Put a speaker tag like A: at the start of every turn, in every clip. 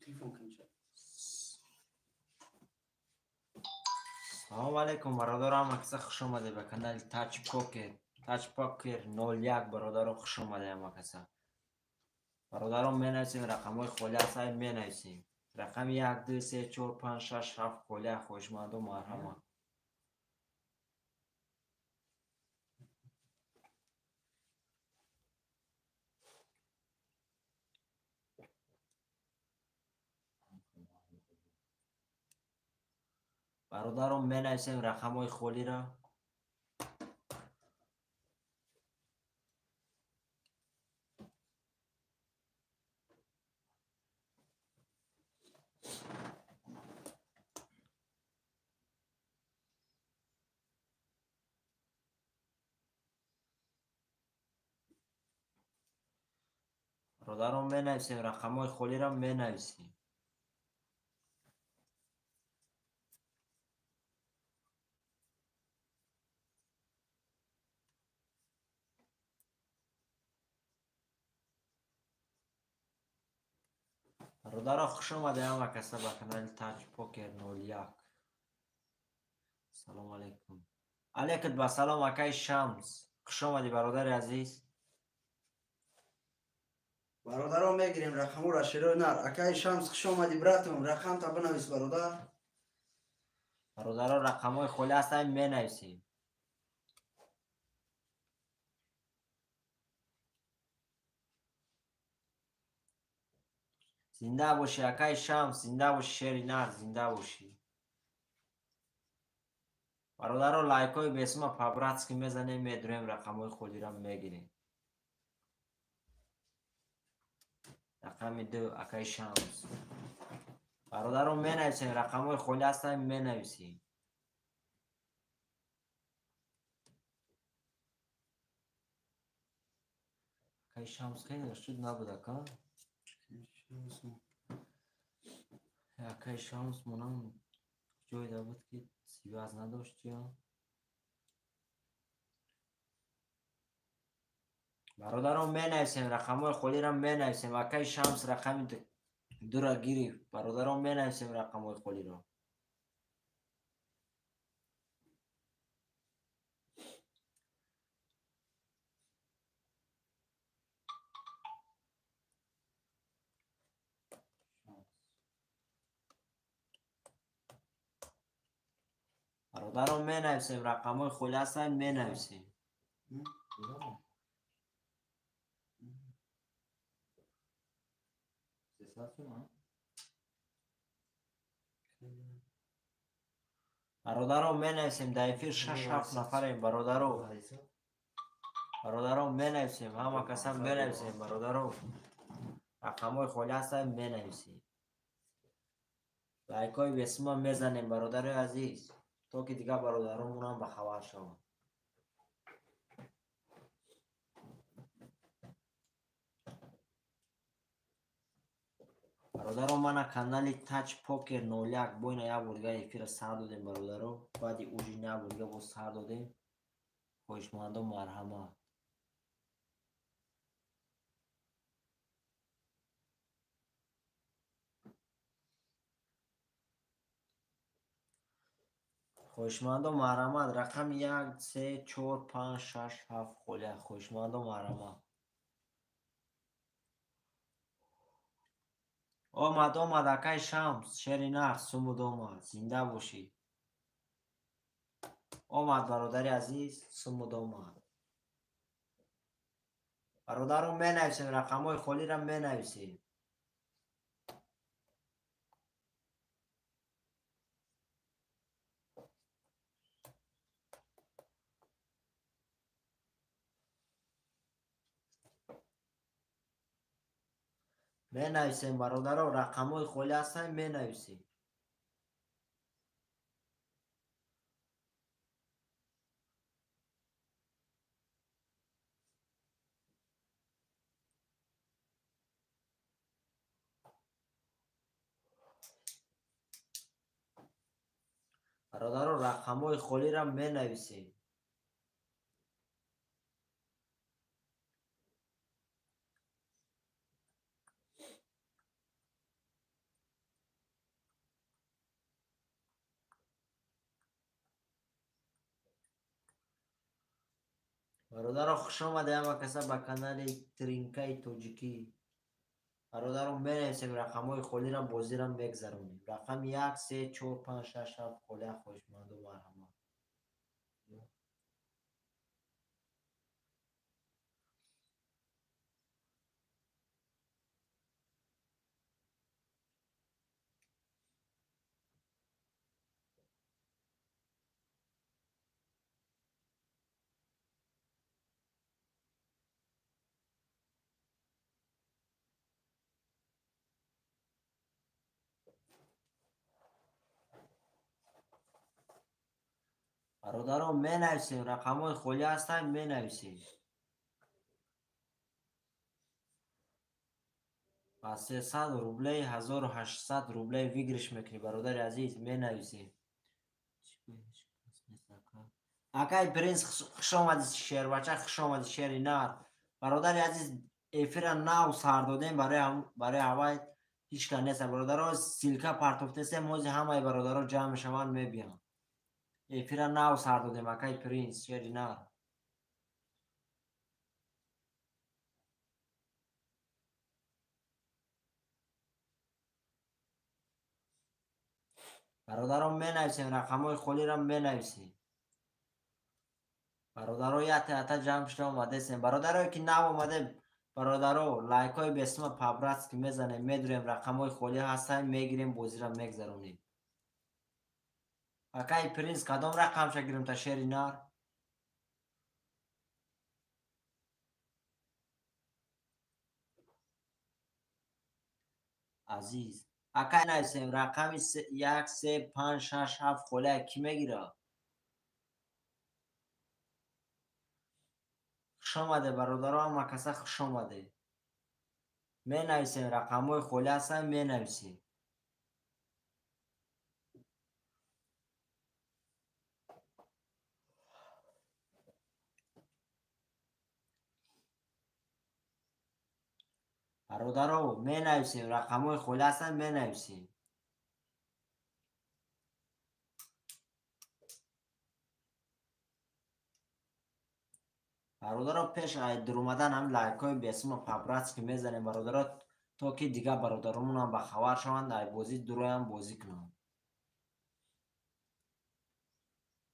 A: Телефон кунча.
B: Салом алейкум, бародарам, ҳама хуш омадед ба канали Touch Poker. Touch Poker 01 бародаро хуш омадед ҳама каса. Бародарон менависем рақамҳои холӣ ҳастанд, менависем. Рақами 1 2 3 4 5 6 7 холӣ, хоҳишмандо марҳамат. Бародарон менависем рақамҳои холиро. Бародарон менависем рақамҳои холиро менависем. Бародарон хуш омадед ҳама каса ба канали Touch Poker 01. Салом алейкум. Алейкум ба салом акай Шамс. Хуш омадӣ бародари азиз.
A: Бародарон мегирем рақамҳоро шерои нар. Акай Шамс хуш омадӣ братум, рақамта бинавис бародар.
B: Бародарон рақамҳои холӣ ҳастанд, менависем. Зинда бошӣ акай Шамс, зинда бошӣ шери нар, зинда бошӣ. Бародарон лайкҳои бесума по-братски мезанем, медурем рақамҳои холиро мегирем. Рақами 2 акай Шамс. Бародарон менависем, рақамҳои холӣ ҳастанд, менависем. Акай Шамс хеле шуд набуд ака? Акай Шамс монам ҷойда буд ки связ надошт ё? Бародарон менависем, рақамҳои холиро менависем. Акай Шамс рақами 2-ро гирифт. Бародарон менависем рақамҳои холиро. Бародарон менависем, рақамҳои холӣ ҳастанд, менависем. Бародарон менависем, дар эфир 6-7 нафарем бародаро. Бародарон менависем, ҳама каса менависем бародаро. Рақамҳои холӣ ҳастанд, менависем. Лайкҳои бесума мезанем бародарои азиз, то ки дигар бародаронмонам ба хабар шаванд. Бародарон мана канали Touch Poker 01 бо ина як бор дигар эфирро сар додем бародаро. Баъди ужин як бор дигар боз сар додем. Хоҳишмандо марҳамат. Хоҳишмандо марҳамат. Рақами 1 3 4 5 6 7 холӣ. Хоҳишмандо марҳамат. Омад, омад акай Шамс, шери нар, сумуд омад, зинда бошӣ. Омад бародари азиз, сумуд омад. Бародарон менависем, рақамҳои холиро менависем. Менависем бародаро, рақамҳои холӣ ҳастанд, менависем. Бародаро, рақамҳои холиро менависем. Бародаро, хуш омаде ҳама каса ба канали Тринкаи Тоҷикӣ. Бародаро, менависем рақамҳои холиро, бозиро мегзаронем. Рақами 1, 3, 4, 5, 6, 7 холия хоҳишманду марҳамат. Бародаро, менависем, рақамҳои холӣ ҳастанд, менависем. Ба 300 рублей 1800 рублей выигрыш мекунӣ, бародари азиз, менависем. Акай Принс, хуш омадӣ, шербача, хуш омадӣ, шери нар. Бародари азиз, эфира нав сар додем, барои ҳавай ҳеҷ кас нест. Бародаро, ссылка партофтесем, ҳозир ҳамаи бародаро ҷамъ мешаванд, мебиёнд. Эфира нав сар додем, акай Принс, шери нар. Бародаро, менависем, рақамҳои холиро менависем. Бародаро, ята ҷамъ шуда омадесем. Бародарое ки нав омадем, бародаро, лайкҳои бесима по-братски мезанем, медурем, рақамҳои холӣ ҳастанд, мегирем, бозиро мегзаронем. Акай Принс, кадом рақамша гирем та шери нар? Азиз. Акай нависем, рақами 1, 3, 5, 6, 7 холия кӣ мегирад? Хуш омаде, бародаро, ҳама каса хуш омаде. Менависем, рақамҳои холӣ ҳастанд, менависем. Бародаро, менависем, рақамҳои холӣ ҳастанд, менависем. Бародаро, пеш аз дуромадан ҳам лайкҳои бесима по-братски мезанем, бародаро, то ки дигар бародаронам ба хабар шаванд, ай бозӣ дуроям бозӣ кунанд.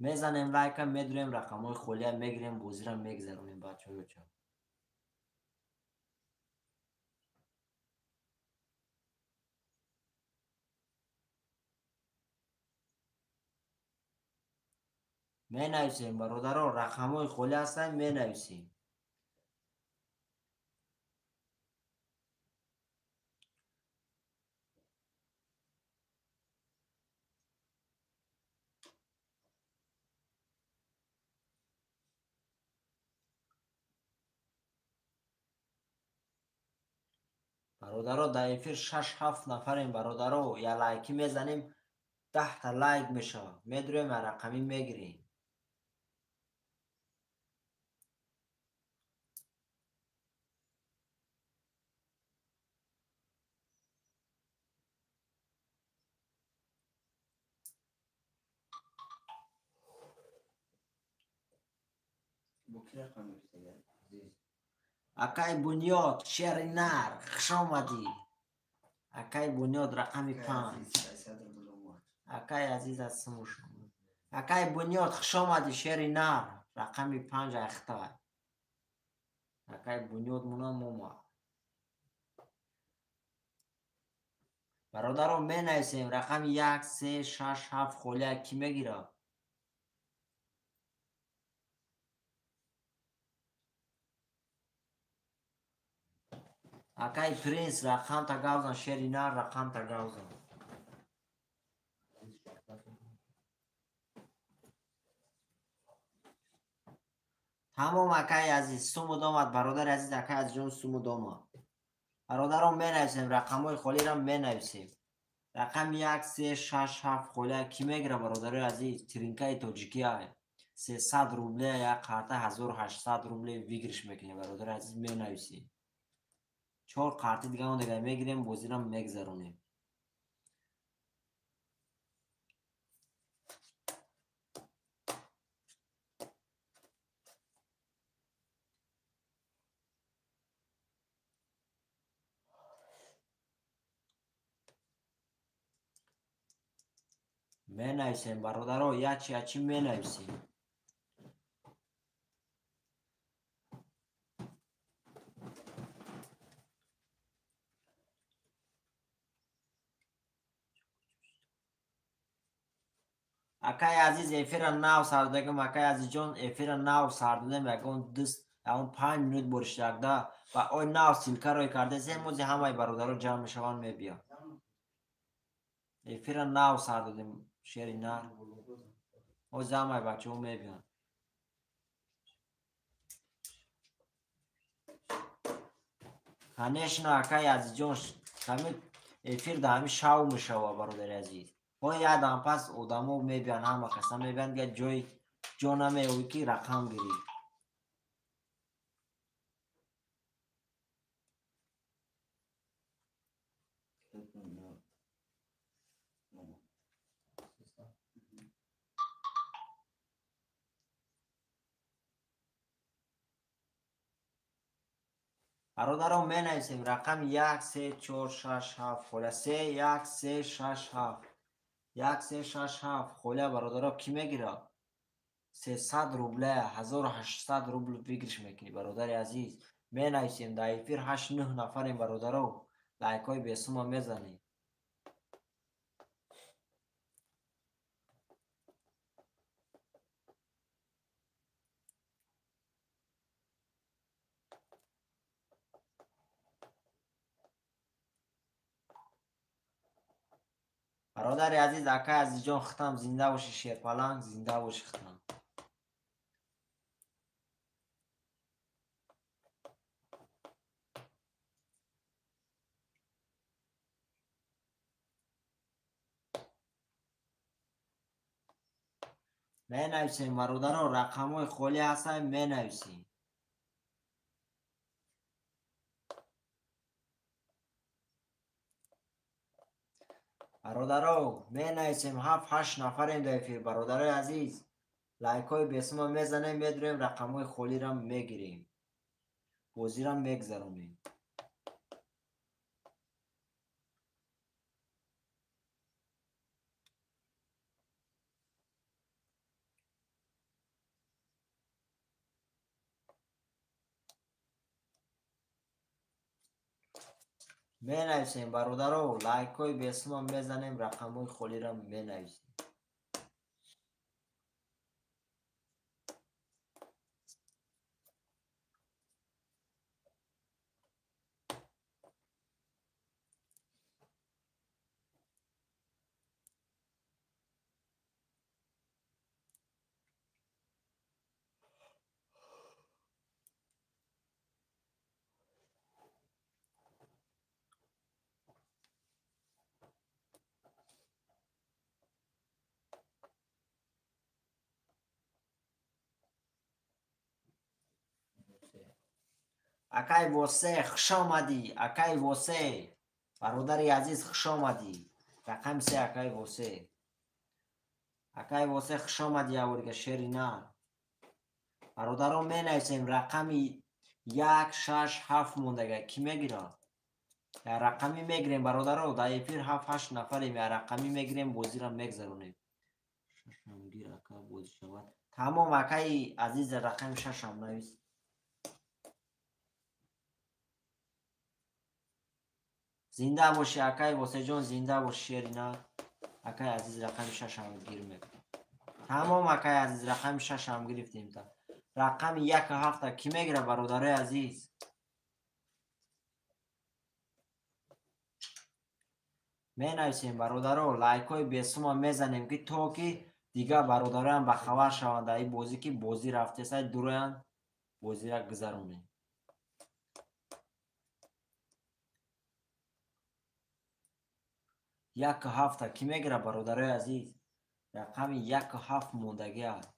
B: Мезанем лайка, медурем, рақамҳои холия мегирем, бозиро мегзаронем, бачаҳоёча. Менависем, бародаро, рақамҳои холӣ ҳастанд, менависем. Бародаро, дар эфир 6-7 нафарем, бародаро, я лайкӣ мезанем, 10 та лайк мешавад. Медурем, рақамӣ мегирем. Акай Бунёд, шери нар, хуш омадӣ. Акай Бунёд, рақами 5. Акай Азиз аз Сумуш. Акай Бунёд, хуш омадӣ, шери нар, рақами 5 ахтай. Акай Бунёд мунам омад. Бародаро, менависем, рақами 1, 3, 6, 7 холия кӣ мегирад? Акай Принс, рақамта гавзан, шери нар, рақамта гавзан. Тамом, акай азиз, сумуд омад, бародари азиз, акай азизҷон, сумуд омад. Бародарон, менависем, рақамҳои холиро менависем. Рақами 1, 3, 6, 7 холия кӣ мегирад, бародарои азиз? Тринкаи тоҷикӣ ай. 300 рубле як карта 1800 рубле выигрыш мекунем, бародари азиз, менависем. 4 карти дига он дига мегирем, бозиро мегзаронем. Менависем бародаро, ячи ячи менависем. Акай азиз, эфира нав сар додем. Акай азизҷон, эфира нав сар додем. Ягон дуст, ягон 5 минут боришдагда ва ой нав ссылка рой кардесем, ози ҳамаи бародаро ҷамъ мешаванд, мебиёнд. Эфира нав сар додем, шери нар. Ози ҳамаи бачаҳо мебиёнд. Конечно, акай азизҷон, ҳамин эфир да ҳамин шав мешава, бародари азиз. Ой ядам пас одамо мебиёнд, ҳама каса мебиёнд, дигар ҷой ҷо намеёбӣ ки рақам гирӣ. Бародарон, менависем рақами 1 3 4 6 7 холя 3 1 3 6 7 1 3 6 7 холя. Бародаро, кӣ мегирад? 300 рубля, 1800 рубл выигрыш мекунӣ, бародари азиз. Менависем дар эфир 8-9 нафарем, бародаро. Лайкҳои бесума мезанем. Бародари азиз, акай азизҷон, хитам зинда бошӣ, шерпаланг зинда бошӣ, хитам. Менависем, бародаро, рақамҳои холӣ ҳастанд, менависем. Бародаро, менависем, 7-8 нафарем дар эфир, бародарои азиз. Лайкҳои бесума мезанем, медурем, рақамҳои холиро мегирем, бозиро мегзаронем. Менависем, бародаро, лайкҳои бесума мезанем, рақамҳои холиро менависем. Акай Восе, хуш омадӣ. Акай Восе, бародари азиз, хуш омадӣ. Рақами 3, акай Восе. Акай Восе, хуш омадӣ, яворига шери нар. Бародарон, менависем рақами 1 6 7 мондага. Кӣ мегирад? Я рақами мегирем, бародаро, дар эфир 7-8 нафарем, я рақами мегирем, бозиро мегзаронем. Шашам гир, ака, бозӣ шавад. Тамом, акаи азиз, рақами 6 навис. Зинда бошӣ, акай Восеҷон, зинда бошӣ, шери нар. Акай азиз, рақами 6 гир мекунам. Тамом, акай азиз, рақами 6 гирифтем. Та рақами 1 7 кӣ мегирад, бародарои азиз? Менависем, бародаро, лайкҳои бесума мезанем, ки то ки дигар бародароям ба хабар шаванд дар ин бозӣ, ки бозӣ рафтесай, дуроянд, бозиро гузаронем. 1 7 кӣ мегирад, бародарои азиз? Рақами 1 7 мондагӣ аст.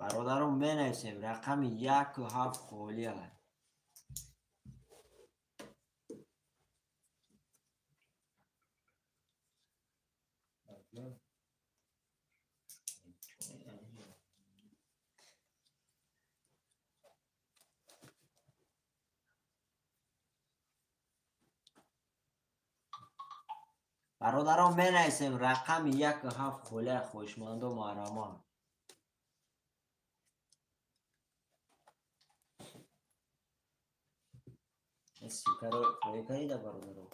B: Бародарон, менависем, рақами 1 7 холӣ аст. Бародарон менависем рақами 1 7 холия хоҳишмандо маҳрамон. Ссылкаро роӣ кардида бародаро?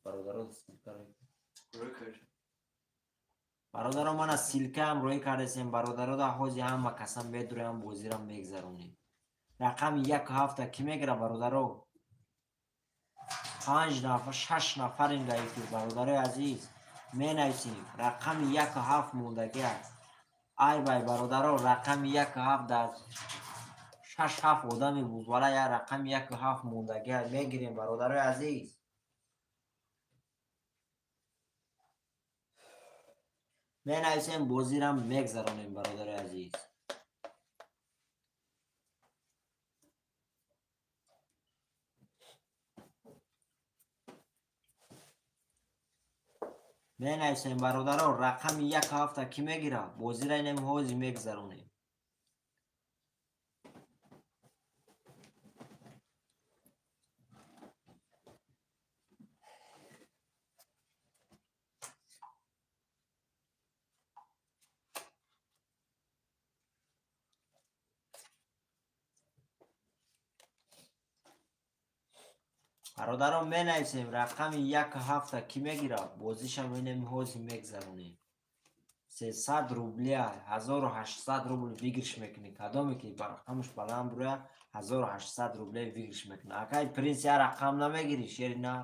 B: Бародаро ссылкаро бародаро мана ссылкаам роӣ кардесем бародаро да ҳози ҳама касам медуроям бозирам мегзаронем. Рақами 1 7 кӣ мегира бародаро? 5 нафар 6 нафарем дар эфир бародарои азиз менависем рақами 1 7 мондагӣ аст. Ай вай бародаро рақами 1 7 дар 6-7 одами бузбала я рақами 1 7 мондагӣ аст мегирем бародарои азиз. Менависем бозирам мегзаронем бародарои азиз. Менависем бародаро рақами 1 7 кӣ мегира? Бозира инем ҳози мегзаронем. Бародарон менависем рақами 1 7 кӣ мегира? Бозишам инем ҳози мегзаронем. 300 рубля 1800 рубл выигрыш мекунӣ. Кадоме ки рақамаш баланд буроя 1800 рубля выигрыш мекунӣ. Акай Принс я рақам намегирӣ шери на?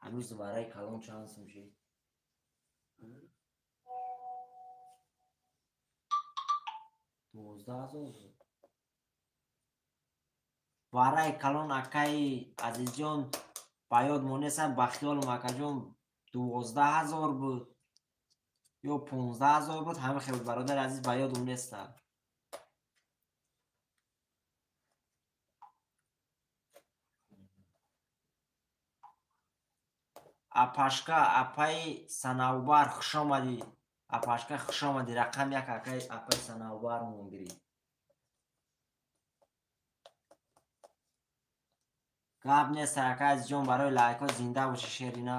B: Ҳанӯз вараи калон чанд сум шид? 12 000 буд. Вараи калон акаи Азизҷон ба ёд монесам ба хиёлам акаҷон 12 000 буд ё 15 000 буд ҳама хел бародари азиз ба ёдум неста. Апашка апаи Санавбар хушомадӣ. Апашка хушомадӣ. Рақам 1 акаи апаи Санавбар монгирӣ. Гап нест акаи азизҷон барои лайкҳо зинда бошӣ шерина.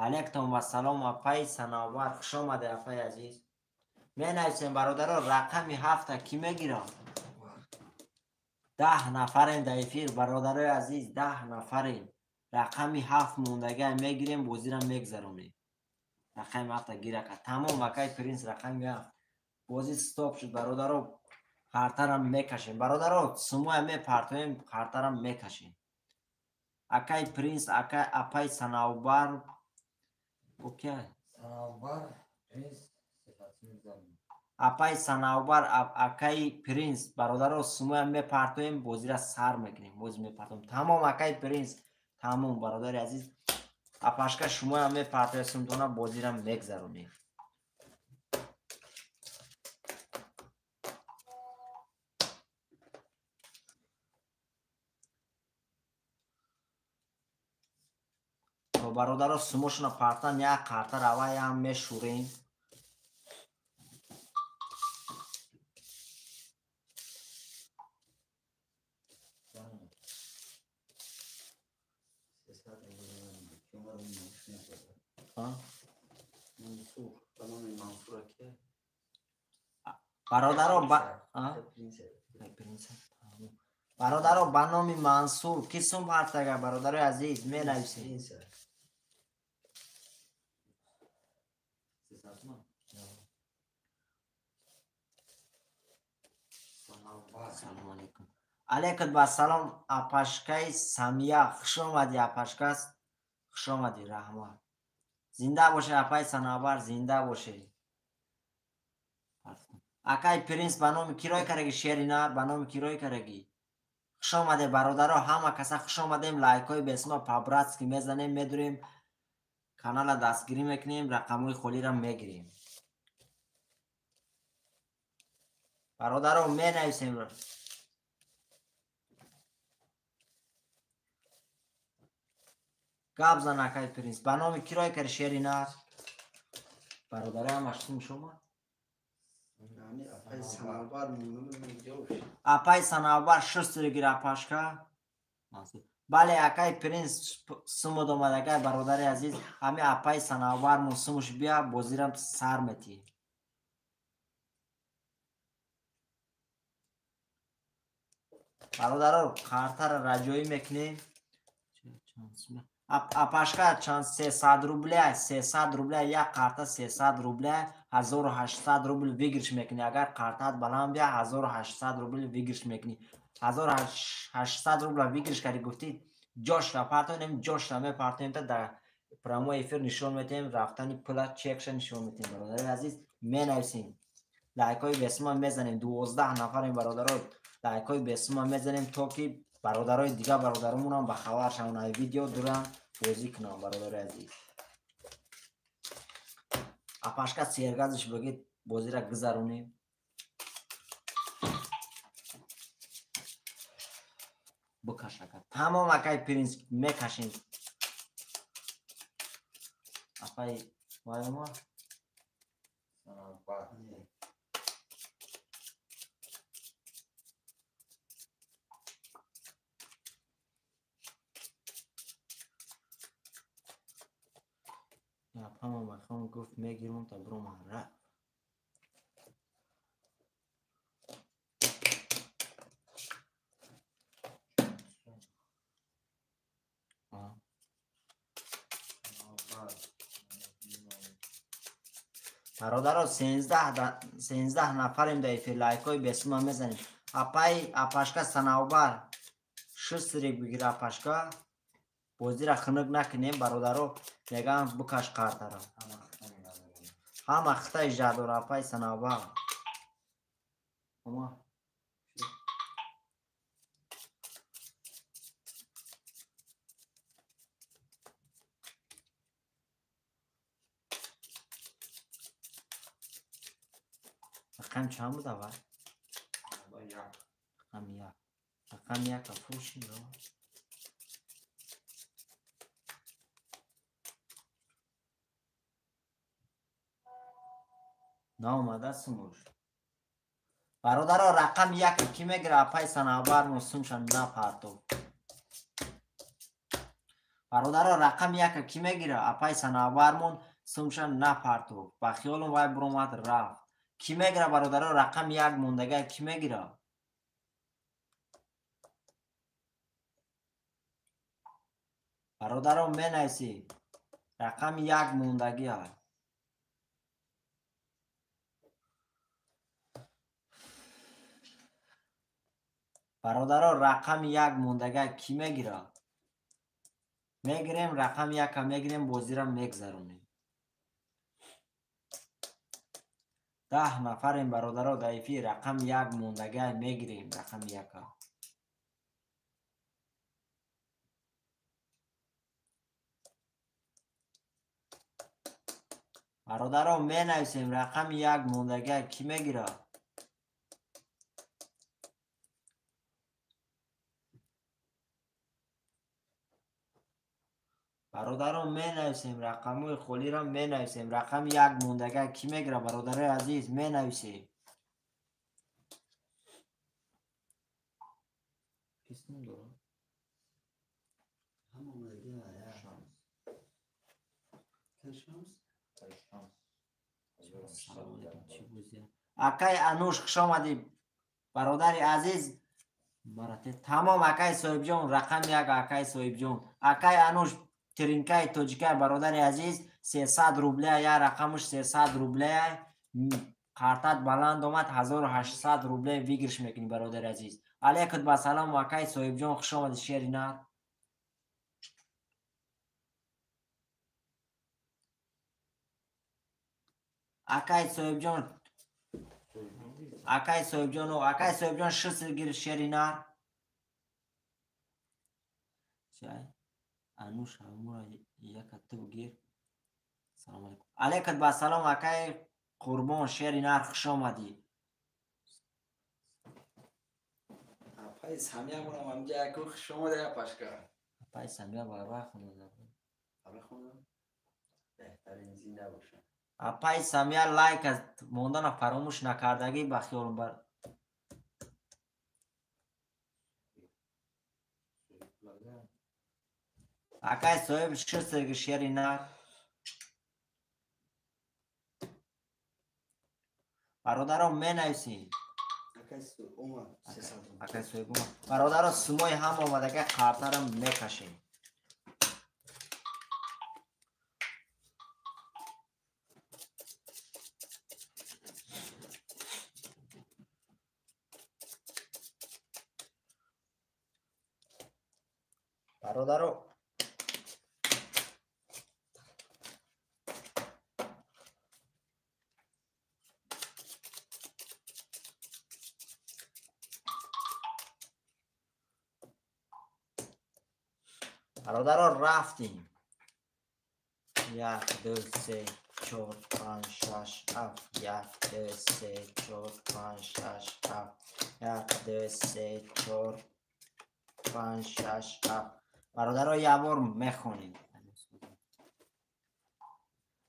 B: Алейкум вассалом апаи Санавбар хушомадӣ апаи азиз. Менависем бародаро рақами 7 кӣ мегира? 10 нафарем дар эфир бародарои азиз 10 нафарем. Рақами 7 мондагиа мегирем бозира мегзаронем. Рақами 7 гирака. Тамом акаи Принс рақами 7. Бозӣ стоп шуд бародаро. Қартарам мекашем. Бародаро сумоя мепартоем қартарам мекашем. Акаи Принс акаи апаи Санавбар окей.
C: Санавбар Принс
B: Апаи Санавбар акаи Принс бародаро сумоя мепартоем бозира сар мекунем. Бози мепартоем. Тамом акаи Принс тамом бародари азиз. Апашка шумоя мепартоем сумдона бозира мегзаронем. То бародаро сумошона партан як қарта раваям мешӯрем. Бародаро бародаро ба номи Мансур ки сум партага бародарои азиз менависем. Салому алейкум. Алейкум вассалом апашкаи Самия хуш омадӣ апашка хуш омадӣ раҳмат. Зинда боше апаи Санавбар зинда боше. Акай Принс ба номи кӣ рой кардаги шерина ба номи кӣ рой кардаги? Хуш омадем бародаро, ҳама каса хуш омадем. Лайкҳои бесума по-братски мезанем, медурем, канала дастгирӣ мекунем, рақамҳои холиро мегирем. Бародаро менависем. Гап зан акай Принс. Ба номи кирой кари шери нар? Бародаро ҳамаш сум шумо? Апай Санавбар шустри гир апашка. Бале акай Принс сумуд омад акай бародари азиз. Ҳами апай Санавбар мо сумуш бия бозирам сар метӣ. Бародаро картара раҷоӣ мекунем. Апашка чанд 300 рубля, 300 рубля як карта 300 рубля, 1800 рубл выигрыш мекунӣ. Агар картаат баланд бия 1800 рубл выигрыш мекунӣ. 1800 рубла выигрыш кардӣ гуфтӣ ҷошра партоем, ҷошра мепартоем та дар прямой эфир нишон метиҳем, рафтани пула чекша нишон метиҳем. Бародари азиз менависем, лайкҳои бесума мезанем. 12 нафарем бародаро, лайкҳои бесума мезанем то ки бародарои дигар бародаромонам ба хабар шаванд, ай видео дурам бозӣ кунам. Бародари азиз апашка сергазиш бигид бозира гузаронем. Бикаш ака. Тамом акай Принс мекашем. Апай вайма ҳама махом гуфт мегирам та броман рафт. Бародаро 13 нафарем дар эфир, лайкҳои бесума мезанем. Апай апашка Санавбар шустрик бигир апашка. Бозира хунук накунем бародаро, мегӯям бикаш картара. Ҳама хита иҷра дора апай Санавбар. Рақам чанд буд аввал? Рақам як. Рақам яка фурӯшем. Наомада сумуш. Бародаро рақам як ки мегира апай Санавбар мо сумша напартов. Бародаро рақам як ки мегира апай Санавбар мон сумша напартов. Ба хиёлум вай буромад рафт. Ки мегира бародаро рақам як мондага ки мегира? Бародаро менависӣ рақами як мондагӣ аст. Бародаро рақами як мондага ки мегира? Мегирем рақами яка мегирем, бозира мегзаронем. 10 нафарем бародаро дар эфир, рақами як мондага мегирем, рақами яка. Бародаро менависем рақами як мондага ки мегира? Бародаро менависем рақамҳои холиро менависем. Рақами як мондага ки мегира бародарои азиз менависем. Кисм дора?
A: Ҳама мондагӣ шамс.
B: Акай Ануш хуш омадӣ бародари азиз. Тамом акай Соҳибҷон рақами як акай Соҳибҷон. Акай Ануш тринкаи тоҷикай бародари азиз 300 рубля я рақамуш 300 рубля. Картат баланд омад 1800 рубля выигрыш мекунӣ бародари азиз. Алейкум ба салом акай Соҳибҷон хуш омадӣ шери нар. Акай Соҳибҷон, акай Соҳибҷон, акай Соҳибҷон шуср гир шери нар. Чай? Ануш ҳамура яка ту бигир. Салом алейкум. Алейкум ба салом акай Қурбон шери нар хуш омадӣ.
A: Апай Самия монам ҳамҷа яку хуш омада пашка.
B: Апай Самия барвақт хонда.
A: Барвақт хонда? Беҳтарин зинда боша.
B: Апай Самия лайк аз мондана фаромӯш накардагӣ ба хиёлам бар. Акай соҳиб шистеги шери нар. Бародаро менависем. Акай соҳиб омад. Бародаро сумои ҳам омадаги қартара мекашем. Бародаро бародаро рафтем. 1 2 3 4 5 6 7 1 2 3 4 5 6 7 1 2 3 4 5 6 7. Бародаро як бор мехонем.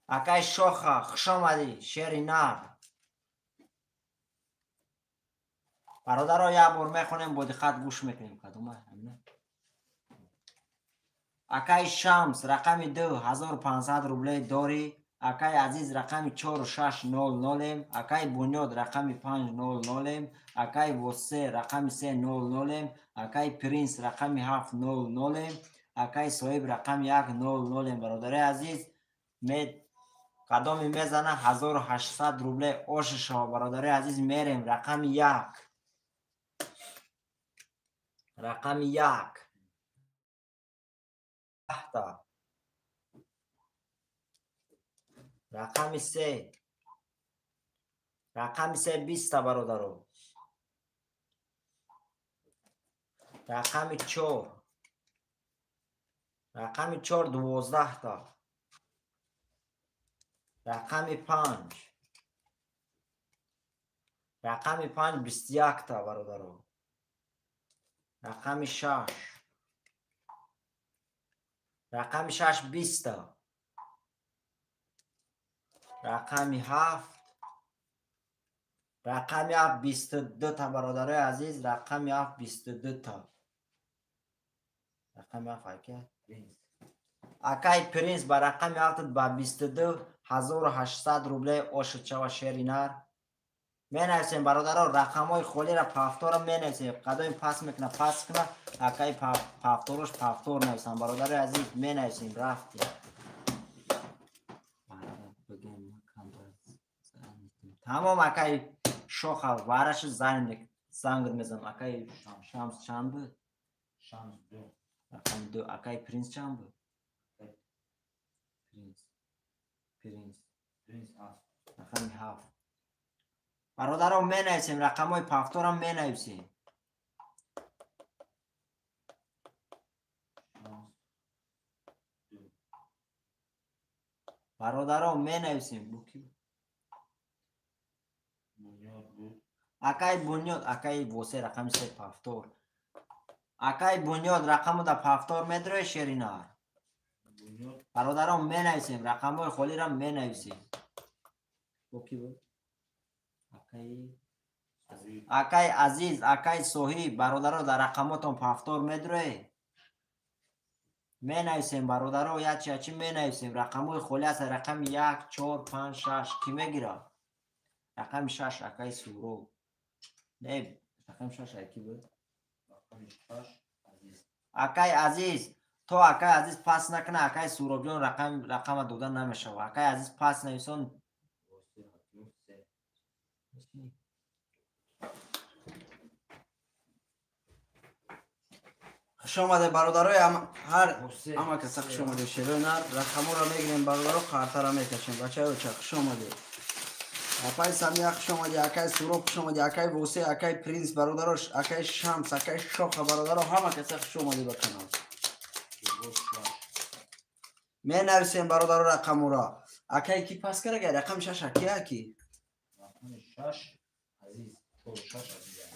B: Акай Шоха хуш омадӣ шери нар. Бародаро як бор мехонем, бо диққат гӯш мекунем. Кадома ҳамина? Акай Шамс рақами 2 1500 рубле дорӣ. Акай Азиз рақами 4 600-ем. Акай Бунёд рақами 500-ем. Акай Восе рақами 300-ем. Акай Принс рақами 700-ем. Акай Соҳиб рақами 100-ем. Бародари азиз, кадоми мезана 1800 рубле ош шава. Бародари азиз, мерем рақами 1. Рақами 1. Та. Рақами 3. Рақами 3 20 бародаро. Рақами 4. Рақами 4 12 та. Рақами 5. Рақами 5 21 та бародаро. Рақами 6. Рақами 6 20 та. Рақами 7. Рақами 7 22 та бародарои азиз. Рақами 7 22 та. Рақами 7 ака Принс. Акай Принс ба рақами 7 ба 22 1800 рубле ошид шава шери нар. Менависем бародаро рақамҳои холиро пафтора менависем. Кадоми пас мекуна пас куна. Акай пафторош пафтор нависам. Бародарои азиз менависем. Рафтем. Тамом акай Шоха вараш зангр мезанам. Акай Шамс чанд буд?
C: Шамс 2.
B: Рақами 2. Акай Принс чанд буд? Принс. Принс.
C: Принс 7.
B: Рақами 7. Бародаро менависем, рақамҳои пафторам менависем. Бародаро менависем. Акай Бунёд, акай Восе рақами 3 пафтор. Акай Бунёд рақаму да пафтор медрои шеринар. Бародаро менависем, рақамҳои холиро менависем. Ки буд? Акай Азиз, акай Соҳиб, бародаро дар рақамотон пафтор медроe? Менависем бародаро, ячи ячи менависем. Рақамҳои холи аст, рақами 1 4 5 6 ки мегирад? Рақами 6 акай Суроб. Не, рақами 6 аки буд?
C: Рақами 6 Азиз.
B: Акай Азиз, то акай Азиз пас накна, акай Суробҷон рақама дода намешавад. Акай Азиз пас нависон.
A: Хуш омаде бародарои ҳар ҳама каса хуш омаде. Шерои нар рақамҳоро мегирем бародаро, қартара мекашем. Бачаёча хуш омаде. Апай Самия хуш омаде, акай Суроб хуш омаде, акай Восе, акай Принс бародаро, акай Шамс, акай Шоха бародаро, ҳама каса хуш омаде ба канал. Менависем бародаро рақамуро. Акай ки пас карага рақами 6 аки аки?
C: Рақами 6 Азиз, 46 Азиз.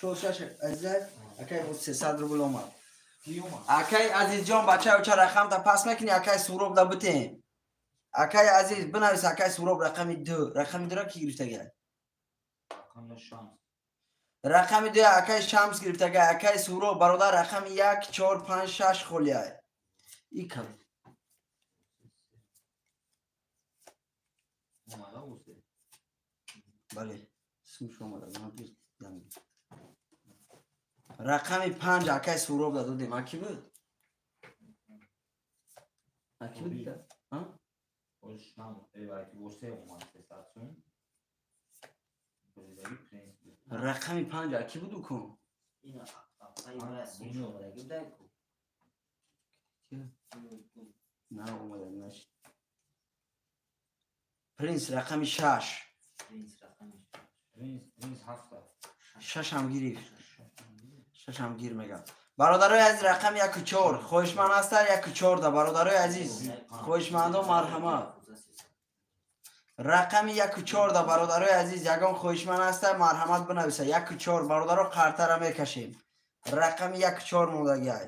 A: 46 Азиз, акай бо 300 рубл омад. Акай Азизҷон бачаё ча рақамта пас мекунӣ акай Суроб да битем. Акай Азиз бинавис акай Суроб рақами 2. Рақами 2 ра ки гирифтага?
C: Рақами Шамс.
A: Рақами 2 акай Шамс гирифтага. Акай Суроб бародар рақами 1 4 5 6 холия. Икам. Бале, сумш омада. Рақами 5 акай Суроб да додем. Аки буд? Аки буд? А? Рақами 5 аки буд укун? На омада нашид. Принц рақами 6.
C: Принц 7.
A: 6 ҳам гирифт. 6 ҳам гир мегам. Бародарои азиз рақами 1 4 хоҳишманд ҳастанд 1 4 да бародарои азиз хоҳишмандо марҳамат. Рақами 1 4 да бародарои азиз ягон хоҳишманд ҳастанд марҳамат бинависад. 1 4 бародаро қартара мекашем. Рақами 1 4 мондагиай.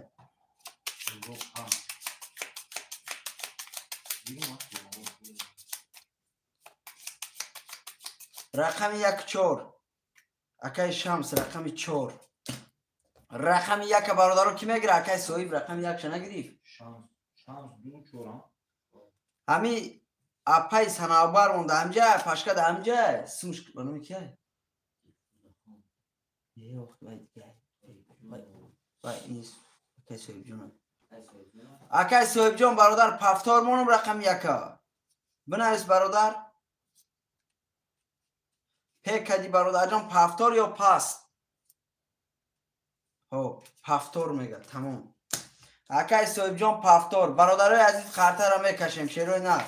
A: Рақами 1 4 акай Шамс рақами 4. Рақами 1 бародаро ки мегира? Акай Соҳиб рақами 1-ша нагирифт?
C: Шамс 2 4.
A: Ҳами апай Санавбар монда ҳамҷа, пашка да ҳамҷа, сумш ба номи кия? Е, ох, вай, вай, низ акай Соҳибҷон. Акай Соҳибҷон бародар пафтор монум рақами 1. Бинавис бародар. Пек кади бародарҷон пафтор ё паст? Ҳо, пафтор мега, тамом. Акай Соҳибҷон пафтор. Бародарои азиз қартара мекашем, шерои нар.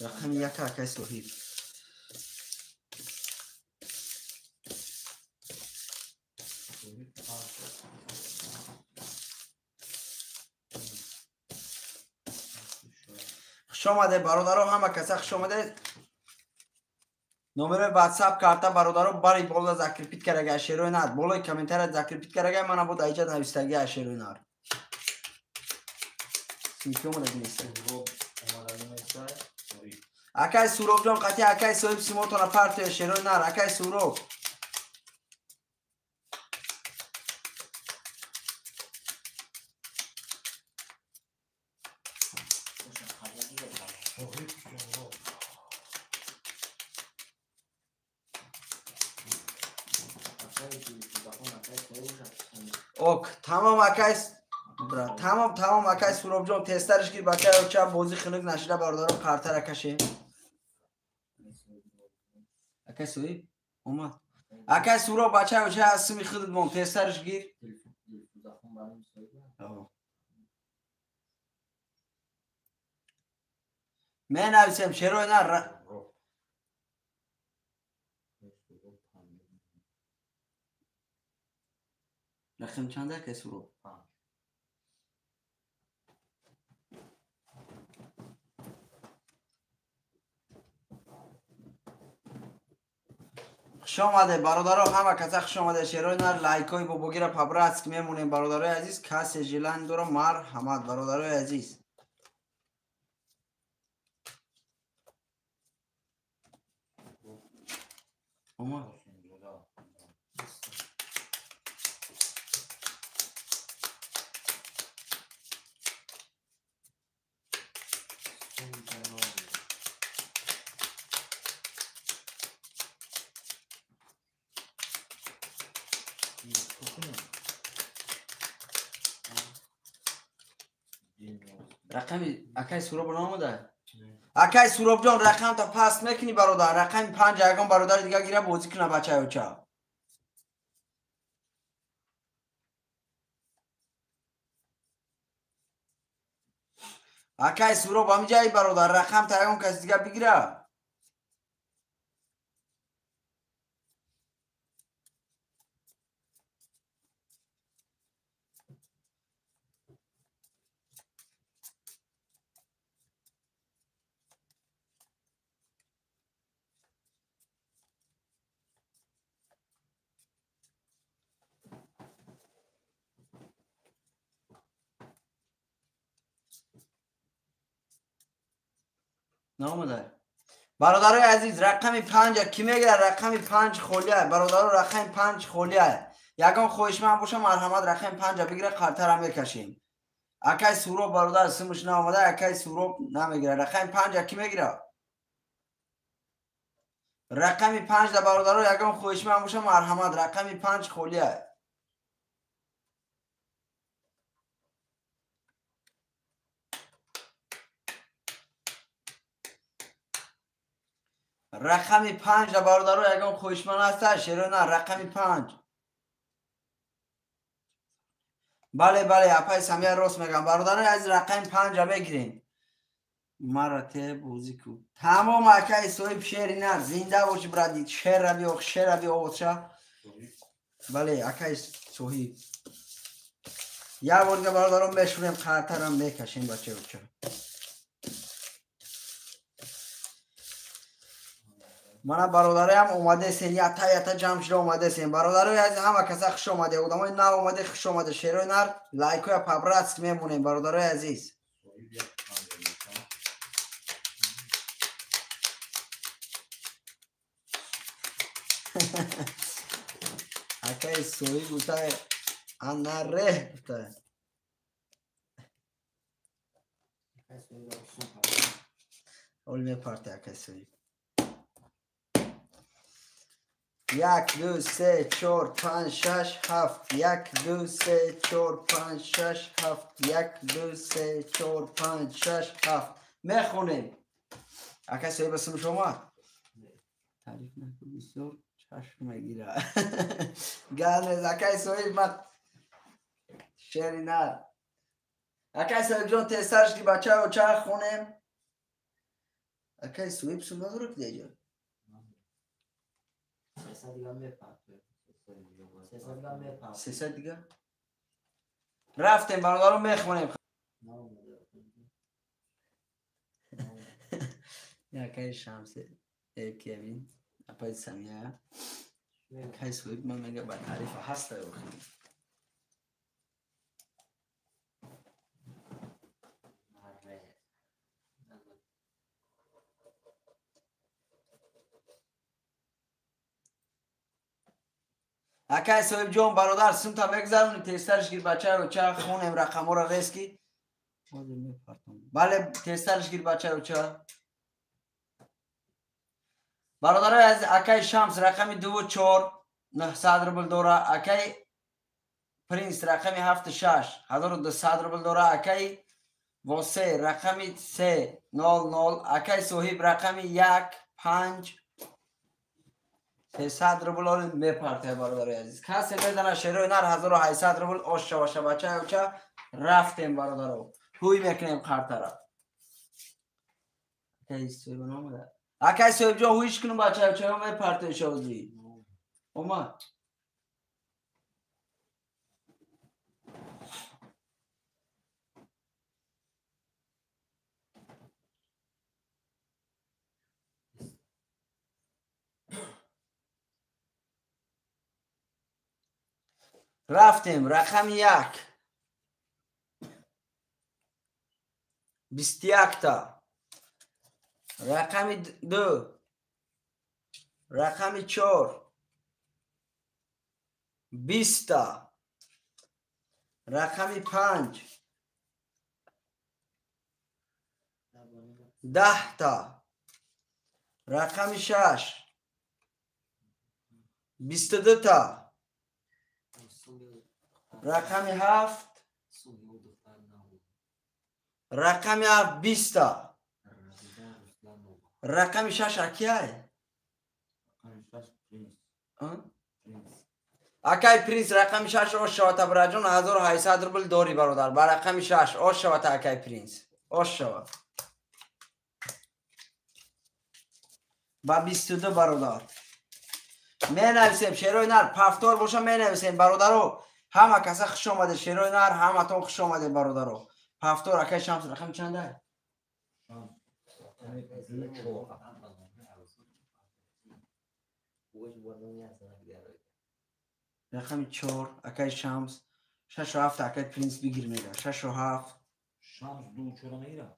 A: Рақами 1 акай Соҳиб. Хуш омаде бародаро, ҳама каса хуш омаде. Номерои WhatsApp карта бародаро бари боло закрепит карага шерои нар. Болои комментария закрепит карага мана бо даиҷа навистаги шерои нар. Синки омада нест. Акай Суробҷон қати акай Соҳиб симотона партия шерои нар. Акай Суроб. Ок, тамом акай тамом тамом акай Суробҷон тестариш гир бача ча бозӣ хунук нашида бародаро қартара кашем. Акай Соҳиб омад. Акай Суроб бача ча аз сими худат мон тестариш гир. Менависем шерои нар. Рақам чанд акай Суроб? Хуш омаде бародаро, ҳама каса хуш омаде. Шерои нар лайкҳои бобогира по-братски мемонем бародарои азиз. Касе желание дора марҳамат бародарои азиз. Омад. Рақами акай Суроб наомада? Акай Суробҷон рақамта паст мекунӣ бародар. Рақами 5 ягон бародари дига гира бозӣ куна бачаёча. Акай Суроб ҳамиҷаи бародар рақамта ягон каси дига бигира. Наомада. Бародарои азиз, рақами 5 ки мегирад? Рақами 5 холия. Бародаро, рақами 5 холия. Ягон хоҳишманд боша, марҳамат, рақами 5 бигира, қартара мекашем. Акай Суроб, бародар, симаш наомада, акай Суроб намегирад. Рақами 5 ки мегирад? Рақами 5 да, бародаро, ягон хоҳишманд боша, марҳамат, рақами 5 холия. Рақами 5 да, бародаро, ягон хоҳишманд ҳаста? Шерона, рақами 5. Бале, бале, апай Самия рост мегам. Бародарои азиз, рақами 5 мегирем. Мара те бозӣ ку. Тамом, акай соҳиб, шери нар, зинда боши, бради, шера биё, шера биё, овозша. Бале, акай соҳиб. Як бор дига, бародарон, мешурем, қартарам мекашем, бачаюча. Мана, бародароям, омадесен, ята ята ҷамъ шуда омадесен. Бародарои азиз, ҳама каса хуш омаде, одамои нав омаде, хуш омаде. Шерои нар, лайкоя по-братски мемонем, бародарои азиз. Акаи соҳиб гуфта, анаре гуфта. Оли мепарте, акаи соҳиб. 1, 2, 3, 4, 5, 6, 7. 1, 2, 3, 4, 5, 6, 7. 1, 2, 3, 4, 5, 6, 7. Мехонем. Акай соҳиб, исмаш омад? Таъриф накун, бисёр чашм мегира. Гал нест, акай соҳиб, ман шери нар. Акай соҳибҷон, тезтарш ки бачаро ча хонем. Акай соҳиб сум надорад ки деҷа? 300 дига? Рафтем, бародаро, мехонем. Акай Шамсе, Кевин, апай Самия. Акай соҳиб ман мега ба таърифа ҳаста охи. Акай соҳибҷон, бародар, сумта мегзаронӣ, тезтарш гир, бачаро ча хонем, рақамҳоро резки. Бале, тезтарш гир, бачаро ча. Бародарои азиз, акай Шамс рақами 2 4 900 рубл дора, акай Принс рақами 7 6 1200 рубл дора, акай Восе рақами 3 0 0, акай соҳиб рақами 1 5 300 рубл оли мепартае, бародарои азиз. Касе мезана, шерои нар, 1800 рубл ош шаваша, бачаюча. Рафтем, бародаро. Ҳуй мекунем қартара. Акай соҳиб наомада. Акай соҳибҷон, ҳуйш кунем, бачаюча, мепартае шозӣ. Омад. Рафтем, рақами 1. 21-та. Рақами 2. Рақами 4. 20-та. Рақами 5. 10-та. Рақами 6. 22-та. Рақами 7. Рақами 7 20-та. Рақами 6 акияй? Акай Принс, рақами 6 ош шавата, браҷон, 1800 рубл дори, бародар. Ба рақами 6 ош шавата, акай Принс. Ош шават. Ба 22, бародар. Менависем, шерои нар, пафтор боша менависем, бародаро. Ҳама каса хуш омаде, шерои нар, ҳаматон хуш омаде, бародаро. Пафтор, акай Шамс, рақами чанда? Рақами 4, акай Шамс, 6 7, акай Принс бигир мега. 6 7.
C: Шамс 2 4 мегира?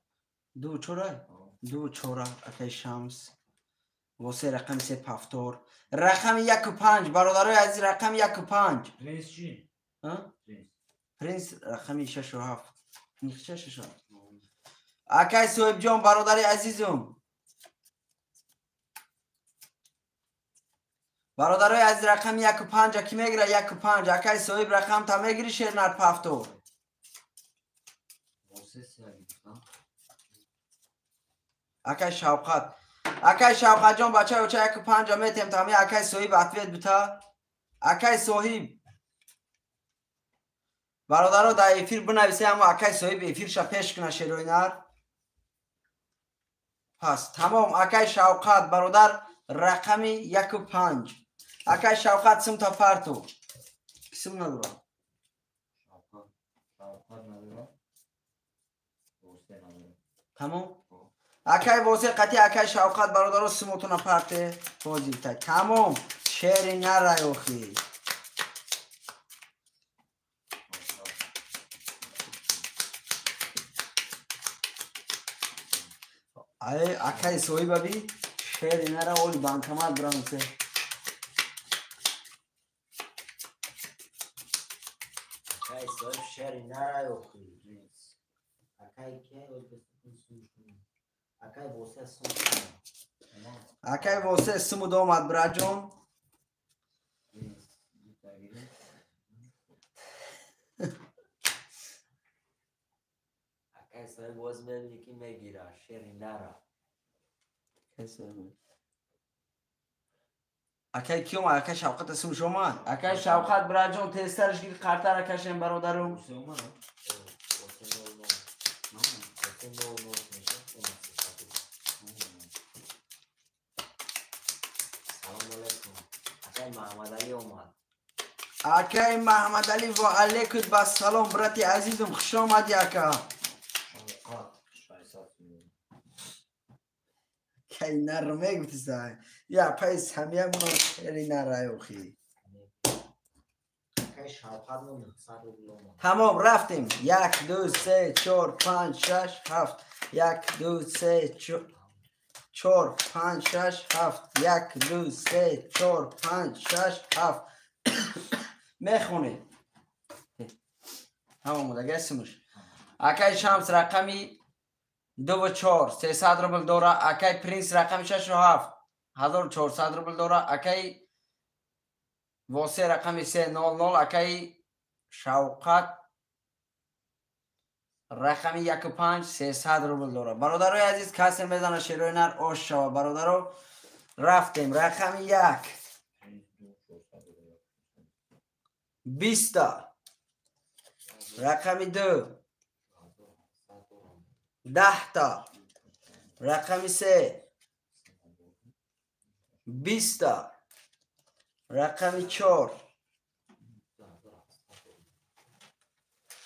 A: 2 4? 2 4 акай Шамс. Восе рақами 3 повтор. Рақами 1 5, бародарои азиз, рақами 1 5.
C: Принц чӣ?
A: Принц рақами 6 7. Нихча 6 7. Акай Соҳибҷон, бародари азизум. Бародарои азиз, рақами 1 5 ки мегира? 1 5. Акай Соҳиб, рақам та мегири, шернар повтор. Акай Шавқат, акай Шавқатҷон, бачаи оча, 1 5 метем тами. Акай Соҳиб, ответ бита, акай Соҳиб. Бародаро, дар эфир бинависе, амо акай Соҳиб эфирша пеш куна, шероинар. Пас тамом, акай Шавқат, бародар, рақами 1 5. Акай Шавқат, сумта парту, кисм надорам. Тамом, акай Восе қати акай Шавқат, бародаро, сумотуна парте ҳозирта. Тамом, шери нарай охи. Ай, акай Соҳибаби, шери нара, оли банкомат бирамсе.
B: Акай Соҳиб, шери нарай охи. Акай ке? Акай Восе сум.
A: Акай Восе сумуд омад, браҷон.
B: Акай Соҳиб боз мебини, ки мегира шери нара.
A: Акай ки омад? Акай Шавқат сумш омад. Акай Шавқат, браҷон, тезтарш гир, қартара кашем, бародарум.
C: Омад.
B: Восе 00. Восе 00 меша. Салом алейкум. Акай Маҳаммадалӣ омад.
A: Акай Маҳаммадалӣ, ва алейкум бассалом, брати азизум, хуш омадӣ, ака.
C: Шавқат 600.
A: Кай нар мегуфтиса я пай самия муно, шери нарай охи.
B: Акай Шавқат мо 900 рубл омад.
A: Тамом, рафтем. Як, ду, се, чор, панҷ, шаш, ҳафт. Як, ду, се, чор, панҷ, шаш, ҳафт. Як, ду, се, чор, панҷ, шаш, ҳафт. Мехонем. Ҳам омодага сумуш. Акай Шамс рақами 2 4 300 рубл дора. Акай Принс рақами 6 7 1400 рубл дора. Акай Восе рақами 3 00. Акай Шавқат рақами 1 5 300 рубл дора. Бародарои азиз, касе мезана, шерои нар ош шава, бародаро. Рафтем. Рақами 1 20та. Рақами 2 10та. Рақами 3 20та. Рақами 4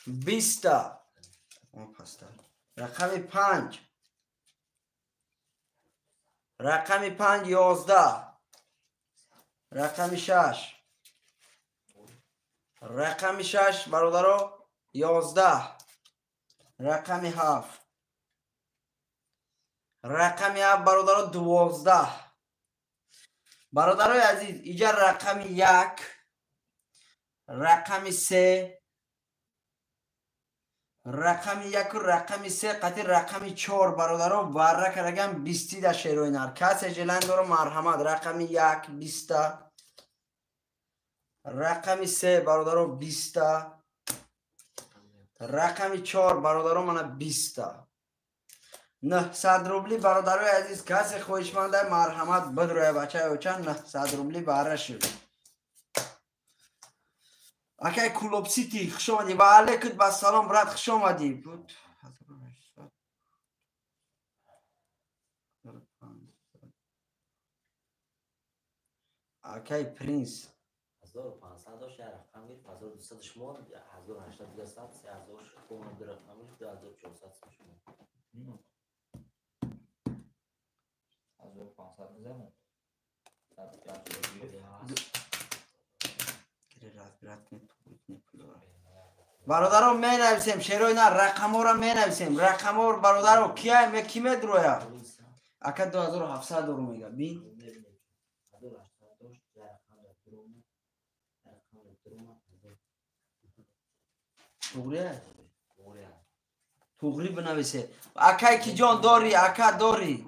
A: 20та. Рақами 5, рақами 5 11. Рақами 6, рақами 6, бародаро, 11. Рақами 7, рақами 7, бародаро, 12. Бародарои азиз, иҷа рақами 1, рақами 3, рақами 1-у рақами 3 қати рақами 4, бародаро, варра карагам 20-да шерои нар. Касе желан доро, марҳамат. Рақами 1 20-та, рақами 3, бародаро, 20-та, рақами 4, бародаро, мана 20-та. 900 рубли, бародарои азиз, касе хоҳишманда, марҳамат, бидроя, бачаи оча, 900 рубли баҳра шуд. Акай Кулобсити, хуш омадӣ. Ва алейкум бассалом, брат, хуш омадӣ. Буд 1800. Акай Принс.
B: 1500 дошт, як рақам гирифт, 1200 шумо, 1800 200, 3000 шуд, ду рақам гирифт, 2400 шумо.
C: 1500 гузарон.
A: Разбирать кунед, пул дора. Бародаро менависем, шерои на рақамҳоро менависем. Рақамҳо бародаро кия ки медроя? Ака 2700 дору мега. Бин. Туғри? Туғри бинависе. Акай ки ҷон дори, ака дори.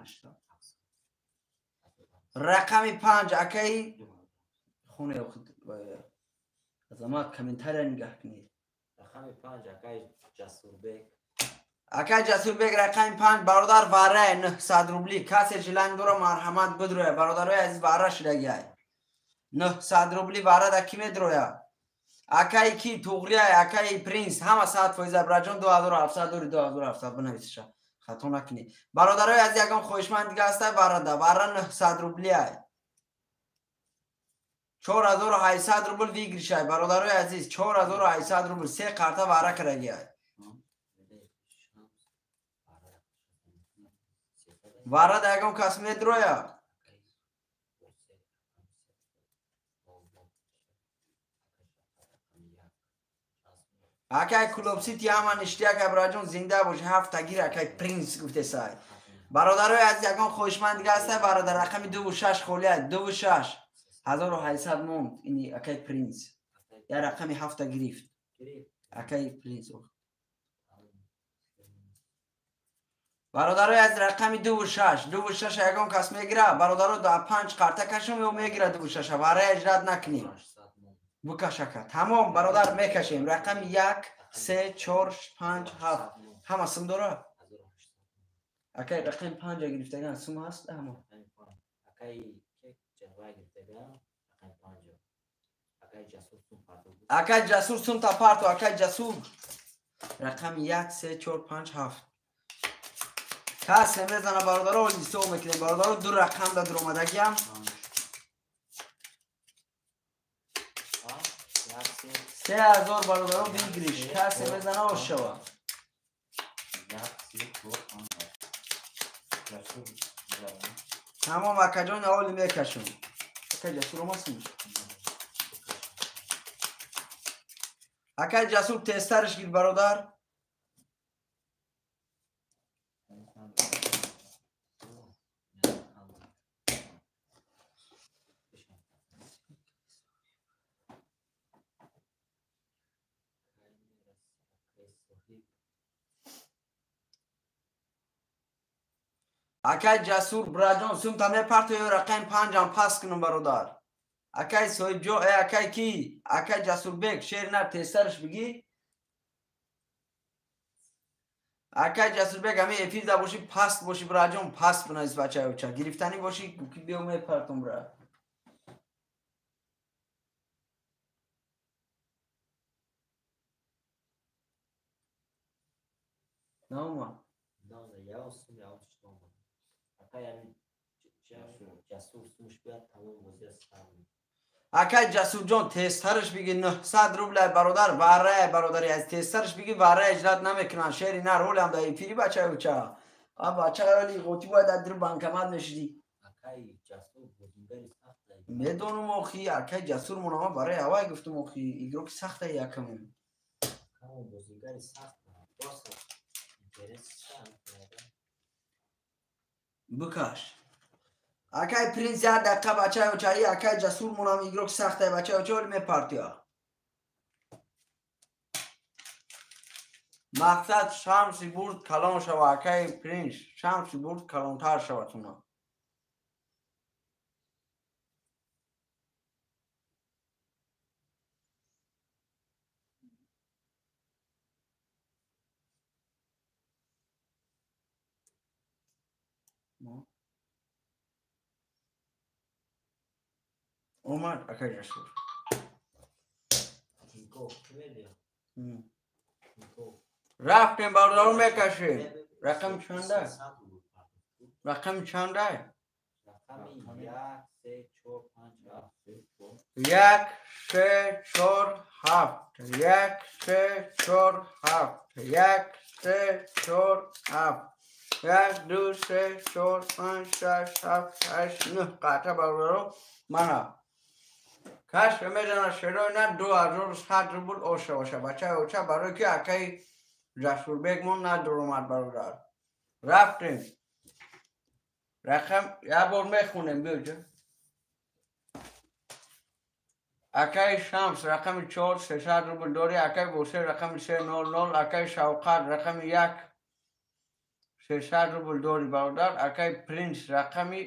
A: Рақами 5 акай хоне азамат комментария нигаҳ кунед.
B: Рақами 5 акай Ҷасурбек.
A: Акай Ҷасурбек рақами 5 бародар варай 900 рубли. Касе желание дора марҳамат бидроя. Бародарои азиз вара шидагиай. 900 рубли вара да ки медроя? Акай ки туғрияй, акай принс ҳама 100% браҷон 2700 дори 2700 бинависиша. Хато накунӣ. Бародарои азиз ягон хоҳишманд дига ҳастай варада. Вара 900 рублиай. 4800 рубл выигрышай. Бародарои азиз 4800 рубл се карта вара карагиай. Вара да ягон кас медроя? Акай Клуб Сити ҳама ништяк абраҷон зинда бош ҳафтагир акай принс гуфтесай. Бародарои азиз ягон хоҳишманд дига ҳастай бародар рақами 26 холиай 26 1800 монд ини акай принс. Я рақами 7 гирифт. Акай принс. Бародарои аз рақами 26 26 ягон кас мегира бародаро да 5 карта кашум ё мегира 26 вара иҷрат накунем. Букашака. Тамом бародар мекашем. Рақами 1 3 4 5 7. Ҳама сум дора? Акай рақами 5 гирифтаган сум ҳаст ҳама.
B: Акай ҷавай гирифтаган рақами 5. Акай Ҷасур сум парту.
A: Акай Ҷасур сум та парту, акай Ҷасур. Рақами 1 3 4 5 7. Касе мезана бародаро ҳисоб мекунем. Бародаро ду рақам да дуромадагиам. 3000 бародаро выигрыш. Касе мезана ошава. Тамом акаҷон оли мекашем. Акай Ҷасур омадсин? Акай Ҷасур тезтарш гир бародар. Акай Ҷасур браҷон сумта мепартоё рақами 5-ам пас кунам бародар. Акай соҳибҷо акай ки? Акай Ҷасурбек шер на тезтарш бигӣ. Акай Ҷасурбек ҳами эфир да бошӣ паст бошӣ браҷон паст бинавис бачаёча. Гирифтанӣ бошӣ ки биё мепартом бра. Наома. Акай Ҷасурҷон тезтарш биги 900 рубля бародар варай бародари аз тезтарш биги варай иҷрат намекунанд. Шери на ролям да эфири бачаюча. А бачаи ғоти бояд дар банкомат мешидӣ. Медонум охи акай Ҷасур монама барои авай гуфтум охи игроки сахта якамон. Букаш. Акай принс як дақиқа бачаючаи акай Ҷасур монам игрок сахтай бачаюча оли мепартия. Мақсад шамси бурд калон шава акай принс шамси бурд калонтар шава туна. Омад акай Ҷасур. Рафтем бародаро мекашем. Рақам чанда? Рақам чанда? 1 3 4 7 1 3 4 7 1 3 4 7 1 2 3 4 5 6 7 8 9 қата бародаро мана. Кас мезана шерои нар 2100 рубл оша боша. Бачаи оча барои ки акаи Ҷасурбек мон надуромад бародар. Рафтем. Рақам як бор мехонем биёҷа. Акаи Шамс рақами 4 300 рубл дорӣ, акаи Босе рақами 3 00, акаи Шавқат рақами 1 300 рубл дорӣ бародар, акаи Принс рақами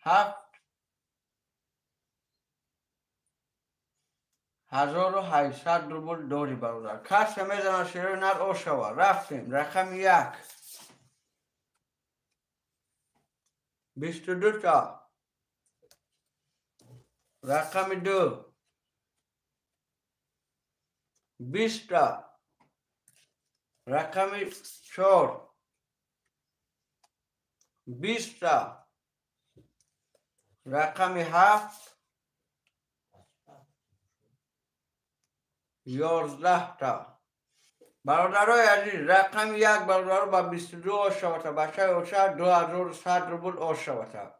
A: 7 1800 рубл дорӣ бародар. Кас мезана шерои нар ошава. Рафтем. Рақами 1 22 та. Рақами 2 20 та. Рақами 4 20 та. Рақами 7 11 та. Бародарои азиз, рақами 1 бародаро ба 22 ошавата. Бачаи оча 2100 рубл ошавата.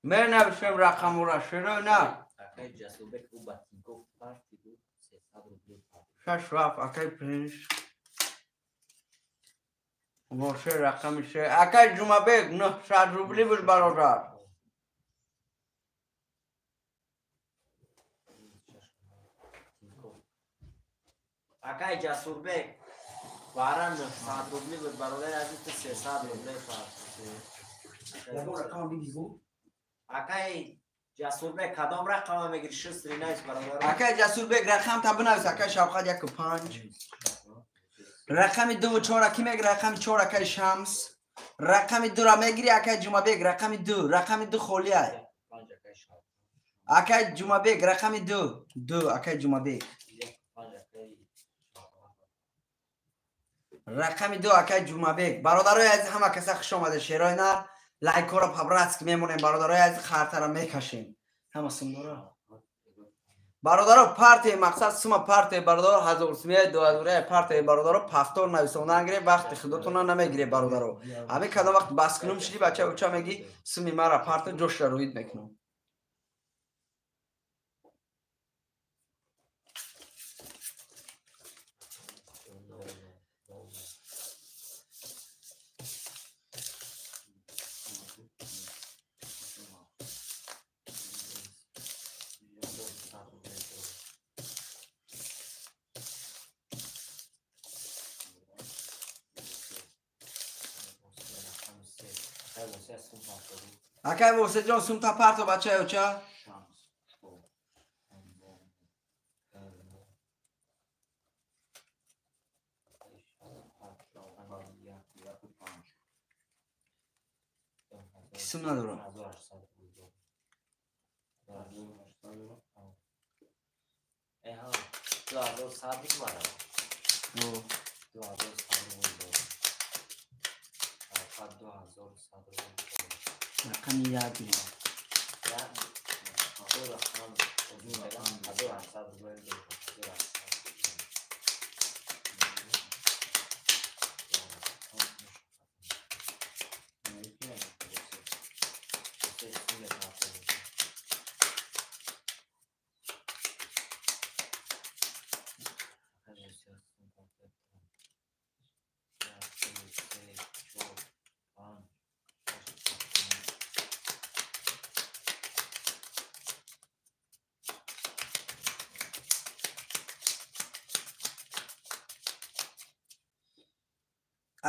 A: Менависем рақамура шерои нар.
B: Акаи Ҷасурбек ӯ ба Тинькофф партиду 300 рубли партид.
A: Шаш рафт акаи Принс. Восе рақами 3. Акаи Ҷумабек 900 рубли буд бародар.
B: Акаи Ҷасурбек бара 900 рубли буд бародари азиз, ту 300 рубли партид. Акаи Ҷасурбек кадом рақама мегири? 6 навис бародар.
A: Акаи Ҷасурбек рақам та бинавис. Акаи Шавқат 1 5. Рақами 2 ва 4 ки мегири? Рақами 4 акаи Шамс. Рақами 2 ра мегири акаи Ҷумабек. Рақами 2, рақами 2 холӣ ай. Акаи Ҷумабек рақами 2, 2 акаи Ҷумабек. Рақами 2 акаи Ҷумабек. Бародарои азиз, ҳама каса хуш омаде. Шерои нар лайкҳоро по-братски мемонем. Бародарои азиз, хартара мекашем. Ҳама сумдора. Бародаро партияи мақсад сума партияи бародаро 1000 сумия 2000 партияи бародаро пафтор нависондан гире, вақти худотона намегире бародаро. Ҳамин кадом вақт бас кунум шиди бача уча меги суми мара партия ҷошра рӯид мекунам. Акай Восеҷон сумта парто бачаи оча. Ки сум надорам? Рақами 1.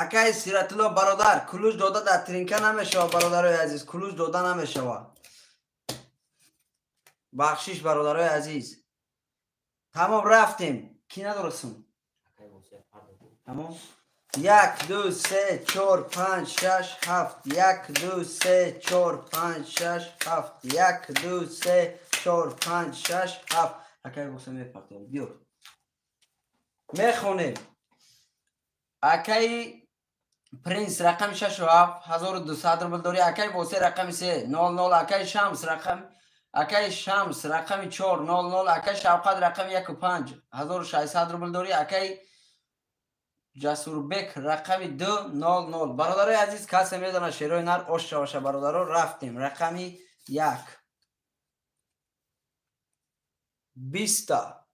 A: Акаи Сиратулло бародар, кулуш дода дар тринка намешава бародарои азиз, кулуш дода намешава. Бахшиш бародарои азиз. Тамом рафтем. Ки надорасум? Тамом. 1 2 3 4 5 6 7 1 2 3 4 5 6 7 1 2 3 4 5 6 7. Акаи Восе мепартем. Биё. Мехонем. Акаи Принс рақами 6 7 1200 рубл дорӣ. Акаи Восе рақами 3 00. Акаи Шамс рақами 4 00. Акаи Шавқат рақами 1 5 1600 рубл дорӣ. Акаи Ҷасурбек рақами 200. Бародарои азиз, касе медонад шерои нар ош шаваша, бародаро, рафтем. Рақами 1 20та,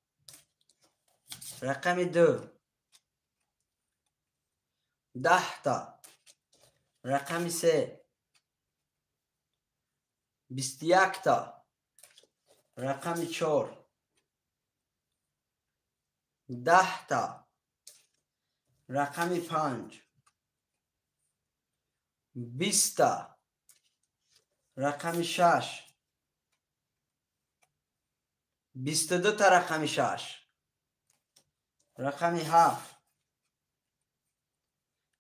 A: рақами 2 10та, рақами 3 21та, рақами 4 10та, рақами 5 20та, рақами 6 22та, рақами 6, рақами 7,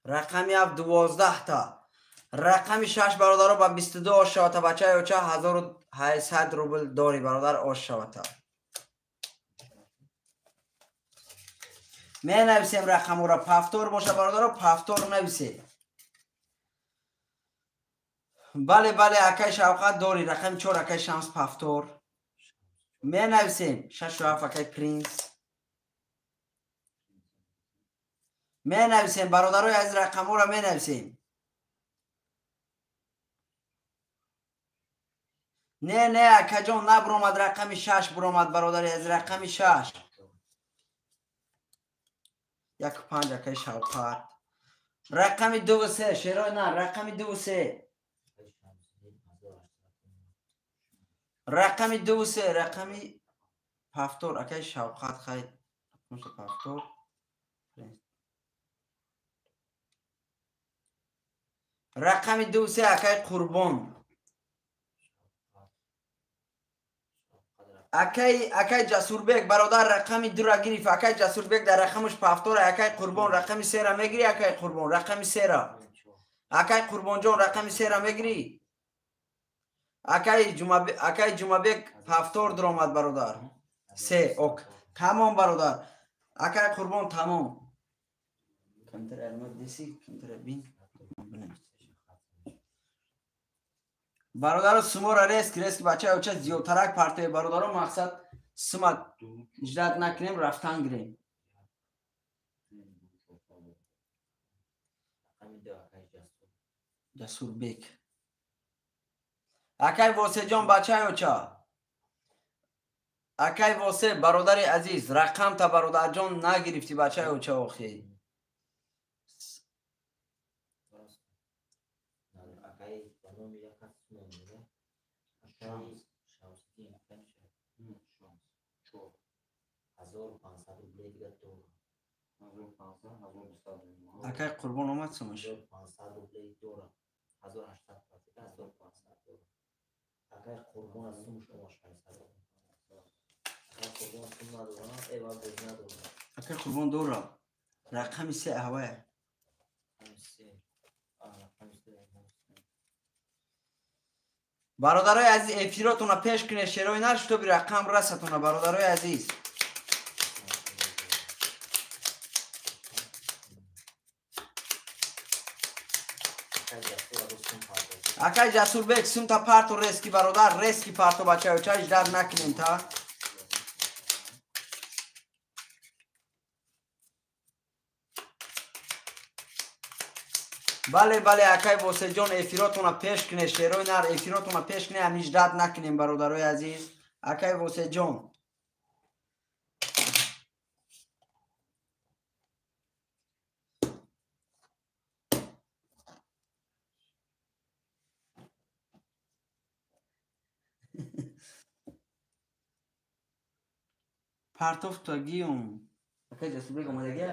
A: рақами 7 12та, рақами 6 бародаро ба 22 ош шавата. Бачаи оча 1800 рубл дори бародар, ош шавата. Менависем рақамора, пафтор боша бародаро, пафтор нависе. Бале, бале, акай Шавқат дори, рақами 4 акай Шамс пафтор. Менависем 6 7 акай Принс. Менависем бародарои азиз, рақамора менависем. Не, не, акаҷон, набуромад, рақами 6 буромад бародари азиз, рақами 6. 1 5 акай Шавқат. Рақами 2 3 шерои нар, рақами 2 3. Рақами 2 3, рақами пафтор акай Шавқат, хай пафтор. Рақами 2 3 акай Қурбон. Акай Ҷасурбек бародар рақами 2-ра гирифт. Акай Ҷасурбек дар рақамаш пафтора. Акай Қурбон рақами 3-ра мегирӣ. Акай Қурбон рақами 3-ра. Акай Қурбонҷон рақами 3-ра мегирӣ. Акай Ҷумабек пафтор дуромад бародар. 3 ок. Тамом бародар. Акай Қурбон тамом. Камтар алмад деси, камтар бин. Бародаро, сумора реск реск бача оча зиёдтарак партои бародаро, мақсад сума ждат накунем, рафтан гирем. Ҷасурбек. Акай Восеҷон бачаи оча. Акай Восе бародари азиз, рақамта бародарҷон нагирифтӣ бачаи оча охи. Акай Қурбон омад сумаш. Акай Қурбон дора. Рақами 3 ҳавая. Бародарои азиз, эфиротона пеш кунед, шерои нар, шутоби рақам расатона, бародарои азиз. Акай Ҷасурбек, сумта парто рески бародар, рески парто бачаё, чай ждар накунем та. Бале, бале, акай Восеҷон, эфиротона пеш кунед, шерои нар, эфиротона пеш кунед, ҳамин ждат накунем бародарои азиз. Акай Восеҷон. Партофта гиюм. Акай Ҷасурбек омадагия?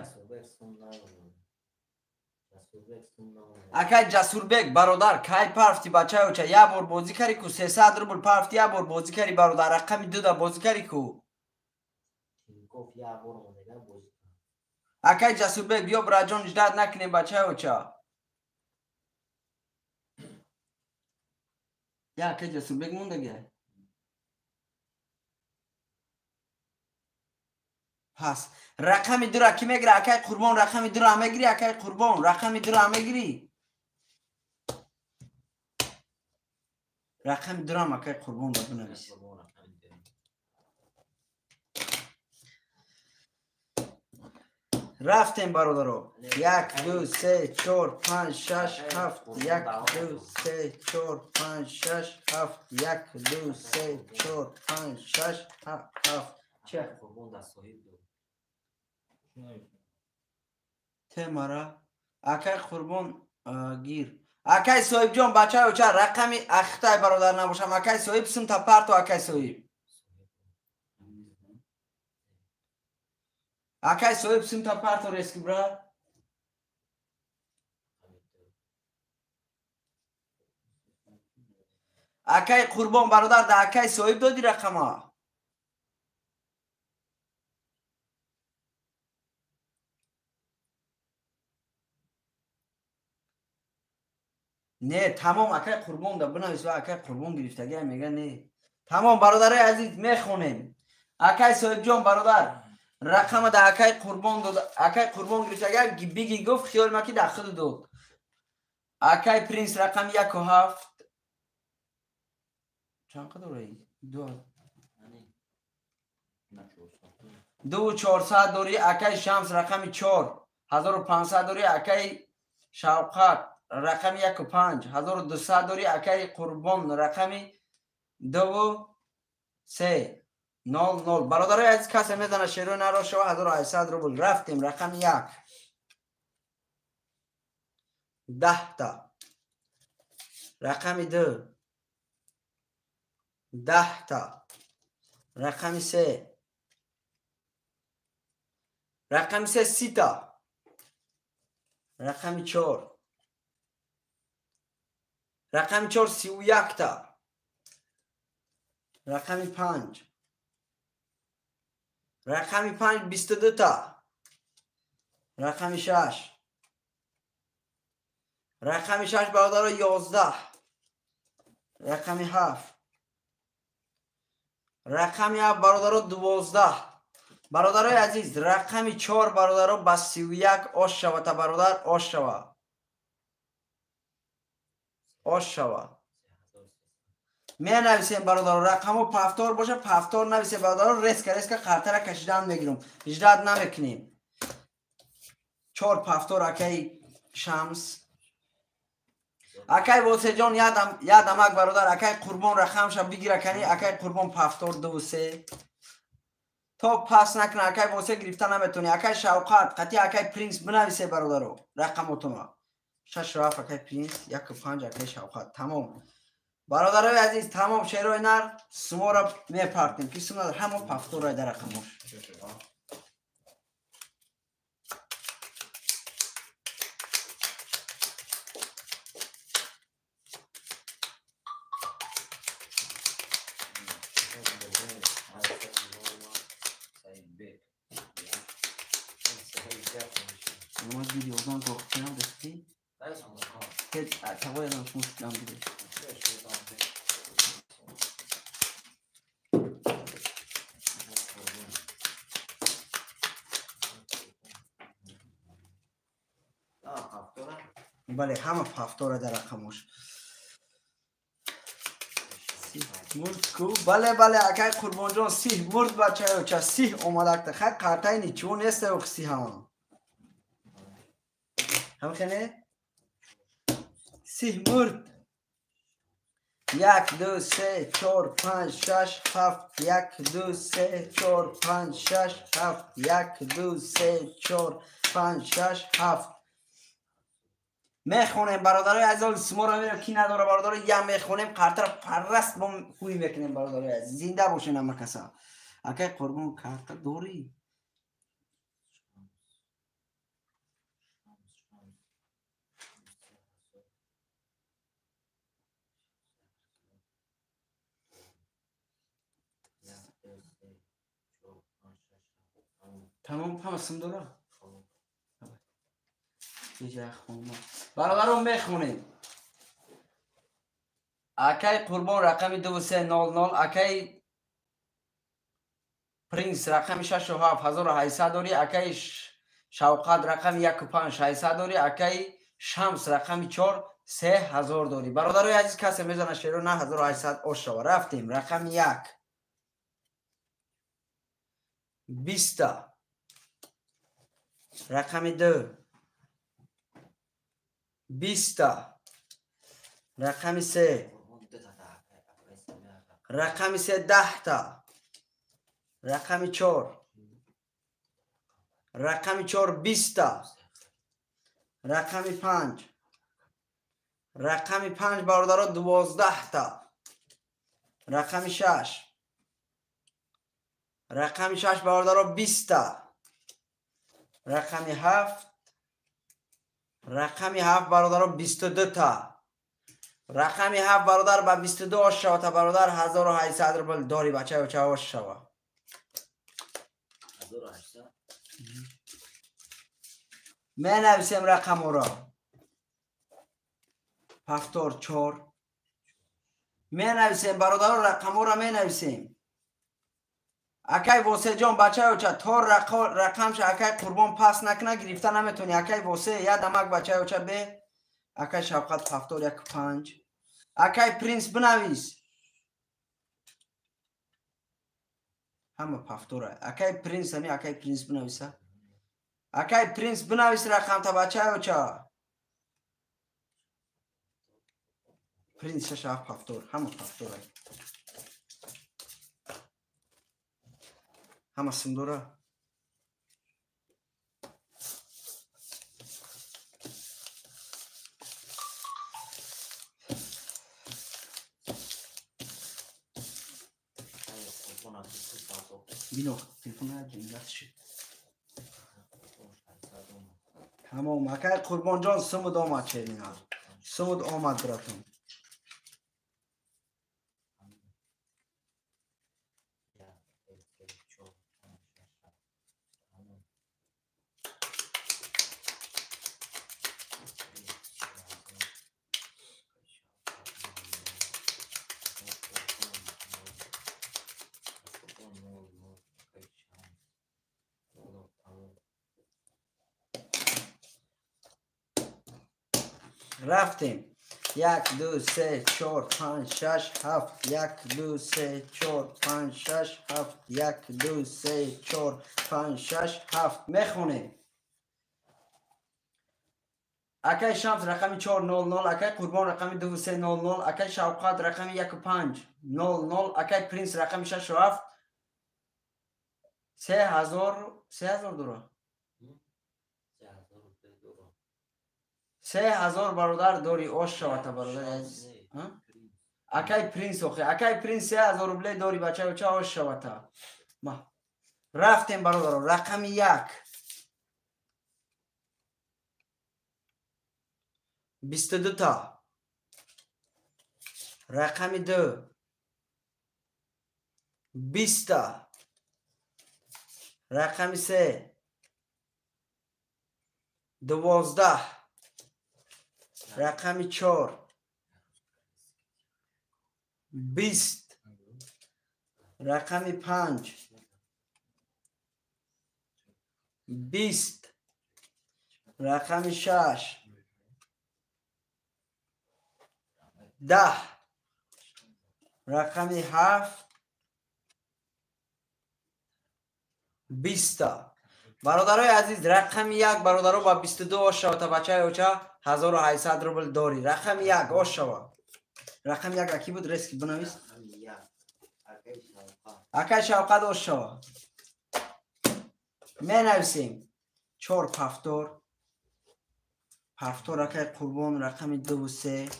A: Акай Ҷасурбек бародар, кай парфти бачаи оча, як бор бозӣ карӣ ку, 300 рубл парфти, як бор бозӣ карӣ бародар, рақами 2-да бозӣ карӣ ку. Акай Ҷасурбек, биё браҷон, ждат накунем бачаи оча. Я акай Ҷасурбек мондагия? Пас рақами 2-ра ки мегира? Акай Қурбон рақами 2-ра мегирӣ? Акай Қурбон рақами 2-ра мегирӣ? Рақами 2-рам акай Қурбон ба бинавис. Рафтем бародаро. 1 2 3 4 5 6 7 1 2 3 4 5 6 7 1 2 3 4 5 6 7. Че? Темара. Акай Қурбон гир. Акай Соҳибҷон бачаи оча рақами ахтай бародар набошам. Акай Соҳиб сумта парто акай Соҳиб. Акай Соҳиб сумта парто рески бра. Акай Қурбон бародар да акай Соҳиб доди рақама. Не, тамом акай Қурбон да бинавис ва акай Қурбон гирифтагия мега не. Тамом бародарои азиз мехонем. Акай Соҳибҷон бародар рақама да акай Қурбон дод, акай Қурбон гирифтагия биги гуфт хиёл ма ки да худ дод. Акай Принс рақами 1.7 чанд қадр 2 2400 дори. Акай Шамс рақами 4 1500 дори. Акай Шавқат рақами 1.5 1200 дори. Акай Қурбон рақами 2 3 0 0. Бародарои азиз касе мезана шерои наро шава 1800 рубл. Рафтем рақами 1 10 та, рақами 2 10 та, рақами 3 рақами 3 30 та, рақами 4 рақами 4 31 та, рақами 5 рақами 5 22 та, рақами 6 рақами 6 бародаро 11, рақами 7 рақами 7 бародаро 12. Бародарои азиз рақами 4 бародаро ба 31 ош шава та бародар ош шава. Ош шава. Менависем бародаро рақамо пафтор боша пафтор нависем бародаро резка резка қартара кашидан мегирам. Ждат намекунем. 4 пафтор акай Шамс. Акай Восеҷон ядамак бародар акай Қурбон рақамша бигира кани акай Қурбон пафтор 2 3 то пас накна акай Восе гирифта наметони. Акай Шавқат қати акай Принс бинависе бародаро рақамотона. 6 7 акай Принс 1.5 акай Шавқат. Тамом. Бародарои азиз тамом шерои нар сумора мепартем ки сум надор ҳамо пафтора дар рақамош. Бале ҳама пафтора дар рақамош. Мурд ку? Бале бале акай Қурбонҷон сиҳ мурд бачаё ча сиҳ омадакта. Хай қартаи ничего неста ох сиҳам. Ҳамхене? Сиҳ мурд. 1 2 3 4 5 6 7 1 2 3 4 5 6 7 1 2 3 4 5 6 7. Мехонем бародарои азиз суморо мебинем ки надора бародаро я мехонем қартара парраст бо ҳуй мекунем бародарои азиз. Зинда бошен ҳама каса. Акай Қурбон карта дорӣ? Тамом ҳама сум дора? Бародарон мехонем. Акай Қурбон рақами 2300, акай Принс рақами 6 7 1800 дорӣ, акай Шавқат рақами 1.5 600 дорӣ, акай Шамс рақами 4 3000 дорӣ. Бародарои азиз касе мезана шеро 9800 ош шава. Рафтем рақами 1 20 Рақами 2 20та. Рақами 3. Рақами 3 10та. Рақами 4. Рақами 4 20та. Рақами 5. Рақами 5 бародаро 12та. Рақами 6. Рақами 6 бародаро 20та. Рақами 7. Рақами 7 бародаро 22та. Рақами 7 бародар ба 22 ош шава бародар 1800 рубл дори бачаё ча ош шава.
B: 1800.
A: Менависем рақаморо. Повтор 4. Менависем бародаро рақаморо менависем. Акай Восеҷон бачаё ча то рақамша акай Қурбон пас накна гирифта наметони. Акай Восе я дамак бачаё ча бе. Акай Шавқат повтор 1 5. Акай Принс бинавис. Ҳама повтора. Акай Принс ами акай Принс бинависа. Акай Принс бинавис рақамта бачаё ча. Принс 6 7 повтор. Ҳама повтора. Ҳама симдора. Бино, телефон шид. Тамом, акай Қурбонҷон сумуд омад черина. Сумуд омад братон. Рафтем. 1 2 3 4 5 6 7 1 2 3 4 5 6 7 1 2 3 4 5 6 7 мехонем. Акай Шамс рақами 400, акай Қурбон рақами 2300, акай Шавқат рақами 1500, акай Принс рақами 67 3000 3000 дора. 3000 бародар дори ош шавата бародар азиз. Акай Принс охи, акай Принс 3000 рублей дори бачаё ча ош шавата. Ма рафтем бародаро, рақами 1 22 та. Рақами 2 20 та. Рақами 3 12. Рақами 4 20. Рақами 5 20. Рақами 6 10. Рақами 7 20. Бародарои азиз, рақами 1 бародаро ба 22 ош шава бачаё ча 1800 рубл дори. Рақами 1 ош шава. Рақами 1 аки буд рески бинавис. Акай Шавқат ош шава. Менависем 4 повтор. Повтор акай Қурбон рақами 2 3.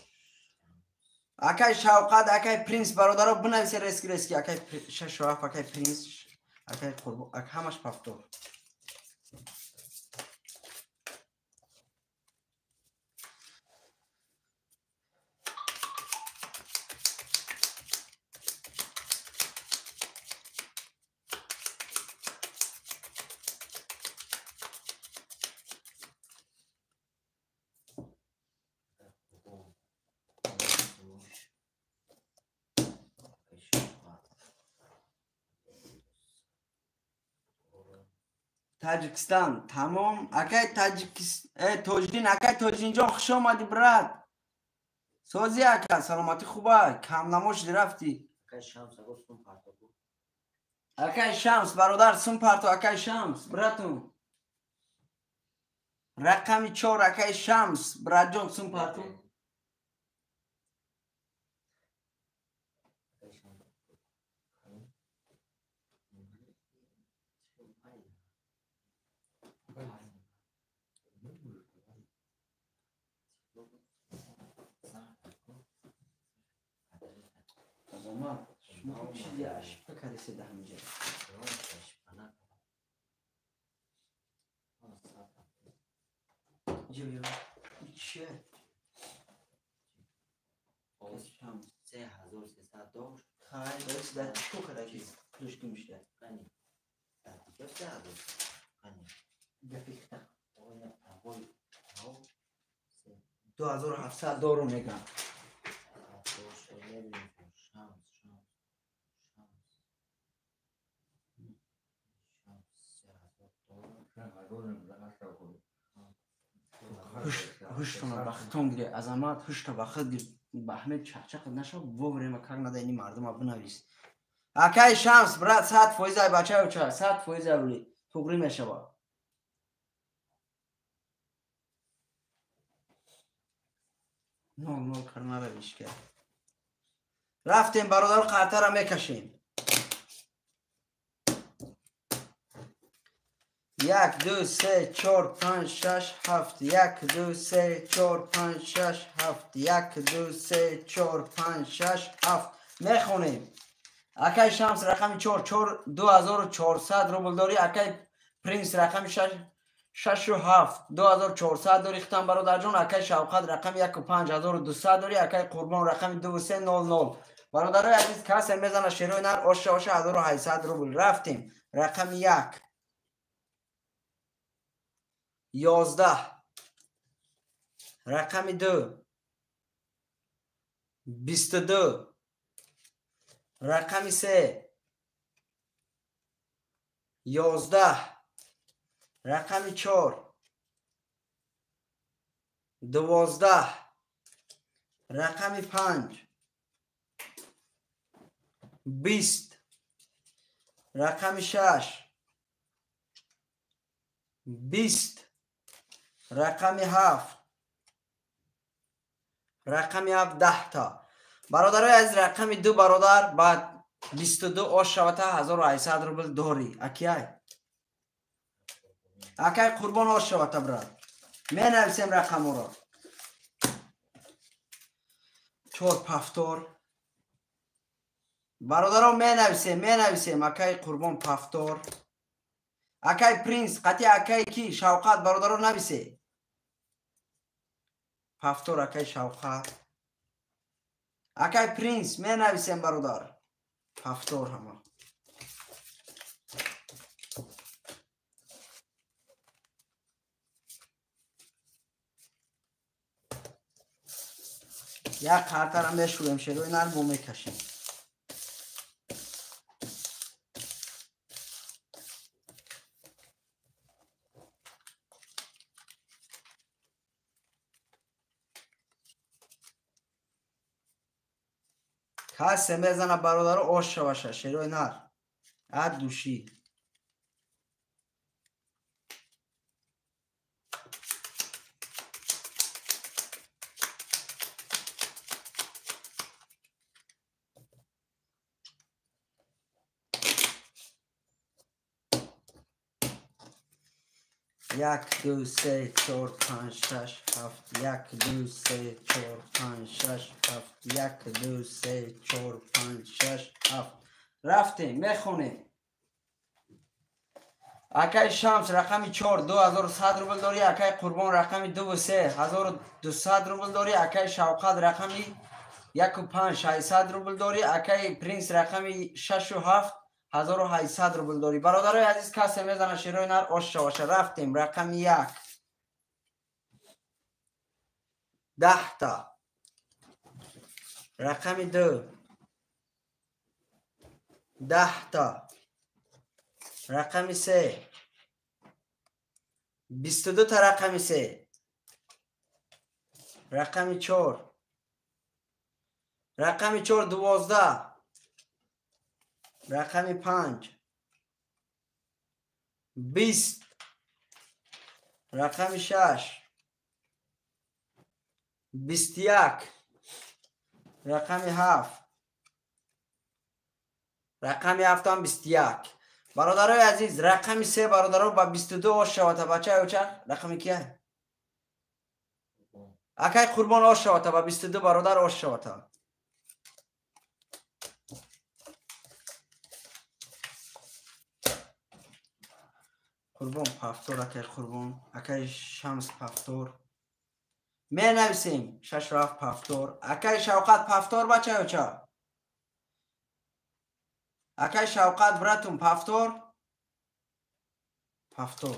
A: Акай Шавқат, акай Принс бародаро бинависе рески рески акай 6 7 акай Принс, акай Қурбон, ҳамаш повтор. Таҷикистон тамом. Акай Таҷикистон, Тоҷидин, акай Тоҷидинҷон хуш омадӣ брат. Сози ака, саломатӣ хуба, камнамо шуди рафтӣ. Акай Шамс бародар сум парто, акай Шамс братум. Рақами 4 акай Шамс, братҷон, сум парту. Азамат, шумо чизи ошибка кардед дар ҳаминҷа. Чӣ?
B: 3300 дошт.
A: Хай, дар чӣ кор кардаги? Пулш гум шуда.
B: Қани. Дар куҷо 3000? Қани.
A: Гапи хита.
B: Оя правой.
A: 2700 доллар мегам. Ҳуштона ба хитон гире, Азамат, ҳушта ба худ гир, ба ҳамед чақчақ нашав, воврема как надо ини мардума бинавис. Акай Шамс, брат, 100% ай бачаё ча, 100% ай ули, туғрӣ мешава. Нол нол кар наравиш ка. Рафтем бародаро, қартара мекашем. 1 2 3 4 5 6 7 1 2 3 4 5 6 7 1 2 3 4 5 6 7 мехонем. Акай Шамс рақами 4 4 2400 рубл дорӣ. Акай Принс рақами 6 6 7 2400 дорӣ хитам бародарҷон. Акай Шавқат рақами 1 5200 дорӣ. Акай Қурбон рақами 2 3 0 0. Бародарои азиз, касе мезана шерои нар оша оша 1800 рубл. Рафтем. Рақами 1 11, рақами 2 22, рақами 3 11, рақами 4 12, рақами 5 20, рақами 6 20, рақами 7, рақами 7 10 та. Бародарои азиз, рақами 2 бародар ба 22 ош шавата 1800 рубл дорӣ. Акияй. Акай Қурбон ош шавата брат. Менависем рақаморо. 4 пафтор. Бародаро менависем, менависем акай Қурбон пафтор. Акай Принс, қати акай ки Шавқат бародаро нависе. Пафтор акай Шавқат. Акай Принс менависем бародар. Пафтор ҳама. Як қартара мешӯем, шерои нар бо мекашем. Касе мезана бародаро ош шаваша шерои нар. Ад души. 1 2 3 4 5 6 7 1 2 3 4 5 6 7 1 2 3 4 5 6 7. Рафтем, мехонем. Акай Шамс рақами 4 2100 рубл дорӣ. Акай Қурбон рақами 2 3 1200 рубл дорӣ. Акай Шавқат рақами 1 5 600 рубл дорӣ. Акай Принс рақами 6 7 1800 рубл дорӣ. Бародарои азиз, касе мезана шерои нар ош шаваша. Рафтем. Рақами 1 10 та. Рақами 2 10 та. Рақами 3 22 та. Рақами 3, рақами 4, рақами 4 12, рақами 5 20, Рақами 6 21. Рақами 7. Рақами 7 ҳам 21. Бародарои азиз, рақами 3 бародаро ба 22 ош шавата. Бачаи оча, рақами кия? Акай Қурбон ош шавата ба 22 бародар ош шавата. Қурбон пафтор, акай Қурбон, акай Шамс пафтор. Менависем 6 7 пафтор. Акай Шавқат пафтор, бачаи оча. Акай Шавқат братум пафтор. Пафтор.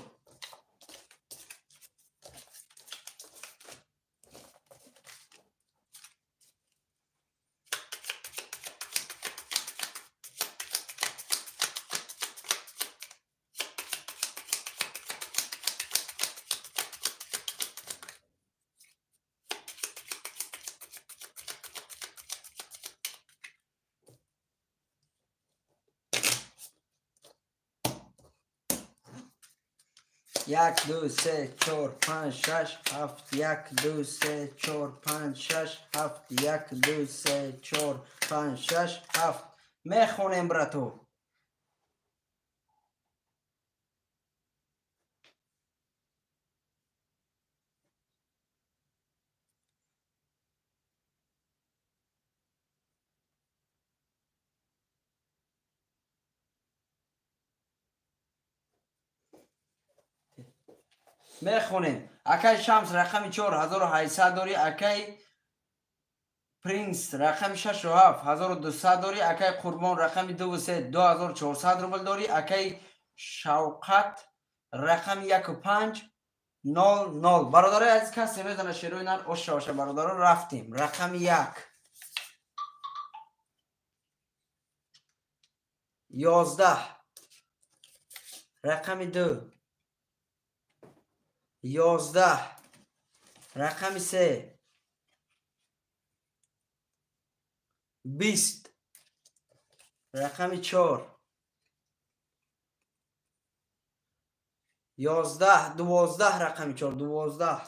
A: Як, ду, се, чор, панҷ, шаш, ҳафт, як, ду, се, чор, панҷ, шаш, ҳафт, як, ду, се, чор, панҷ, шаш, ҳафт. Мехонем, брату. Мехонем. Акай Шамс рақами 4 1800 дорӣ, акай Принс рақами 6 7 1200 дорӣ, акай Қурбон рақами 2 3 2400 рубл дорӣ, акай Шавқат рақами 1 5 0 0. Бародарои азиз, касе мезана шерои нар ош шаваша. Бародаро, рафтем. Рақами 1 11, рақами 2 11, рақами 3 20, рақами 4 11 12, рақами 4 12,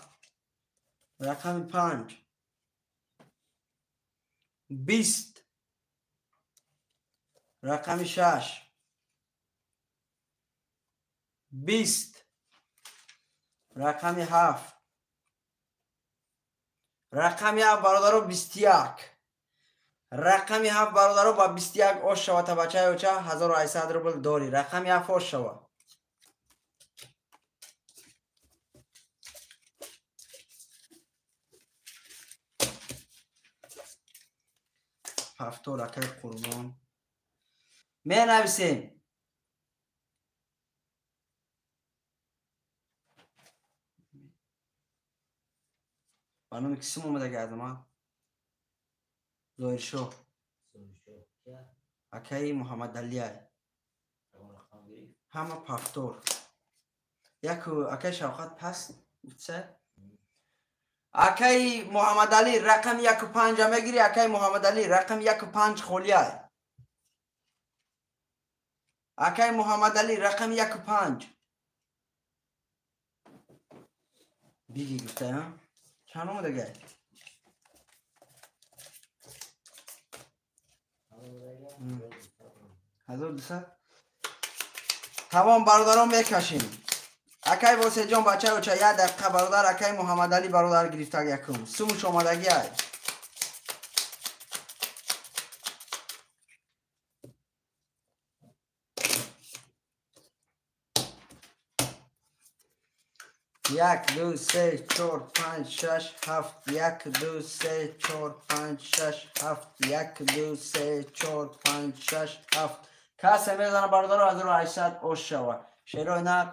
A: рақами 5 20, рақами 6 20, рақами 7, рақами 7 бародаро 21, рақами 7 бародаро ба 21 ош шавата. Бачаи оча, 1800 рубл дорӣ. Рақами 7 ош шава. Ҳафтор, акай Қурбон. Менависем. Ба номи кисим омадаги азама? Зоҳиршоҳ. Акаи Муҳаммадалиай. Ҳама пафтор. Яку акаи Шавқат паст гуфтса? Акаи Муҳаммадалӣ рақами 1 5 мегирӣ, акаи Муҳаммадалӣ рақами 1 5 холиай. Акаи Муҳаммадалӣ рақами 1 5. Биги гуфта, а? Чанд омадагай? 1200. Тамом бародарон, мекашем. Акай Восеҷон, бачаи оча, як дақиқа бародар, акай Муҳаммадалӣ бародар гирифтаг якум. Сумуш омадагӣ ай. Як, ду, се, чор, панҷ, шаш, ҳафт, як, ду, се, чор, панҷ, шаш, ҳафт, як, ду, се, чор, панҷ, шаш, ҳафт. Касе мезана бародаро 1800 ош шава. Шерои нар.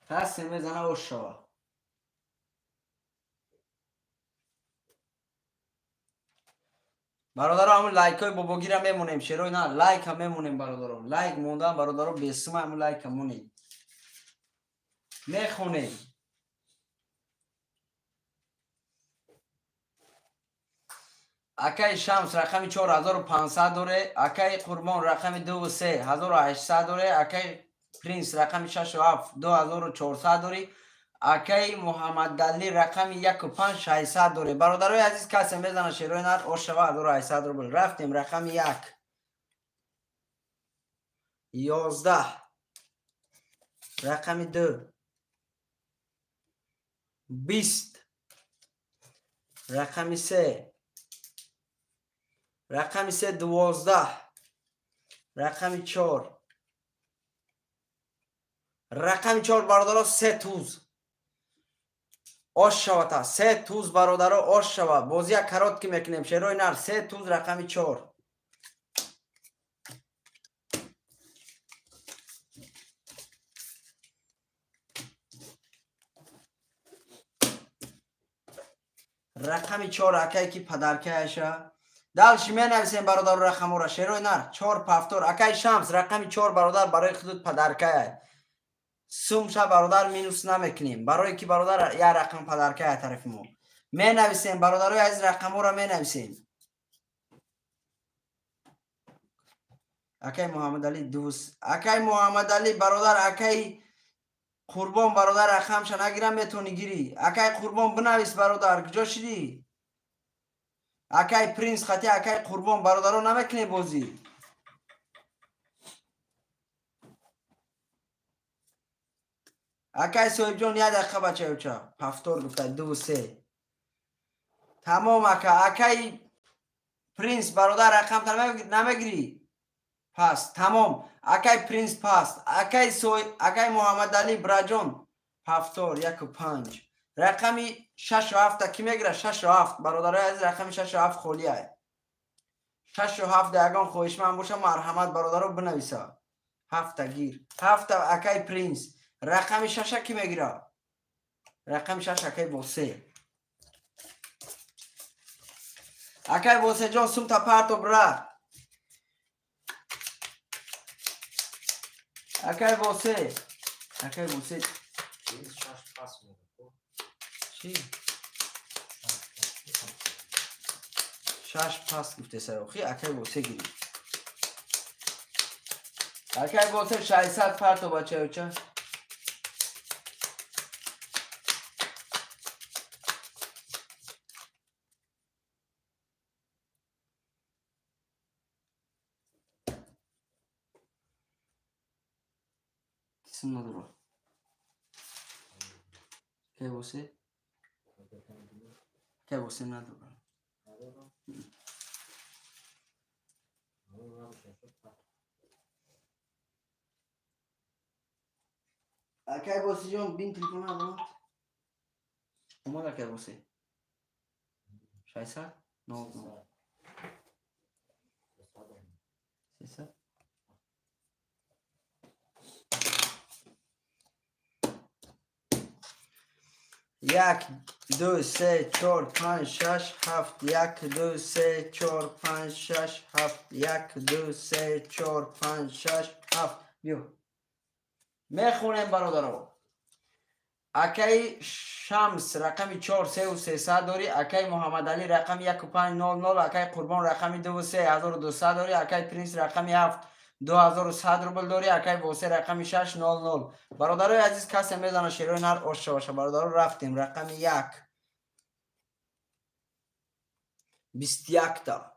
A: Касе мезана ош шава. Бародаро, ҳамун лайкҳои бобогира мемонем. Шерои на лайка мемонем бародаро. Лайк мондан бародаро бесума ҳамун лайка монем. Мехонем. Акаи Шамс рақами 4500 доре, акаи Қурбон рақами 2 3 1800 доре, акаи Принс рақами 6 7 2400 дорӣ. Акаи Муҳаммадалӣ рақами 1 5 600 дорӣ. Бародарои азиз, касе мезана шерои нар ошава 1800 рубл. Рафтем рақами 1 11, рақами 2 20, рақами 3, рақами 3 12, рақами 4, рақами 4 бародаро 3 туз ош шавата, 3 туз бародаро ош шава. Бозия короткий мекунем шерои нар, 3 туз рақами 4. Рақами 4 акай ки падаркаяша. Дальше менависем бародаро рақамора шерои нар 4 повтор. Акай Шамс рақами 4 бародар барои худут падаркая. Сумша бародар минус намекунем. Барои ки бародар я рақам падаркая тарафи мо. Менависем бародарои азиз рақамора менависем. Акай Муҳаммадалӣ дус. Акай Муҳаммадалӣ бародар, акай Қурбон бародар рақамша нагирам метавонӣ гирӣ. Акай Қурбон бинавис бародар, куҷо шидӣ? Акай Принс хати акай Қурбон бародаро намекунӣ бозӣ. Акай Соҳибҷон як дақиқа бачаюча. Повтор гуфта 2 3. Тамом ака. Акай Принс бародар рақамта намегирӣ? Пас тамом. Акай Принс пас. Акай акай Муҳаммадалӣ браҷон повтор 1 5. Рақами 6 7 ки мегира? 6 7 бародарои азиз рақами 6 7 холия. 6 7 ягон хоҳишманд боша марҳамат бародаро бинависа. 7 гир. 7 акай Принс. Рақами 6 ки мегира? Рақами 6 акай Босе. Акай Босе ҷон сумта парто бра. Акай Босе. Акай Босе. Чӣ? 6 пас гуфте сарохи акай Босе гирӣ. Акай Босе 600 парто бачаюча. Надора. Акай Босе? Акай Босе надора. Акай Босе ҷон бин телефон омад. Омад акай Босе. 600 9 300. 1 2 3 4 5 6 7 1 2 3 4 5 6 7 1 2 3 4 5 6 7. Биё мехонем бародаро. Акай Шамс рақами 4 3 300 дорӣ. Акай Муҳаммадалӣ рақами 1 5 0 0. Акай Қурбон рақами 2 3 1200 дорӣ. Акай Принс рақами 7 2100 рубл дорӣ. Акай Босе рақами 6 0 0. Бародарои азиз касе мезана шерои нар ош шаваша. Бародаро рафтем рақами 1 21 та,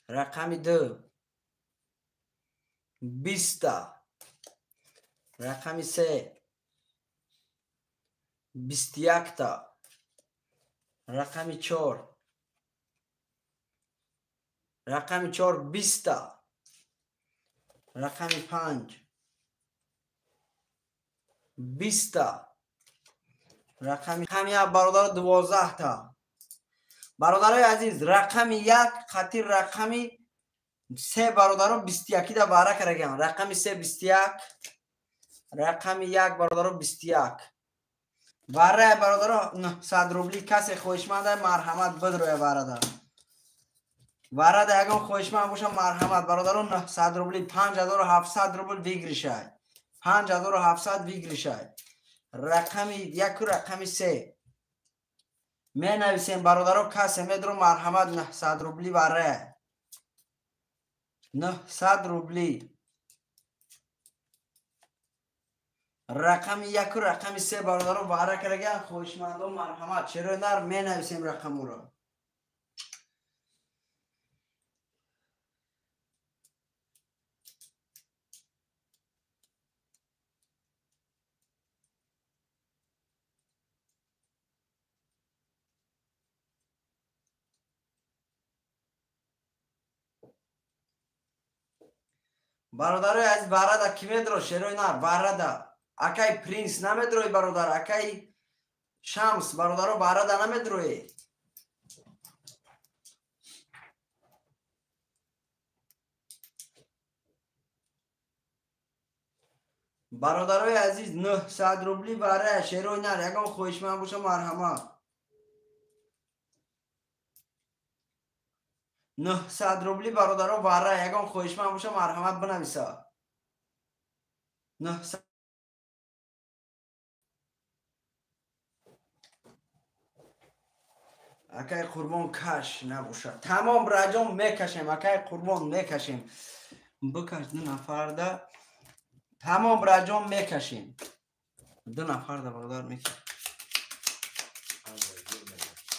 A: рақами 2 20 та, рақами 3 21 та, рақами 4, рақами 4 20 та, рақами 5 20 та, рақами 1 бародар 12 та. Бародарои азиз рақами 1 хати рақами 3 бародаро 21 да бара караган. Рақами 3 21, рақами 1 бародаро 21. Варае бародаро 900 рубли касе хоҳишманда марҳамат бидроя варада. Варада ягон хоҳишманд боша марҳамат бародаро 900 рубли 5700 рубл выигрышай. 5700 выигрышай. Рақами 1 рақами 3 менависем бародаро касе медро марҳамат 900 рубли варае. 900 рубли. Рақами 1 ва рақами 3 бародаро ваъра караган хоҳишмандон марҳамат. Шерои нар менависем рақамуро. Бародарои азиз, варада ки медро шерои нар? Варада акай Принс намедрои бародар, акай Шамс бародаро варада намедрои. Бародарои азиз, 900 рубли вара шерои нар. Ягон хоҳишманд боша марҳамат. 900 рубли бародаро вара, ягон хоҳишманд боша марҳамат бинависа. 900. Акай Қурбон каш набошад. Тамом раҷон мекашем, акай Қурбон мекашем. Бикаш ду нафарда. Тамом раҷон мекашем. Ду нафарда бародар мекашем.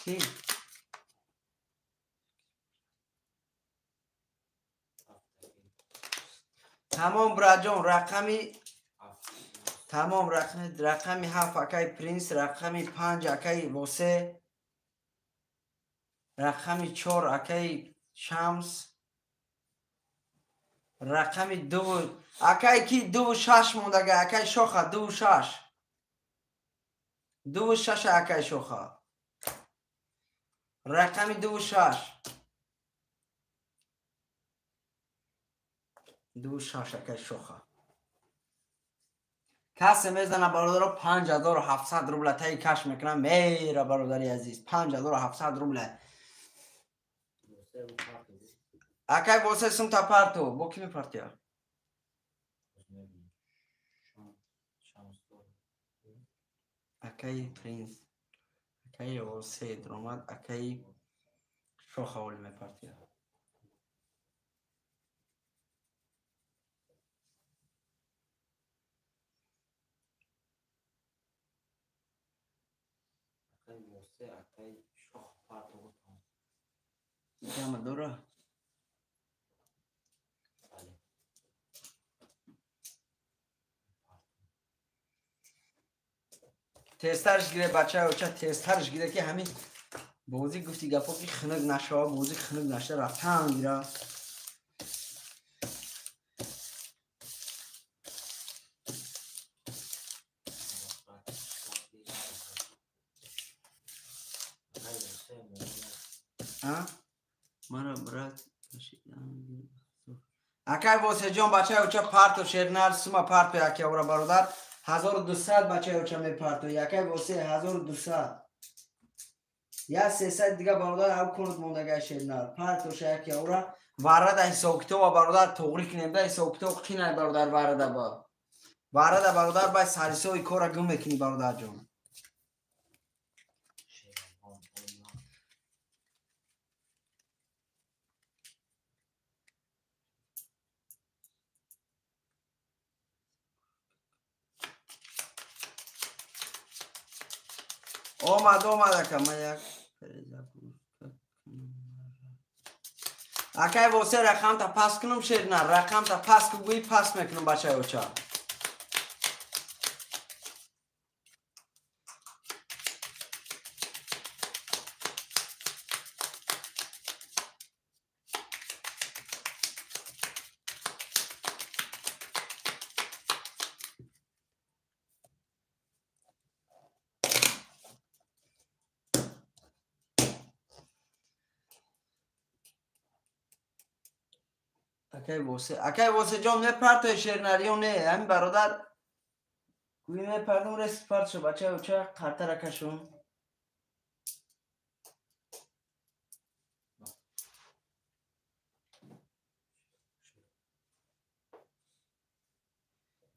A: Ки? Тамом браҷон, рақами тамом рақами 7 акай Принс, рақами 5 акай Восе, рақами 4 акай Шамс, рақами 2 акай ки 2 6 мондага акай Шоха 2 6 2 6 акай Шоха, рақами 2 6 2 6 акай Шоха. Касе мезана бародаро 5700 рубла таи каш мекунам мера бародари азиз, 5700 рубла. Акай Восе сумта парту, бо ки мепартия? Акай Принс, акай Восе дромад, акай Шоха оли мепартия. Ҷама дора? Тезтарш гире бачаи оча, тезтарш гире ки ҳамин бозӣ гуфти гапо ки хунук нашава, бозӣ хунук наша рафтан гира. Мара брат акай Восеҷон бачаи оча парто шернар сума парто яке ора бародар 1200 бачаи оча мепарто якай Восе 1200 я 300 дига бародар ав конут мондагай шернар партоша яке ора варада ҳисобкитоба бародар тоғрӣ кунем да ҳисобкитоб қинай бародар варада ба варада бародар бай сарҳисоби кора гум мекунӣ бародарҷон. Омад, омад ака, ман як акай Восе рақамта пас кунам шерна, рақамта пас ку гӯӣ пас мекунам бачаи оча. Акай Восе, акай Восе ҷон мепартои шернариё не, ҳамин бародар гӯӣ мепартом рес партшо бачаи оча қартара кашон.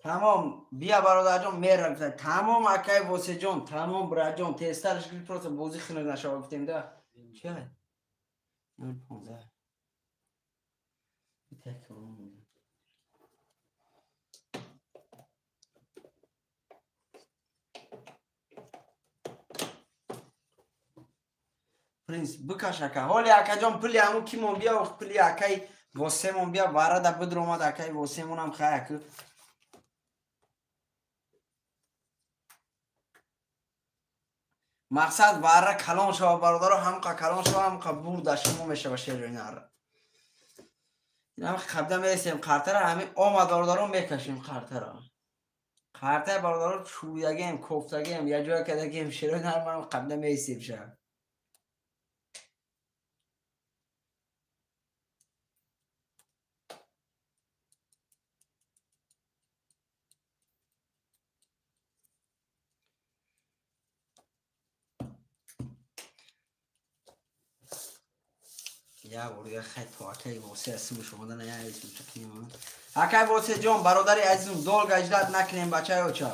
A: Тамом, бия бародарҷон мера гуфта. Тамом акай Восеҷон, тамом браҷон, тезтарш гирифт просто бозӣ хунук нашава гуфтем да. Чи? 0.15. Принц бикаш ака. Ҳоли акаҷон пули ҳаму кимон бия, пули акай восемон бия, варада бидромад акай восемонам хай аку. Мақсад вара калон шава бародаро, ҳамқа калон шава, ҳамқа бурда шумо мешава шерои нар. Инам қабда мересем қартара, ҳамин омад бародаро мекашем қартара. Қартаи бародаро чӯягем, кофтагем, я ҷоя кардагем, шерои нар ман қабда мересем ша. Я бурга хай то акай восе асмуш омадан я исм чакинем. Акай восе ҷон бародари азизум долго ждать накунем бачаи оча.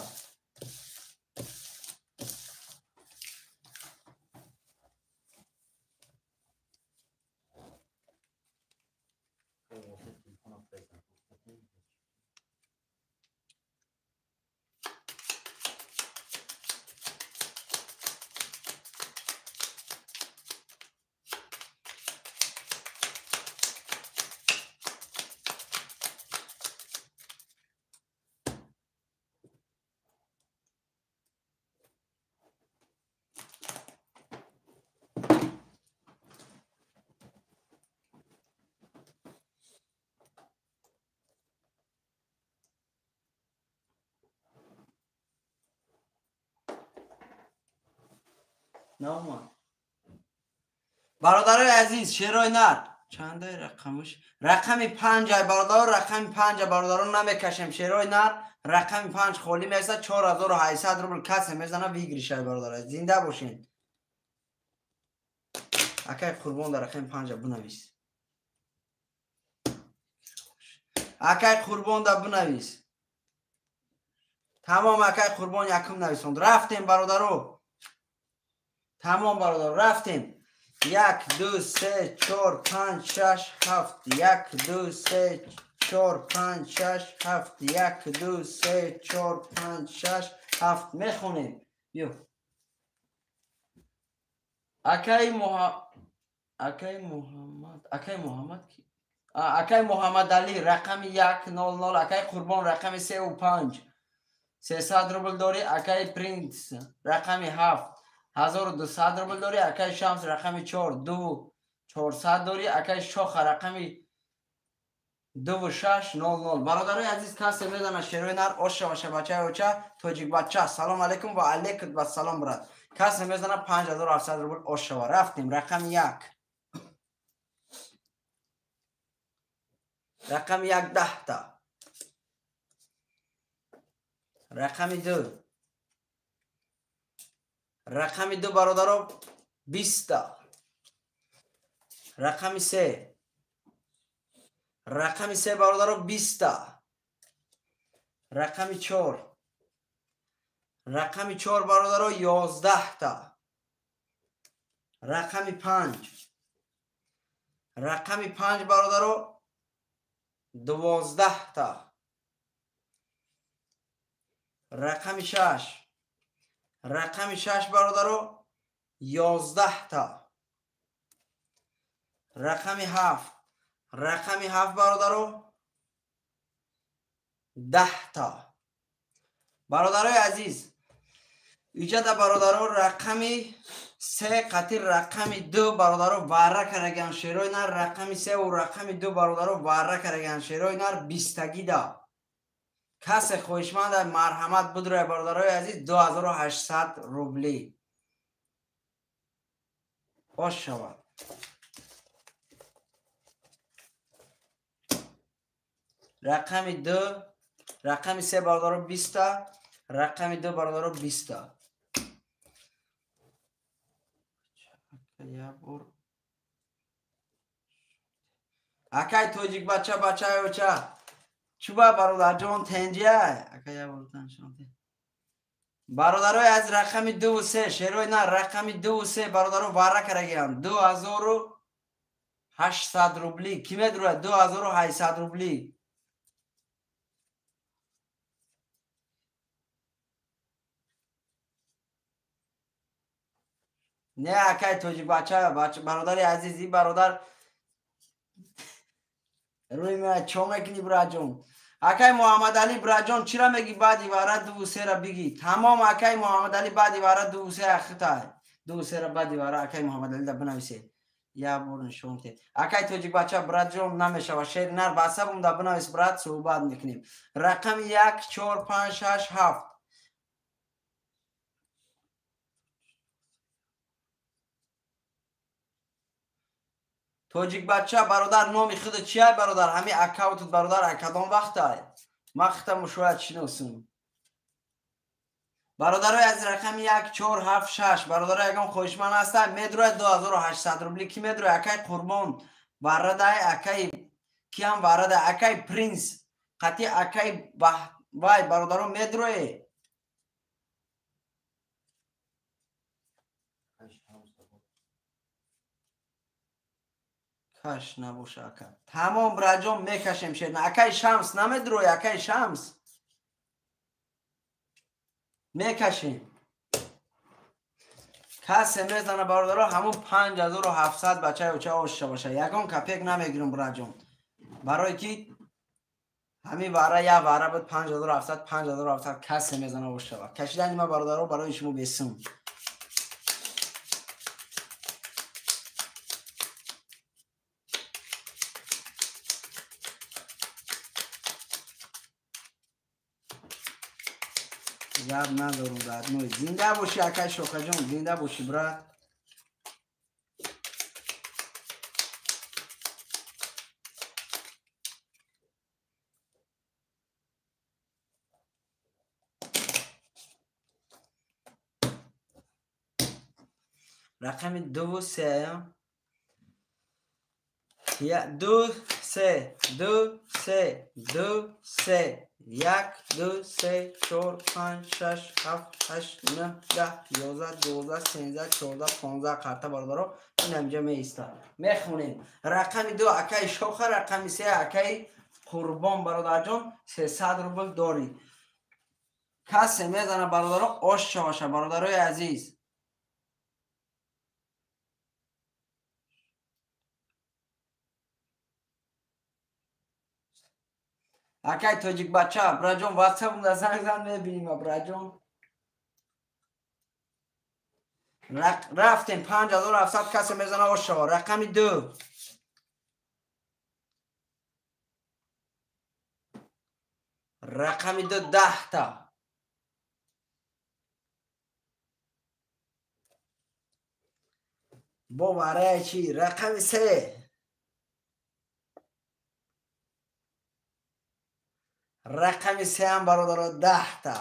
A: Бародарои азиз, шерои нар чандаи рақамаш? Рақами 5 бародаро, рақами 5 бародаро намекашем. Шерои нар рақами 5 холӣ меистад, 4800 рубл касе мезана выигрышай бародаро. Зинда бошед. Акай Қурбон дар рақами 5 бинавис. Акай Қурбон да бинавис. Тамом акай Қурбон якум нависонд. Рафтем бародаро. Тамом бародар, рафтем. 1 2 3 4 5 6 7 1 2 3 4 5 6 7 1 2 3 4 5 6 7 мехонем. Биё. Акай Муҳаммад, акай Муҳаммад ки? Акай Муҳаммад Али рақами 100, акай Қурбон рақами 3 ва 5. 300 рубл дорӣ, акай Принц рақами 7. 1200 рубл дорӣ, акай Шамс рақами 4, 2 400 дорӣ, акай Шоха рақами 2 6 00. Бародарои азиз, касе медонад шерои нар оша ва бачаи оча тоҷик бача. Салом алейкум ва алейкум ва салом брат. Касе мезанад 5700 рубл оша ва рафтем рақами 1. Рақами 1 10 та. Рақами 2. Рақами 2 бародаро 20 та. Рақами 3. Рақами 3 бародаро 20 та. Рақами 4. Рақами 4 бародаро 11 та. Рақами 5. Рақами 5 бародаро 12 та. Рақами 6. Рақами 6 бародаро 11 та. Рақами 7. Рақами 7 бародаро 10 та. Бародарои азиз, иҷода бародаро рақами 3 қатӣ рақами 2 бародаро варра караган шерои нар рақами 3 ва рақами 2 бародаро варра караган шерои нар 20 да. Касе хоҳишманд марҳамат будроя бародарои азиз 2800 рубли. Бош шавад. Рақами 2, рақами 3 бародаро 20 та, рақами 2 бародаро 20 та. Акай тоҷик бача бачаи оча. Чуба бародарҷон тенҷия? Акай бародарои аз рақами 2 ва 3 шерои на рақами 2 ва 3 бародаро варра карагиам 2800 рубли. Ки медурад 2800 рубли? Не акай тоҷикбача, бародари азиз, и бародар рӯи меа чо мекунӣ, браҷон? Акай Муҳаммадалӣ, браҷон, чира меги баъди вара дуву сера бигӣ? Тамом, акай Муҳаммадалӣ, баъди вара дуву се ахитай. Дуву сера баъди вара акай Муҳаммадалӣ да бинависе. Я бор нишон те. Акай тоҷикбача, браҷон, намешава. Шери нар ватсапум да бинавис, брат, суҳбат мекунем. Рақами 1, 4, 5, 6, 7. Тоҷикбача, бародар, номи худат чиай, бародар? Ҳами аккаунтат, бародар, кадом вақтай? Ман худам шояд шиносам. Бародарои аз рақами 1, 4, 7, 6, бародаро, ягон хоҳишманд ҳастанд, медрояд 2800 рубли. Ки медрояд? Акай Қурбон варадай, акай киам варадай, акай Принс қати акай вай, бародаро, медрое. Каш набоша, ака. Тамом, браҷон, мекашем шерна. Акай Шамс намедрои, акай Шамс. Мекашем. Касе мезана, бародаро, ҳамун 5700 бачаи оча ошша боша. Ягон капек намегирам, браҷон. Барое ки ҳамин вара я вара буд 5700, 5700 касе мезана ошшава. Кашидани ма, бародаро, барои шумо бесум. Гап надорум, родной. Зинда боши, акай Шохаҷон, зинда боши, брат. Рақами 2, 3. 2, 3, 2, 3, 2, 3. 1, 2, 3, 4, 5, 6, 7, 8, 9, 10, 11, 12, 13, 14, 15 қарта, бародаро, ин ҳамҷа меистад. Мехонем. Рақами 2 акай Шоха, рақами 3 акай Қурбон, бародарҷон, 300 рубл дорӣ. Касе мезана, бародаро, ош шаваша, бародарои азиз. Акай тоҷикбача, браҷон, ватсапум да занг зан, мебиним, браҷон. Рафтем, 5700 касе мезана ош шава. Рақами 2. Рақами 2 10та. Бо вараи чӣ? Рақами 3. Рақами 3 ҳам, бародаро, 10та.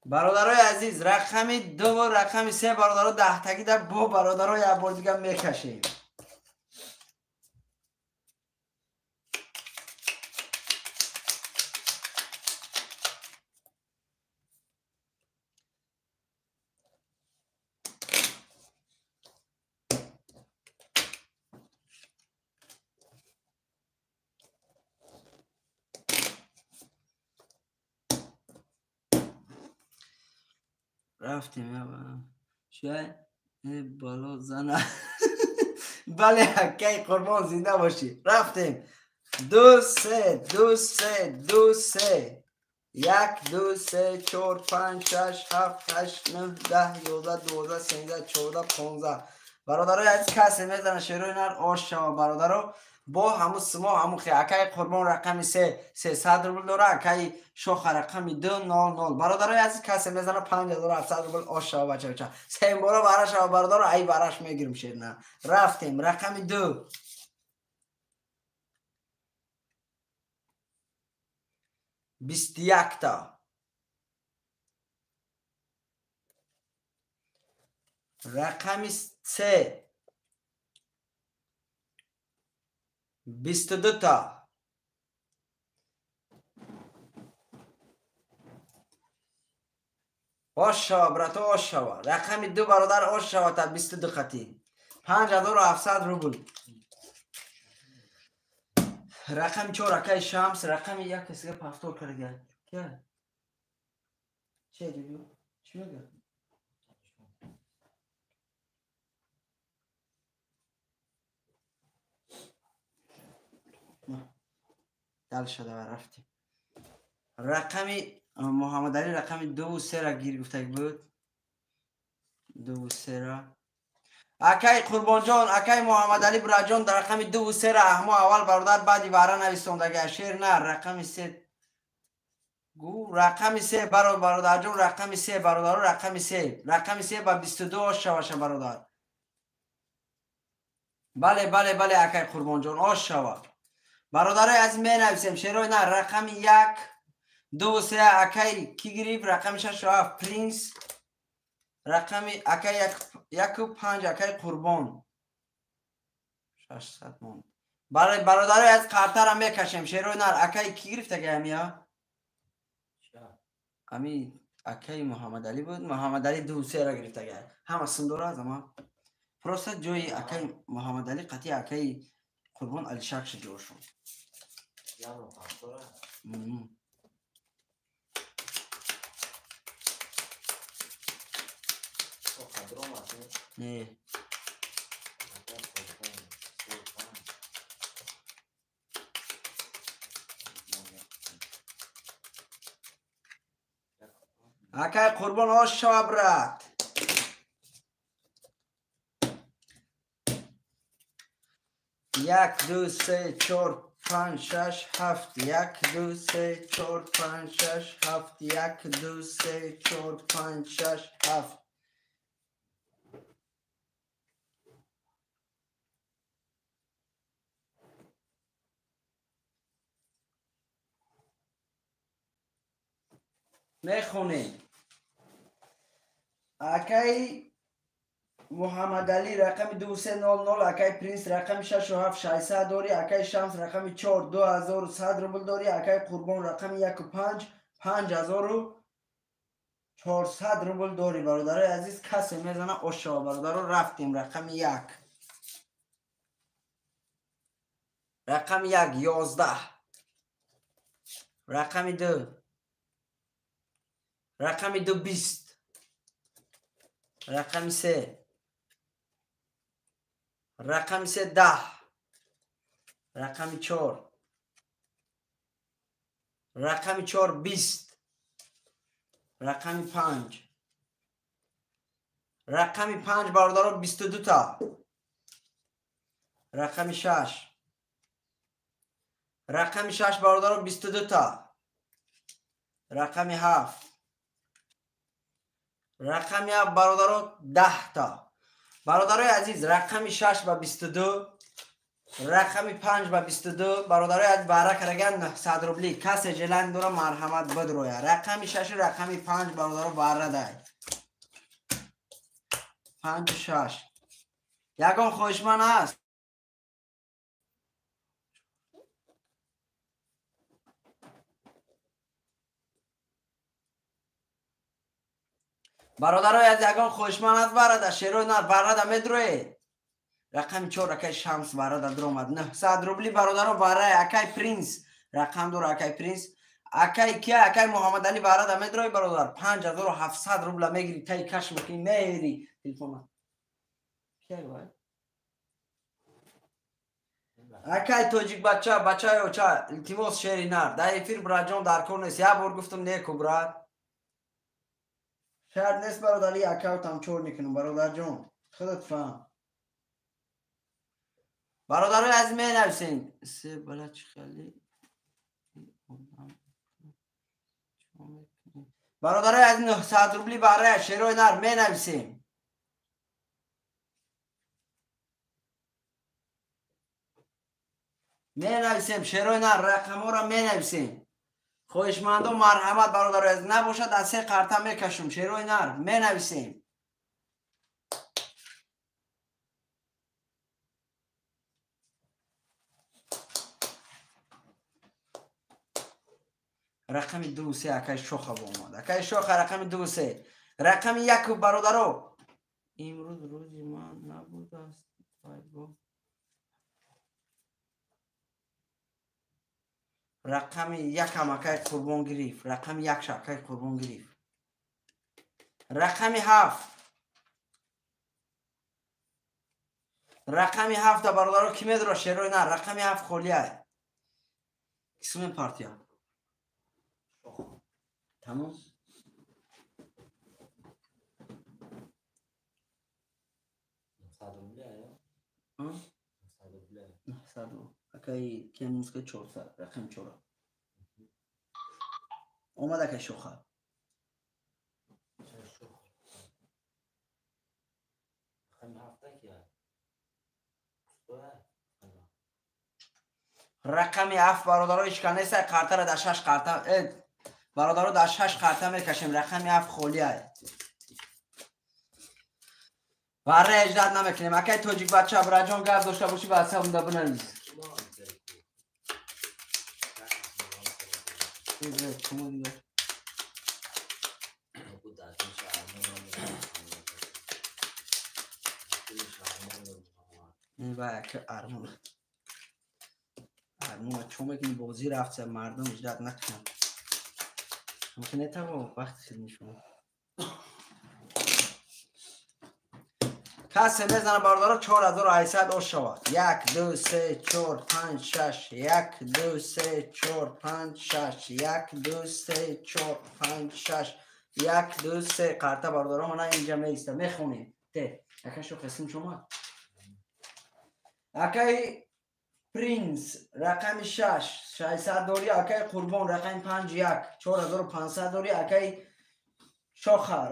A: Бародарои азиз, рақами 2 ва рақами 3, бародаро, 10тагӣ да бо, бародаро, як бор дига мекашем. Рафтем, шояд бало зана. Бале, акай Қурбон, зинда бошӣ. Рафтем. 2, 3, 2, 3, 2, 3. 1, 2, 3, 4, 5, 6, 7, 8, 9, 10, 11, 12, 13, 14, 15. Бародарои азиз, касе мезана шерои нар ош шава, бародаро. Бо ҳамун симо ҳамун хе. Акай Қурбон рақами 3 300 рубл дора, акай Шоха рақами 2 0 0. Бародарои азиз, касе мезана 5700 рубл ош шава, бача бача. Сеюм бора вара шава, бародаро, ай вараш мегирим шерна. Рафтем, рақами 2. 21та. Рақами 3 22та. Ош шава, брато, ош шава. Рақами 2, бародар, ош шава та 22 хати. 5700 рубл. Рақами 4 акай Шамс, рақами 1 касига повтор карда. Кия? Чӣ ҷиб? Чӣ мега? Дальше давай рафтем. Рақами Муҳаммадалӣ рақами 2 3 гир гуфтаг буд. 2 3. Акай Қурбонҷон, акай Муҳаммадалӣ Бураҷон дар рақами 2 3 аҳмо аввал бародар баъди вара нависондага шер на рақами 3 гу рақами 3 бародар бародарҷон рақами 3 бародаро рақами 3 рақами 3 ба 22 ош шаваша бародар. Бале бале бале акай Қурбонҷон ош шава. Бародарои азиз менависем шерои на рақами 1 2 3 акай ки гирифт рақами 6 7 принс рақами акай 1 5 акай Қурбон 600 монд. Барои бародарои аз қартара мекашем шерои нар акай ки гирифт акай амия? Ами акай Муҳаммадалӣ буд. Муҳаммадалӣ 2 3 ра гирифт акай. Ҳама сум дора аз ама. Просто ҷои акай Муҳаммадалӣ қатъи акай Қурбон Алишак шуд ҷошон. Не. Акай Қурбон ош шава брат. 1 2 3 4 5 6 7 1 2 3 4 5 6 7 1 2 3 4 5 6 7. Мехонем. Акай Муҳаммадалӣ рақами 2 3 0 0, акай Принс рақами 6 7 600 дорӣ, акай Шамс рақами 4 2100 рубл дорӣ, акай Қурбон рақами 1 5 5400 рубл дорӣ. Бародарои азиз касе мезана ош шава бародаро. Рафтем рақами 1. Рақами 1 11. Рақами 2. Рақами 2 20. Рақами 3. Рақами 3 10. Рақами 4. Рақами 4 20. Рақами 5. Рақами 5 бародаро 22 та. Рақами 6. Рақами 6 бародаро 22 та. Рақами 7. Рақами 7 бародаро 10 та. Бародарои азиз рақами 6 ба 22, рақами 5 ба 22 бародарои азиз бара караган 900 рубли. Касе желан дора марҳамат бидроя. Рақами 6 рақами 5 бародаро бара дай. 5 6. Ягон хоҳишманд ҳаст? Бародарои азиз ягон хоҳишманд ҳаст барада шерои нар барада медроед. Рақами 4 акай Шамс барада дромад 900 рубли бародаро барай акай Принс рақам дора акай Принс. Акай кия акай Муҳаммадалӣ барада медрои бародар 5700 рубла мегири тай каш мекунӣ мери телефона. Кия вай? Акай тоҷик бача бачаи оча илтимос шери нар дар эфир браҷон дар кор нест. Як бор гуфтам неку брат. Шарт нест бародари аккаунтам чор мекунам бародарҷон. Худат фаҳм. Бародарои азиз менависем. Се бала чӣ хеле бародарои азиз 900 рубли барая шерои нар менависем. Менависем шерои нар рақамҳоро менависем. Хоҳишмандо марҳамат бародарои азиз набошад аз се қарта мекашум шерои нар менависем. Рақами 2 3 акай Шоха омад. Акай Шоха рақами 2 3. Рақами 1 бародаро. Имрӯз рӯзи ман набудааст. Рақами якам акай Қурбон гирифт. Рақами як акай Қурбон гирифт. Рақами ҳафт. Рақами ҳафта бародаро ки медора шерои нар? Рақами ҳафт холия. Кисми партия. Тамом. Акай кемуска 400, рақами 4. Омад акай Шоха. Рақами ҳафт бародаро ҳеч кас нест, қартара дар шаш қарта, бародаро дар шаш қарта мекашем. Рақами ҳафт холия. Варра эҷдат намекунем. Акай тоҷик бача браҷон гап дошта бошӣ ба асаб бинавис. Армон. Армон чо мекунӣ бозӣ рафта мардум иҷдат накунанд. Мумкин нетаво вақти хидми шумо. Касе мезана бародаро 4800 ош шавад. 1 2 3 4 5 6 1 2 3 4 5 6 1 2 3 4 5 6 1 2 3 қарта бародаро мана инҷа меиста мехонем. Те, акашо қисм шумо. Акай Принс рақами 6 600 дори, акай Қурбон рақами 5 1 4500 дори, акай Шоха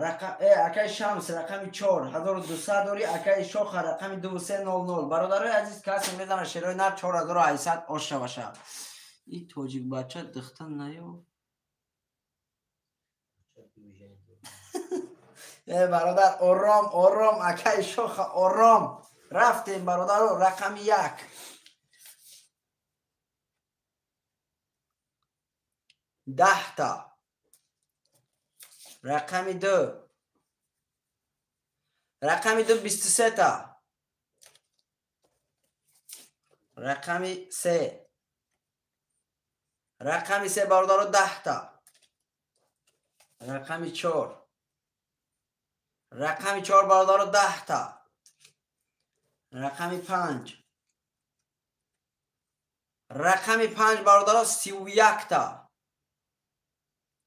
A: акай Шамс рақами 4 1200 дори, акай Шоха рақами 2300. Бародарои азиз, касе мезана шерои нар 4800 ош шаваша. И тоҷик бача дихта наё. Бародар ором ором, акай Шоха ором. Рафтем бародаро рақами 1. Даҳта. Рақами 2. Рақами 2 23 та. Рақами 3. Рақами 3 бародаро 10 та. Рақами 4. Рақами 4 бародаро 10 та. Рақами 5. Рақами 5 бародаро 31 та.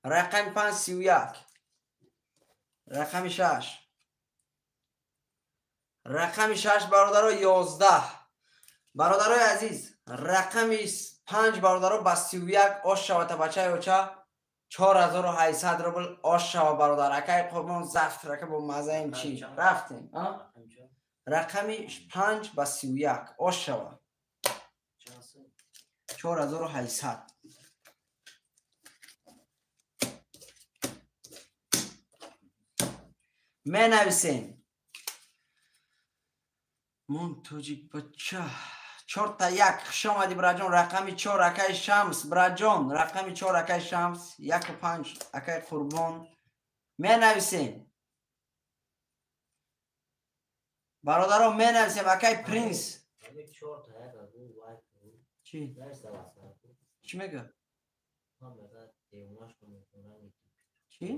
A: Рақами 5 31. Рақами 6. Рақами 6 бародаро 11. Бародарои азиз, рақами 5 бародаро ба 31 ош шава та бачаи оча 4800 рубл ош шава бародар. Акай Қурбон завтрака бо мазаим чи? Рафтем. Рақами 5 ба 31 ош шава. 4800. Менависем. Мон тоҷик бача 4 та 1. Хуш омадӣ браҷон. Рақами 4 акай Шамс браҷон. Рақами 4 акай Шамс 1 5 акай Қурбон. Менависем. Бародаро менависем акай Принс. Чӣ? Чӣ мега? Чӣ?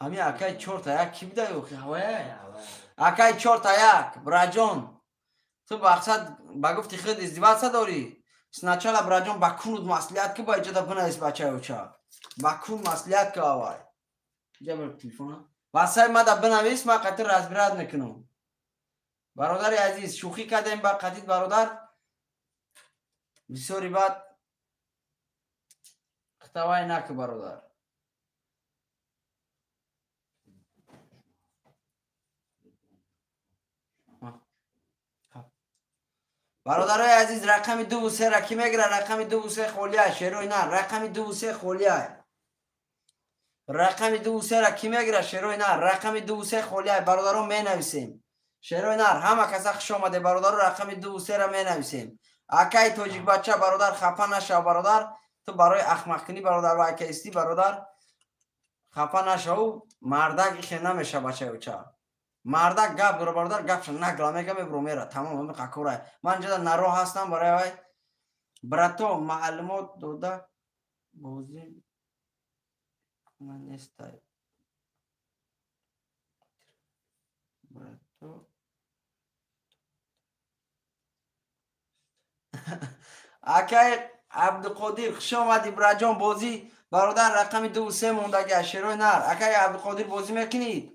A: Ҳами акай 4 та 1 ки буда ё ҳавая? Акай 4 та 1 браҷон. Ту мақсад ба гуфти худ издиваться дорӣ? Сначала браҷон ба кунуд маслиҳат ки ба иҷода бинавис бачаи оча. Ба кун маслиҳат ки авай. Иҷа бар телефона. Васай мада бинавис, ман қатъи разбират мекунам. Бародари азиз, шӯхӣ кардем ба қатъит бародар. Бисёри бад хитавай наку бародар. Бародарои азиз, рақами 2 3 ра ки мегира? Рақами 2 3 холия, шерои нар. Рақами 2 3 холия. Рақами 2 3 ра ки мегира? Шерои нар. Рақами 2 3 холия. Бародарон менависем. Шерои нар, ҳама каса хуш омаде бародаро, рақами 2 3 ра менависем. Акай тоҷикбача бародар, хафа нашав бародар. Ту барои ахмақкунӣ бародар ва акаистӣ бародар хафа нашав. Мардак ихе намеша бачаюча. Мардак гап дора бародар, гапша нагла мега мебро мера. Тамом ҳами қакурай. Ман ҷода нароҳ ҳастам барои вай. Брато маълумот дода бозӣ ман нестай. Брато акай Абдуқодир хуш омадӣ браҷон. Бозӣ бародар рақами 2 3 мондаги шерои нар. Акай Абдуқодир бозӣ мекунид?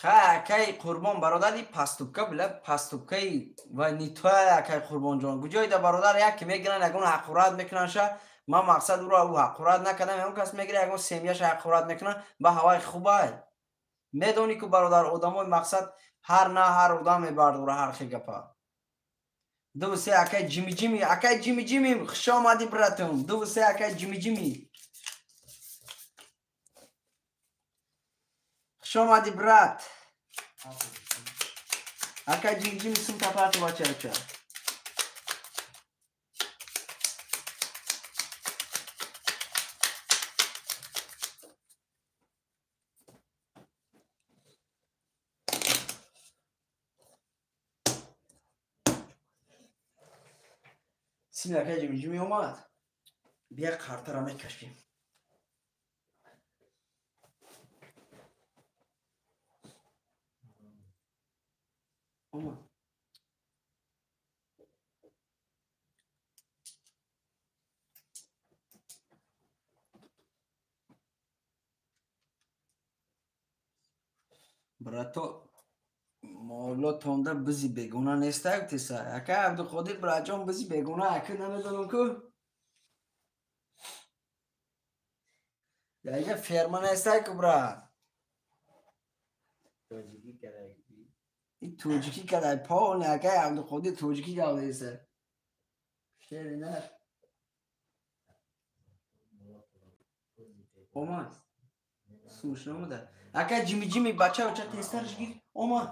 A: Хай акай Қурбон бародар, и пастубка била пастубкаи ва нитоя акай Қурбонҷон. Куҷоида бародар як ки мегиранд ягон ҳақорат мекунанд ша. Ман мақсад ӯро ӯ ҳақорат накардам. Ягон кас мегира ягон семьяша ҳақорат мекунад, ба ҳаваи хубай. Медонӣ ку бародар, одамои мақсад ҳар на ҳар одам мебардора ҳар хел гапа. 2 3 акай Ҷими Ҷими, акай Ҷими Ҷими хуш омадӣ братум. 2 3 акай Ҷими Ҷими. Хуш омадӣ брат. Акай Ҷими Ҷими сум тапарту бачаюча. Сими акай Ҷими Ҷими омад. Бия қартара мекашем. Омад. Брато молотонда бизи бегона нестак теса. Акай Абдуқодир браҷон бизи бегона ака намедонам ку. Яга ферма нестак ку брат.
B: Тоҷикӣ кардай.
A: И тоҷикӣ кадай полный акай Абдуқодир тоҷикӣ гавдеса. Шери нар. Омад. Сумш намуда. Акай Ҷими Ҷими бача оча тезтарш гир. Омад.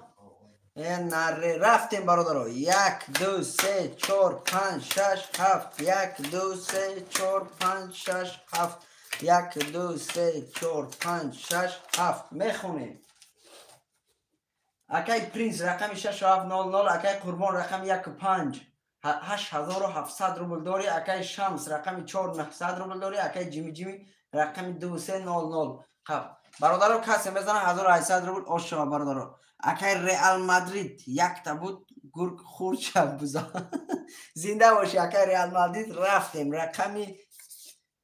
A: Наре рафтем бародаро. 1 2 3 4 5 6 7. 1 2 3 4 5 6 7. 1 2 3 4 5 6 7. Мехонем. Акай Принц рақами 6700, акай Қурбон рақами 15 8700 рубл дорӣ, акай Шамс рақами 4900 рубл дорӣ, акай Ҷими Ҷими рақами 2300. Хаб бародаро касе мезана 1800 рубл ош шава бародаро. Акай Реал Мадрид якта буд гург хурча буза. Зинда бошӣ акай Реал Мадрид. Рафтем рақами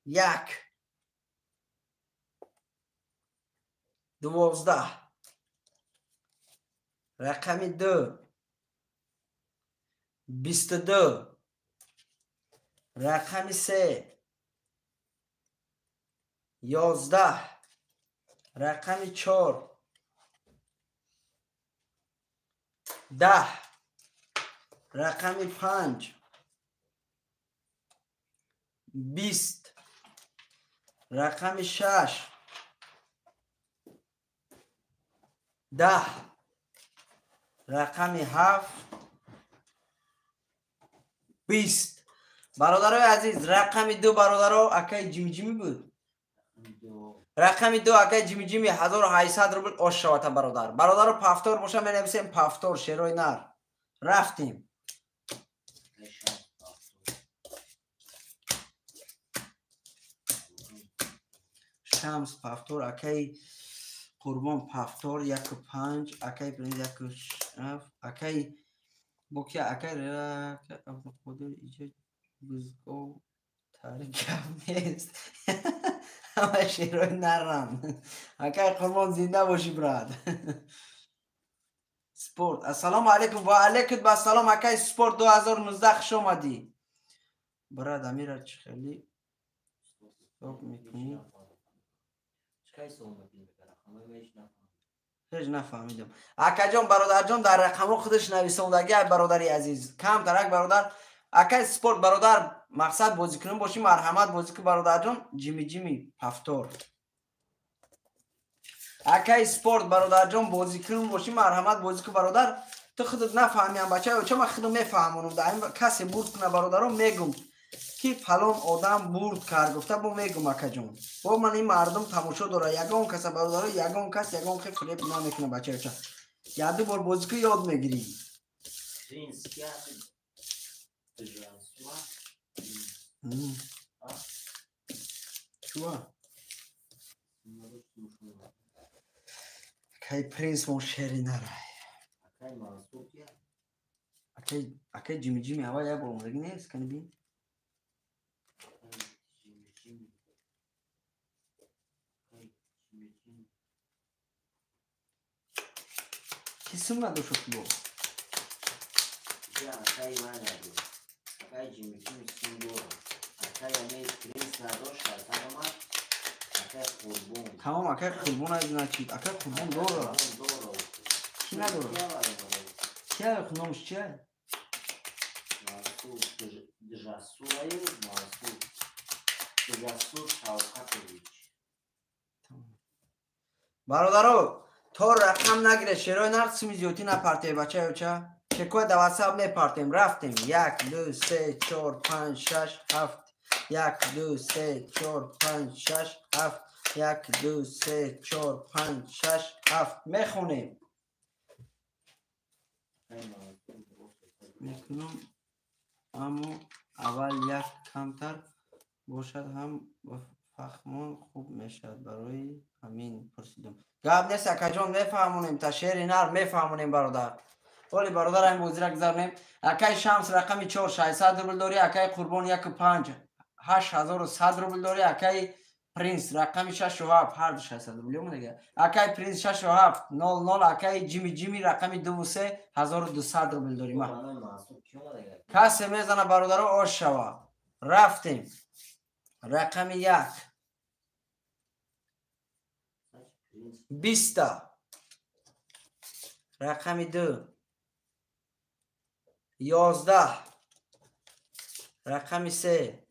A: 1 12 рақами 2 22 рақами 3 11 рақами 4 10 рақами 5 20 рақами 6 10 рақами 7 20. Бародарои азиз, рақами 2 бародаро акай Ҷими Ҷими буд. Рақами 2 акай Ҷими Ҷими 1800 рубл ош шавата бародар. Бародаро пафтор боша менависем пафтор шерои нар. Рафтем. Шамс пафтор, акай Қурбон пафтор 1 5, акай Принц 1 7, акай Бокия, акай Абдуқодир иҷа бузгов тари гап нест. Ҳама шерои нарам. Акай Қурбон зинда бошӣ брат. Спорт. Ассалому алайкум ва алайкум ассалом акай Спорт 2019 хуш омадӣ. Брат Амира чӣ хеле ҳисоб мекунӣ? Ҳеҷ нафаҳмидам. Акаҷон бародарҷон дар рақамҳо худаш нависондагӣ ай бародари азиз. Камтарак бародар акай Спорт бародар мақсад бозикунон бошӣ марҳамат бозӣ кун бародарҷон. Ҷими Ҷими пафтор. Акай спорт бародарҷон бозикун бошӣ, марҳамат бозӣ кун бародар. Ту худат нафаҳмиям бачаё, ча ман худам мефаҳмонам. Касе бурд куна бародаро мегум ки фалон одам бурд кард гуфта бо мегум акаҷон. Бо ман ин мардум тамошо дора, ягон каса бародаро, ягон кас ягон хел фиреб намекуна бачаё. Ча яду бор бозӣ кун ёд мегирӣ. Чуа? Акай принс мон шери нарай. Акай ҷими ҷими аввал як бор омадагӣ нест, кани бин. Ки сум надошт бо?
B: Акай ман надошт. Акай ҷими ҷими сум дорад. Акай ами принс надошт, шайтан омад. Акай Қурбон.
A: Тамом, акай Қурбон аз значит. Акай Қурбон дорад. Ки надорад? Ки номаш чия?
B: Мансур Джасураю, Мансур Джасур Шавкатович.
A: Бародаро, то рақам нагире, шерои нарх суми зиёдтӣ напартем, бачаё ча. Чекои да ватсап мепартем, рафтем. 1, 2, 3, 4, 5, 6, 7. 1, 2, 3, 4, 5, 6, 7. 1, 2, 3, 4, 5, 6, 7. Мехонем. Мекунам, аммо аввал як камтар бошад ҳам фаҳмон хуб мешавад. Барои ҳамин пурсидам. Гап нест акаҷон, мефаҳмонем, та шери нар мефаҳмонем бародар. Оли бародар ҳамин бозира гузаронем. Акай Шамс рақами 4 600 рубл дорӣ, акай Қурбон 1.5 8100 рубл дорӣ, акай Принс рақами 6 7 ҳар ду 600 рубл омадага. Акай Принс 6 7 00, акай Ҷими Ҷими рақами 2 3 1200 рубл дорӣ. Ма касе мезана бародаро ош шава. Рафтем. Рақами 1 20, рақами 2 11, рақами 3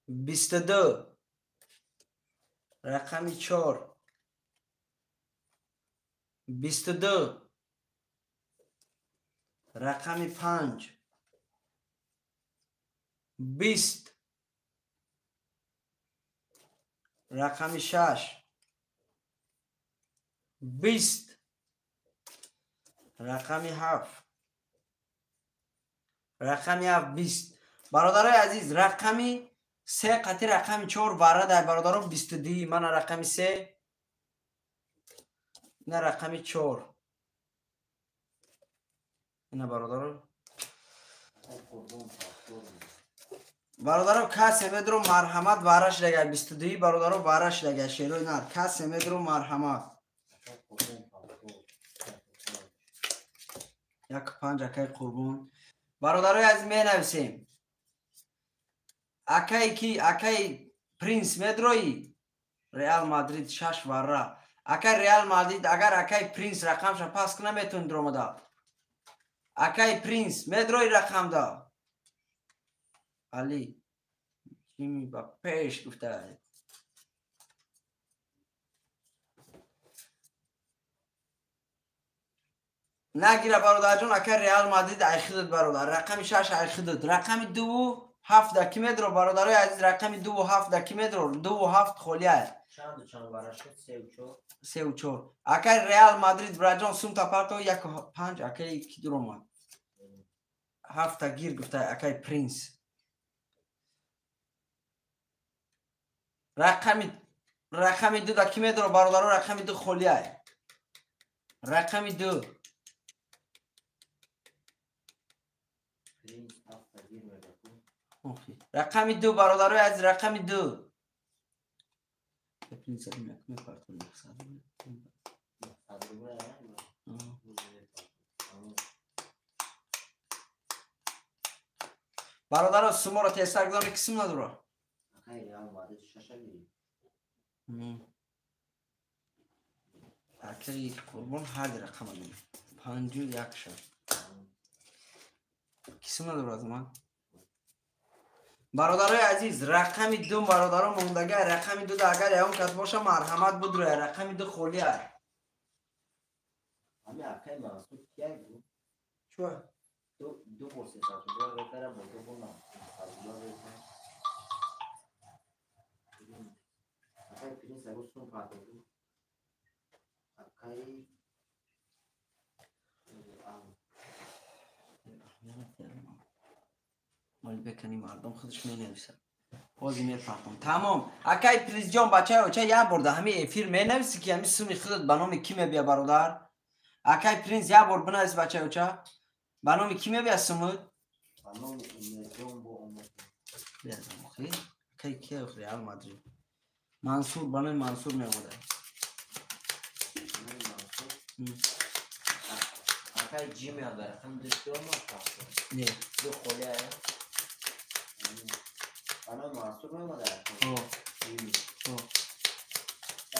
A: 22, рақами 4 22, рақами 5 20, рақами 6 20, рақами 7, рақами 7 20. Бародарои азиз, рақами 3 қати рақами 4 вара дар бародаро 22. Мана рақами 3, ина рақами 4. Ина бародаро. Бародаро касе медро марҳамат вараш дага 22 бародаро вараш дага шерои нар касе медро марҳамат. 1.5 акай Қурбон. Бародарои азиз менависем. Акай ки акай Принс медрои Реал Мадрид 6 вара. Акай Реал Мадрид агар акай Принс рақамша пас куна метавонид ромада. Акай Принс медрои рақамда. Али Ҷими ба пеш гуфта. Нагира бародарҷон, акай Реал Мадрид айхидуд бародар. Рақами 6 айхидуд. Рақами 2 7 да ки медро бародарои азиз, рақами 2 7 да ки медро 2 7 холӣ аст.
B: Чанд вара шуд? 3 4.
A: 3 4. Акай Реал Мадрид браҷон сум тапарто 1 5 акай ки дуромад. 7 гир гуфта акай Принс. Рақами 2 да ки медро бародаро, рақами 2 холӣ аст. Рақами 2 рақами 2 бародарои азиз, рақами 2. Бародаро суморо тезтар гузоред, ки сум надора. Акаи Қурбон ҳар рақама дорад. 5 1 шаш. Ки сум надора аз ман? Бародарои азиз, рақами 2 бародаро мондага, рақами 2 агар ягон кас боша, марҳамат будроя, рақами 2 холӣ аст.
B: Ами акай Мансур кияй буд?
A: Чӯ?
B: Ду бор 300 рубл бекара, бо ду бор 900 рубл бекара. Акай Принс агу сум пардохт. Акай
A: Мол бекани мардум худаш менависад. Ҳозир мефаҳмам. Тамом. Акай Принсҷон, бачаи оча, як бор дар ҳамин эфир менависи, ки ҳамин суми худат ба номи кӣ мебия, бародар? Акай Принс, як бор бинавис, бачаи оча. Ба номи кӣ мебия сумут?
B: Ба номи Умедҷон бо Умед.
A: Охи. Акай кия Реал Мадрид? Мансур, ба номи Мансур меомада.
B: Акай Ҷими дар рақами 2 ки омад?
A: Не.
B: Ду холӣ ая. Ба номи Мансур меомада?
A: О.
B: Ҷими.
A: О.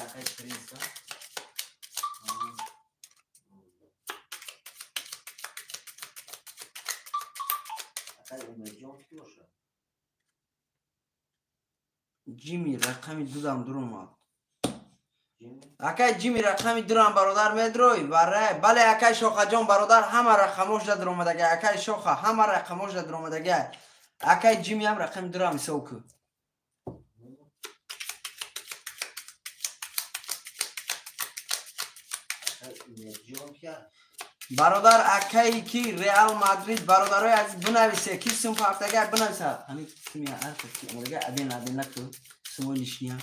B: Акай Принс, а? Акай Умедҷон ки бошад?
A: Ҷими рақами 2 дам дур омад. Акай Ҷими рақами 2 рам бародар медрой? Вара, бале, акай Шохаҷон бародар, ҳама рақамош дар омадага. Акай Шоха, ҳама рақамош дар омадага. Акай Ҷими ҳам рақами 2 рам ҳисоб кун. Бародар, акай ки Реал Мадрид, бародарои азиз, бинависе, ки сум ҳафтага бинависад. Ҳамин суми ҳарф ки омадага, аден аден наку, сумои лишния.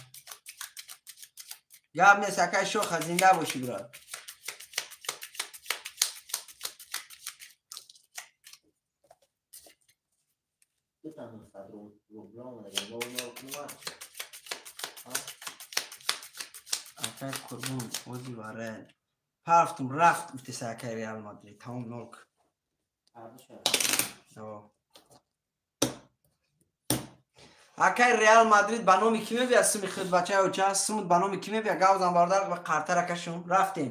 A: Гап нест, акай Шоха, зинда бошӣ, брат.
B: Дута 900 рубл омадага, 0 кунам.
A: Акай Қурбон, ози вара. Ҳафтум рафт, гуфтеса акай Реал Мадрид, тамом нолк. Акай Реал Мадрид ба номи кӣ мебия суми худ, бачаи оча? Сумут ба номи кӣ мебия? Гавзан бародар, ба қартара кашум. Рафтем.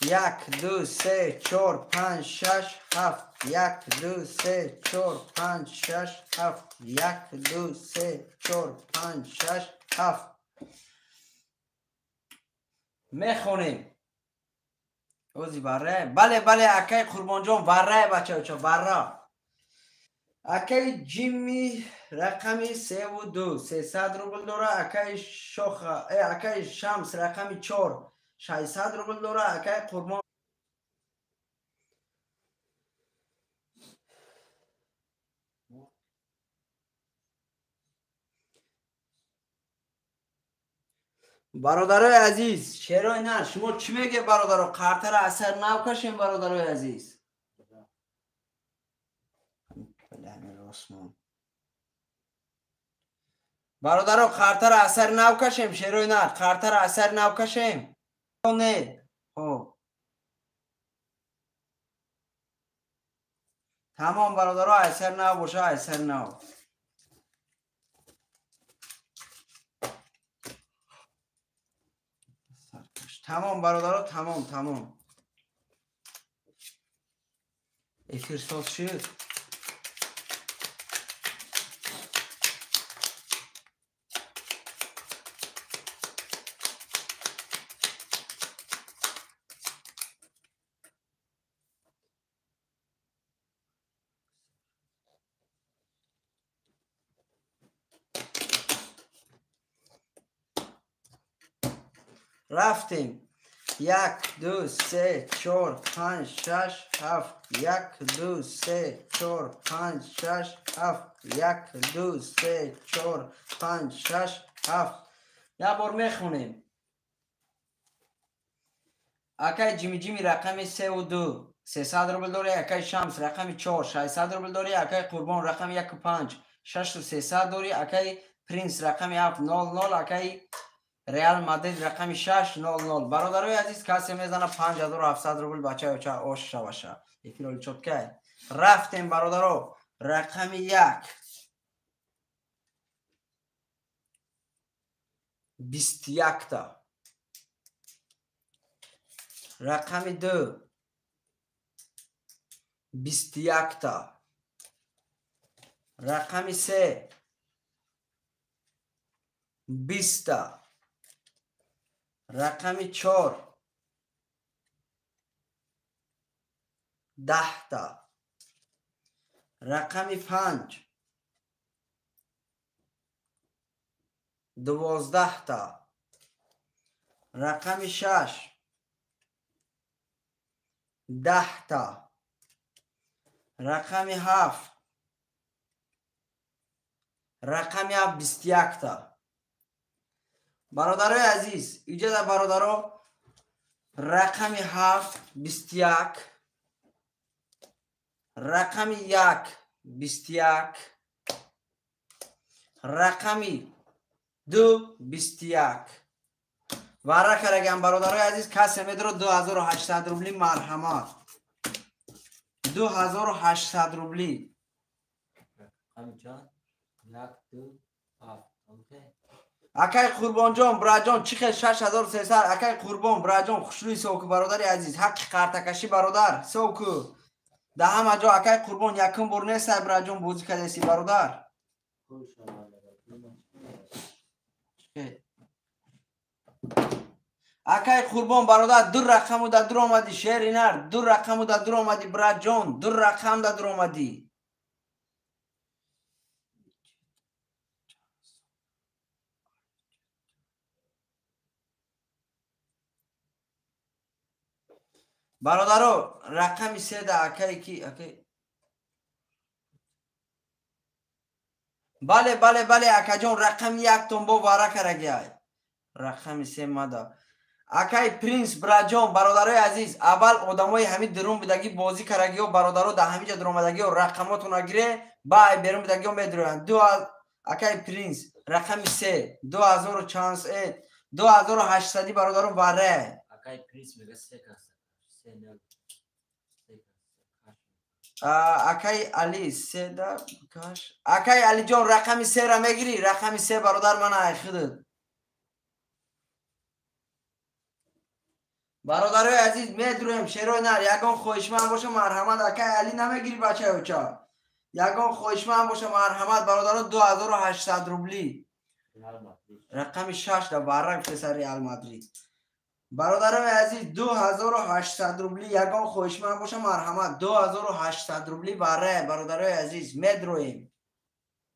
A: 1 2 3 4 5 6 7 1 2 3 4 5 6 7 1 2 3 4 5 6 7. Мехонем. Ози вара. Бале, бале, акай Қурбонҷон, вара, бачаи оча, вара. Акай Ҷими рақами 3 2 300 рубл дора. Акай Шоха, акай Шамс рақами 4 600 рубл дора. Акай Қурбон бародарои азиз, шерои нар, шумо чӣ мегӯед, бародаро? Қартара асар нав кашем, бародарои азиз. Бародаро, қартара асар нав кашем, шерои нар, қартара асар нав кашем. Не. Хоб. Тамом, бародаро, асар нав боша, асар нав. Тамом, бародаро, тамом, тамом. Эфир соз шуд. Рафтем. 1 2 3 4 5 6 7 1 2 3 4 5 6 7 1 2 3 4 5 6 7. Як бор мехонем. Акай Ҷими Ҷими рақами 3 2 300 рубл дорӣ. Акай Шамс рақами 4 600 рубл дорӣ. Акай Қурбон рақами 1 5 6300 дорӣ. Акай Принс рақами 7 0 0. Акай Реал Мадрид рақами 6 0 0. Бародарои азиз, касе мезана 5700 рубл, бачаи оча, ош шаваша. Эфир оли чоткай. Рафтем, бародаро. Рақами 1 21 та. Рақами 2 21 та. Рақами 3 20та, рақами 4 10та, рақами 5 12та, рақами 6 10та, рақами 7, рақами 7 21та. Бародарои азиз, иҷоза бародаро, рақами 7 21, рақами 1 21, рақами 2 21. Вара караган бародарои азиз, касе медро 2800 рубли, марҳамат. 2800 рубли. Акай Қурбонҷон, браҷон, чӣ хел 6300? Акай Қурбон, браҷон, хушрӯи ҳисоб ку, бародари азиз. Ҳаққи қартакашӣ, бародар, ҳисоб ку. Дар ҳама ҷо акай Қурбон якум бор нестай, браҷон, бозӣ кардеси, бародар. Акай Қурбон, бародар, ду рақаму да дур омадӣ, шери нар, ду рақаму да дур омадӣ, браҷон, ду рақам да дур омадӣ. Бародаро, рақами 3 да акай ки акай. Бале, бале, бале, акаҷон, рақами 1 тон бо вара карагиай. Рақами 3 мада. Акай Принс, браҷон, бародарои азиз, аввал одамои ҳамин дурун будагӣ бозӣ карагиё, бародаро, дар ҳамин ҷо дуромадагиё рақамотона гире, баъй берун будагиё медуроянд. Акай Принс, рақами 3, 2000 чанд 2800 бародаро варе.
B: Акай Принс мега 3 каса.
A: Акай Али 3 да каш. Акай Алиҷон, рақами 3 ра мегирӣ? Рақами 3 бародар мана ай худат. Бародарои азиз, медурем шерои нар, ягон хоҳишманд боша марҳамат. Акай Али намегирӣ, бачаи оча? Ягон хоҳишманд боша марҳамат, бародаро, 2800 рубли. Рақами 6 да вара гуфтеса Реал Мадрид. Бародарои азиз, 2800 рубли, ягон хоҳишманд боша марҳамат. 2800 рубли вара, бародарои азиз, медроем.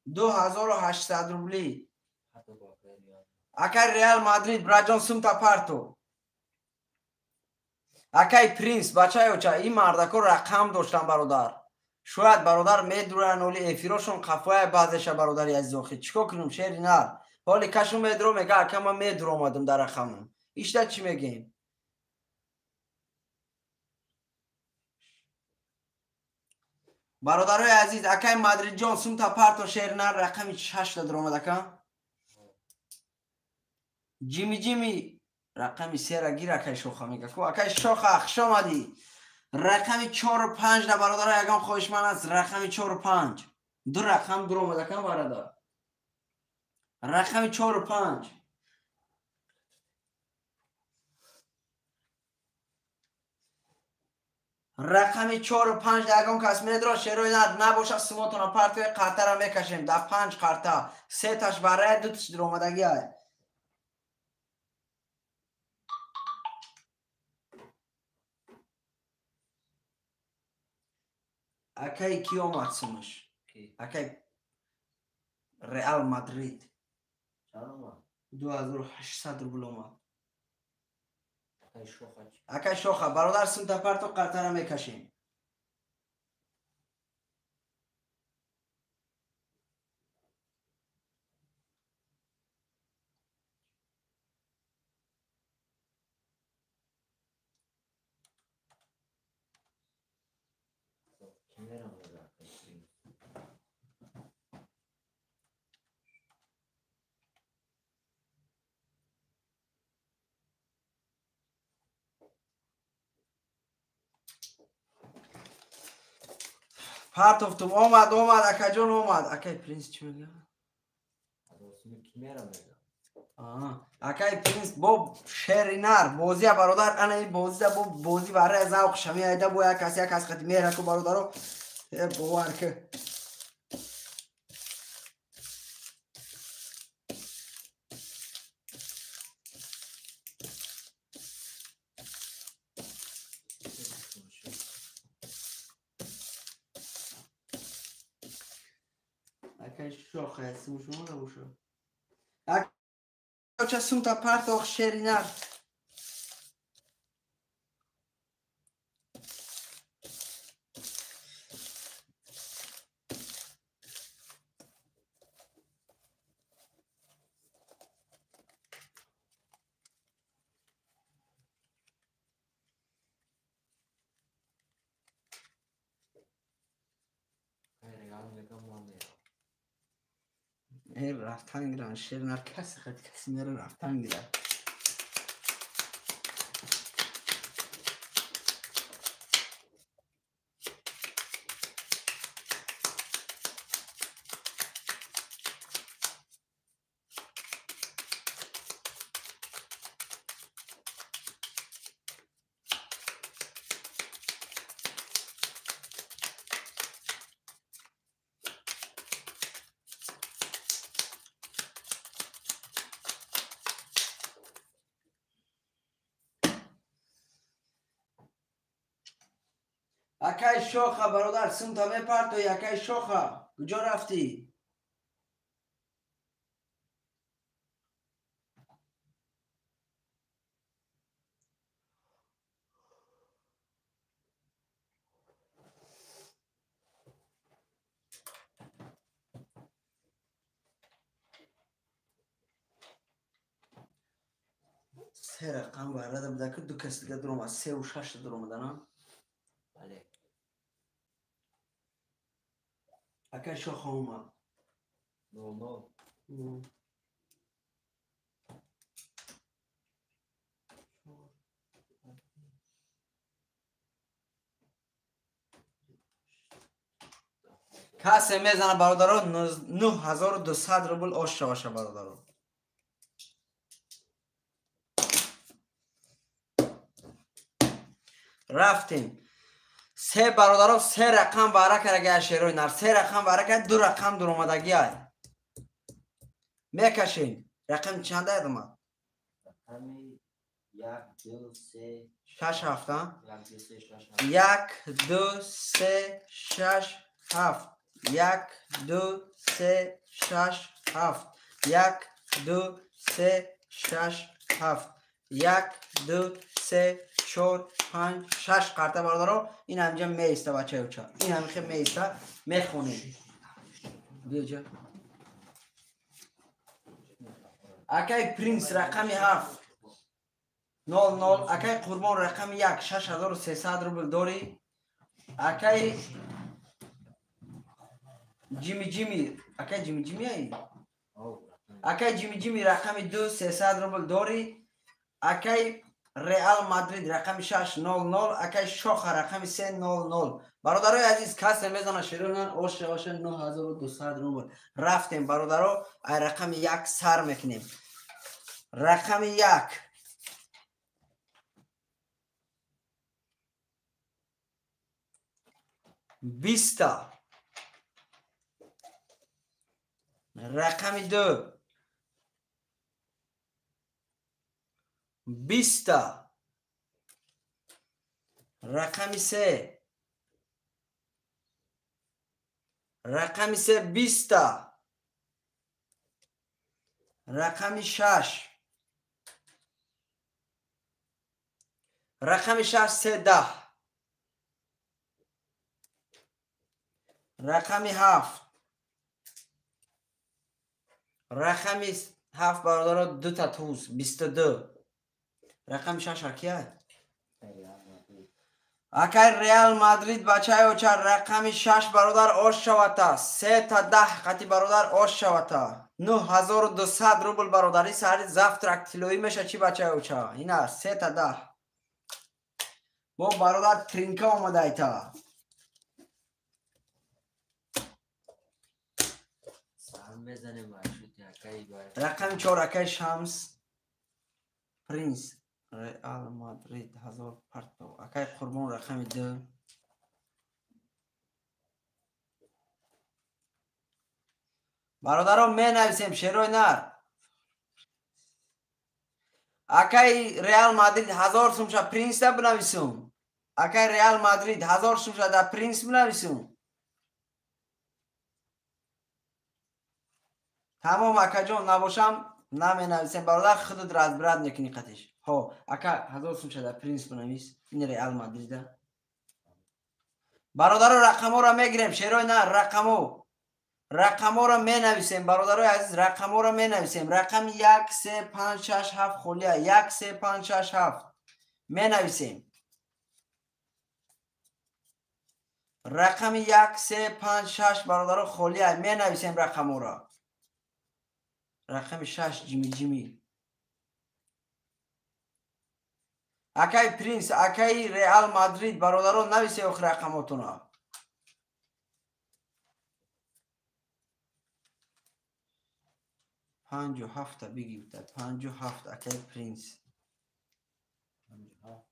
A: 2800 рубли. Акай Реал Мадрид, браҷон, сумта парто. Акай Принс, бачаи оча, ин мардако рақам доштан, бародар. Шояд бародар медуранд, оли эфирошон қафоя баъзеша, бародари азиз, охи. Чӣ кор кунем, шери нар? Ҳоли кашу медро мега, ака ман медур омадам дар рақамам. Ишта чӣ мегем? Бародарои азиз, акай Мадридҷон, сумта парто, шери нар, рақами 6 да дуромад, ака. Ҷими ҷими рақами 3 ра гир, акай Шоха мега. Ку акай Шоха, хуш омадӣ. Рақами 4 5 да бародаро, ягон хоҳишманд аст? Рақами 4 5. Ду рақам дур омад, ака, бародар. Рақами 4 5. Рақами 4 5 да ягон кас медро, шерои нар набоша, сумотона партияи қартара мекашем. Да 5 қарта, 3 таш барая, 2 таш дур омадагиай. Акай ки омад сумаш? Акай Реал Мадрид. 2800 рубл омад. Акай Шоха, бародар, сумта парто, қартара мекашем. Партофтум, омад, омад, акаҷон омад. Акай Принс чӣ мегӯяд? Акай Принс бо шери нар бозия, бародар, ана ин бозида бо бозӣ барои завқ шами айда бо як кас, як кас қати меҳра ку, бародаро, бовар ки. Акай шоха сум шумо набошад. Акай сумта партох шери нар. Рафтан гиран шер нар каси хат каси мере рафтан гиран. Акай шоха бародар сумта мепартои акай шоха куҷо рафтӣ? Се рақам варада буда ки ду кас дига дуромад, сеу шашта дуромадана. Акай шоха омад.
B: 0-0.
A: Касе мезана бародаро 9200 рубл ош шаваша бародаро. Рафтем. Се бародаро се рақам бара карага шерои нар, се рақам бара кард, ду рақам дуромадагӣ ай. Мекашем. Рақам чанд ай омад?
B: Рақами 1 2 3
A: 6 7.
B: 1 2 3 6 7.
A: 1 2 3 6 7. 1 2 3 6 7. 1 2 3 6 7. 1 2 3 4 5 6 қарта бародаро ин ҳамҷа меиста бачаюча. Ин ҳамихе меиста мехонем. Биёҷа. Акай Принс рақами 7 00. Акай Қурбон рақами 1 6300 рубл дорӣ. Акай Ҷими Ҷими, акай Ҷими Ҷими ай? Акай Ҷими Ҷими рақами 2 300 рубл дорӣ. Акай Реал Мадрид рақами 6 00. Акай Шоха рақами 3 00. Бародарои азиз касе мезана широнан оша оша 9200 рубл. Рафтем бародаро, ай рақами 1 сар мекунем. Рақами 1 20. Рақами 2 20. Рақами 3 рақами 3 20. Рақами 6 рақами 6 3 10. Рақами 7 рақами 7 бародаро ду та туз 22. Рақами 6 акия? Акай Реал Мадрид бачаи оча рақами 6 бародар ош шавата. 3 та 10 қати бародар ош шавата. 9200 рубл бародари саҳари завтрак тилоӣ меша чи бачаи оча? Ина 3 та 10. Бо бародар тринка омадайта. Рақами 4 акай Шамс Принс Реал Мадрид 1000 парто. Акай Қурбон рақами 2. Бародаро менависем шерои нар. Акай Реал Мадрид 1000 сумша Принс да бинависум. Акай Реал Мадрид 1000 сумша да Принс бинависум. Тамом акаҷон, набошам наменависем бародар, худат разбират мекунӣ қатиш. Ҳо, ака 1000 сум шада Принс бинавис. Ин Реал Мадрида. Бародаро рақамҳоро мегирем, шерои на рақамҳо. Рақамҳоро менависем бародарои азиз, рақамҳоро менависем. Рақами 1 3 5 6 7 холия 1 3 5 6 7 менависем. Рақами 1 3 5 6 бародаро холия менависем рақамҳоро. Рақами 6 ҷими ҷими. Акай Принс, акай Реал Мадрид бародаро нависе ох рақамотуна. Панҷу ҳафта бигирда, 57 акай Принс.
B: 57.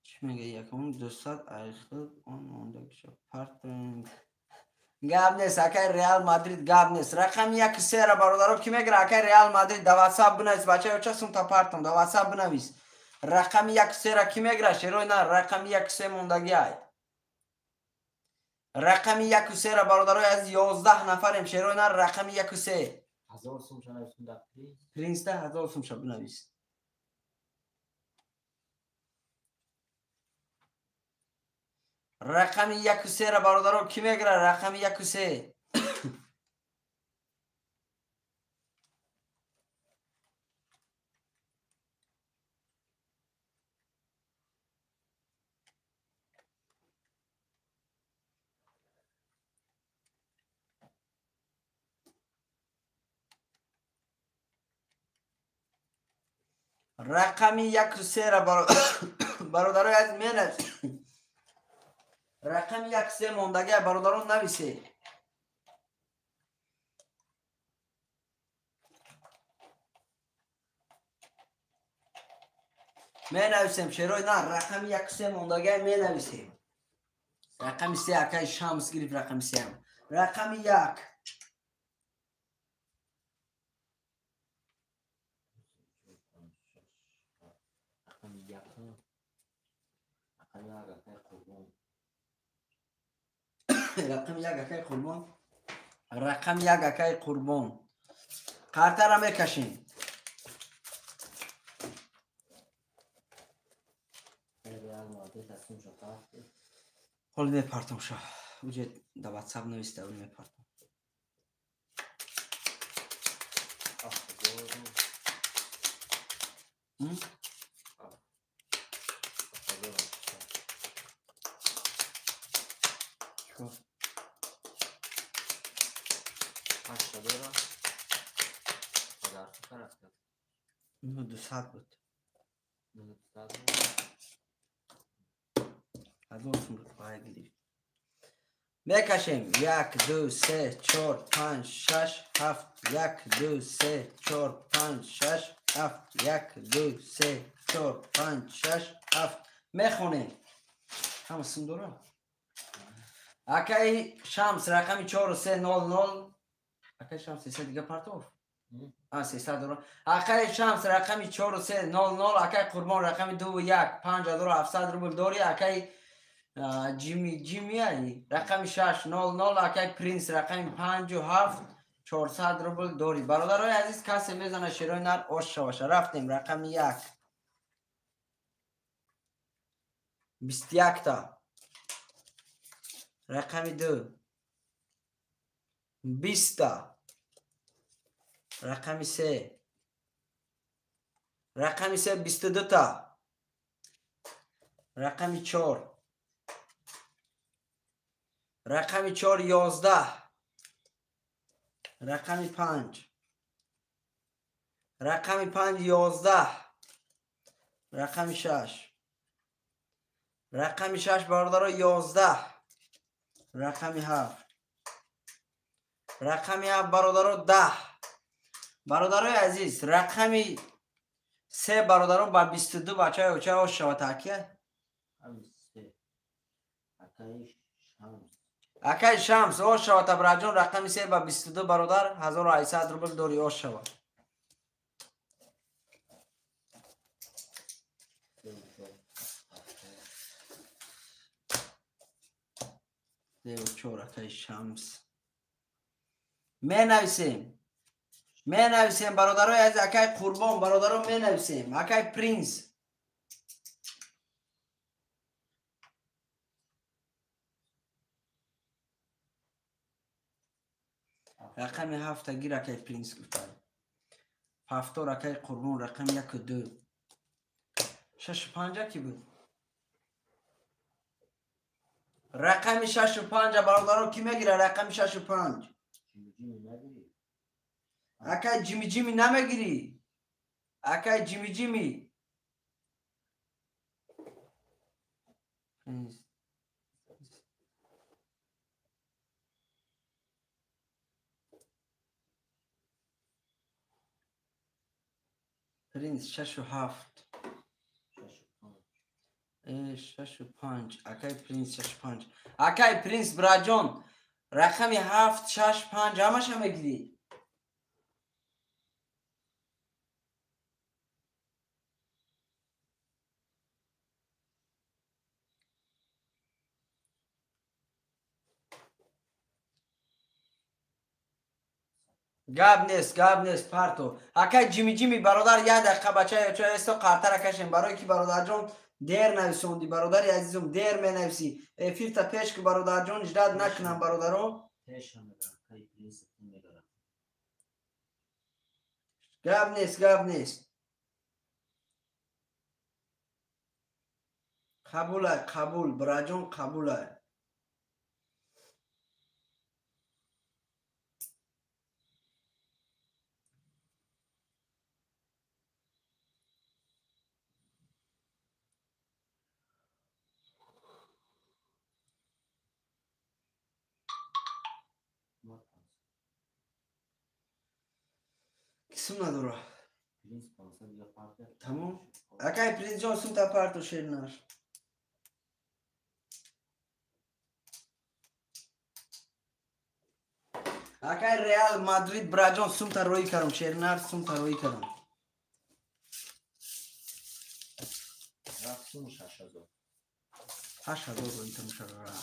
A: Чӣ мега якум 200 айхд он мондагиша партен. Гап нест, акай Реал Мадрид гап нест. Рақами 1 3-ра бародаро ки мегира акай Реал Мадрид да WhatsApp бинавис. Бачаё ча сум та партам да WhatsApp бинавис. Рақами 1 3-ра ки мегира шерои на рақами 1 3 мондаги ай. Рақами 1 3-ра бародарои аз 11 нафарем шерои на рақами 1 3.
B: 1000 сум ша нависум да Принс.
A: Принс да 1000 сум ша бинавис. Рақами 1 3-ра бародаро ки мегира рақами 1 3. Рақами 1 3-ра бародарои азиз менависем. Рақами 1 3 мондагия бародарон нависе. Менависем шерои на рақами 1 3 мондагия менависем. Рақами 3 акай Шамс гирифт рақами 3. Рақами 1.
B: Рақами 1. Рақами 1 акай Қурбон.
A: Рақами 1 акай Қурбон. Рақами 1 акай Қурбон. Қартара мекашем.
B: Реал Мадрид сум ша парту.
A: Ҳол мепартам ша. Уҷе да WhatsApp нависта, ҳол мепартам. Чикор?
B: 8 дора. 1000 сум рафт.
A: 200 буд.
B: 200.
A: 1000 сум буд, бай гирифт. Мекашем 1 2 3 4 5 6 7 1 2 3 4 5 6 7 1 2 3 4 5 6 7 мехонем. Ҳама сум дора. Акай Шамс рақами 4 3 0 0. Акай Шамс 300 дига партов. А 300 дора. Акай Шамс рақами 4 3 0 0. Акай Қурбон рақами 2 1 5700 рубл дори. Акай Ҷими Ҷими ай рақами 6 0 0. Акай Принс рақами 5 7 400 рубл дори. Бародарои азиз, касе мезана шерои нар ош шаваша. Рафтем рақами 1. 21 та. Рақами 2. 20 та. Рақами 3. Рақами 3 22 та. Рақами 4. Рақами 4 11. Рақами 5. Рақами 5 11. Рақами 6. Рақами 6 бародаро 11. Рақами 7. Рақами 7 бародаро 10. Бародарои азиз, рақами 3 бародаро ба 22 бачаи оча ош шава такия. Акай Шамс ош шава табраҷон рақами 3 ба 22 бародар 1800 рубл дори ош шава. 3 4 акай Шамс. Менависем. Менависем бародарои азиз, акай Қурбон, бародаро менависем. Акай Принц. Рақами 7 гир акай Принц гуфтам. 7 акай Қурбон, рақами 1 2. 6 5 ки буд? Рақами 6 5 бародаро ки мегира рақами 6 5? Акай Ҷими Ҷими намегирӣ? Акай Ҷими Ҷими. Принц 6 7. 6 5. Акай Принц 6 5. Акай Принц браҷон, рақами 7 6 5 ҳамаша мегирӣ. Гап нест, гап нест, парто. Акай Ҷими Ҷими бародар, як дақиқа бача чо эсто қартара кашем, барое ки бародарҷон дер нависонди, бародари азизум дер менависӣ. Эфирта пеш ки бародарҷон ждать накунам бародаро. Гап нест, гап нест. Қабулай, қабул, бираҷон қабулай. Кисм надора. Тамом. Акай Принцҷон сумта парто шернаш. Акай Реал Мадрид браҷон сумта роӣ кардам, шернар сумта роӣ кардам.
B: Рафт сум 6000.
A: 8000 роӣ кардам шарра.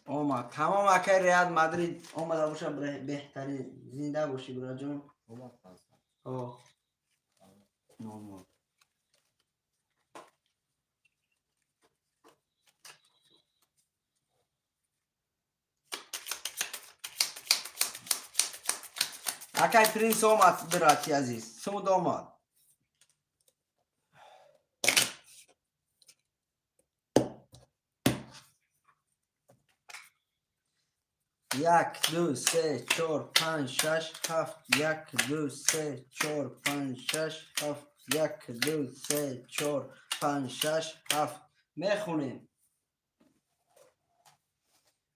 A: Омад. Тамом акай Реал Мадрид омада боша беҳтарин. Зинда бошӣ бираҷон.
B: Омад 500.
A: О. Номад. Акай Принц омад, брати азиз. Суд омад. Як, ду, се, чор, панҷ, шаш, ҳафт. Як, ду, се, чор, панҷ, шаш, ҳафт. Як, ду, се, чор, панҷ, шаш, ҳафт. Мехонем.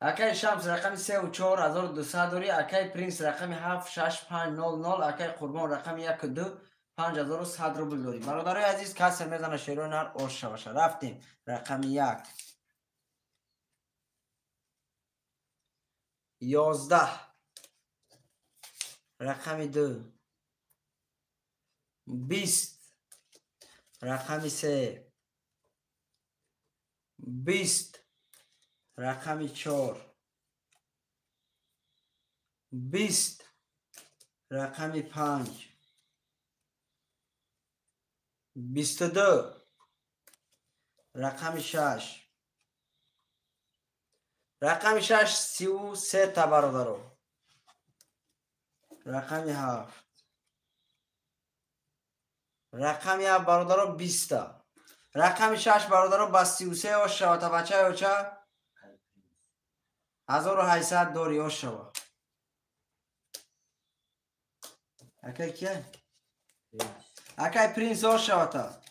A: Акай Шамс рақами 3 4 1200 дорӣ. Акай Принц рақами 7 6 5 0 0. Акай Қурбон рақами 1 2 5100 рубл дорӣ. Бародарои азиз, касе мезана шерои нар ош шаваша. Рафтем. Рақами 1. 11. Рақами 2. 20. Рақами 3. 20. Рақами 4. 20. Рақами 5. 22. Рақами 6. Рақами 6 33 та бародаро. Рақами 7. Рақами 7 бародаро 20 та. Рақами 6 бародаро ба 33 ош шава та бачаи оча 1800 дори ош шава. Акай кия? Акай Принц ош шава та.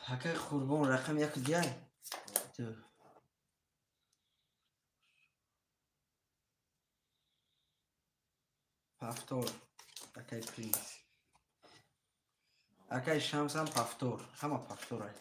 A: Акай Қурбон рақами 1 дияй. 2. 7 акай Принц. Акаи Шамсам повтор. Ҳама повторай.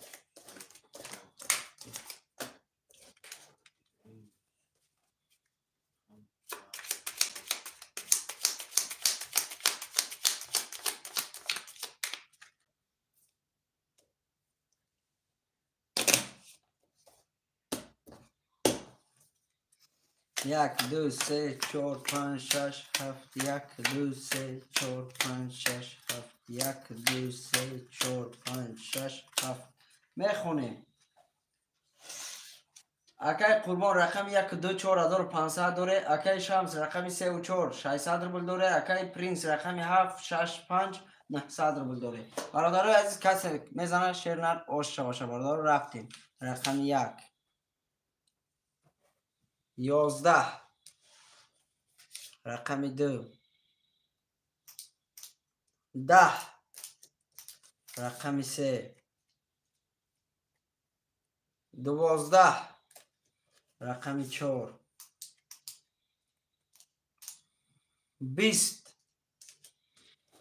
A: Як, ду, се, чор, панҷ, шаш, ҳафт, як, ду, се, чор, панҷ, шаш, ҳафт, як, ду, се, чор, панҷ, шаш, ҳафт. Мехонем. Акаи Қурбон рақами 1, 2, 4500 доре. Акаи Шамс рақами 3 ва 4, 600 рубл доре. Акаи Принс рақами 7, 6, 5, 900 рубл доре. Бародарои азиз, касе мезанад шернар ош шаваша. Бародаро, рафтем. Рақами 1. 11, рақами 2, 10, рақами 3, 12, рақами 4, 20,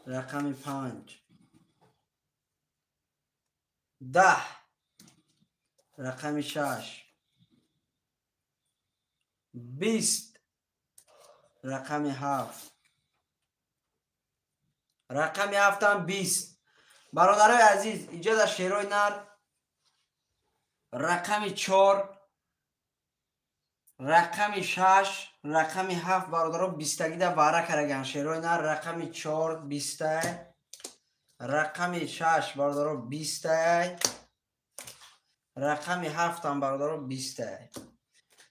A: рақами 5, 10, рақами 6, 20, рақами 7, рақами 7 20. Бародарои азиз, инҷо дар шерои нар рақами 4, рақами 6, рақами 7 бародаро бистагида вара караган. Шерои нар рақами 4 20, рақами 6 бародаро 20, рақами 7 бародаро 20.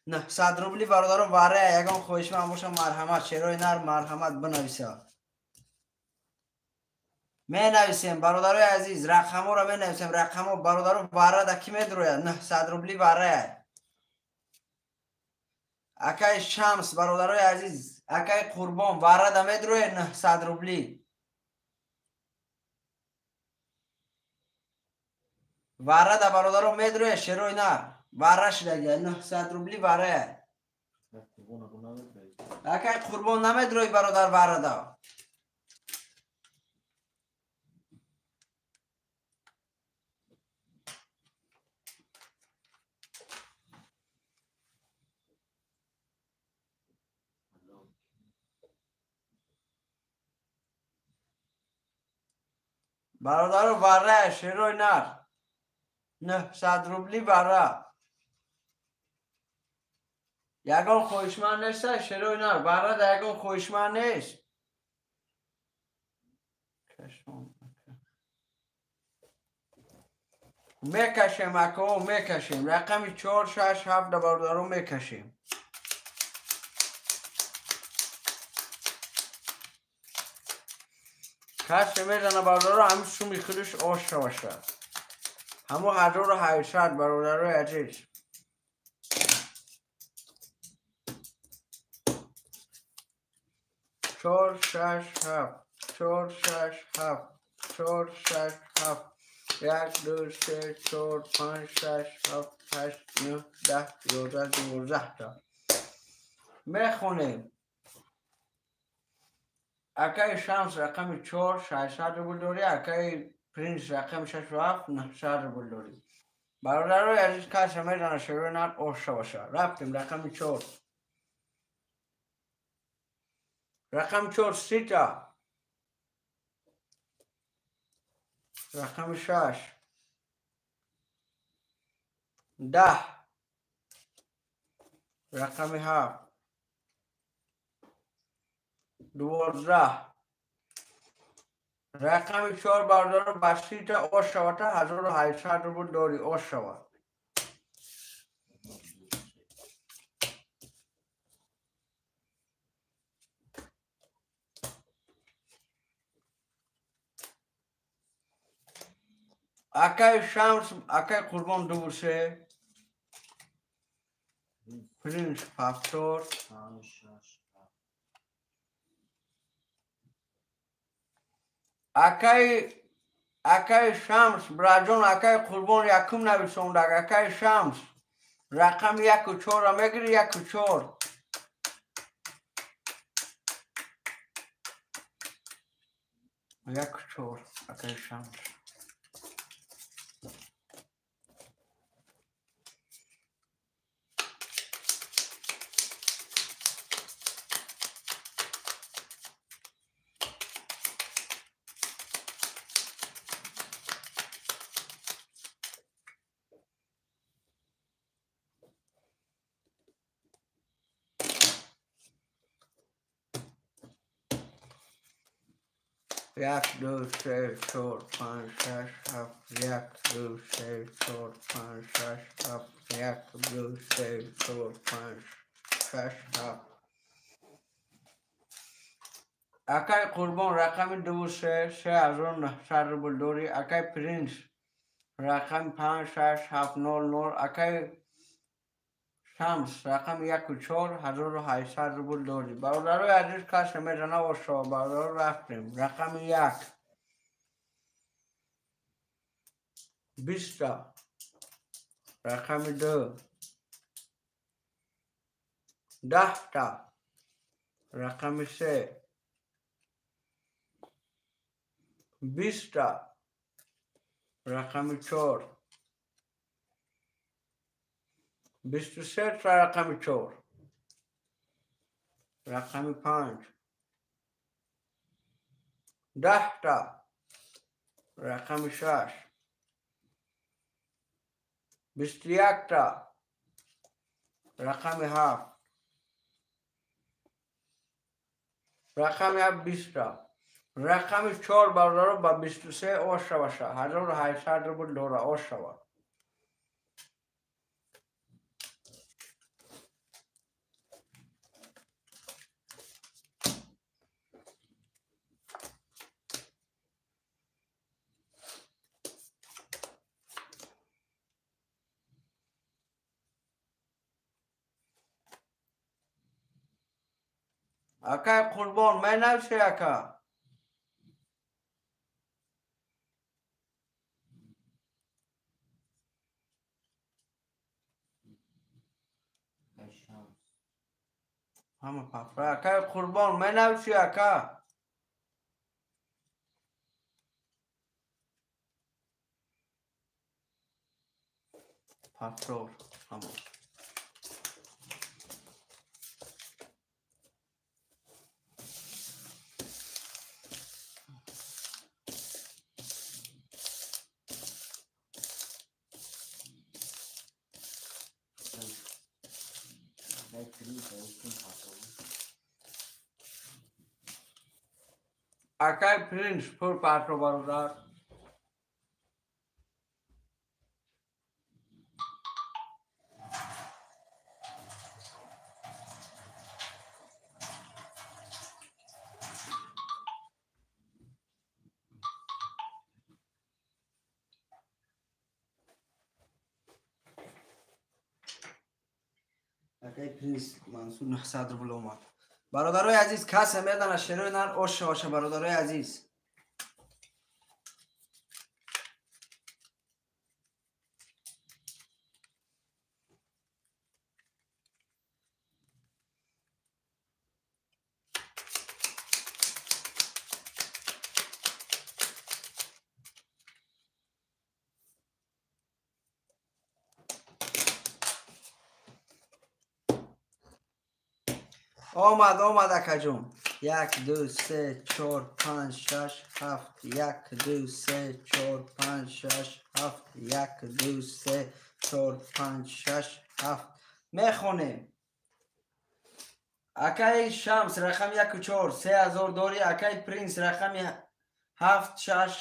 A: 900 рубли бародаро вара. Ягон хоҳишманд боша, марҳамат, шерои нар марҳамат бинависа. Менависем бародарои азиз, рақамҳоро менависем. Рақамҳо бародаро вара да ки медрояд? 900 рубли вара. Акаи Шамс бародарои азиз, акаи Қурбон вара да медрояд 900 рубли. Вара да бародаро медрояд шерои нар. Вара шидагия 900 рубли вара. Акаи Қурбон намедрои бародар вара да. Бародаро вара шерои нар 900 рубли вара. Ягон хоҳишманд нест шерои нар вара да ягон хоҳишманд нест. Мекашем ако, мекашем. Рақами 4, 6, 7 да бародаро мекашем. Касе мезана бародаро, ҳамин суми худаш ош шаваша. Ҳамо 1800 бародарои азиз. 4, 6, 7, 4, 6, 7, 4, 6, 7, 1, 2, 3, 4, 5, 6, 7, 8, 9, 10, 11, 12 تا. мехонем. Акаи Шамс рақами 4, 600 рубл дорӣ. Акаи Принс рақами 6 ва 7, 900 рубл дорӣ. Бародарои азиз, касе мезана шерои нар ош шаваша. Рафтем рақами 4. Рақами 4 сита. Рақами 6, 10, рақами 7, 12, рақами 4 бародаро ба сита ош шавата 1800 рубл дорӣ ош шавад. Акаи Шамс, акаи Қурбон 2, 3, Принс повтор, акаи Шамс, браҷон, акаи Қурбон якум нависондак. Акаи Шамс рақами 1 ва 4 мегири, 1 ва 4. 1 ва 4 акаи Шамс. 1 2 3 4 5 6 7 1 2 3 4 5 6 7 1 2 3 4 5 6 7. Акай Қурбон рақами 2 3 3900 рубл дорӣ. Акай Принс рақами 5 6 7 0 0. Акай Шамс рақами 1 4 1800 рубл дорӣ. Бародарои азиз, кас намедона ошо. Бародаро, рафтем. Рақами 1 20та. Рақами 2 10та. Рақами 3 20та. Рақами 4 23та. Рақами 4. Рақами 5 10та. Рақами 6 21та. Рақами 7. Рақами 7 20та. Рақами 4 бародаро ба 23 ошаваша 1800 рубл дора ошава. Акай Қурбон, менависи ака. Ҳама пафра. Акай Қурбон, менависи ака. Пафрор ҳама. Акай Принс пур патро бародар. Акай Принс Мансур 900 рубл омад. Бародарои азиз, касе медона шерои нар оша оша. Бародарои азиз, омад омад акаҷон. 1 2 3 4 5 6 7 1 2 3 4 5 6 7 1 2 3 4 5 6 7. Мехонем. Акай Шамс рақами 1 4 3000 дорӣ. Акай Принс рақами 7 6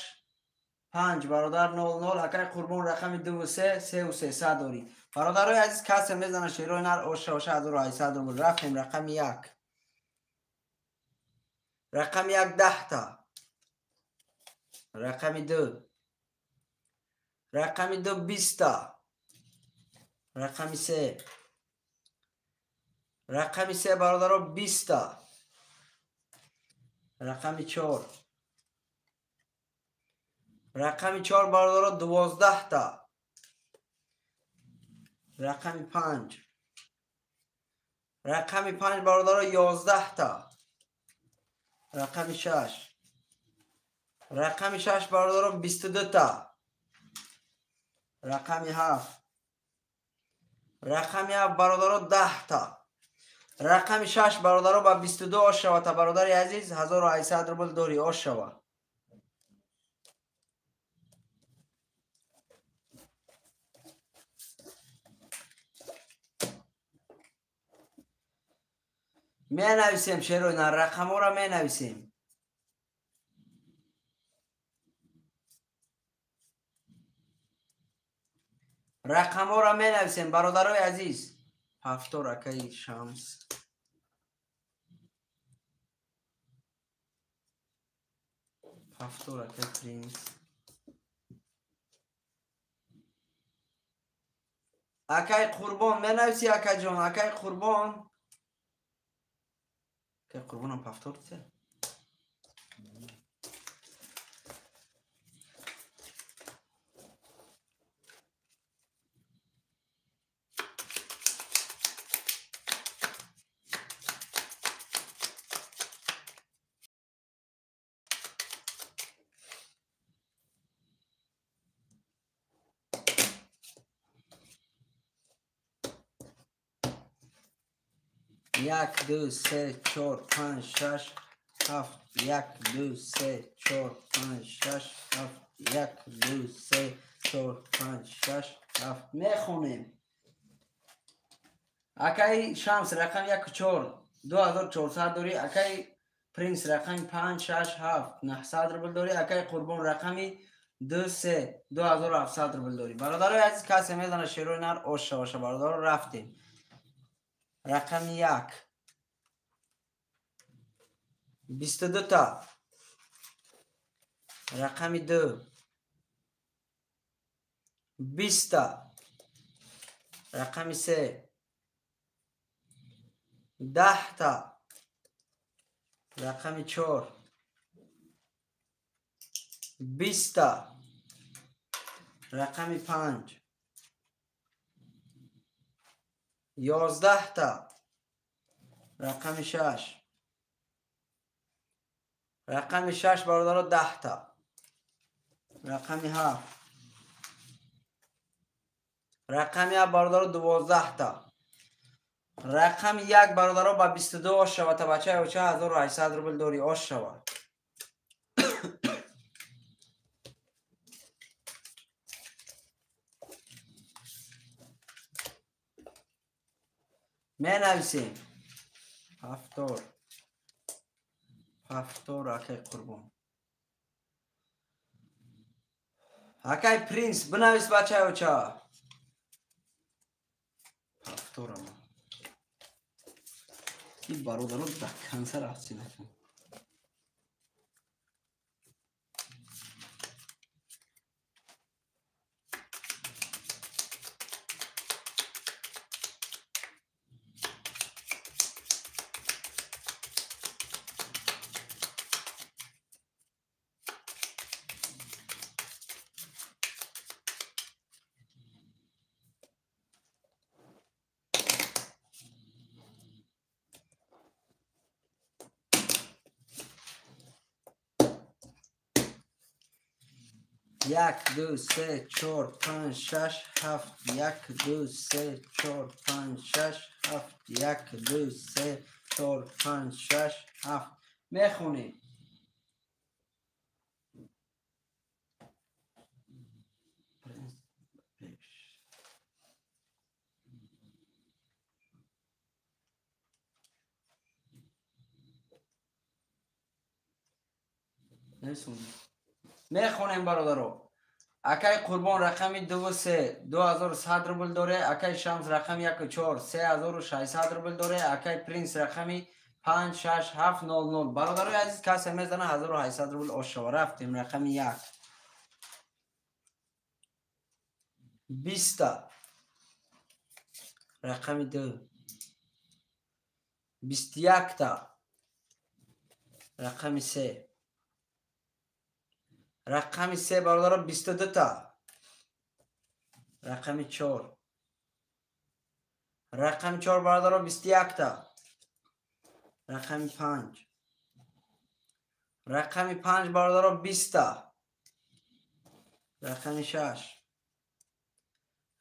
A: 5 бародар 0 0. Акай Қурбон рақами 2 3 3 300 дорӣ. Бародарои азиз, касе мезана шерои нар оша оша 1800 рубл. Рафтем. Рақами 1. Рақами 1 10та. Рақами 2. Рақами 2 20та. Рақами 3. Рақами 3 бародаро 20та. Рақами 4. Рақами 4 бародаро 12та. Рақами 5. Рақами 5 бародаро 11та. Рақами 6. Рақами 6 бародаро 22та. Рақами 7. Рақами 7 бародаро 10та. Рақами 6 бародаро ба 22 ошавата. Бародари азиз, 1800 рубл дорӣ ошава. Менависем шерои нар, рақамҳоро менависем. Рақамҳоро менависем, бародарои азиз. Ҳафтор акаи Шамс. Ҳафтор акаи Принс. Акаи Қурбон менависи, акаҷон, акаи Қурбон. Акаи Қурбонам ҳафтор дия. Як, ду, се, чор, панҷ, шаш, ҳафт. Як, ду, се, чор, панҷ, шаш, ҳафт. Як, ду, се, чор, панҷ, шаш, ҳафт. Мехонем. Акаи Шамс рақами яку чор, 2400 дорӣ. Акаи Принс рақами панҷ, шаш, ҳафт, 900 рубл дорӣ. Акаи Қурбон рақами ду, се, 2700 рубл дорӣ. Бародарои азиз, касе мезана шерои нар ош шаваша. Бародаро, рафтем. Рақами як. 22 та. Рақами ду. 20 та. Рақами се. 10 та. Рақами чор. 20 та. Рақами панҷ. 11 та. Рақами шаш. Рақами шаш, бародаро, 10 та. Рақами ҳафт. Рақами ҳафт, бародаро, 12 та. Рақами як, бародаро, ба 22 ош шава. Та бачаи оча 1800 рубл дорӣ, ош шава. Менависем. Ҳафтор. Ҳафтор, акай Қурбон. Акай Принс, бинавис, бачаи оча. Ҳафторама. Ин бародаро до конца рафти накун. Як, ду, се, чор, панҷ, шаш, ҳафт. Як, ду, се, чор, панҷ, шаш, ҳафт. Як, ду, се, чор, панҷ, шаш, ҳафт. Мехонем. Принс пеш. Нависонди. Мехонем, бародаро. Акаи Қурбон рақами дуву се, 2100 рубл доре. Акаи Шамс рақами яку чор, 3600 рубл доре. Акаи Принс рақами панҷ, шаш, ҳафт, нол, нол. Бародарои азиз, касе мезана, 1800 рубл ош шава. Рафтем. Рақами як. 20 та. Рақами ду. 21 та. Рақами се. Рақами се, бародаро, 22 та. Рақами чор. Рақами чор, бародаро, 21 та. Рақами панҷ. Рақами панҷ, бародаро, 20 та. Рақами шаш.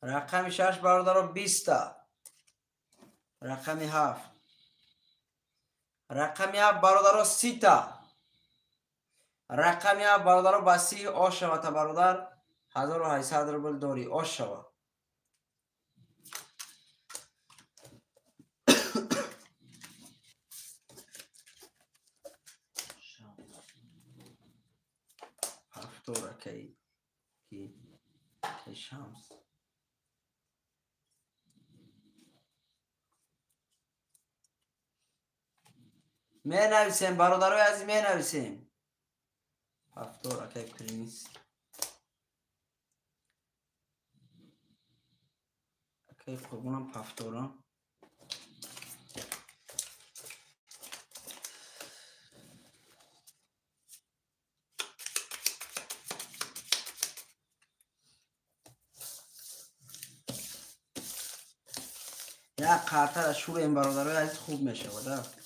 A: Рақами шаш, бародаро, 20 та. Рақами ҳафт. Рақами ҳафт, бародаро, 30 та. Рақами ҳафт, бародаро, ба 30 ош шавата. Бародар, 1800 рубл дорӣ, ош шава. Ҳафтор, акаи ки, акаи Шамс. Менависем, бародарои азиз, менависем. Повтор, акай принц. Акай Қурбонам повтора. Як қартара шурем, бародарои азиз, хуб мешавад.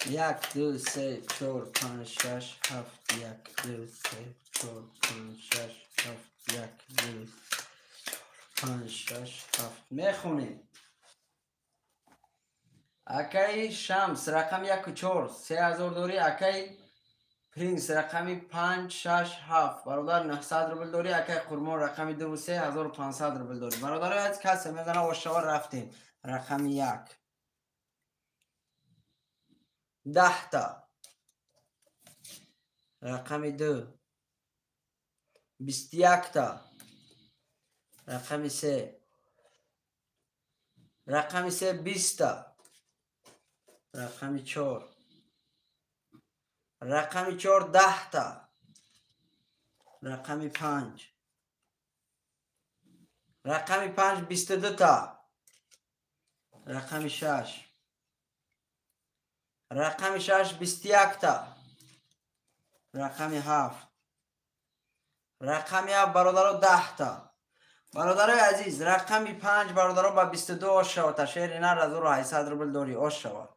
A: Як, ду, се, чор, панҷ, шаш, ҳафт, як, ду, се, чор, панҷ, шаш, ҳафт, як, ду, панҷ, шаш, ҳафт. Мехонем. Акаи Шамс рақами 1 4 3000 дорӣ. Акаи Принс рақами 5, 6, 7, бародар, 900 рубл дорӣ. Акаи Қурбон рақами 2 3, 1500 рубл дорӣ. Бародарои азиз, касе мезана, ошава. Рафтем. Рақами 1, 10 та. Рақами 2, 21 та. Рақами 3, рақами 3, 20 та. Рақами 4, рақами 4, 10 та. Рақами 5, рақами 5, 22 та. Рақами 6, рақами 6, 21 та. Рақами 7, рақами 7, бародаро, 10 та. Бародарои азиз, рақами 5, бародаро, ба 22 ош шава. Шери нар 1800 рубл дорӣ, ош шава.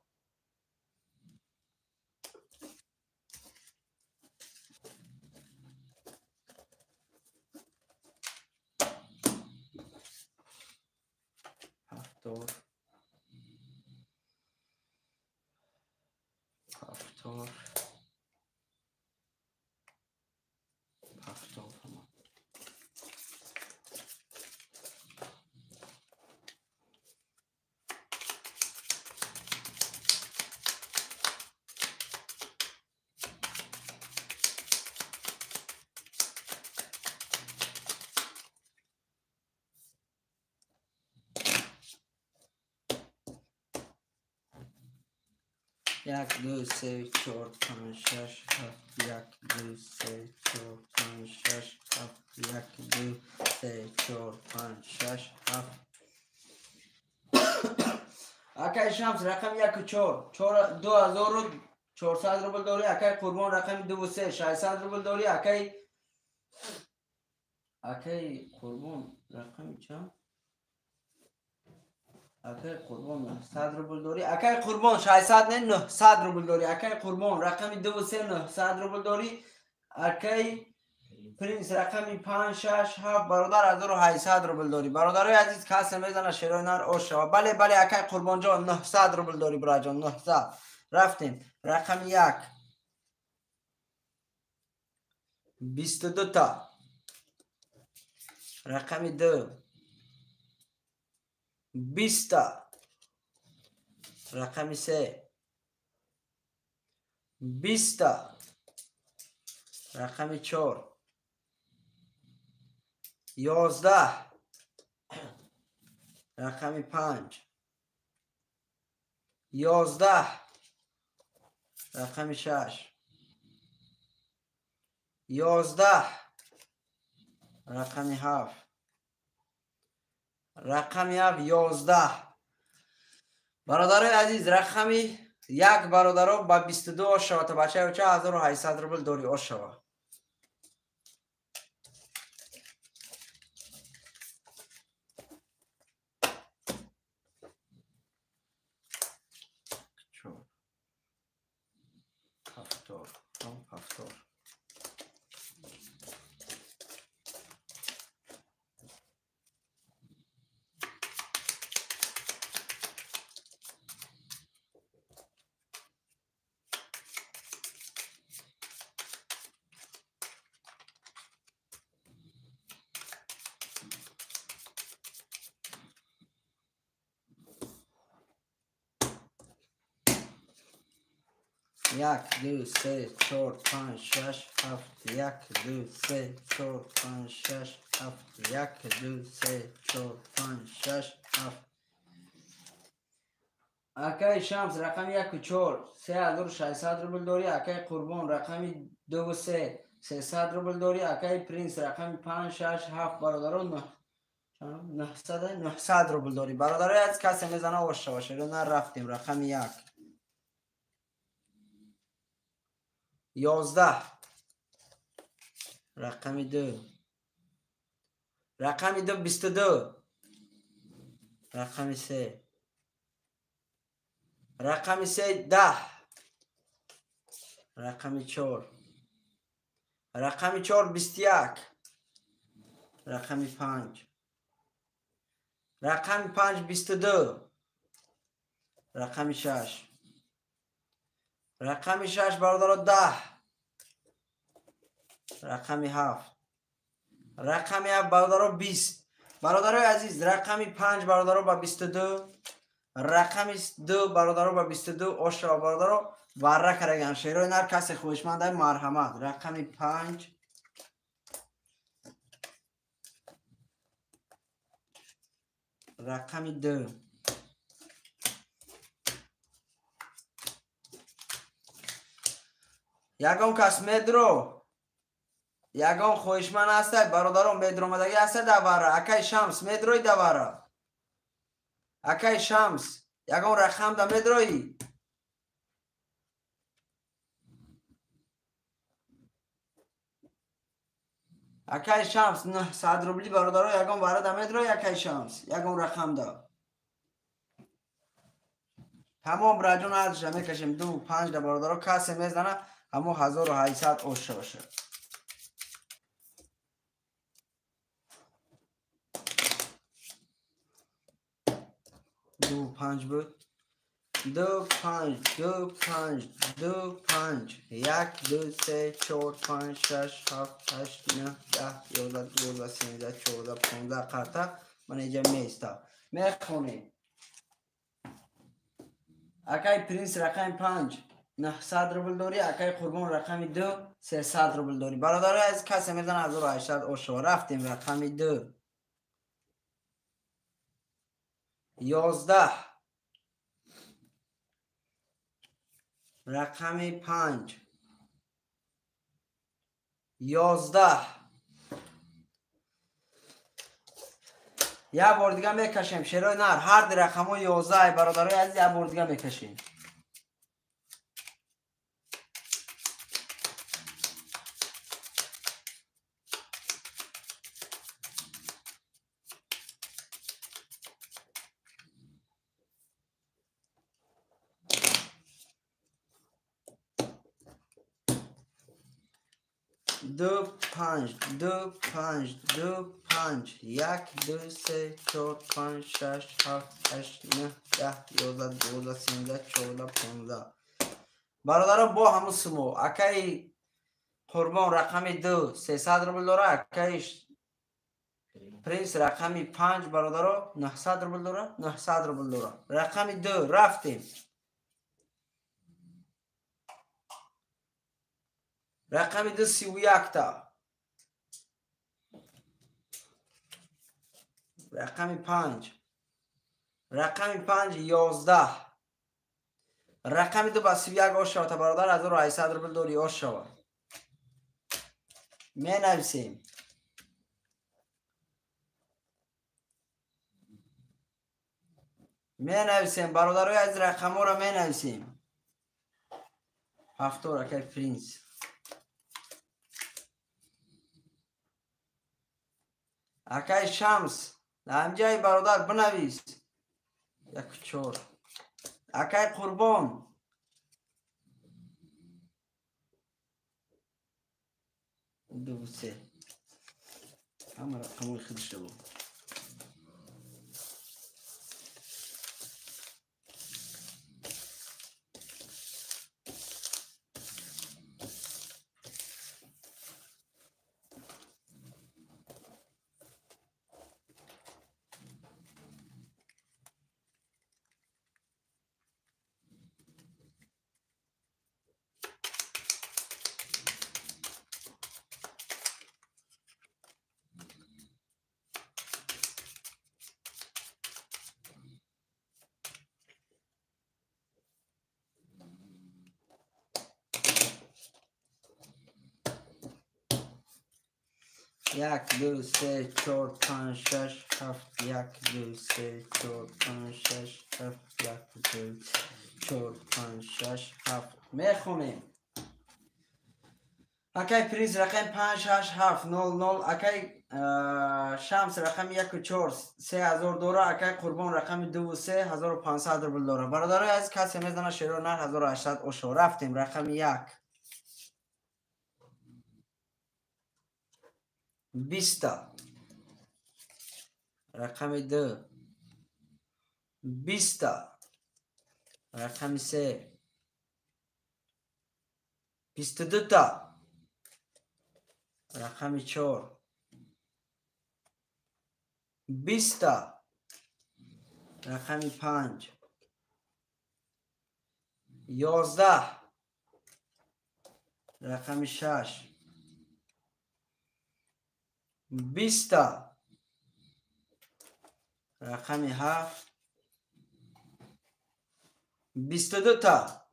A: Повтор, повтор, повтор. Як, ду, се, чор, панҷ, шаш, ҳафт, як, ду, се, чор, панҷ, шаш, ҳафт, як, ду, се, чор, панҷ, шаш, ҳафт. Акаи Шамс рақами 1 4, 2400 рубл дорӣ. Акаи Қурбон рақами 2 3, 600 рубл дорӣ. Акаи Қурбон рақами чанд? Акаи Қурбон 900 рубл дорӣ. Акаи Қурбон, 600 не, 900 рубл дорӣ. Акаи Қурбон рақами 2 3, 900 рубл дорӣ. Акаи Принс рақами 5, 6, 7, бародар, 1800 рубл дорӣ. Бародарои азиз, касе мезана, шерои нар ош шава. Бале, бале, акаи Қурбонҷон, 900 рубл дорӣ, бираҷон, 900. Рафтем. Рақами 1, 22 та. Рақами 2, 20 та. Рақами 3, 20 та. Рақами 4, 11. Рақами 5, 11. Рақами 6, 11. Рақами 7, рақами 7, 11. Бародарои азиз, рақами 1, бародаро, ба 22 ош шава. Бачаи оча, 1800 рубл дорӣ, ош шава. Чор. 1 2 3 4 5 6 7 1 2 3 4 5 6 7 1 2 3 4 5 6 7. Акай Шамс рақами 1 4 3600 рубл дорӣ. Акай Қурбон рақами 2 3 300 рубл дорӣ. Акай Принс рақами 5 6 7 бародаро 900 рубл дорӣ. Бародарои аз касе мезана ош шава. Шеро рафтем рақами 1 11 рақами 2 рақами 2 22 рақами 3 рақами 3 10 рақами 4 рақами 4 21 рақами 5 рақами 5 22 рақами 6 рақами 6 бародаро 10 рақами 7 рақами 7 бародаро 20. Бародарои азиз рақами 5 бародаро ба 22 рақами 2 бародаро ба 22 ошава бародаро варра караган. Шерои нар касе хоҳишмандай марҳамат. Рақами 5 рақами 2 ягон кас медро ягон хоҳишманд ҳастай бародаро медромадагӣ ҳастай давара. Акай Шамс медрои давара. Акай Шамс ягон рақам да медроӣ? Акай Шамс 900 рубли бародаро ягон вара да медроӣ. Акай Шамс ягон рақам да. Тамом раҷон арзша мекашем 2 5 да бародаро касе мезана ҳамо 1800 ош бошад. 2 5 буд 2 5 2 5 2 5 1 2 3 4 5 6 7 8 9 10 11 12 13 14 15 қарта ман инҷа меиста мехонем. Акай Принс рақами 5 900 рубл дорӣ. Акай Қурбон рақами 2 300 рубл дорӣ. Бародарои аз касе мезана 1800 ошо. Рафтем рақами 2 11 рақами 5 11. Як бор дига мекашем шерои нар. Ҳар ди рақамҳо 11 бародарои азиз як бор дига мекашем. 2 5 2 5 2 5 1 2 3 4 5 6 7 8 9 10 11 12 13 14 15. Бародаро бо ҳамун сумо. Акай Қурбон рақами 2 300 рубл дора. Акай Принс рақами 5 бародаро 900 рубл дора. 900 рубл дора. Рақами 2 рафтем. Рақами 2 31 та. Рақами 5 рақами 5 11 рақами 2 ба 31 ош шава. Та бародар 1800 рубл дорӣ ош шава. Менависем. Менависем бародарои аз рақамҳоро менависем. 7 акай Принс. Акай Шамс ҳамҷаи бародар бинавис 1 4. Акай Қурбон 2 3. Ҳама рақамҳои худашда буд. 1 2 3 4 5 6 7 1 2 3 4 5 6 7 1 2 4 5 6 7 мехонем. Акай приз рақами 5 6 7 0 0. Акай Шамс рақами 1 4 3000 дора. Акай Қурбон рақами 2 3 1500 рубл дора. Бародарои азиз, касе мезана шеро нар 1800 ошо. Рафтем рақами 1 20, рақами 2 20, рақами 3 22, рақами 4 20, рақами 5 11, рақами 6 20, рақами 7 22.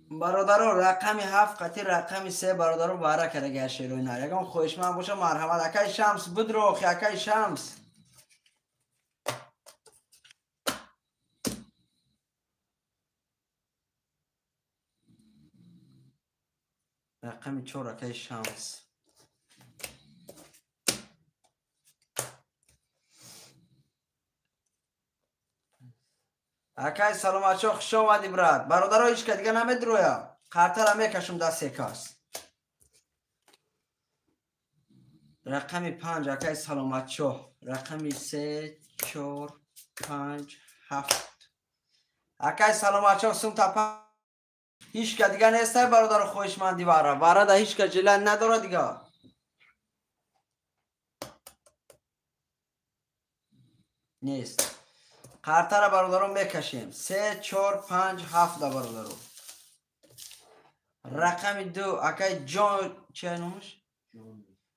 A: Бародаро, рақами 7 қатӣ рақами 3 бародаро баҳра кардаги шерои нар. Ягон хоҳишманд боша марҳамат. Акай Шамс бидро, акай Шамс. Рақами 4 акай Шамс. Акай саломатчо, хуш омадӣ брат. Бародаро, ҳеч ка дига намедроя. Қартара мекашум даст секас. Рақами 5 акай саломатчо. Рақами 3 4 5 7. Акай саломатчо, сумта 5. Ҳеч ка дига нестай бародаро, хоҳишманди вара. Вара да ҳеч ка жилан надора дига. Нест. Қартара бародаро мекашем. 3 4 5 7 да бародаро. Рақами 2 акай Ҷон, чи номаш?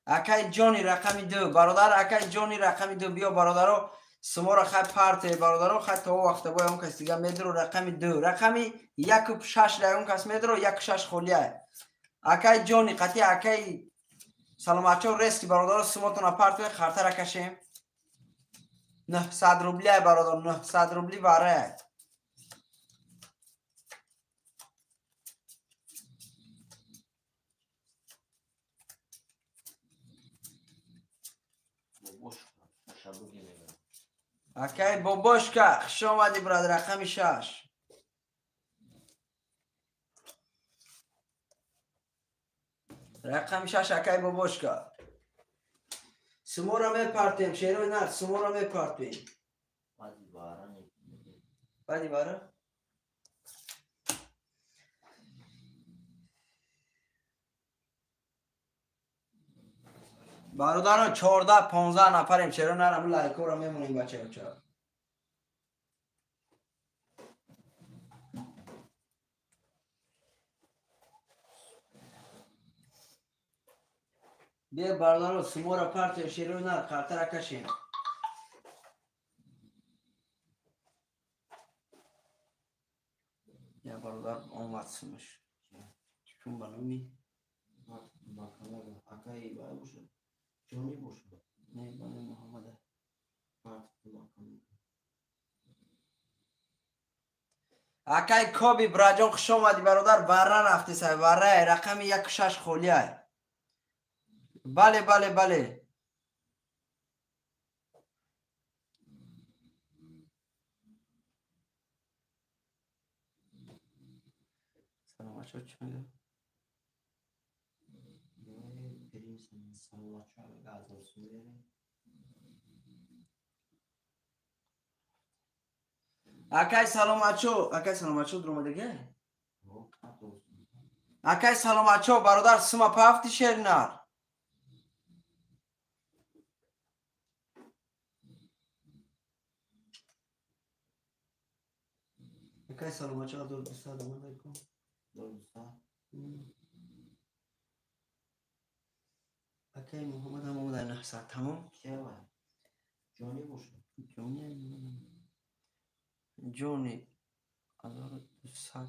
A: Акай Ҷони рақами 2 бародар, акай Ҷони рақами 2 биё бародаро, сумора хай парте бародаро, хай то вақта бо он кас дига медро. Рақами 2, рақами 1 6 да он кас медро, 1 6 холия. Акай Ҷони қати акай саломатчо рески бародаро, сумотона парте, қартара кашем. 900 рубли ай бародар, 900 рубли вара. Акай Бобошка, хуш омадӣ брат, рақами 6. Рақами 6 акай Бобошка. Сумора мепартем, шерои нар, сумора мепартем. Баъди бара? Бародаро, 14 15 нафарем, шерои нар, ам лайкоро мемонем бачаҳо. Биё бародаро, сумора партия, шерои нар, қартара кашем. Я бародар омад сумаш. Чун ба номи
C: Акай бай бошад. Ҷони бошад.
A: Не, ба номи Муҳаммада. Акай Коби браҷон, хуш омадӣ бародар. Вара рафти сай, вара рақами 1 6 холия. Бале, бале, бале. Саломатчо, чӣ мегӯяд? Акай саломатчо, акай саломатчо дуромадага? Акай саломатчо, бародар, сума пафти шернар. Акай саломатчо, 1200 омадайку.
C: 1200.
A: Акай Муҳаммад ҳам омада 900, тамом?
C: Кева? Ҷони бошад.
A: Ҷони, Ҷони 1200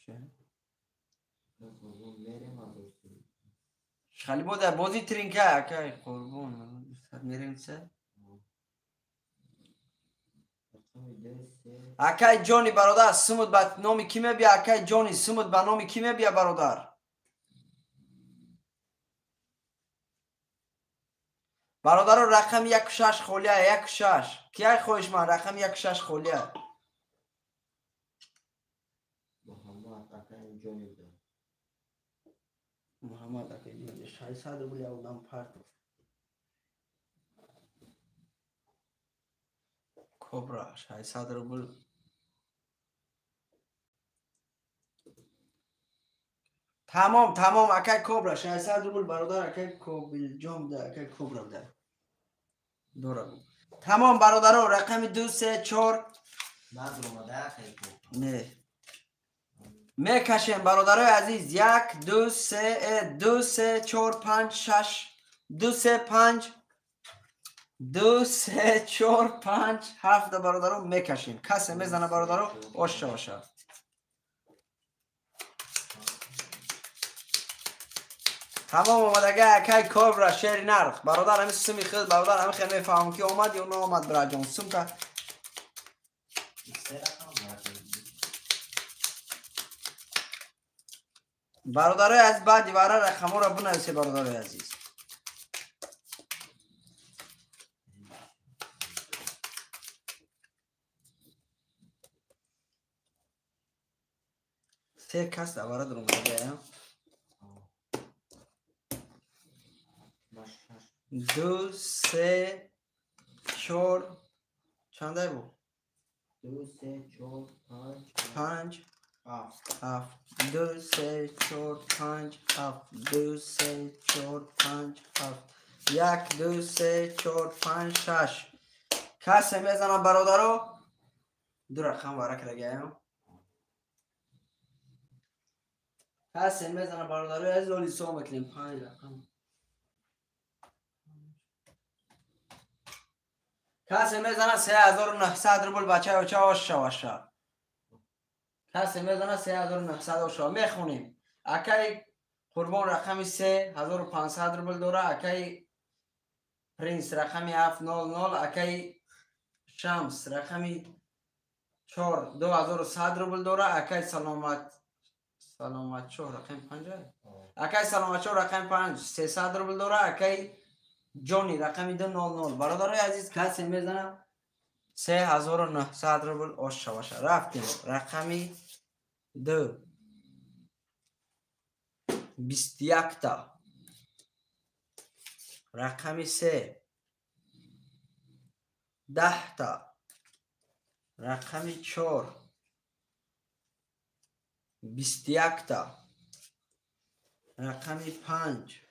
A: че? Хали бода бози тринка акай қурбон. Мерем се. Акай ҷони бародар, сумут ба номи ки мебия? Акай ҷони, сумут ба номи ки мебия бародар? Бародаро рақами 16 холия, 16. Кияй хоҳишманд рақами 16 холия?
C: Муҳаммад акай ҷони буда.
A: Муҳаммад акай ҷони 600 рубл одам парт. Кобра 600 рубл. Тамом, тамом акай Кобра 600 рубл бародар, акай Кобилҷон буда, акай Кобра буда. Дора. Тамом бародаро, рақами 2 3 4
C: надромада акай Кобра.
A: Не. Мекашем бародарои азиз 1 2 3 2 3 4 5 6 2 3 5 2 3 4 5 7 бародаро мекашем. Касе мезана бародаро оша оша. Тамом омадага акай Кобра шери нарх. Бародар ҳами суми худ бародар ҳами хел мефаҳмам ки омад ё наомад бираҷон. Сумка бародарои азиз баъди вара рақамҳоро бинависе бародарои азиз. Се кас давара дуромадага. 2 3 4 чандай бу?
C: 2 3 4
A: 5
C: 5
A: 7 2 3 4 5 7 2 3 4 5 7 1 2 3 4 5 6 касе мезанам бародаро ду рақам вара кардагаям. Касе мезанам бародаро аз оли ҳисоб мекунем 5 рақам. Касе мезана 3900 рубл бачаё ча оша оша. Касе мезана 3900 оша. Мехонем. Акай Қурбон рақами 3500 рубл дора, акай Принс рақами 700, акай Шамс рақами 4 2100 рубл дора, акай Саломат Саломатчо рақами 5, акай Саломатчо рақами 5 300 рубл дора, акай ҷони рақами 200. Бародарои азиз касе мезана 3900 рубл оша баша. Рафтем рақами 2 21 та, рақами 3 10 та, рақами 4 21 та, рақами 5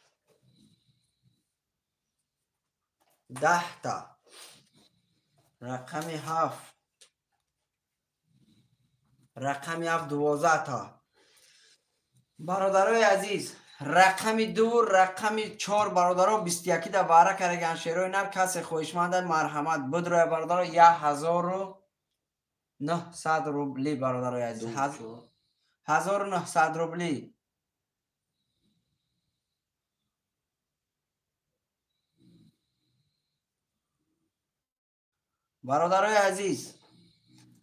A: 10 та, рақами 7 рақами 7 12 та. Бародарои азиз рақами 2 рақами 4 бародаро 21 да вара караган шерои нар. Касе хоҳишманда марҳамат бидроя бародаро 1900 рубли бародарои азиз, 1900 рубли. Бародарои азиз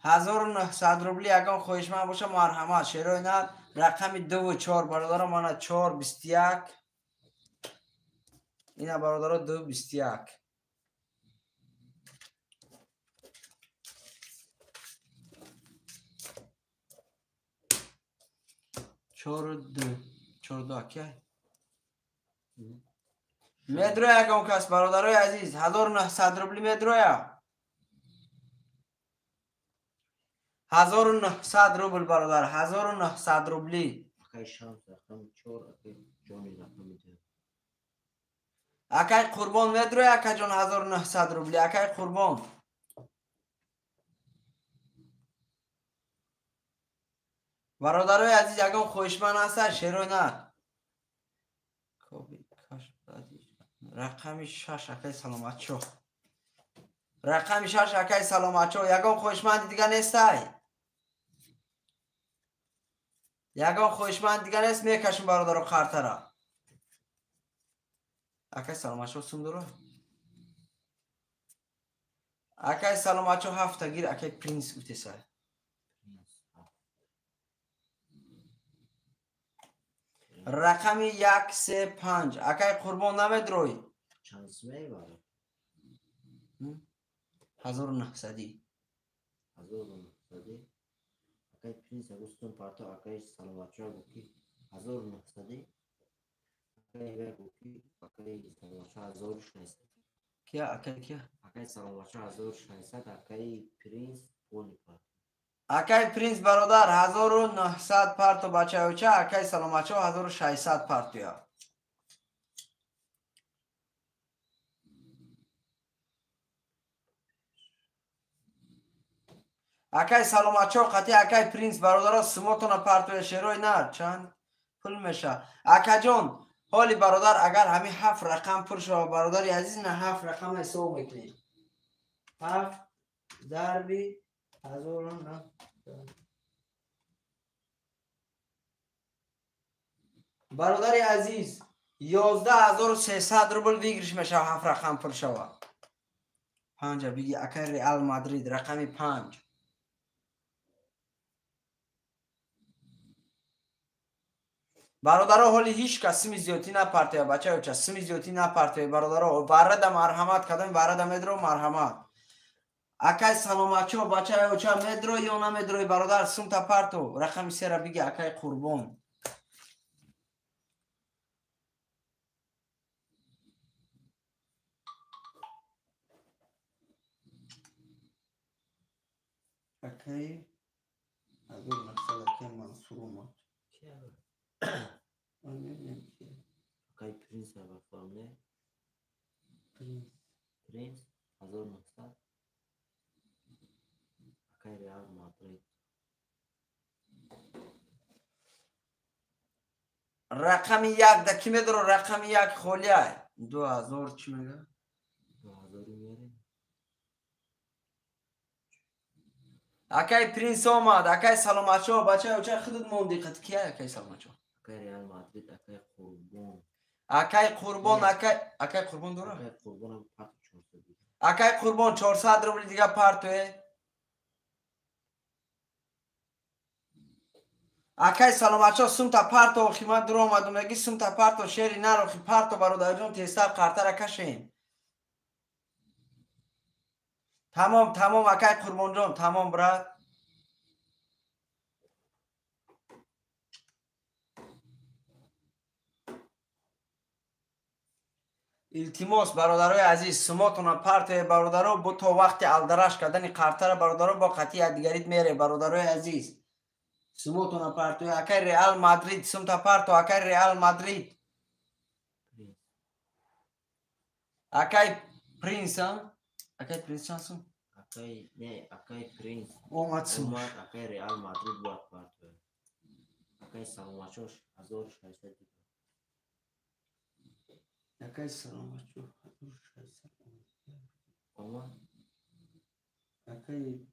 A: 1900 рубли ягон хоҳишманд боша марҳамат шерои нар. Рақами 2 ва 4 бародаро мана 4 21 ина бародаро 2 21. Чор ду чор ду акай медроя ягон кас бародарои азиз 1900 рубли медроя. 1900 рубл бародар, 1900 рубли.
C: Акай Шамс рақами 4, акай Ҷони рақами 2.
A: Акай Қурбон медроя акаҷон 1900 рубли, акай Қурбон. Бародарои азиз ягон хоҳишманд ҳастад шерои нар. Рақами 6 акай Саломатчо. Рақами 6 акай Саломатчо. Ягон хоҳишманди дига нестай? Ягон хоҳишманд дига нест? Мекашем бародаро қартара. Акай саломатшо сум дора? Акай саломатшо ҳафта гир, акай принс гуфтеса. Рақами 1 3 5. Акай Қурбон намедрои?
C: Чанд мебарад?
A: 1900.
C: 1900. Акай принс агустон парто, акай саломатшо гуфт ки 1900. Акай гуфт ки акай саломатшо 1600.
A: Кия акай кия?
C: Акай саломатшо 1600, акай принс поли парто.
A: Акай принс бародар 1900 парто бачаюча, акай саломатшо 1600 партоя. Акай саломатшо қати акай принс бародаро сумотона партоя шерой нар чанд пул меша. Акаҷон, ҳоли бародар агар ҳамин 7 рақам пур шава бародари азиз, на 7 рақам ҳисоб мекунем. 7 дарби 1900. Бародари азиз, 11300 рубл выигрыш мешава 7 рақам пур шава. 5 биги акай Реал Мадрид рақами 5. Бародаро ҳоли ҳеҷ кас сими зиёдтӣ напартоя, бачаюча, сими зиёдтӣ напартоя бародаро. Барада марҳамат кадом барада медро марҳамат. Акай саломатчо бачаюча медро ё намедрои бародар, сумта парто рақами 3-ра биги акай Қурбон. Акай 1900 акай Мансур омад.
C: Акай принс абафарме. Принс 1900. Акай Реал Мадрид.
A: Рақами 1 да ки медоро? Рақами 1 холия. 2000 чӣ мега?
C: 2000 меяре.
A: Акай принс омад, акай саломатшо, бачаюча худат монди қат кия акай саломатшо?
C: Акай Реал Мадрид, акай Қурбон.
A: Акай Қурбон, акай Қурбон дора?
C: Акай Қурбон парто 400.
A: Акай Қурбон 400 рубл дига партое. Акай саломатшо сумта парто охи ман дур омадум, меги сумта парто шери нарохи парто бародарҷон тезтар қартара кашем. Тамом, тамом акай Қурбонҷон, тамом брат. Илтимос бародарои азиз, сумотона партоя бародаро, бо то вақти алдараш кардани қартара бародаро бо қатъи якдигарит мере бародарои азиз. Сумотона партоя акай Реал Мадрид, сумта парто акай Реал Мадрид. Акай принс, а? Акай принс чанд сум?
C: Акай не, акай принс.
A: Омад сум.
C: Акай Реал Мадрид бояд партоя. Акай саломатшо 1600.
A: Акай саломатшо 1600.
C: Омад.
A: Акай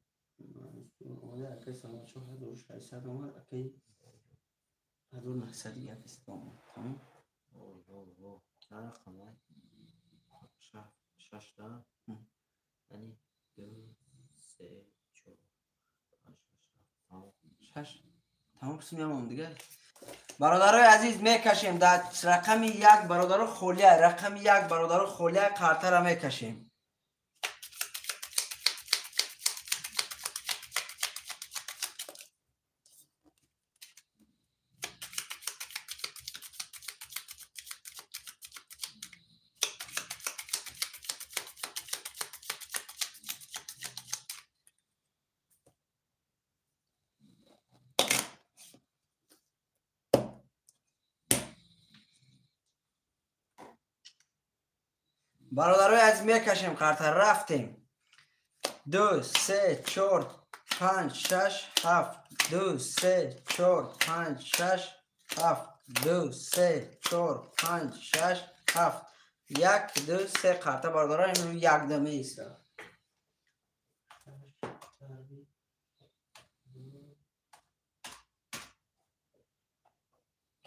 A: омада, акай саломатшо 1600 омад, акай 1900 акай омад. Тамом?
C: О, чанд рақам? 6 та? Яъне 2 3 4 5 6 7.
A: 6. Тамом сумям дига. Бародарои азиз мекашем дар рақами 1 бародаро холия, рақами 1 бародаро холия қартара мекашем. Бародарои азиз мекашем қарта, рафтем. 2 3 4 5 6 7 2 3 4 5 6 7 2 3 4 5 6 7 1 2 3 қарта бародарон ин як дама иста.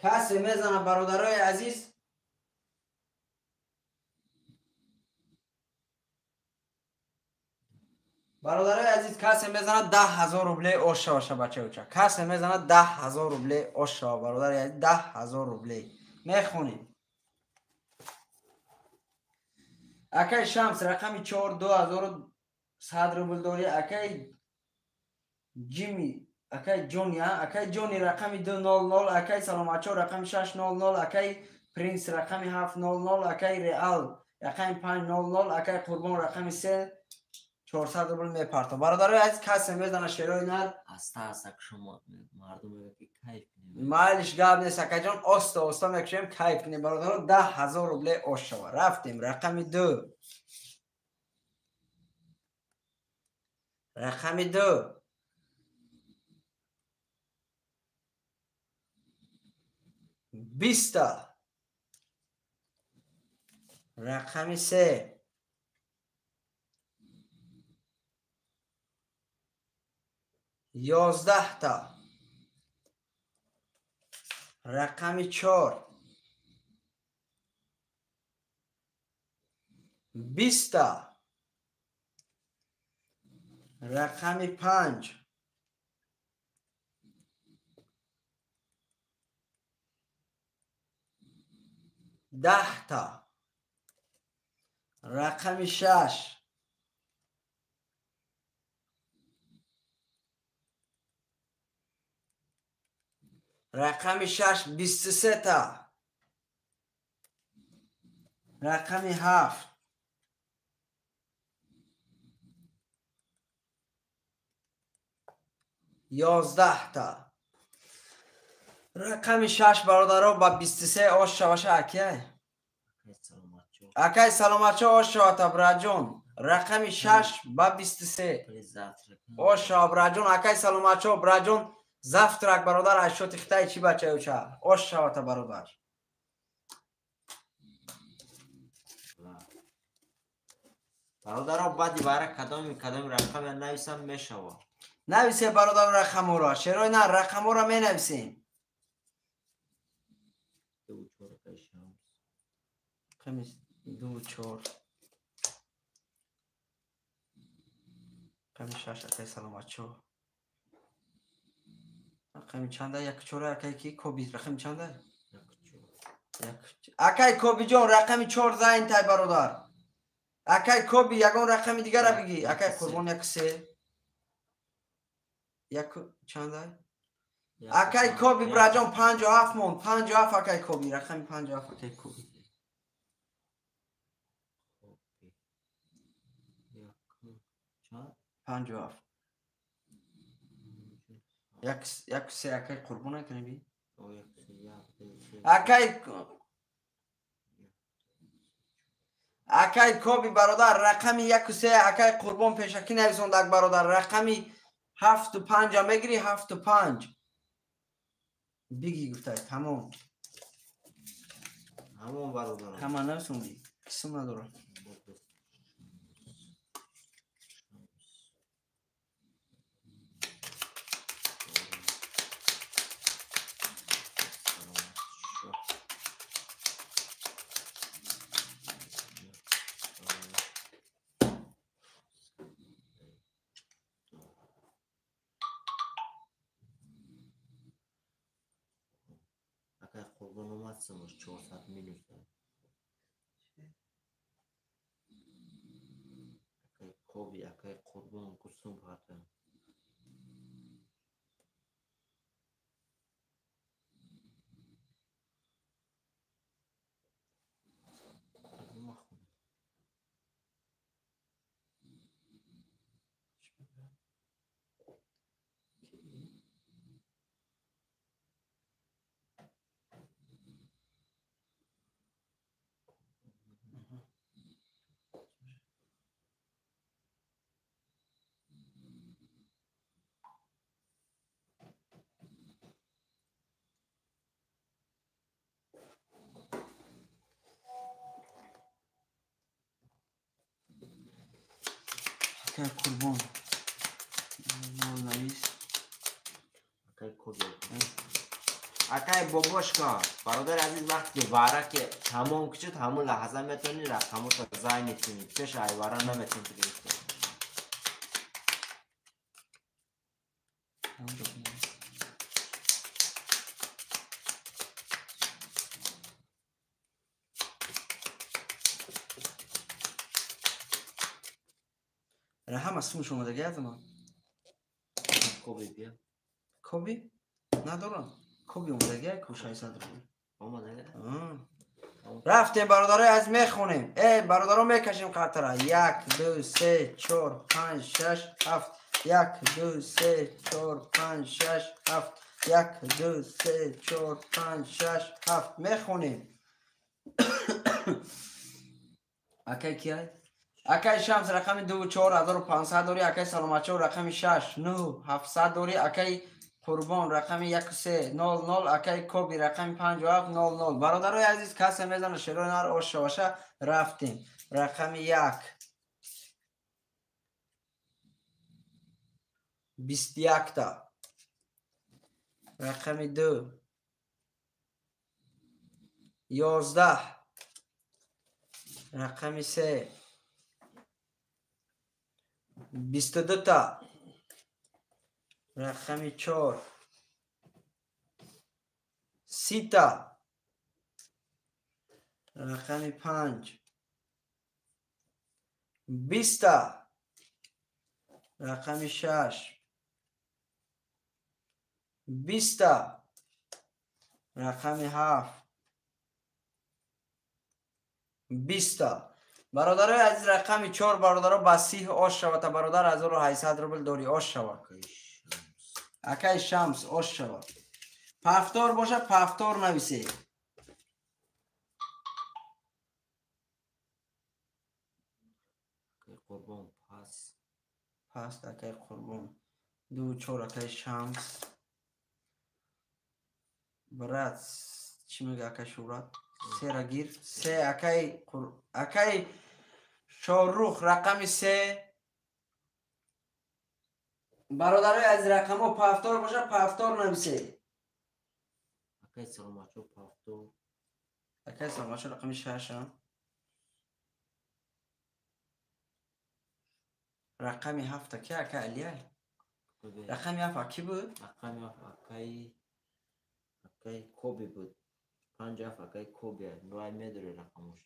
A: Касе мезана бародарои азиз. Касе мезанад 10 000 рубле ош шаваша, бачаюча. Касе мезанад 10 000 рубле ош шава, бародар, 10 000 рубле. Мехонем. Акай Шамс рақами 4 2100 рубл дорӣ. Акай Ҷими, акай Ҷони, акай Ҷони рақами 200, акай Саломатчо рақами 600, акай Принс рақами 700, акай Реал рақами 500, акай Қурбон рақами 3 400 рубл мепарто. Бародарои азиз, касе мезана, шерои нар.
B: Аста аста шумо мардум мегӯяд ки кайф кунем.
A: Майлиш, гап нест, акаҷон, оста оста мекушем, кайф кунем, бародаро, 10 000 рубле ош шава. Рафтем, рақами 2. Рақами 2. 20-та. Рақами 3. 11-та. Рақами 4. 20-та. Рақами 5. 10-та. Рақами 6. Рақами 6 23-та. Рақами 7. 11-та. Рақами 6, бародаро, ба 23 ош шаваша, акай. Акай Саломатчо, ош шавата, браҷон. Рақами 6 ба 23. Ош шава, браҷон, акай Саломатчо, браҷон. Завтрак, бародар, аз шоти хитай чӣ, бачаюча? Ош шавата, бародар.
B: Бародаро, баъди вара кадоми кадоми рақаме нависам мешава?
A: Нависе, бародар, рақаморо. Шерои на рақаморо менависем. Рақами 2 4. Рақами 6, акай Саломатчо. Рақами чанда? Як чора, акай ки Коби, рақами чанда? Акай Кобиҷон, рақами 4 зайн тай, бародар. Акай Коби, ягон рақами дигара бигӣ. Акай Қурбон, як се. Як чанда? Акай Коби, браҷон, 57 монд. 57, акай Коби, рақами 57, акай Коби. 57. Як се, акай Қурбон, накунем? Акай Коби, бародар, рақами 1-3, акай Қурбон пешакӣ нависондак, бародар, рақами 7-5-а мегирӣ, 7-5. Биги гуфтай, тамом.
B: Ҳамон, бародар.
A: Ҳама нависондӣ? Қисм надорам.
B: Акай Қурбон омад, сумош 400 минус. Акай Коби, акай Қурбон кусум парта.
A: Акай Қурбон нол навис.
B: Акай Коби, акай Бобошка, бародари азиз, вақте ки вара ки тамом кушид, ҳамун лаҳза метавонӣ рақамотро зайни кунӣ. Пеш ай вара наметавонӣ гирифта.
A: Ҳама сумш омадаги аз ман.
C: Коби бия.
A: Коби? Надорам. Коби омадаги ку 600 рубл.
C: Омадаги?
A: Рафтем бародарои аз мехонем. Бародаро мекашем қатара. 1 2 3 4 5 6 7 1 2 3 4 5 6 7 1 2 3 4 5 6 7 мехонем. Акай кияй? Акай Шамс рақами 2 4500 дори, акай Саломатчо рақами 6 9 700 дори, акай Қурбон рақами 1 3 0 0, акай Коби рақами 5 7 0 0. Бародарои азиз, касе мезана шерои нар ош шаваша. Рафтем. Рақами 1 21 та. Рақами 2 11. Рақами 3 22 та. Рақами 4 30 та. Рақами 5 20 та. Рақами 6 20 та. Рақами 7 20 та. Бародарои азиз, рақами 4 бародаро ба 30 ош шавад. Бародар 1800 рубл дори, ош шавад. Акай Шамс ош шавад. Пафтор боша, пафтор нависе.
C: Акай Қурбон пас.
A: Пас акай Қурбон. 2 4 акай Шамс. Брат, чӣ мега акай Шӯрат? Сера гир. Се акай акай Шорух рақами 3. Бародарои аз рақамҳо пафтор боша, пафтор нависе.
C: Акай Саломатчо пафтор.
A: Акай Саломатчо рақами 6. Рақами 7 ки акай Алия? Рақами 7 ки буд?
C: Рақами 7 акай Коби буд. 5 акай Коби. Нуай медори рақамош.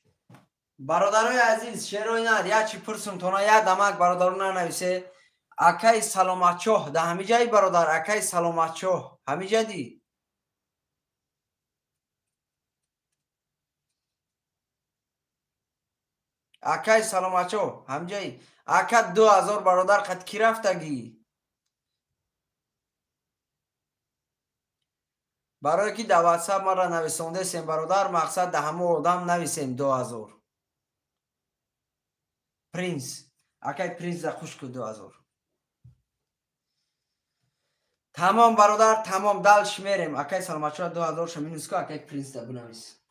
A: Бародарои азиз, шерои нар, як чи пурсум тона як дамак бародаро нанависе. Акай Саломатчоҳ да ҳамиҷаи бародар, акай Саломатчоҳ ҳамиҷа ди. Акай Саломатчоҳ ҳамиҷаи. Ака 2000 бародар қад ки рафтагӣ? Барое ки дар WhatsApp маро нависондесем бародар, мақсад да ҳамо одам нависем 2000. Принс, акай Принс за хуш ку 2000. Тамом бародар, тамом, дальше мерем. Акай Саломатчо 2000 ша минус ку, акай Принс да бинавис.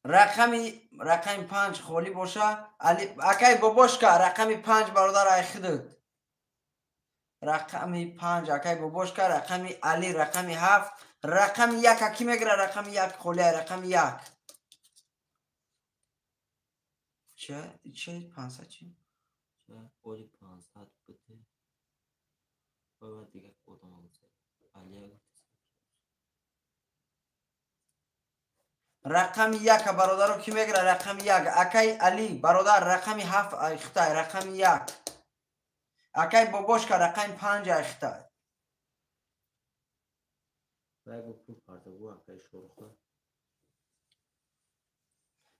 A: Рақами 5 холӣ боша. Акай Бобошка рақами 5 бародар ай худут. Рақами 5 акай Бобошка, рақами Али рақами 7, рақами 1 аки мегира, рақами 1 холӣ, рақами 1. Че 500 чи?
C: Че оли 500 бите. Бояд дигар одам гуфта. Алия гуфта.
A: Рақами 1 бародаро ки мегира, рақами 1. Акай Али бародар рақами 7 айхтай, рақами 1. Акай Бобошка рақами 5 айхтай.
C: Вай пул пардагу акай Шоруха.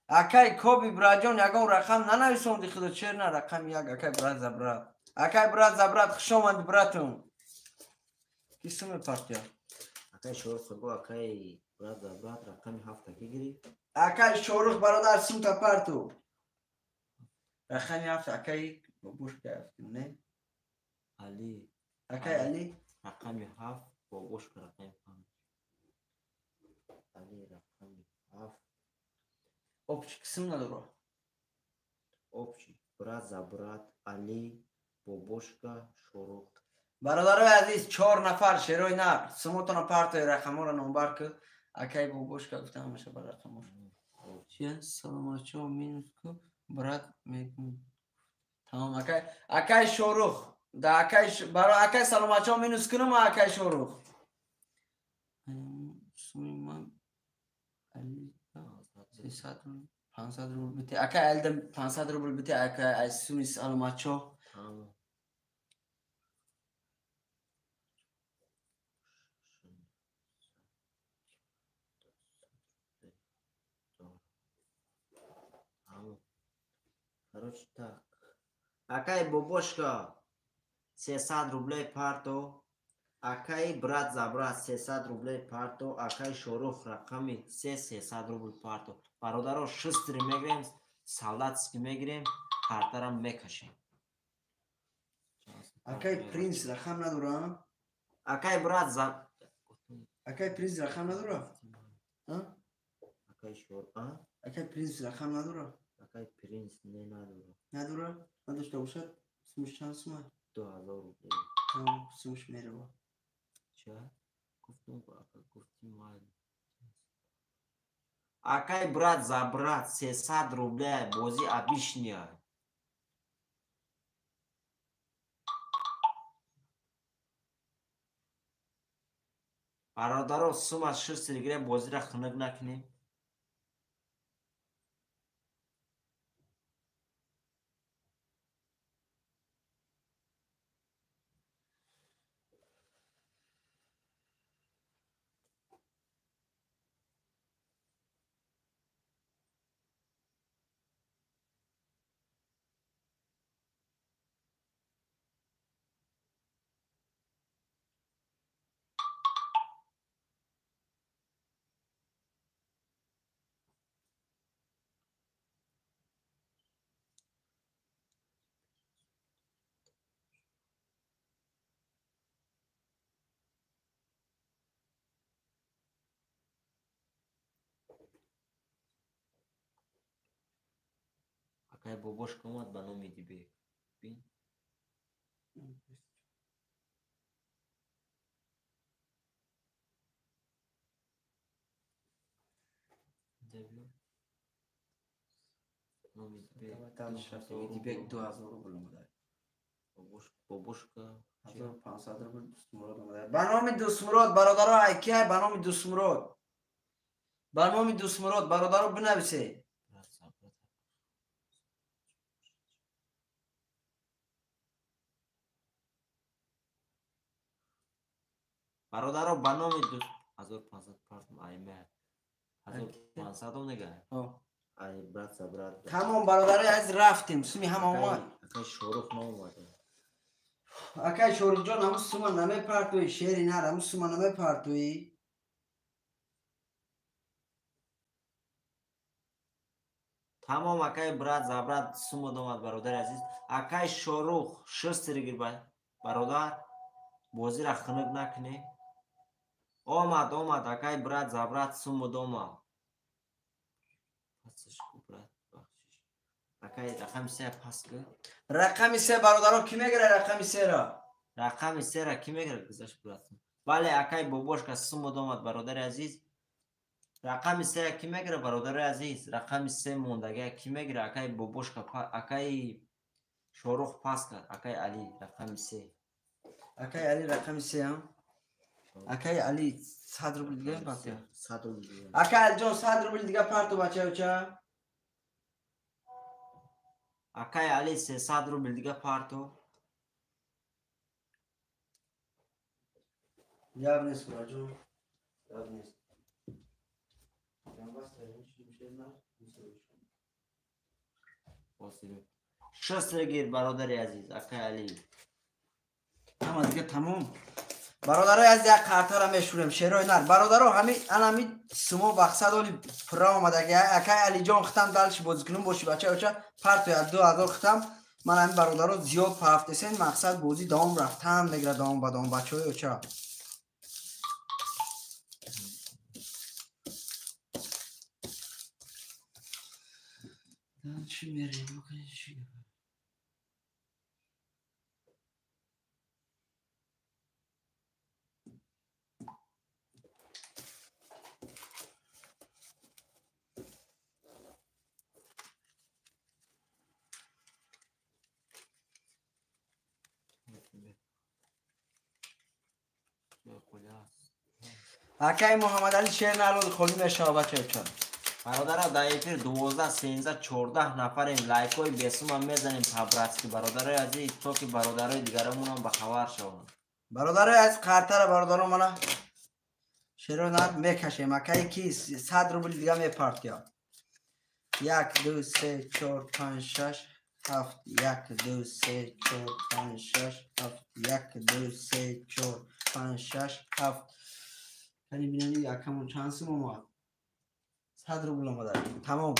A: Акай Коби браҷон ягон рақам нанависонди худо, чер на рақами 1 акай брат за брат. Акай брат за брат, хуш омадӣ братум. Ки суме партия?
C: Акай Шорух го акай брат за брат рақами 7 ки гирифт.
A: Акай Шорух бародар сумта парту. Рақами 7 акай Бобошка афтим, не?
C: Али.
A: Акай Али
C: рақами 7, Бобошка рақами 5. Али рақами 7.
A: Общий қисм надора.
C: Общий брат за брат Али, Бобошка, Шорух.
A: Бародарои азиз, 4 нафар шерои нар сумотона партои рақамҳоро номбар ку. Акай Бобошка гуфта ҳамаша ба рақамҳош. Чия? Саломатчо минус ку брат мегум. Тамом акай Шорух. Да акай баро акай саломатчо минус кунам акай Шорух. Суми ман али 300 500 рубл бите. Акай алда 500 рубл бите акай аз суми саломатчо.
C: Короче так. Акай бобошка 300 рублей парто. Акай брат за брат 300 рублей парто. Акай Шорух рақами 300 рубл парто. Бародаро шустри мегирем, солдатски мегирем, картарам мекашем.
A: Акай принц рақам надора?
C: Акай брат за
A: Акай принц рақам надора? А?
C: Акай Шор, а?
A: Акай принц рақам надора?
C: Акай принц не надора.
A: Надора? Надошта бошад? Сумаш чанд сума?
C: 2000 рублей.
A: Тамом, сумаш мерава.
C: Ча? Гуфтум, ака гуфти ман. Акай брат за брат 300 рублей бози обычная. Бародаро сума 6 гирем бозиро хунук накунем. Акай бобошка омад ба номи Дибек. Бин. Номи Дибек.
A: Дибек 2000 рубл омада.
C: Бобошка
A: 1500 рубл Дустмурод омада. Ба номи Дустмурод бародаро айкай ба номи Дустмурод. Ба номи Дустмурод бародаро бинависе.
C: Бародаро ба номи 1500 партум айме. 1500 омега. Ай брат за брат.
A: Тамом бародари аз рафтем. Суми ҳама омад.
C: Акай Шорух наомад.
A: Акай Шорухҷон ҳамун сума намепартоӣ, шери нар ҳамун сума намепартоӣ.
C: Тамом акай брат за брат сума омад бародари азиз. Акай Шорух 6 гир бародар. Бозиро хунук накунӣ. Омад, омад, акай брат за брат суму дома. Пасш ку брат, бахшиш. Акай рақами 3 пас ку.
A: Рақами 3 бародаро ки мегира рақами 3-ро?
C: Рақами 3-ро ки мегира гузашт брат. Бале, акай бобошка суму домад бародари азиз. Рақами 3-ро ки мегира бародари азиз? Рақами 3 мондага ки мегира? Акай бобошка, акай Шорух пас кард, акай Али рақами 3.
A: Акай Али рақами 3 ҳам. Акай Али 100 рубл дига парту.
C: 100 рубл дига.
A: Акай Алиҷон 100 рубл дига парту бачаюча.
C: Акай Али 300 рубл дига парту.
A: Гап нест бачаҷон. Гап нест.
C: 6 гир бародари азиз, акай Али.
A: Ҳама дига тамом. Бародарои аз як қартара мешурем шерои нар. Бародаро ҳами анами сумо мақсад оли пурра омадаги. Акай Алиҷон хитам далши бозикунун боши бачаюча партоя 2000 хитам. Ман ҳами бародаро зиёд парафтесен мақсад бозӣ давом рафтан мегира давом ба давом бачаҳои оча. Чӣ мерем? Акай Муҳаммадалӣ шер народ холӣ мешава бачаҳо.
B: Бародаро дар эфир 12, 13, 14 нафарем. Лайкҳои бесума мезанем по-братски бародарои азиз, то ки бародарои дигарамонам ба хабар шаванд.
A: Бародарои азиз, қартара бародаро мана шеро нар мекашем. Акай ки 100 рубл дига мепартия. 1 2 3 4 5 6 7 1 2 3 4 5 6 7 1 2 3 4 5 6 7. Кани бинани якамон чанд сум омад? 100 рубл омада. Тамом.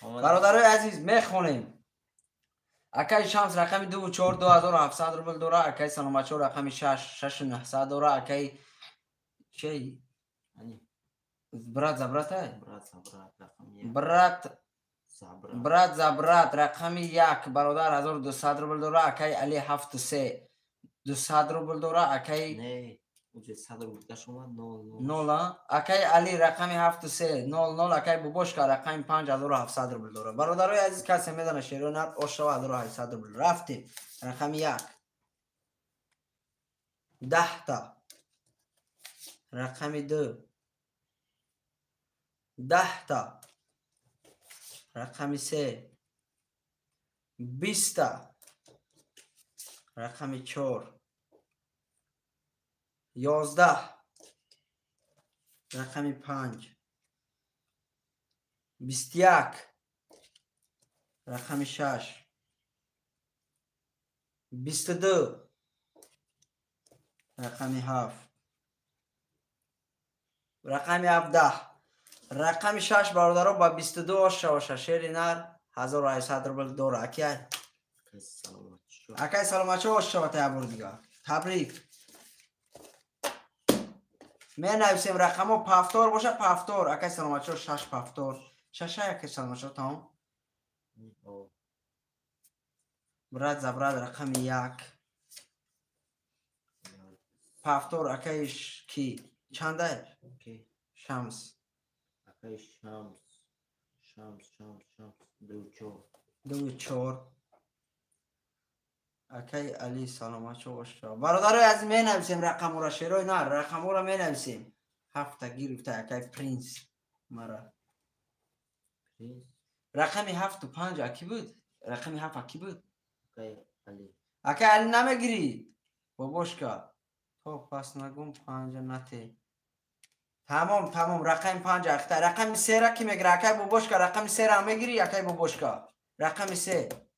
A: Бародарои азиз, мехонем. Акай Шамс рақами 2 4 2700 рубл дора, акай Саломатшо рақами 6 6900 дора, акай чей? Брат за брата?
B: Брат за брат рақами 1.
A: Брат за брат рақами 1 бародар 1200 рубл дора, акай Али 7 3 200 рубл дора, акай
B: не, уже 100 рубл дашомад 0
A: 0. Акай Али рақами 7 3 0 0, акай Бобошка рақами 5700 рубл дора. Бародарои азиз, касе медона шеро нар ошава 1800 рубл. Рафтем. Рақами 1 10 та. Рақами 2 10 та. Рақами 3 20 та. Рақами 4 11. Рақами 5 21. Рақами 6 22. Рақами 7. Рақами 17. Рақами 6 бародаро ба 22 ошаваша. Шери нар 1800 рубл дора. Акай акай саломатшо ошавата ябор дига. Табрик. Менависем рақамо пафтор боша пафтор. Акай саломатшо 6 пафтор. 6 акай саломатшо тамом. Брат за брат рақами 1. Пафтор акай ки? Чандай? Шамс.
B: Акай Шамс. Шамс, Шамс, Шамс. 2 4.
A: 2 4. Акай Али саломатшо боша. Бародарои азиз, менависем рақамора шерой нар, рақамора менависем. 7 гирифта акай Принс мара.
B: Принс.
A: Рақами 7 ва 5 аки буд? Рақами 7 аки буд?
B: Акай Али.
A: Акай Али намегири. Бобошка. То пас нагум 5 нате. Тамом, тамом, рақами 5 ахта. Рақами 3 ра ки мегира? Акай Бобошка рақами 3 ра мегири, акай Бобошка. Рақами 3.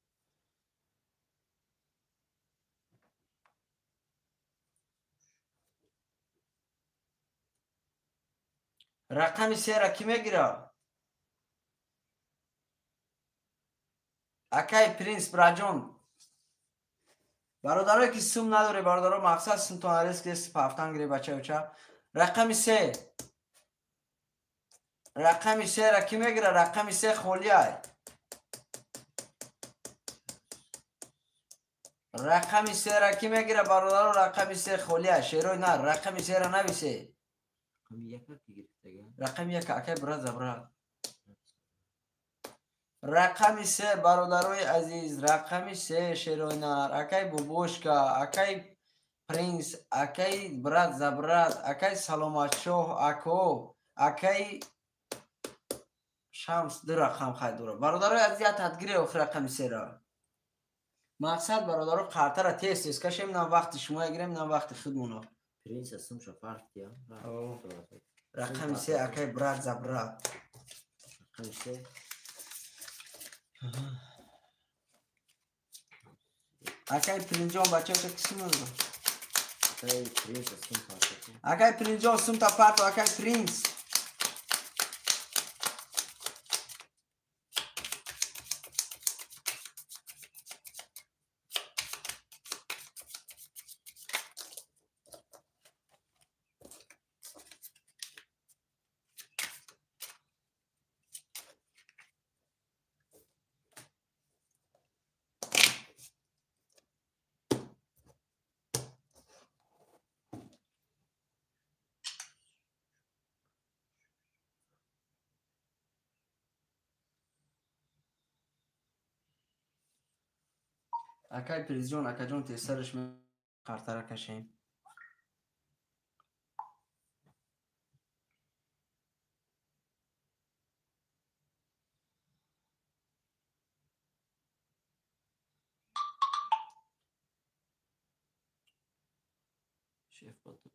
A: Рақами 3 ра ки мегира? Акай Принс браҷон. Бародарое ки сум надоре, бародаро мақсад сумтон арес ки пафтан гире бачаюча. Рақами 3. Рақами 3 ра ки мегира? Рақами 3 холиай. Рақами 3 ра ки мегира бародаро? Рақами 3 холиай. Шерой нар, рақами 3 ра нависе.
B: Рақами 1 ки гирифтага?
A: Рақами 1 акай брат за брат. Рақами 3 бародарои азиз, рақами 3 шерой нар, акай Бобошка, акай Принс, акай брат за брат, акай Саломатшоҳ, ако, акай Шамс 2 рақам хай дора. Бародарои азиз, як тадгире охир рақами 3 ра. Мақсад бародаро қартара тез тез кашем, нам вақти шумо гирем, нам вақти худмона.
B: Принс сумша фарқ дия.
A: Рақами 3 акай брат за брат.
B: Рақами 3.
A: Акай Принҷон бачаҳо кисм надора?
B: Акай Принс сум парто.
A: Акай Принҷон сумта парто, акай Принс. Акай Принҷон, акаҷон тезтараш қартара кашем.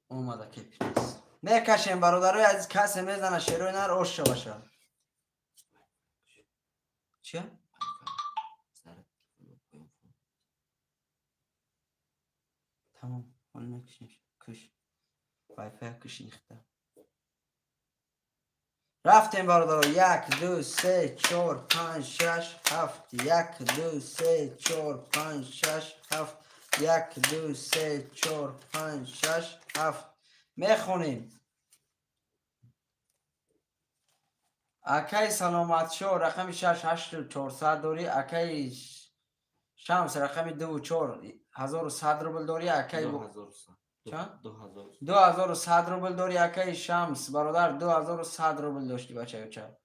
A: Омад акай Принс. Мекашем бародарои азиз, касе мезана шерои нар ош шаваша. Чия? Тамом, ҳол мекашем. Куш. Вайфай куш нихта. Рафтем бародаро. 1 2 3 4 5 6 7 1 2 3 4 5 6 7 1 2 3 4 5 6 7 мехонем. Акай Саломатшо рақами 6 8 400 дорӣ. Акай Шамс рақами 2 4 1100 рубл дорӣ. Акай 2100 рубл дорӣ. Акай Шамс бародар 2100 рубл дошти бачаюча.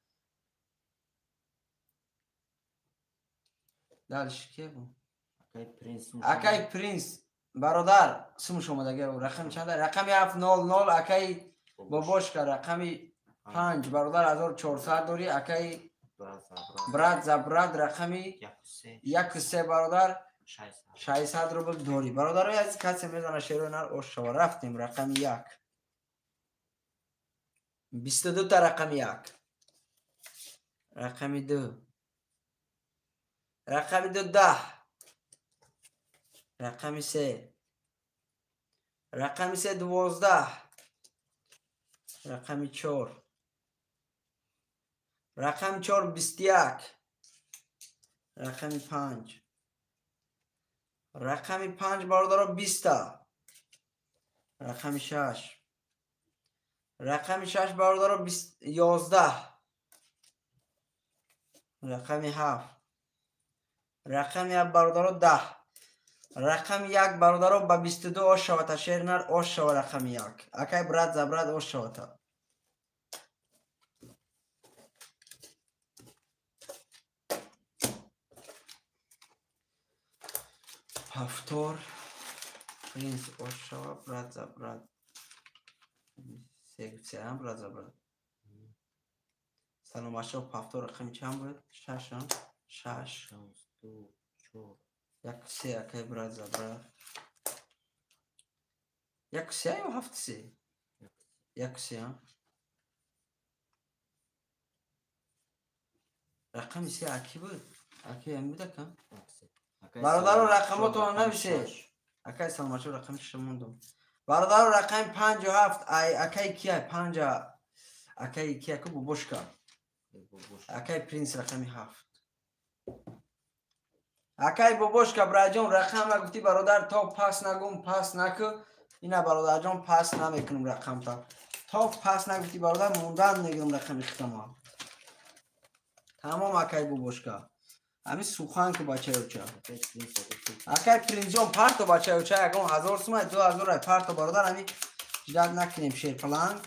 A: Дальше ки бу? Акай Принс бародар сумш омадага рақами чанда? Рақами 700. Акай Бобошка рақами 5 бародар 1400 дорӣ. Акай Брат за брат рақами 13 бародар 600 рубл дорӣ. Бародарои азиз, касе мезана шерои нар ош шава. Рафтем рақами 1. 22 та рақами 1. Рақами 2. Рақами 2 10. Рақами 3. Рақами 3 12. Рақами 4. Рақами 4 21. Рақами 5. Рақами 5 бародаро 20 та. Рақами 6. Рақами 6 бародаро 11. Рақами 7. Рақами 7 бародаро 10. Рақами 1 бародаро ба 22 ош шавата. Шер нар ош шава рақами 1. Акай брат за брат ош шавата. Ҳафтор Принс ош шава брат за брат. Се брат за брат. Саломатшо ҳафтор рақами чанд буд? 6 6
B: 2 4
A: 1 3 акай брат за брат. 1 3 ё 7 3? 1 3. Рақами 3 аки буд? Аки ам буд ака? Бародаро рақамотонро нависед. Акай Саломатшо рақами 6 мондум. Бародаро рақами 5 7 ай акай кия 5 акай кия ку Бобошка. Акай Принс рақами 7. Акай Бобошка браҷон рақам гуфти бародар то пас нагум пас наку. Ина бародарҷон пас намекунам рақамта. То пас нагуфти бародар мондан мегирам рақами хитама. Тамом акай Бобошка. Ами сухан ки бачаюча. Акай Принсҷон парто бачаюча ягон 1000 сум 2000 ай парто бародар ами ждат накунем шерпаланг.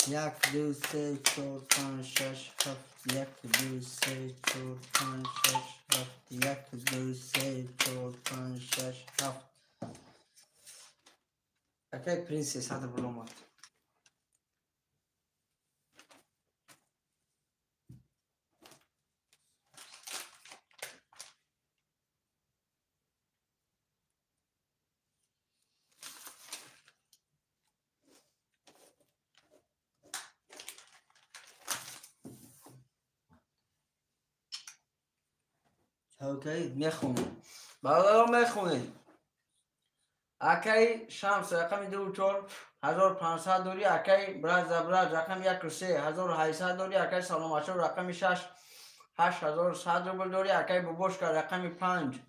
A: 1 2 3 4 5 6 7 1 2 3 4 5 6 7 1 2 3 4 5 6 7. Акай Принс 300 рубл омад. Окей, мехонем. Бародаро мехонем. Акай Шамс рақами 2 4 1500 дорӣ. Акай брат за брат рақами 1 3 1800 дорӣ. Акай Саломатшо рақами 6 8100 рубл дорӣ. Акай Бобошка рақами 5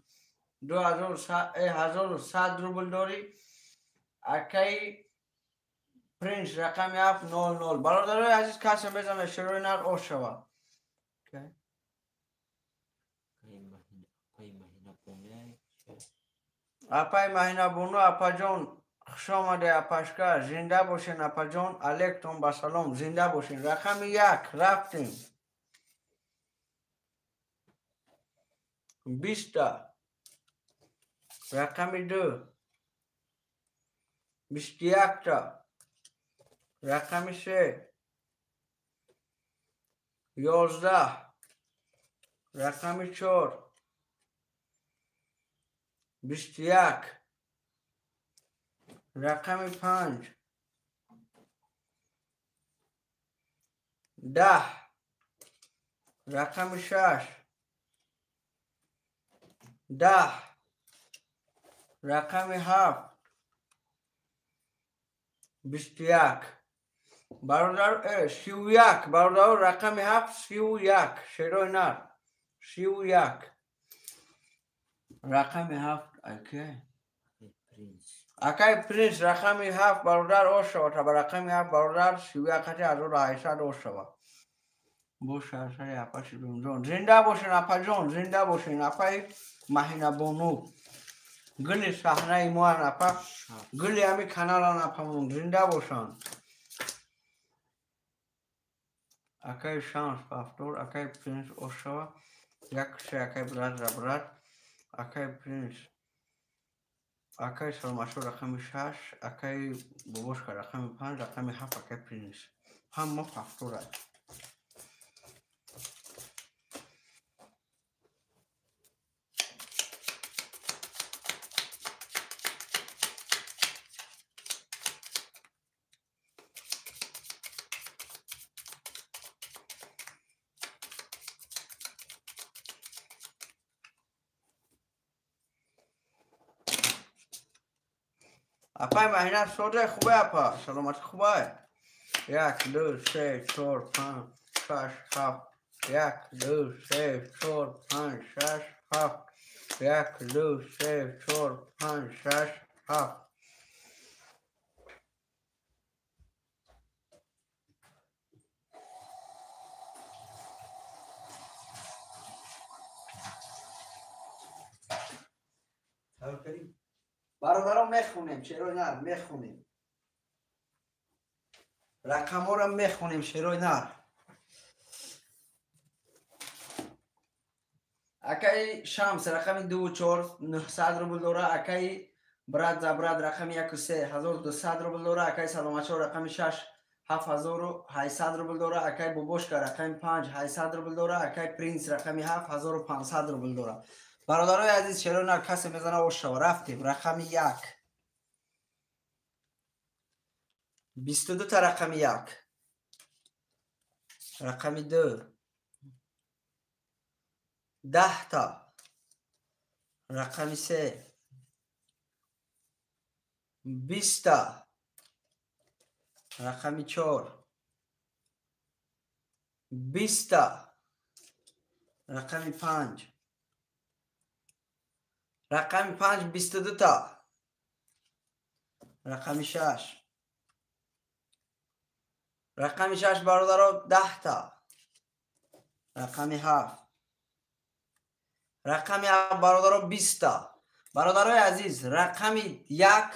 A: 2100 рубл дорӣ. Акай Принс рақами 7 00. Бародарои азиз, касе мезана шерои нар ош шава. Апай Маҳинабону апаҷон хуш омаде апашка. Зинда бошен апаҷон. Алектон ба салом. Зинда бошен. Рақами 1 рафтем. 20 та. Рақами 2. 21та, рақами 3, 11, рақами 4, 21, рақами 5, 10, рақами 6, 10, рақами 7, 21. Бародар, 31, бародар, рақами 7, 31, шерои нар, 31, рақами 7, акай акай Принс, рақами 7, бародар, ошава, ба рақами 7, бародар, 31 қати 1800 ошава. Боша, сари апа Ширинҷон, зинда бошен, апаҷон, зинда бошен, апаи Маҳинабону, гули саҳнаи моан, апа, гули ҳами каналан, апамон, зинда бошанд. Акай Шамс повтор, акай Принс ошава, як се, акай брат за брат, акай Принс, акай Саломатшо рақами 6, акай Бобошка рақами 5, рақами 7, акай Принс. Ҳама повторад. Апай Маҳина созе хубе, апа, саломатӣ хубай. 1, 2, 3, 4, 5, 6, 7, 1, 2, 3, 4, 5, 6, 7, 1, 2, 3, 4, 5, 6, 7. Бародарон, мехонем, шерои нар, мехонем. Рақамҳоро мехонем, шерои нар. Акаи Шамс рақами 2 4 900 рубл дора, акаи брат за брат рақами 1 3 1200 рубл дора, акаи Саломатшо рақами 6 7800 рубл дора, акаи Бобошка рақами 5 800 рубл дора, акаи Принс рақами 7 1500 рубл дора. Бародарои азиз, шерои нар, касе мезана ошава. Рафтем, рақами 1, 22 та, рақами 1, рақами 2, 10 та, рақами 3, 20 та, рақами 4, 20 та, рақами 5, рақами 5, 22 та, рақами 6, рақами 6, бародаро, 10 та, рақами 7, рақами 7, бародаро, 20 та. Бародарои азиз, рақами 1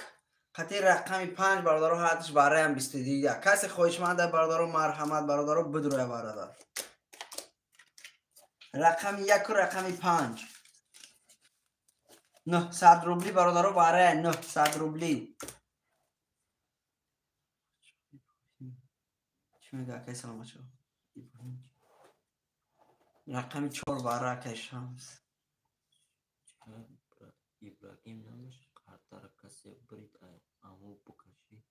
A: қати рақами 5, бародаро, ҳардуш бараям 22. Касе хоҳишманда, бародаро, марҳамат, бародаро, бидроя, бародар. Рақами 1 рақами 5, 900 рубли, бародаро, барая 900 рубли. Чӣ мега акай Саломатшо? Рақами 4 бара, акай Шамс.
B: Ибрагим намеш қартара касе брид аму букаши.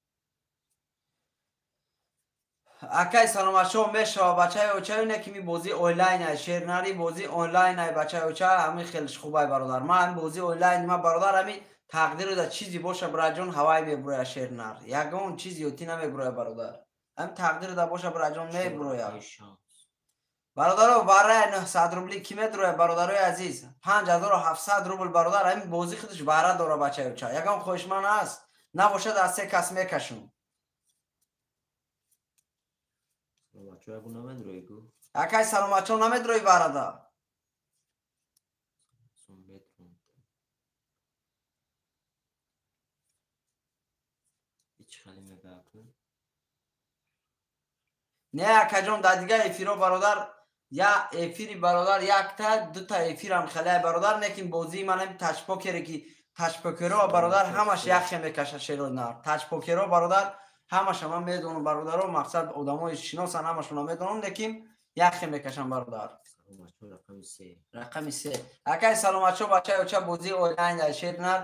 A: Акай Саломатшо, мешава, бачаи очаю, не ки ми бозӣ онлайн ай, шернари бозӣ онлайн ай, бачаи оча, ҳамин хелеш хубай, бародар. Ман ҳамин бозӣ онлайн, ма, бародар, ҳамин тақдиру да чизи боша, браҷон, ҳавай мебуроя шернар. Ягон чизи ётӣ намебуроя, бародар. Ҳамин тақдиру да боша, браҷон, мебуроя. Бародаро, барая 900 рубли ки медроя, бародарои азиз? 5700 рубл, бародар, ҳамин бозӣ худаш бара дора, бачаи оча. Ягон хоҳишманд ҳаст? Набошад, аз се кас мекашум. Акай Саломатшо, намедрои барада? Не, акаҷон, дар дигар эфиро, бародар, я эфири, бародар, якта дута эфирам хеле, бародар, лекин бозии ман ҳами тачпокере ки Тачпокеро бародар ҳамаш яхе мекаша шерои нар. Тачпокеро бародар ҳамаша ман медонам бародаро, мақсад одамои шиносан ҳамашона медонам, лекин яхе мекашам бародар. Рақами 3. Акай саломатшо бачаи оча бозии онлайн дар шер нар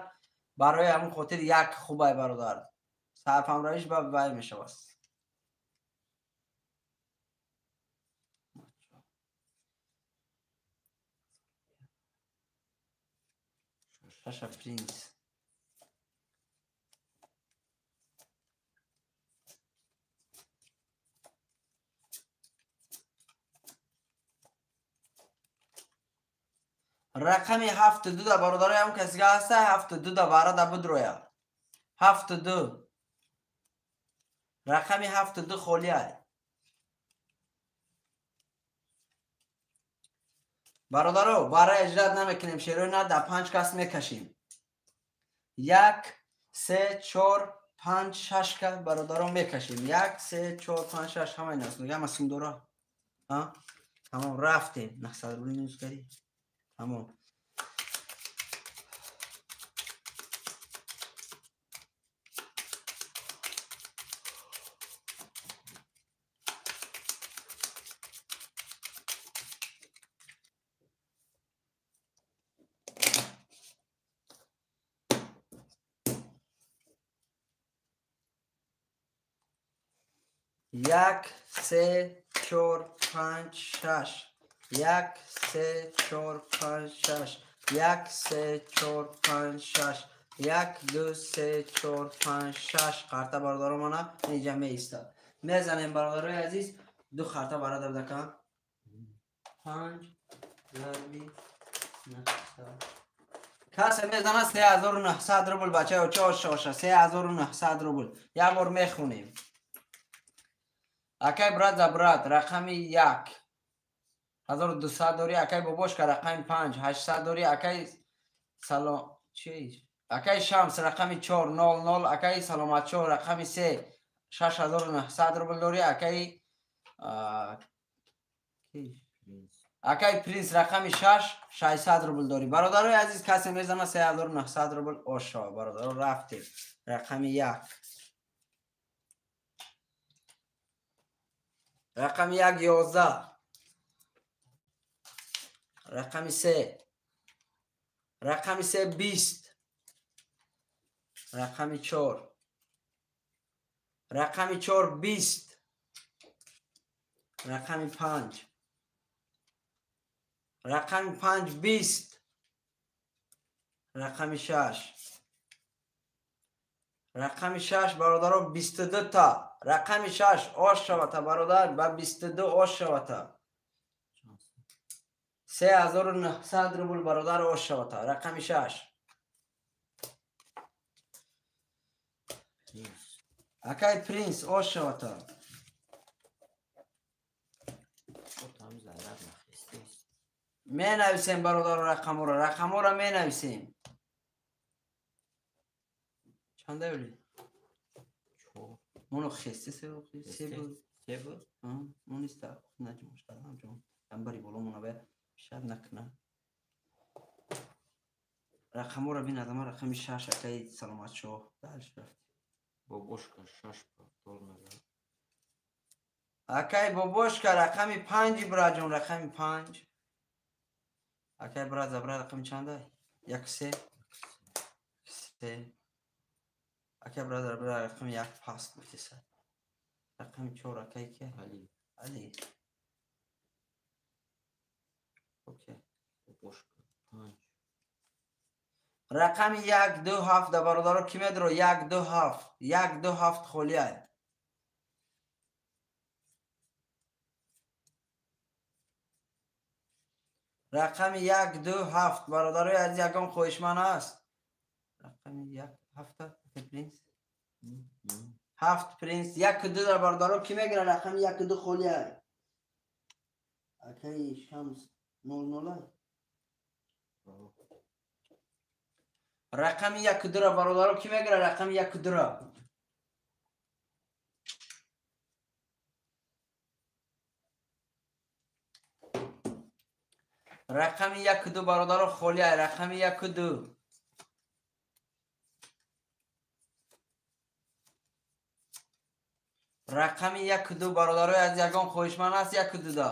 A: барои ҳамон хотир як хубай бародар. Сарфамравиш ба вай мешавад. Шаша принц. Рақами 7-2 да бародарои ҳам касига ҳаста 7-2 да варада бидроя. 7-2. Рақами 7-2 холия. Бародаро, вара иҷрат намекунем, шерои на да 5 кас мекашем. 1 3 4 5 6 ка бародаро мекашем. 1 3 4 5 6 ҳамаи нас. Ҳама сумдора. Ҳа? Тамом рафтем. 900 рубли минус кари. Тамом. Як, се, чор, панҷ, шаш. 1 3 4 5 6. 1 3 4 5 6. 1 2 3 4 5 6. Қарта бародаро мана инҷа меистад. Мезанем бародарои азиз, ду қарта бародар дака. 5 зарби 900. Касе мезана 3900 рубл бачаё чош шоша 3900 рубл. Як бор мехонем. Акай брат за брат рақами 1 1200 дори, акай бобошка рақами 5 800 дори, акай салом чи акай Шамс рақами 4 00, акай Саломатшо рақами 3 6900 рубл дори, акай акай Принс рақами 6 600 рубл дори. Бародарои азиз, касе мезана 3900 рубл ошо бародаро рафтем. Рақами 1. Рақами 1 11. Рақами 3. Рақами 3 20. Рақами 4. Рақами 4 20. Рақами 5. Рақами 5 20. Рақами 6. Рақами 6 бародаро 22 та. Рақами 6 ош шавата бародар, ба 22 ош шавата. 3900 рубл бародар ош шавата. Рақами 6. Акай Принс ош шавата. Менависем бародаро рақаморо, рақаморо менависем. Чанда оли? Моно хесте се буд. Се буд? Мониста наҷмош кардам ҷон. Амбари боло мона бе шад накна. Рақаморо бин адама рақами 6 акай Саломатшо. Дальше рафт.
B: Бобошка 6 повтор назад.
A: Акай бобошка рақами 5 браҷон, рақами 5. Акай брат забра рақами чанда? 1 3 3. Акай брат забра рақами 1 паст гуфтеса. Рақами 4 акай ки?
B: Али.
A: Али. Окей.
B: Бобошка 5.
A: Рақами 1 2 7 да бародаро ки медро 1 2 7. 1 2 7 холия. Рақами 1 2 7 бародарои азиз, ягон хоҳишманд аст? Рақами 1 7 принс. 7 принс 1 2 дар бародаро ки мегира рақами 1 2 холия. Акай Шамс 00. Рақами 1 2 ра бародаро ки мегира рақами 1 2 ра. Рақами 1 2 бародаро холия. Рақами 1 2. Рақами 1-2 бародарои аз ягон хоҳишманд аст 1-2 да.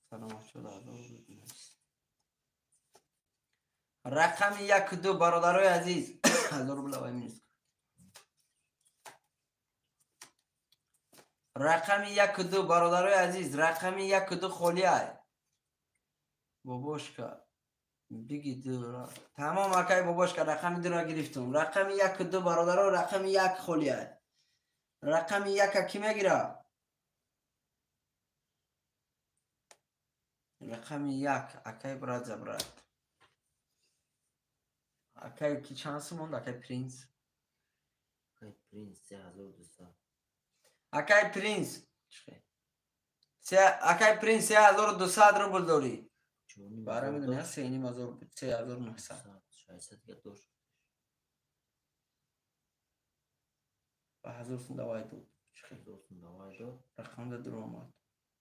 A: Саломат шуда. Рақами 1-2 бародарои азиз. 1000 рубл авай минус. Рақами 1-2 бародарои азиз, рақами 1-2 холӣ ай. Бобошка биги 2. Тамом акай бобошка рақами 2-ро гирифтум. Рақами 1-2 бародаро, рақами 1 холӣ ай. Рақами 1 ки мегира? Рақами 1 акай брат за брат. Акай ки чанд сум монд? Акай принц.
C: Акай принц 3200.
A: Акай принц. Акай принц 3200 рубл дорӣ. Бара медонӣ 3500 3900.
C: 600 га дошт.
A: Ба 1000 сум давай дод.
C: 1000 сум давай дод.
A: Рақам да дур омад.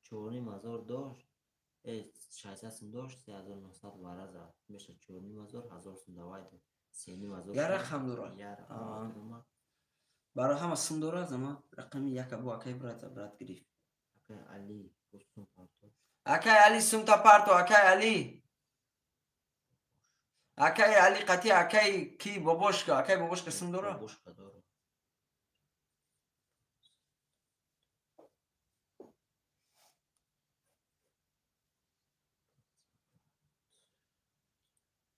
C: 4500 дошт. 600 сум дошт, 3900 вара зад. Меша 4500, 1000 сум давай дод. 3500.
A: Я рақам дора.
C: Я рақам дора.
A: Барои ҳама сум дора зама рақами 1 бо акай брат брат гирифт.
C: Акай Али сум парто.
A: Акай Али сумта парто, акай Али. Акай Али қати акай ки бобошка, акай бобошка сум дора?
C: Бобошка дора.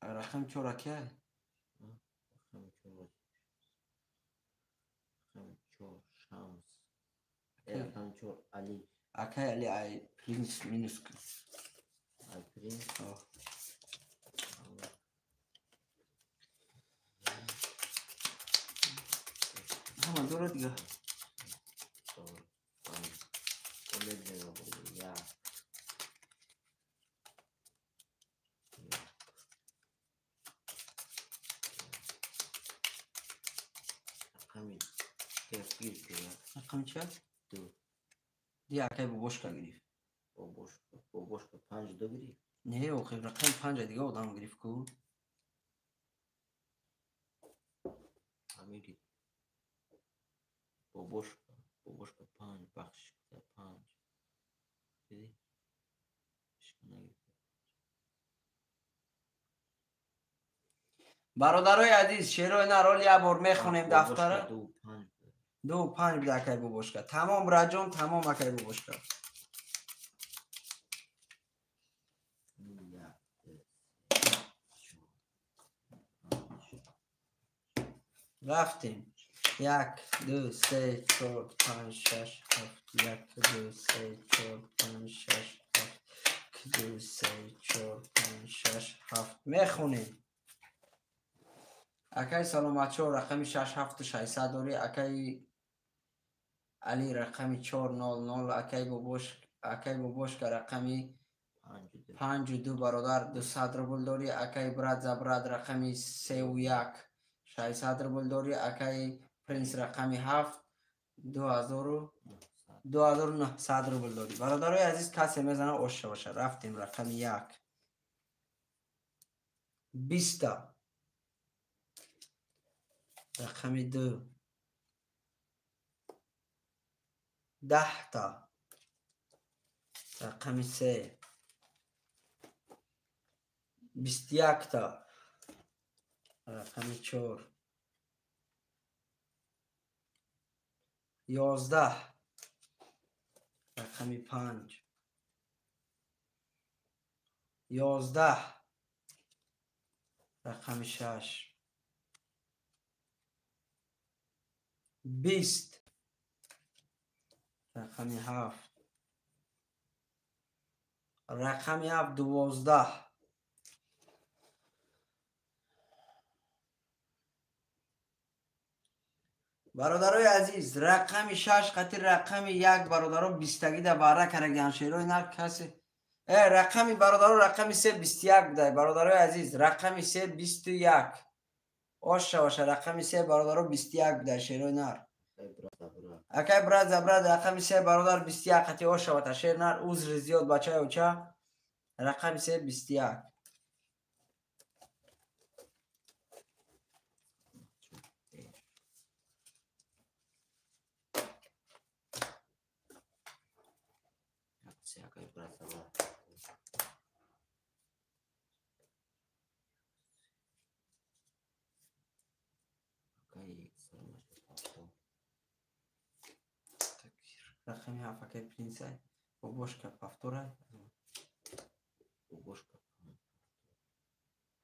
A: Рақами 4 акай?
C: Рақами 4. Рақами 4 Шамс. Рақами 4 Али.
A: Акай Али ай принц минус.
C: Ай принц.
A: Ҳама дора дига. Рақами чанд?
C: 2.
A: Ди акай бобошка гирифт.
C: Бобошка, бобошка 5 2 гирифт.
A: Не, охир рақами 5 дига одам гирифт ку.
C: Ҳамин бобошка, бобошка 5 бахшиш 5. Диди?
A: Бародарои азиз, шерои нарол як бор мехонем дафтара. 2-5 буда акай бобошка. Тамом раҷон, тамом акай бобошка. Рафтем. 1 2 3 4 5 6 7 1 2 3 4 5 6 7 2 3 4 5 6 7 мехонем. Акай саломатчо рақами 6 7 600 дорӣ, акай Али рақами 400, акай бобошка рақами 5-2 бародар 200 рубл дорӣ, акай брат за брат рақами 3-1 600 рубл дорӣ, акай принц рақами 7 2900 рубл дорӣ. Бародарои азиз, касе мезана оша боша. Рафтем рақами 1 20 рақами 2 10 рақами 3 21 рақами 4 11 рақами 5 11 рақами 6 20 рақами 7 рақами 7 12 бародарои азиз, рақами 6 қати рақами 1 бародаро 20 да бара караган шерои нар касе рақами бародаро рақами 3 21 будай. Бародарои азиз, рақами 3 21 оша оша рақами 3 бародаро 21 будай шерои нар. Акай брат за брат рақами 3 бародар 21 қати оша вата шер нар. Узри зиёд бачаи оча. Рақами 3 21.
C: брат за брат.
A: Рақами ҳафт акай Принсай. Бобошка повторай.
C: Бобошка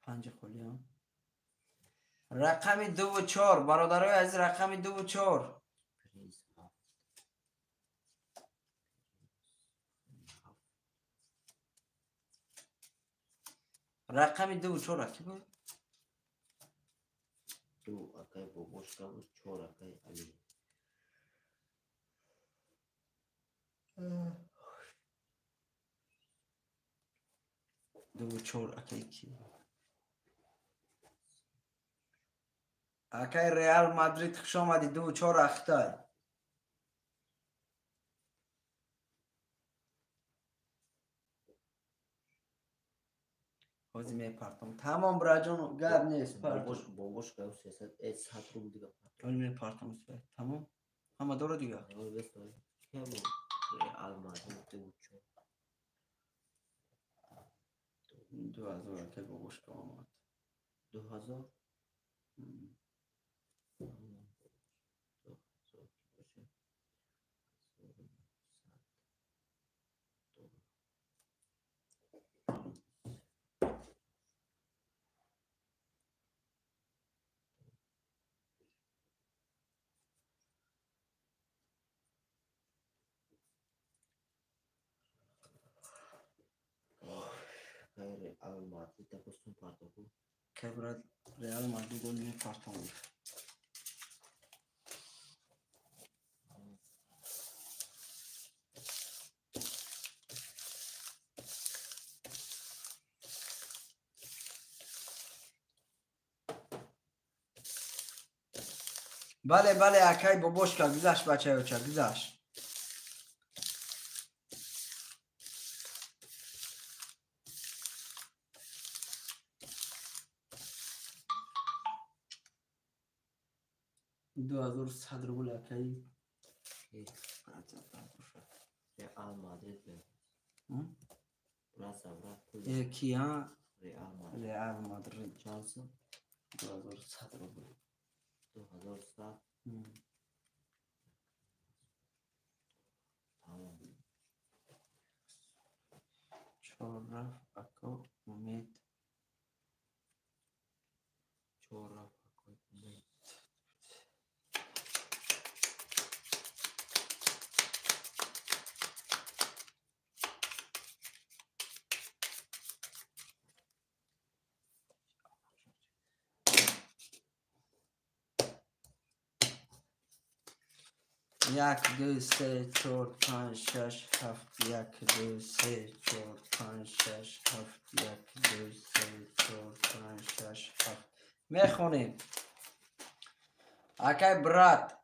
A: панҷ холиам. Рақами 2 ва 4 бародарои азиз, рақами 2 ва 4.
C: Принс ҳафт.
A: Рақами 2 ва 4 аки буд?
C: 2 акай Бобошка буд, 4 акай Али.
A: 2 ва 4 акай ки? Акай Реал Мадрид хуш омадӣ, 2 ва 4 ахтай. Ҳозир мепартом. Тамом браҷон, гап нест.
C: Бобошка 300 100 рубл дига.
A: Ҳозир мепартом. Тамом. Ҳама дора дига.
C: Реал Мадрид 2 ва 4.
A: 2000 акай Бобошка омад.
C: 2000? Реал Мадрид допустим партоку.
A: Кай брат Реал Мадрид он мепартом. Бале, бале, акай Бобошка гузашт, бачаёча, гузашт. 2100 рубл акай.
C: Реал Мадрид. Брат за брат.
A: Кия?
C: Реал Мадрид.
A: Реал Мадрид.
C: Чанд сум?
A: 2100 рубл.
C: 2100? Тамом.
A: 4 рафт ако Умед.
C: 4 рафт ако Умед.
A: 1 2 3 4 5 6 7 1 2 3 4 5 6 7 1 2 3 4 5 6 7. Мехонем. Акай брат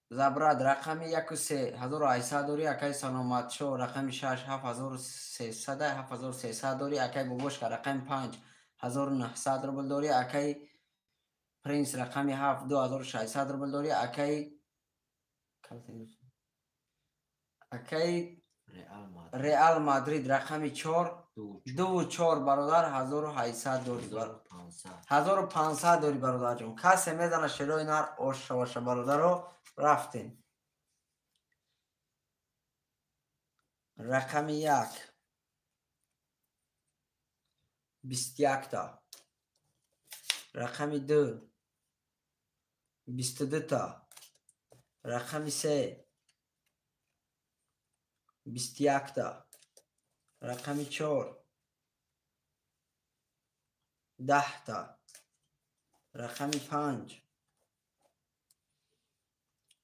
A: за брат рақами 1 ва 3 1800 дорӣ, акай Саломатшо рақами 6 7300 7300 дорӣ, акай Бобошка рақами 5 1900 рубл дорӣ, акай Принс рақами 7 2600 рубл дорӣ, акай Реал Мадрид рақами 4 2 ва 4 бародар 1800 дорӣ, 1500 дорӣ бародарҷон. Касе мезана шерои нар ош шаваша бародаро. Рафтем. Рақами 1 21 та, рақами 2 22 та, рақами 3 21 та, рақами 4 10 та, рақами 5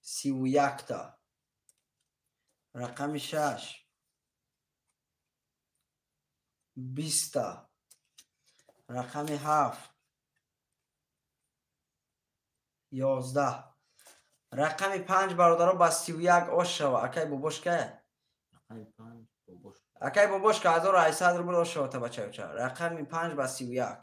A: 31 та, рақами 6 20 та, рақами 7 11, рақами 5 бародаро ба 31 ош шава. Акай Бобошка, акай Бобошка 1800 рубл ош шава та бачаёча. Рақами 5 ба 31.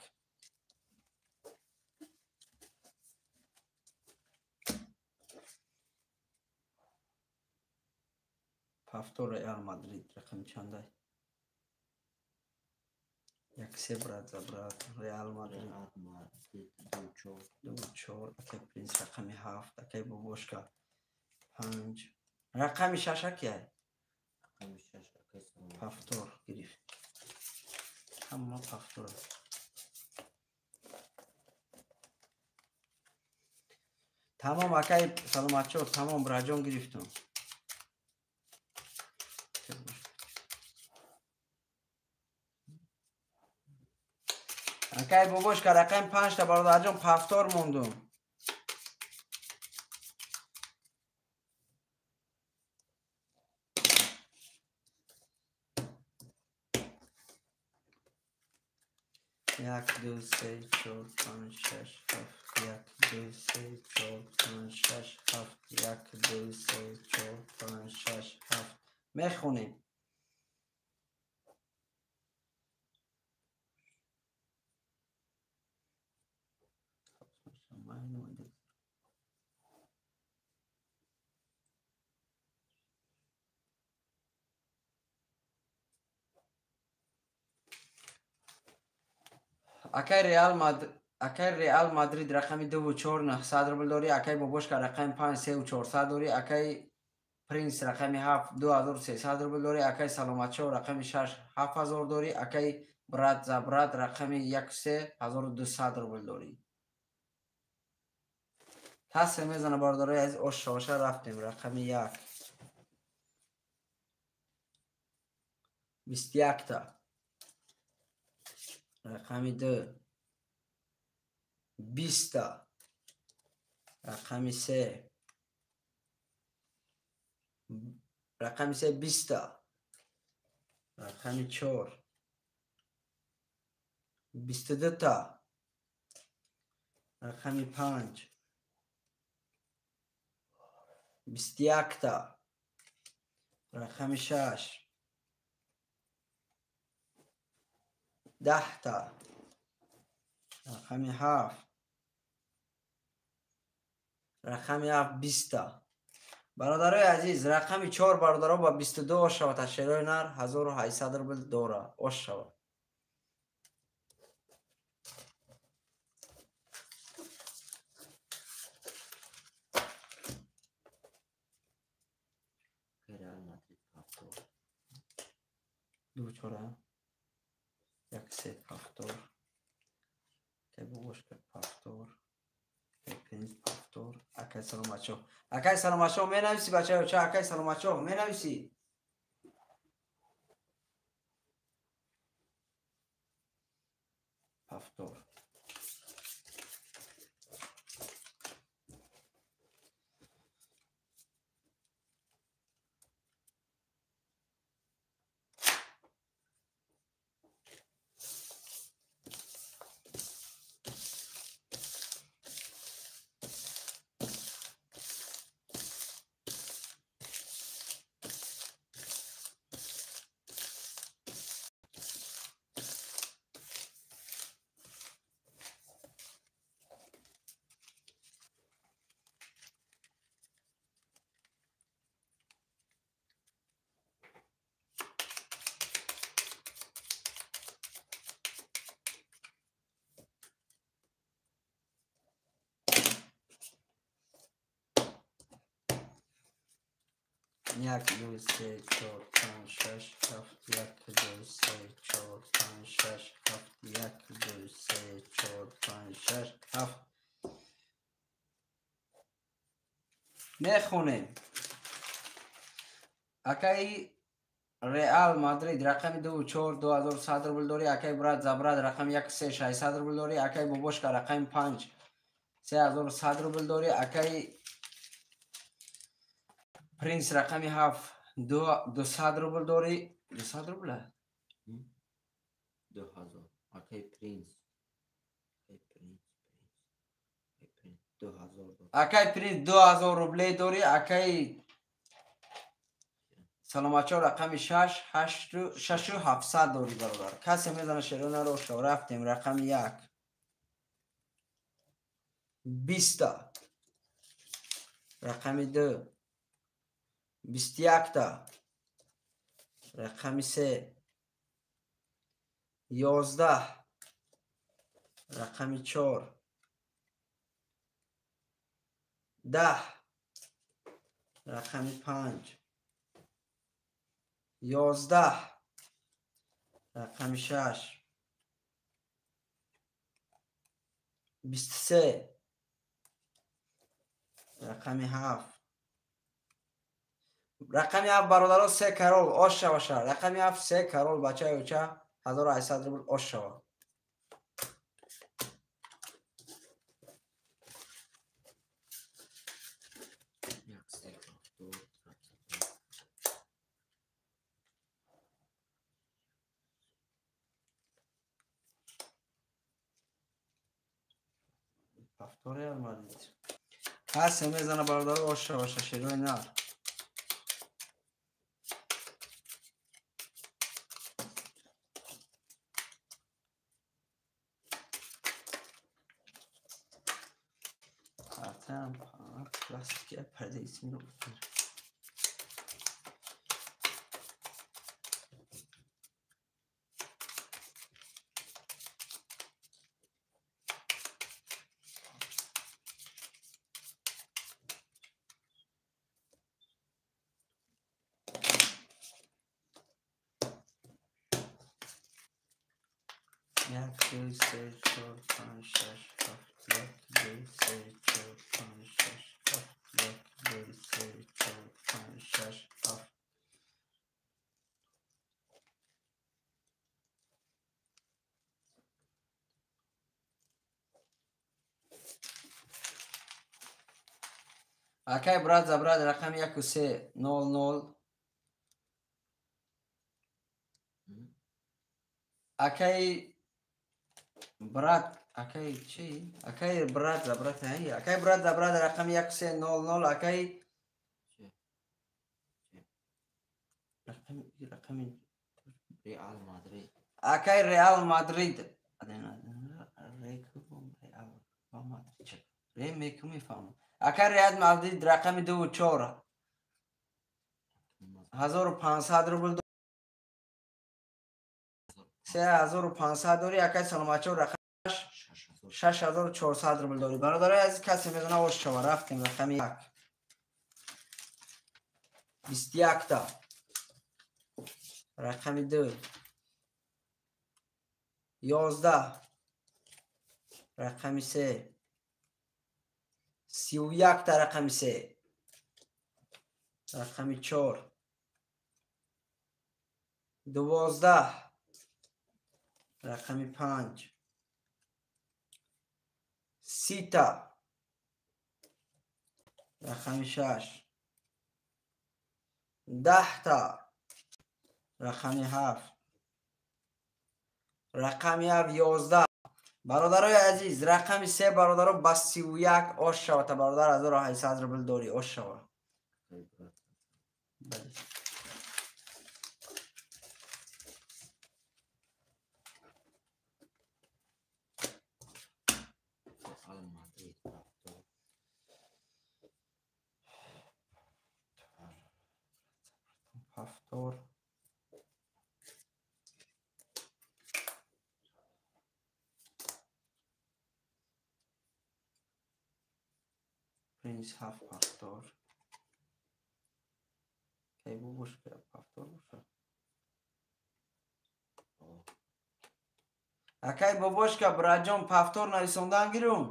A: Повтор Реал Мадрид рақами чандай? Як се брат за брат. Реал Мадрид. 2 4. Акай Принц рақами 7. Акай Бобошка 5. Рақами 6 акай?
B: Рақами 6 акай Саломат.
A: Повтор гирифт. Ҳама повтор. Тамом акай Саломатчо, тамом браҷон гирифтум. Акай Бобошка рақами 5 та бародарҷон повтор мондум. Як, ду, се, чор, панҷ, шаш, ҳафт, як, ду, се, чор, панҷ, шаш, ҳафт, як, ду, се, чор, панҷ, шаш, ҳафт. Мехонем. Акай Реал Мадрид рақами 2 4 900 рубл дорӣ, акай Бобошка рақами 5 3 400 дорӣ, акай Принц рақами 7 2300 рубл дорӣ, акай Саломатшо рақами 6 7000 дорӣ, акай Брат за брат рақами 1 3 1200 рубл дорӣ. Тасе мезана бародарои азиз, ош шоша рафтем рақами 1. 21 та. Рақами 2 20 та. Рақами 3 рақами 3 20 та. Рақами 4 22 та. Рақами 5 21 та. Рақами 6 10 та. Рақами 7 рақами 7 20 та. Бародарои азиз, рақами 4 бародаро ба 22 ош шавад. Ашерои нар 1800 рубл дора ош шавад.
B: Реал Мадрид повтор.
A: 2 4 1 3 повтор. Акай Бобошка повтор. Акай Принц повтор. Акай Саломатшо. Акай Саломатшо менависи бачаё, ча акай Саломатшо менависи. Повтор. Як, ду, се, чор, панҷ, шаш, ҳафт, як, ду, се, чор, панҷ, шаш, ҳафт, як, ду, се, чор, панҷ, шаш, ҳафт. Мехонем. Акай Реал Мадрид рақами 2 4 2100 рубл дорӣ, акай Брат за брат рақами 1 3 600 рубл дорӣ, акай Бобошка рақами 5 3100 рубл дорӣ, акай Принц рақами 7 200 рубл дорӣ. 200 рубл?
B: 2000. Акай Принц. Акай Принц, Акай Принц 2000.
A: Акай Принц 2000 рублей дорӣ, акай Саломатшо рақами 6 8 6700 дорӣ бародар. Касе мезана шеронаро шо рафтем рақами 1 20 та. Рақами 2 21 та. Рақами 3 11 рақами 4 10 рақами 5 11 рақами 6 23 рақами 7 рақами 7 бародаро 3 карол ош шаваша рақами 7 3 карол бачаи оча 1800 рубл ош шава. Реал Мадрид. Ҳаст мезана бародаро ош шаваша шерои нар. Артам пластики парда исмиро 1 2 3 4 5 6 7 1 2 3 4 5 6 7 1 2 3 4 5 6 7. Акай брат за брат рақами 1 3 0 0. Акай брат, акай чи? Акай брат за брат, акай брат за брат рақами 1 3 0 0. Акай рақами
B: Реал Мадрид.
A: Акай Реал Мадрид. Ре мекум. Акай Реал Мадрид рақами 2 4 1500 рубл 3500 дори. Акай саломатчо рақамаш 6400 рубл дори. Бародарои азиз, касе медона ош шава. Рафтем рақами 1 21 та рақами 2 11 рақами 3 31 та рақами 3 рақами 4 12 рақами 5 30 та рақами 6 10 та рақами 7 рақами 11. Бародарои азиз, рақами 3 бародаро ба 31 ош шава. Та бародар 1800 рубл дори ош шава. Бале. Повтор. Принц ҳафт повтор. Кай бубушка повтор боша. Акай бобошка браҷон повтор нависондан гирум.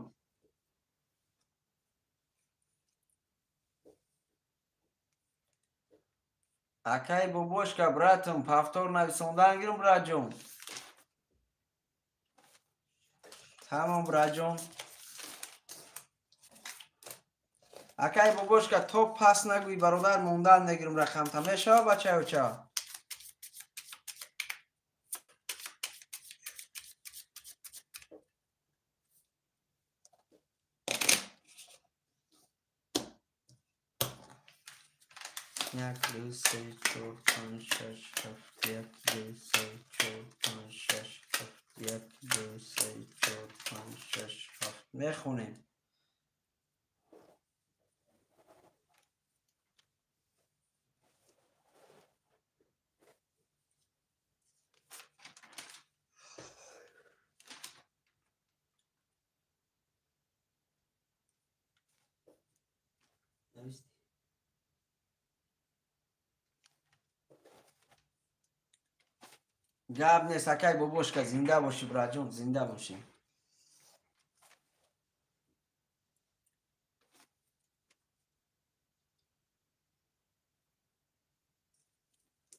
A: Акай бобошка братум повтор нависондан гирум браҷон. Тамом браҷон. Акай бобошка то пас нагӯй бародар мондан негирум рақамта мешава бачаюча. 1 2 3 4 5 6 7 1 2 3 4 5 6 7 1 2 3 4 5 6 7. Мехонем. Гап нест, акай бобошка, зинда бошӣ, братҷон, зинда бошӣ.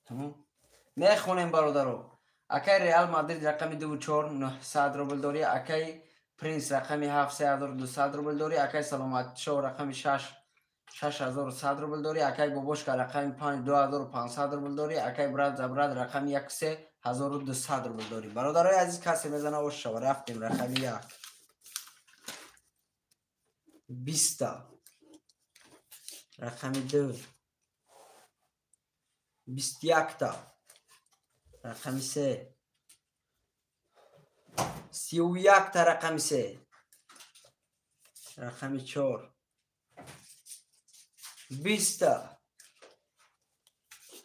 A: Тамом. Мехонем, бародаро. Акай Реал Мадрид рақами 24 900 рубл дорӣ, акай Принс рақами 7 3200 рубл дорӣ, акай Саломатшо рақами 6 6100 рубл дорӣ, акай Бобошка рақами 5 2500 рубл дорӣ, акай Брат за брат рақами 1 3200 рубл дорӣ. Бародарои азиз, касе мезана ош шава. Рафтем, рақами 1 20, рақами 2 21, рақами 3 31, рақами 3, рақами 4 20,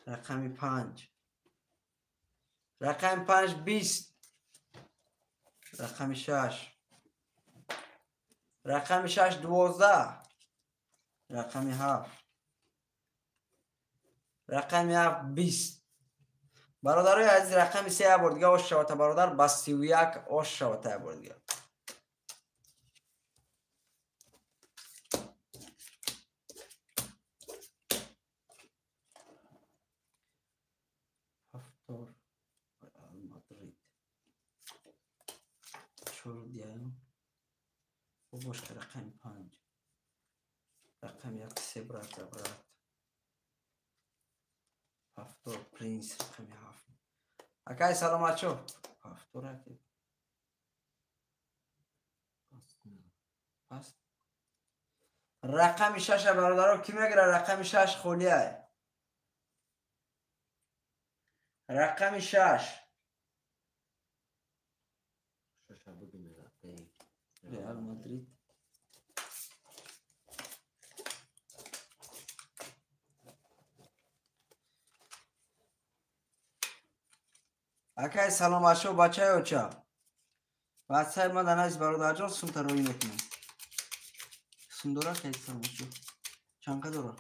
A: рақами 5, рақами 5 20, рақами 6, рақами 6 12, рақами 7, рақами 7 20. Бародарои азиз, рақами 3 бор дига ош шавата, бародар, ба 31 ош шавата бор дига. Ҳафтор Реал Мадрид. 4 диям. Бобошка рақами 5. Рақами 1 3 брат за брат. Ҳафтор Принс рақами 7. Акай Саломатшо. Ҳафтор аки. Пас. Рақами 6 бародаро ки мегира? Рақами 6 холия. Рақами 6. Реал Мадрид. Акай Саломатшо, бачаи оча. Бачаи ма данайс, бародарҷон, сумта роӣ мекунам. Сум дора акай Саломатшо? Чанқа дора?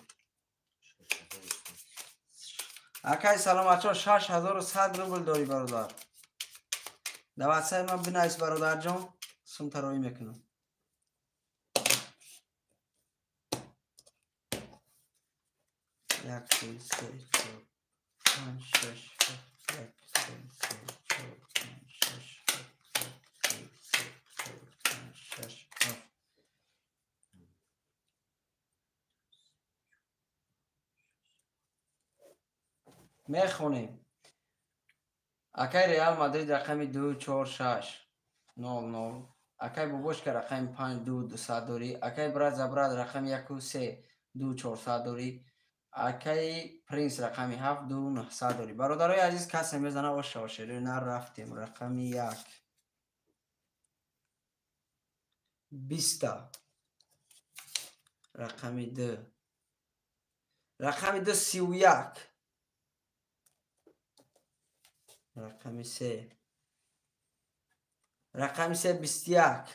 A: Акай Саломатшо, 6100 рубл дорӣ, бародар. Дар ватсаи ман бинавис, бародарҷон, сумта роӣ мекунам. 1 2 3 4 5 6 7 1 2 3 4 5 6 7 1 2 3 4 5 6 7. Мехонем. Акай Реал Мадрид рақами 2 4 6 0 0. Акай Бобошка рақами 5 2 200 дорӣ. Акай Брат за брат рақами 1 3 2 400 дорӣ. Акай Принс рақами 7 2 900 дорӣ. Бародарои азиз, касе мезана ош шава, шерои нар. Рафтем, рақами 1 20, рақами 2, рақами 2 31, рақами 3, рақами 3 21,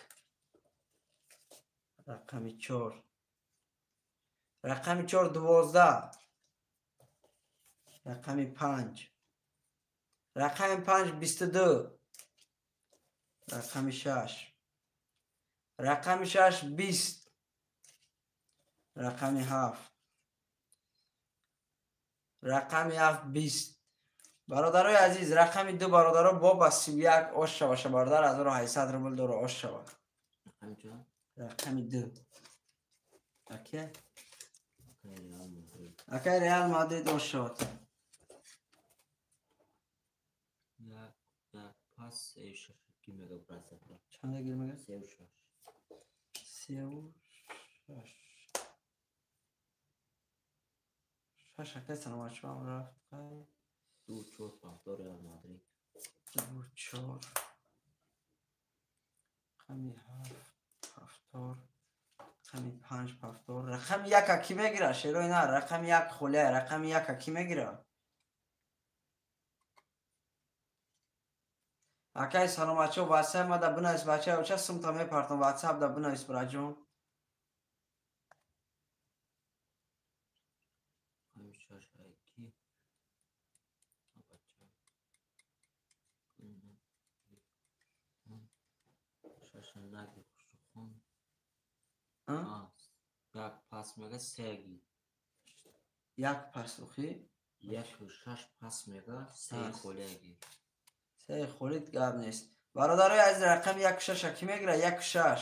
A: рақами 4, рақами 4 12, рақами 5, рақами 5 22, рақами 6, рақами 6 20, рақами 7, рақами 7 20. Бародарои азиз, рақами 2 бародаро бо ба 31 ош шаваша, бародар, 1800 рубл дора, ош шава. Рақами 2. Аке? Акай Реал Мадрид ош шавад.
B: Пас 36 гир мега, брат за брат.
A: Чанда гир мега?
B: 36.
A: 36. 6 акай Саломатшо ҳам рафт.
B: 2 4 5 Реал Мадрид.
A: 2 4 рақами 7 7 рақами 5 7 рақами 1 ки мегира? Шерои на, рақами 1 холия, рақами 1 ки мегира? Акай Саломатшо, ватсап мада бинавис, бачаи оча, сумта мепартам, ватсап да бинавис, браҷон.
B: Рақами 6 ки? Як пас мега сеги.
A: Як пас охи?
B: 1-6 пас мега се холиги.
A: Се холит гап нест. Бародарои азиз, рақами 1-6 ки мегира? 1-6.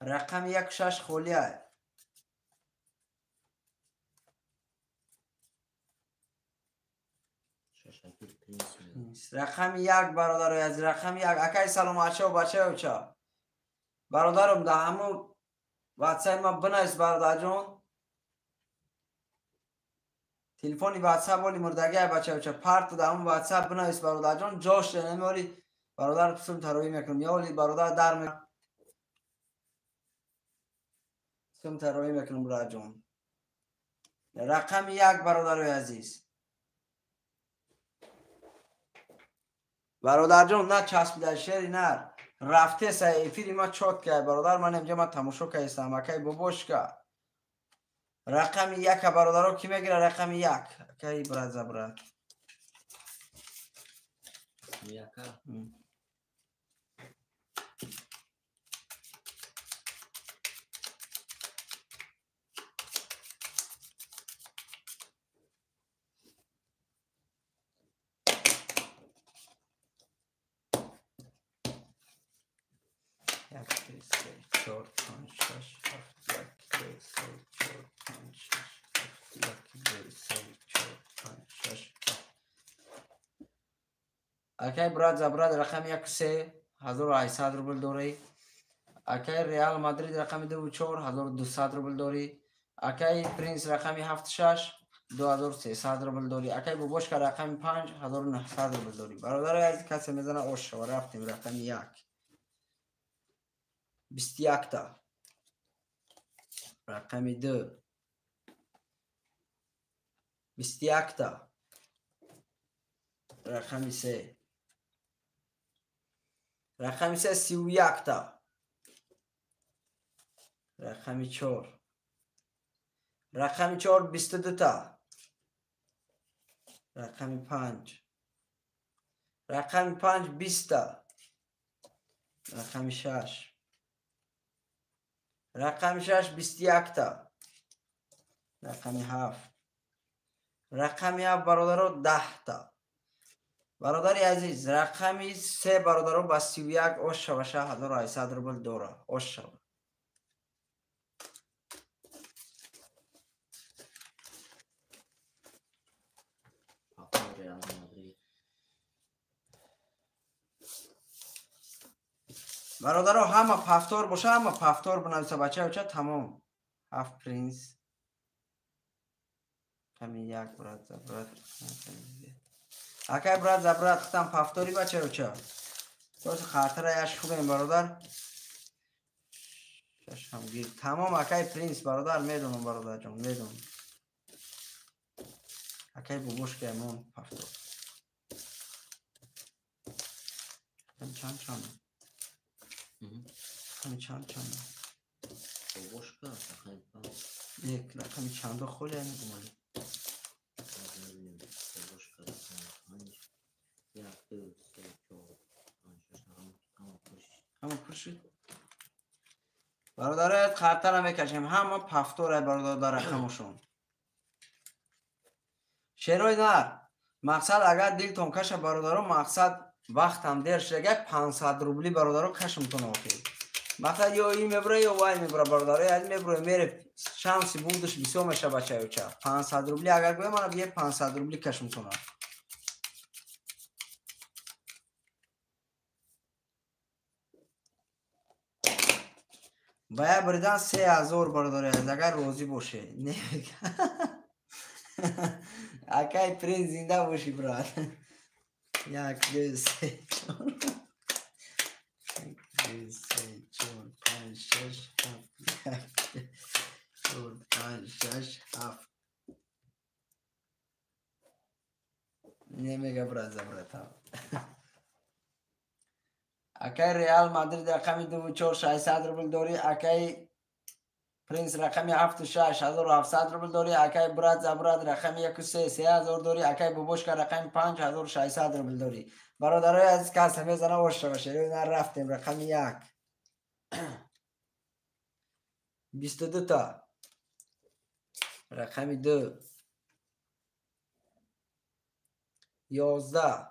A: Рақами 1-6 холия. Рақами 1 бародарои азиз, рақами 1. Акай саломатчо, бачаёча. Бародарам, да ҳамун ватсапи ман бинавис, бародарҷон. Телефони ватсап оли мурдагиай, бачаёча. Парту да ҳамун ватсап бинавис, бародарҷон. Ҷош намеоли бародар пусум тароӣ мекунам. Ё оли бародар дар сум тароӣ мекунам, бародарҷон. Рақами 1 бародарои азиз. Бародарҷон, на часпида шери нар. Рафтеса эфири ма чотка, бародар, ман инҷа ма тамошо кардам, акай бобошка. Рақами 1 бародаро ки мегира? Рақами 1. Акай брат за брат.
B: Яка.
A: Як, ду, се, чор, панҷ, шаш, ҳафт, як, ду, се, чор, панҷ, шаш, ҳафт, як, ду, се, чор, панҷ, шаш, ҳафт. Акай брат за брат рақами 1-3 1800 рубл дорӣ. Акай Реал Мадрид рақами 2-4 1200 рубл дорӣ. Акай Принс рақами 7-6 2300 рубл дорӣ. Акай Бобошка рақами 5 1900 рубл дорӣ. Бародарои азиз, касе мезана ош шава. Рафтем рақами 1. 21-та. Рақами 2. 21-та. Рақами 3. Рақами 3 31-та. Рақами 4. Рақами 4 22-та. Рақами 5. Рақами 5 20-та. Рақами 6. Рақами 6 21-та. Рақами 7. Рақами 7 бародаро 10-та. Бародари азиз, рақами 3 бародаро ба 31 ош шаваша 1800 рубл дора. Ош шава. Бародаро, ҳама пафтор боша, ҳама пафтор бинависа, бачаёча, тамом. 7 принс. Рақами 1 брат за брат. Акай брат за брат, хитам пафтори, бачаёча. Тоси хатара яш хубем, бародар. Шашам гир. Тамом, акай принс, бародар, медонам, бародарҷон, медонам. Акай бобошка мон пафтор. Чанд чанд? Рақами чанд чанд?
B: Бобошка рақами 5.
A: Як рақами чандо холия мегумонӣ?
B: Бобошка рақами 5. 1, 2, 3, 4, 5, 6, ҳама пур шуд.
A: Ҳама пур шуд? Бародароят, хартара мекашем. Ҳама пафтора, бародар, дар рақамошон. Шерои нар. Мақсад агар дилтон каша, бародаро, мақсад вақтам дер шуда, 500 рубли, бародаро, кашмтон охир. Мақсад ё ин мебура, ё вай мебура, бародаро, аз мебура, мере шанси бурдаш бисёр меша, бачаёча. 500 рубли агар гӯям, мана бие 500 рубли кашмтон. Ба я бридан 3000, бародаро, агар розӣ боше. Не. Акай принс, зинда бошӣ, брат. 1, 2, 3, 4. 1, 2, 3, 4, 5, 6, 7. 1, 2, 4, 5, 6, 7. Не мега брат за брата. Акай Реал Мадрид рақами 2-4 600 рубл дорӣ. Акай Принц рақами 7 6 1700 рубл дорӣ. Акай брат за брат рақами 1 3 3000 дорӣ. Акай бобошка рақами 5600 рубл дорӣ. Бародарои азиз, кас мезана ошава шерои нар рафтем. Рақами 1 22 та. Рақами 2 11.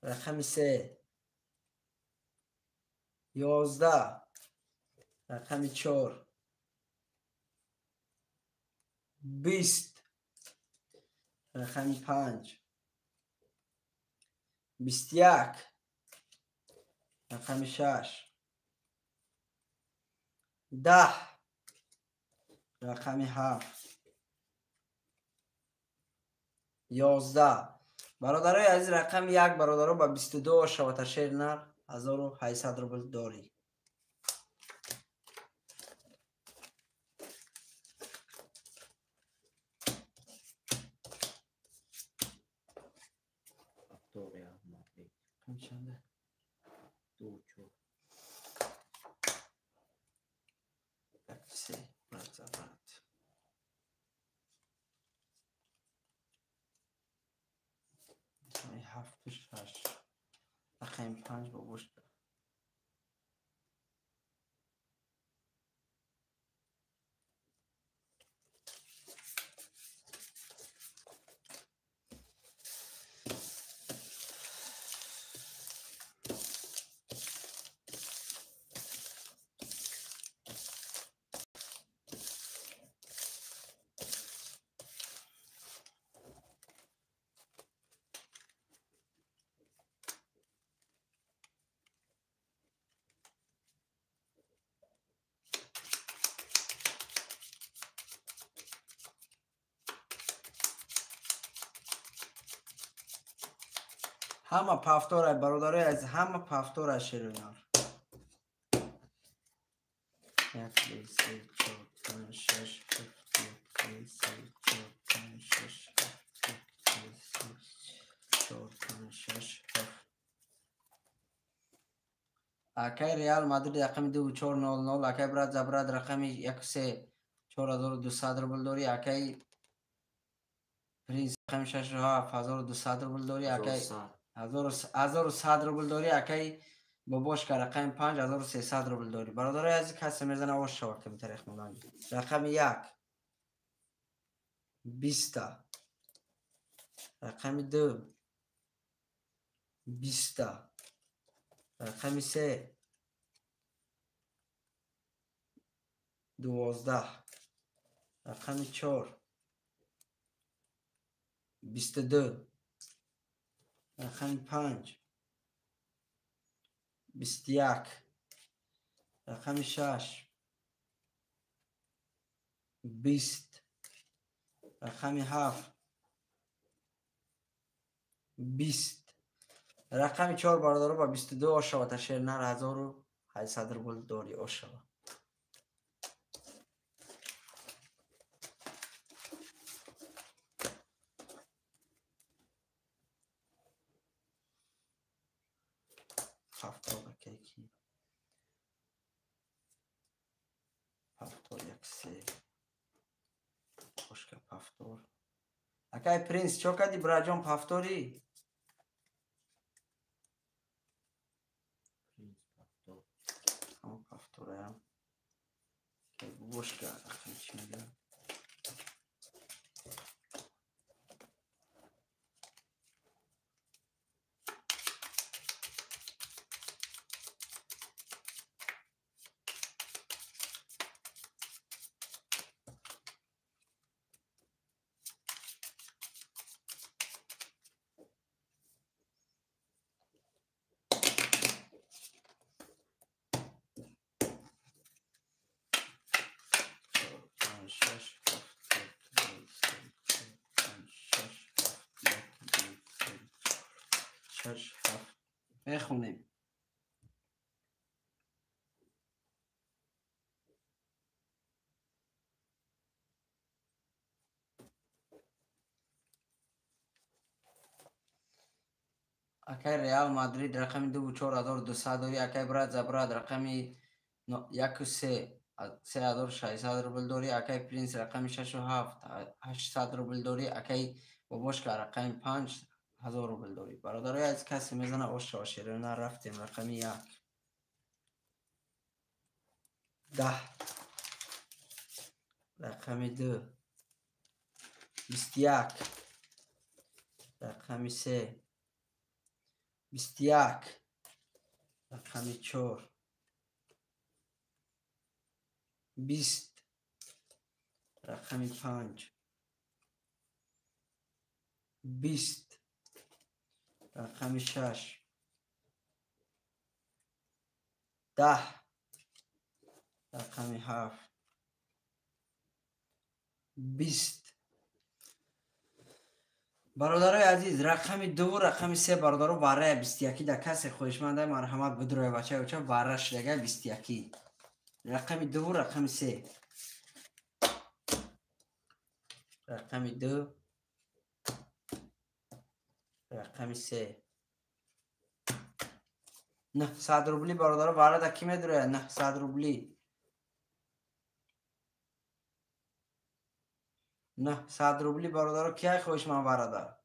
A: Рақами 3 11. Рақами 4 20. Рақами 5 21. Рақами 6 10. Рақами 7 11. Бародарои азиз, рақами 1 бародаро ба 22 шавата шер нар 1800 рубл дорӣ. Чанда?
C: 2 4.
A: Так, все, брат за брат. 7 6. Рақами 5 бобошка. Ҳама пафтора бародарои азиз, ҳама пафтора шерои нар. 1 2 3 4 5 6 7 1 2 3 4 5 6 7 1 2 3 4 5 6 7. Акай Реал Мадрид рақами 2 4 0 0. Акай брат за брат рақами 1 3 4200 рубл дорӣ. Акай Принц рақами 6 7 1200 рубл дорӣ. Акай 1100 рубл дорӣ. Акай бобошка рақами 5 1300 рубл дорӣ. Бародарои азиз, касе мезана ош шава комментариях монанд. Рақами 1 20. Рақами 2 20. Рақами 3 12. Рақами 4 22. Рақами 5 21. Рақами 6 20. Рақами 7 20. Рақами 4 бародаро ба 22 ошава шер нар 1800 рубл дорӣ ошава. Ҳафтод акайки. Пафтор 1 3. Бошка пафтор. Акай Принц, чо кади браҷон пафторӣ?
C: Принц пафтор.
A: Ҳама пафтораям. Акай бошка рақами чӣ мегӯям? 6 7 2 3 5 6 7 1 2 3 4 6 7. Мехонем. Акай Реал Мадрид рақами 2 4200 дорӣ. Акай брат за брат рақами 1 3 3600 рубл дорӣ. Акай Принс рақами 6 7 800 рубл дорӣ. Акай Бобошка рақами 5 1000 рубл дорӣ. Бародарои азиз, касе мезана ош шава шерона. Рафтем рақами 1 10 рақами 2 21 рақами 3 21 рақами 4 20 рақами 5 20 рақами 6 10 рақами 7 20. Бародарои азиз, рақами 2 рақами 3 бародаро барая 21 да касе хоҳишманда марҳамат бидроя бачаи оча бара шидага 21. Рақами 2 рақами 3 рақами 2 рақами 3 900 рубли бародаро бара да ки медроя 900 рубли 900 рубли бародаро кияй хоҳишманд барада?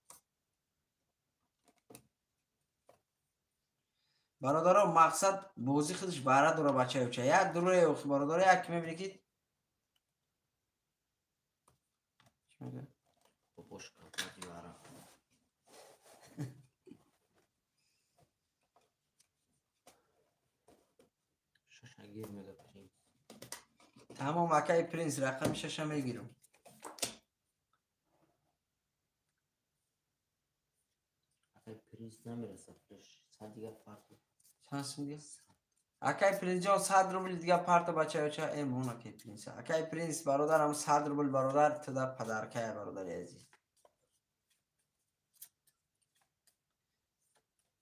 A: Бародаро мақсад бозӣ худаш бара дора бачаи оча. Як дуруе охи бародаро як мебини ки
B: Бобошка бади вара. Шашагир мега Принс.
A: Тамом акай Принс рақами 6 мегирам.
B: Акай Принс намерасад. 100 дига парто.
A: Чанд сум дига? Акай Принс ҷон 100 рубл дига парто бачаи оча. Мон акай Принс. Акай Принс бародарам 100 рубл бародар туда падаркая бародари азиз.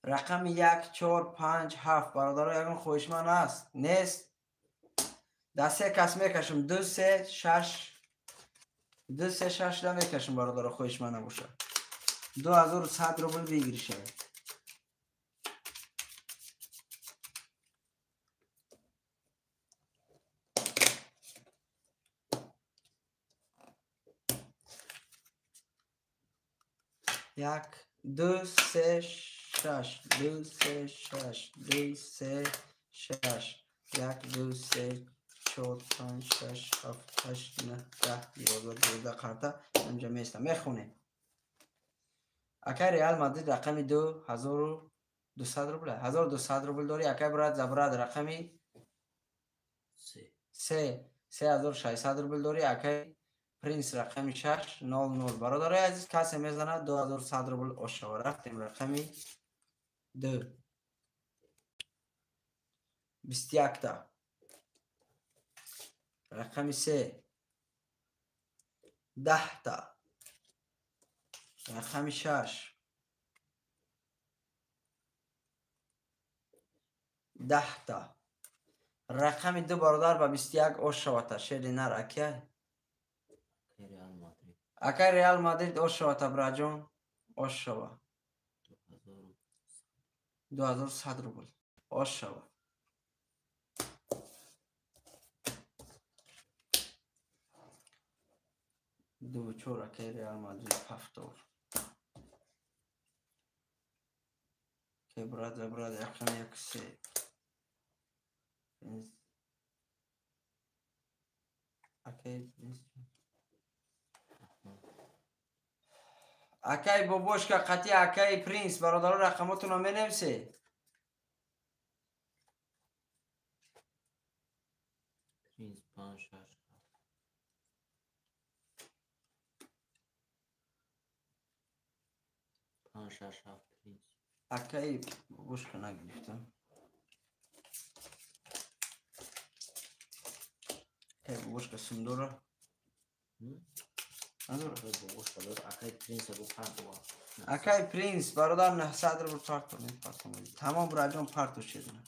A: Рақами 1 4 5 7 бародаро ягон хоҳишманд аст? Нест? Да се кас мекашам 2 3 6 2 3 6 да мекашам бародаро хоҳишманд набошад. 2100 рубл бигиришад. 1 2 3 6 2 3 6 2 3 6 1 2 3 4 5 6 7 8 9 10 11 12 қарта инҷа меистам мехонем. Акай Реал Мадрид рақами 2 1200 рубл 1200 рубл дорӣ. Акай брат забрат рақами 3 3600 рубл дорӣ. Акай Принс рақами 6 00. Бародарои азиз, касе мезанад 2100 рубл ошава. Рафтем рақами 2 21 та рақами 3 10 та рақами 6 10 та рақами 2 бародар ба 21 ошавата. Шери нар акай Акай Реал Мадрид ошава браҷон ошава 2100 рубл ошава. Ду чор акай Реал Мадрид ҳафтор. Ке брат за брат рақами 1 3 Акай Принс. Акай Бобошка қатъи акай Принс бародаро рақамотонро менависед.
B: Принс 5 6 7 5 6 7 Принс.
A: Акай Бобошка нагирифтам. Акай Бобошка сум дора? Акай Принс бародар 900 рубл парто мепартом. Тамом браҷон парто шедна.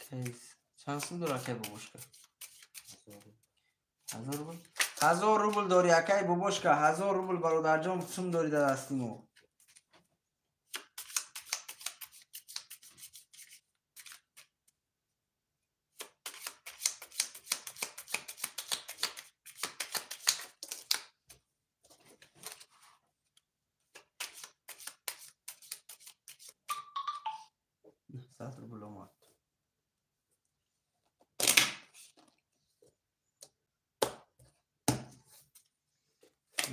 A: Кейс. Чанд сум дора акай Бобошка? 1000 рубл. 1000 рубл дори акай Бобошка, 1000 рубл бародарҷон сум дори дар дасти мо.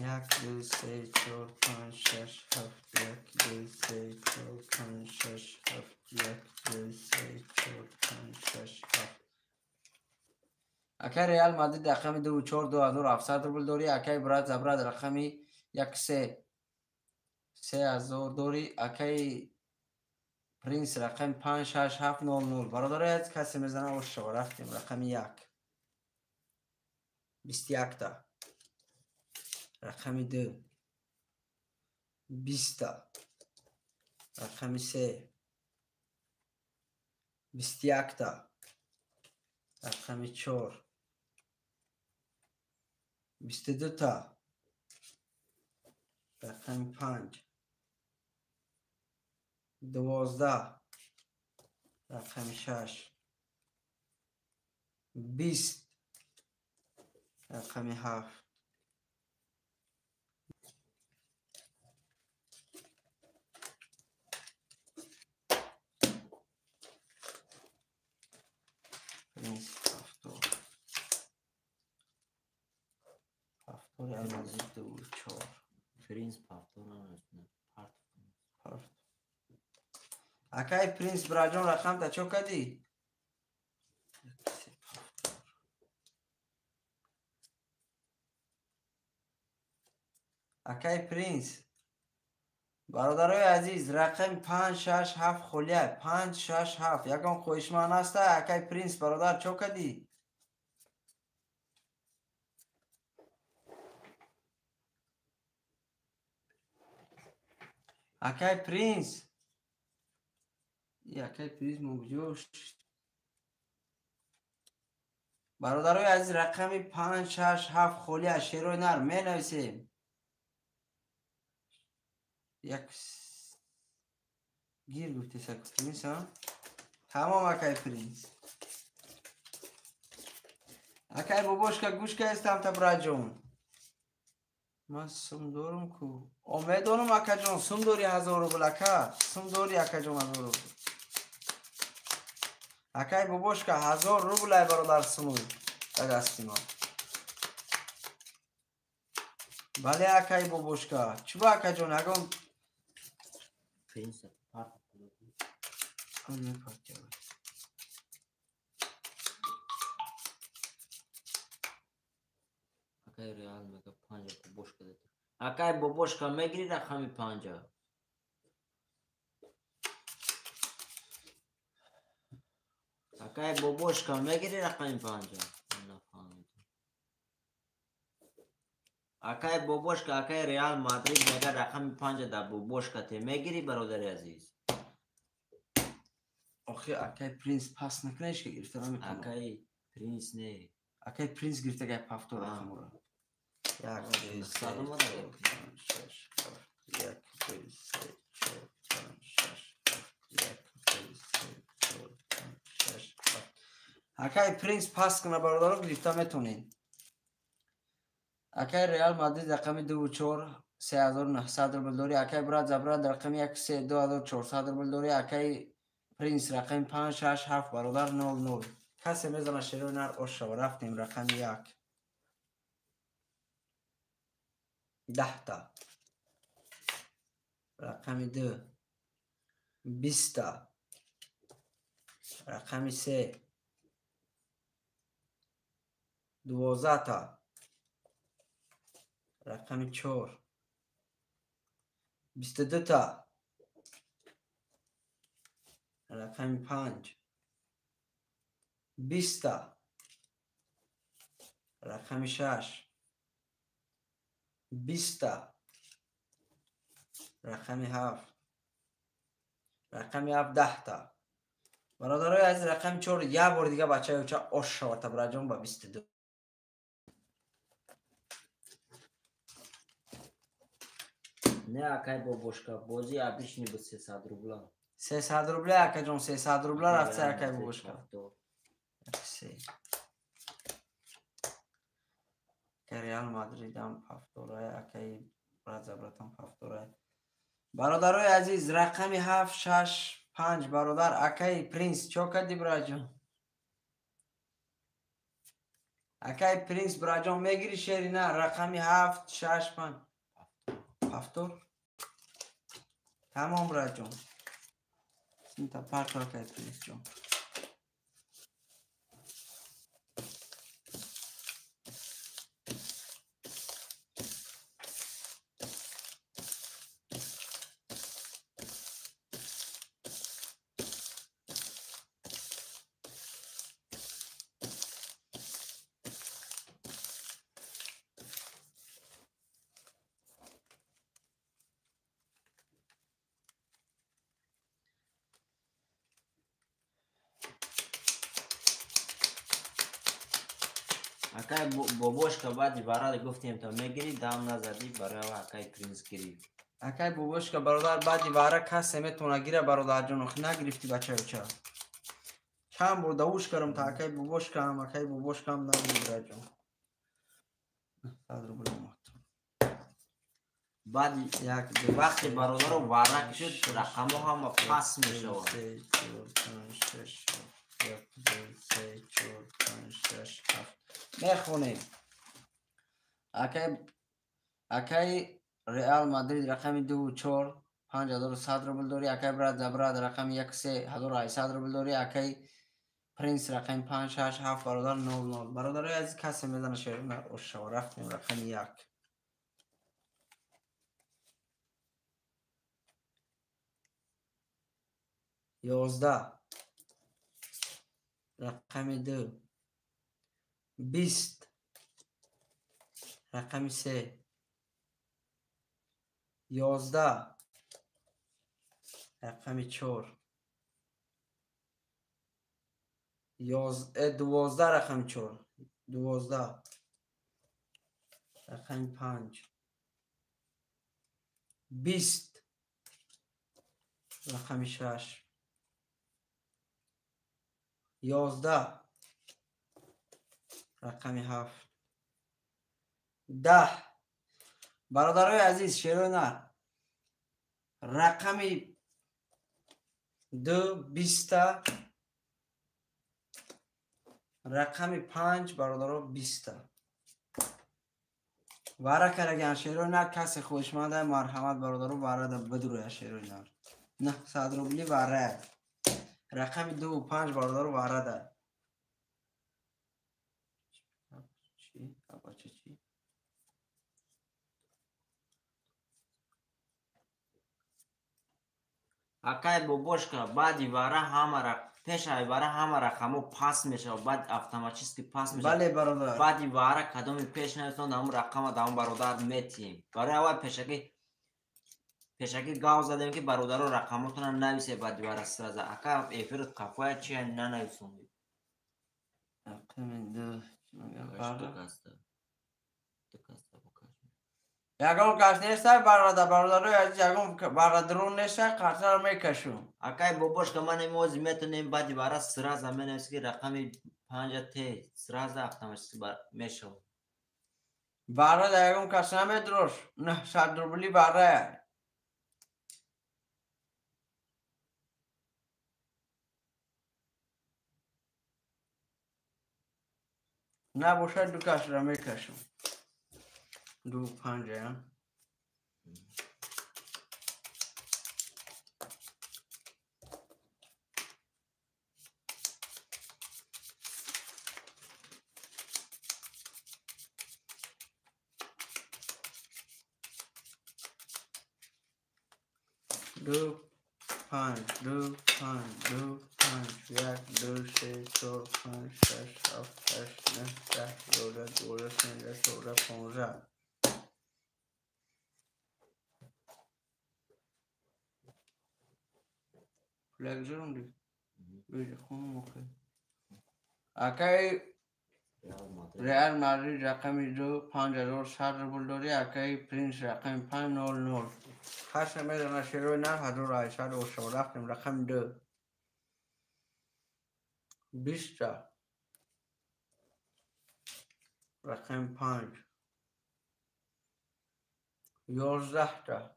A: 1 2 3 4 5 6 7 1 2 3 4 5 6 7 1 2 3 4 5 6 7. Акай Реал Мадрид рақами 2 4 2700 рубл дорӣ. Акай брат забрат рақами 1 3 3000 дорӣ. Акай Принс рақами 5 6 7 0 0. Бародарои азиз, касе мезана ошава. Рафтем рақами 1 21 та, рақами 2 20 та, рақами 3 21 та, рақами 4 22 та, рақами 5 12, рақами 6 20, рақами 7. Принц повтор. Повтор Реал Мадрид 2 4.
B: Принц повтор
A: парт. Акай Принц браҷон рақамта чо кадӣ? Акай Принц, бародарои азиз, рақами 5 6 7 холия 5 6 7. Ягон хоҳишманд ҳаста? Акай Принц бародар чо кадӣ? Акай Принц, акай Принц муҷош. Бародарои азиз, рақами 5 6 7 холия шерои нар менависем. Як гир гуфтеса Принц, а? Тамом акай Принц. Акай бобошка гӯш кардистам та браҷон. Ман сум дорум ку. О, медонам акаҷон, сум дори 1000 рубл ака. Сум дори акаҷон 1000 рубл. Акай бобошка 1000 рубл ай бародар суму ба дасти ма. Бале акай бобошка. Чӣ ба акаҷон ягон
B: Принц парт. Акай Реал мега 5 бобошка дад. Акай бобошка мегири рақами 5. Акай бобошка мегири рақами 5. Нафаҳмидам. Акай бобошка, акай Реал Мадрид мега рақами 5 да бобошка те мегири бародари азиз.
A: Охи акай Принц пас накунеш ки гирифта наметавонам.
B: Акай Принц не.
A: Акай Принц гирифта гай пафтор рақамура. 1 2 3 4 5 6 7 1 2 3 4 5 6 7 1 2 3 4 5 6 7. Акай Принц пас куна бародаро гирифта метонед. Акай Реал Мадрид рақами 2 4 3900 рубл дорӣ. Акай брат забрат рақами 1 3 2400 рубл дорӣ. Акай Принц рақами 5 6 7 бародар 0 0. Касе мезана шерои нар ошава. Рафтем рақами 1 10 та, рақами 2 20 та, рақами 3 12 та, рақами 4 22 та, рақами 5 20 та, рақами 6 20 та, рақами 7 рақами 7 10 та. Бародарои азиз, рақами 4 як бори дига бачаи оча ош шавад табраҷон ба 22.
B: Не акай бобошка, бозӣ обычный буд 300 рубла.
A: 300 рубла акаҷон, 300 рубла рафта акай бобошка. Акай Реал Мадридам пафторай, акай брат забратам пафторай. Бародарои азиз, рақами 7 6 5 бародар акай Принц чо кардӣ браҷон? Акай Принц браҷон мегири шери на рақами 7 6 5 7. Тамом браҷон. Синта парто акай Принц ҷон.
B: Акай бобошка баъди варада гуфтем то мегири, дам назадӣ, барои акай Принц гирифт.
A: Акай бобошка бародар баъди вара касе метавона гира бародарҷон, охи нагирифтӣ бачаюча. Чанд бор давуш кардам та акай бобошкаам, акай бобошкаам нагирифт браҷон. 100 рубл омад.
B: Баъди
A: як
B: вақти бародаро вара кишид, рақамҳо ҳама пас мешавад.
A: 3 4 5 6 1 2 3 4 5 6 7 мехонем. Акай Реал Мадрид рақами 2 4 5100 рубл дорӣ. Акай брат за брат рақами 1 3 1800 рубл дорӣ. Акай Принц рақами 5 6 7 бародар 0 0. Бародарои азиз касе мезана шер на ошава. Рафтем рақами 1. 11 рақами 2 20 рақами 3 11 рақами 4 12 рақами 4 12 рақами 5 20 рақами 6 11 рақами 7 10. Бародарои азиз шерои нар рақами 2 20, рақами 5 бародаро 20. Вара караган шерои нар касе хоҳишманда марҳамат бародаро варада бидуроя шерои нар. 900 рубли вара. Рақами 2 5 бародаро варада.
B: Акай бобошка баъди вара ҳама пешаи вара ҳама рақамҳо пас мешавад, баъд автоматически пас мешавад.
A: Бале бародар.
B: Баъди вара кадоми пеш наёстанд, ҳамон рақама дар он бародар метиҳем. Барои аввал пешакӣ гав задем ки бародаро рақамотонро нависед баъди вара сразу. Ака эфирот қафоя чия нанависондед.
A: Рақами 2 ягон кас нестай бародар, бародарои азиз ягон бародарон нестай, қартаро мекашум.
B: Акай бобошка ман имози метонем баъди вара сразу менависӣ ки рақами 5 те сразу автоматически мешавад.
A: Бародар ягон кас намедрош 900 рубли вара. Набошад ду касра мекашум. 2 5. 2 5 2 5 2 5 1 2 3 4 5 6 7 8 9 10 11 12 13 14 15. Акай Реал Мадрид рақами 2 5100 рубл дорӣ. Акай Принц рақами 5 0 0. Касе медона шерои нар 1800 ошава. Рафтем рақами 2 20 рақами 5 11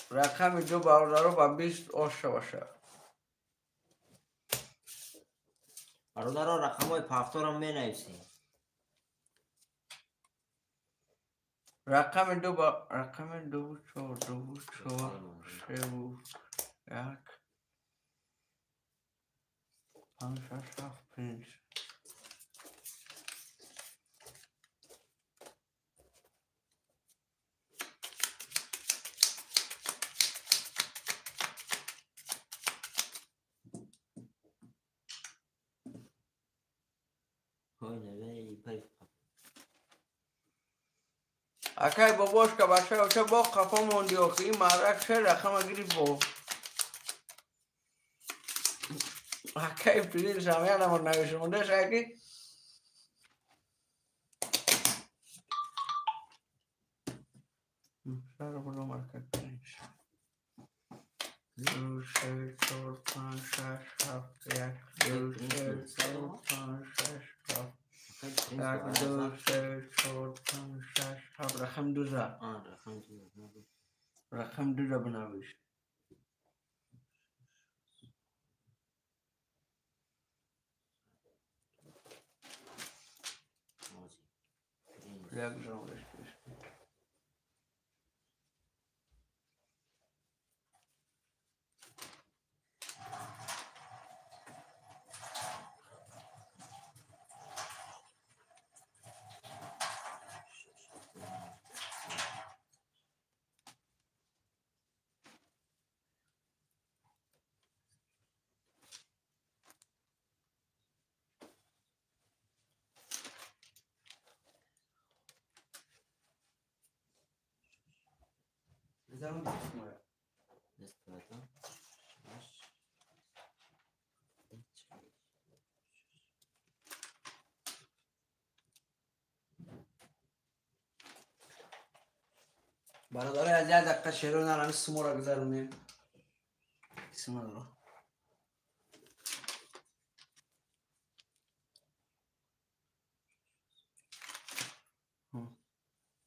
A: рақами 2 бародаро ба 20 ошава.
B: Бародаро рақамҳои пафторам менависем.
A: Рақами ду ба рақами ду чор ду чор севу як панҷ шаш ҳафт панҷ. Акай бобошка бача оча бо қафо монди охи ин марак ше рақама гирифт бо. Акай пирил шамя намор навишт монда шаки. Шаро буду марка панҷ. Ду се чор панҷ шаш ҳафт як ду се чор панҷ шаш ҳафт. Як ду се чор панҷ шаш ҳафт рақам дуза. Рақам дуза бинавис. Як ҷон. Бародарои аз як дақиқа шеро нарами суморо гузаронем. Суморо.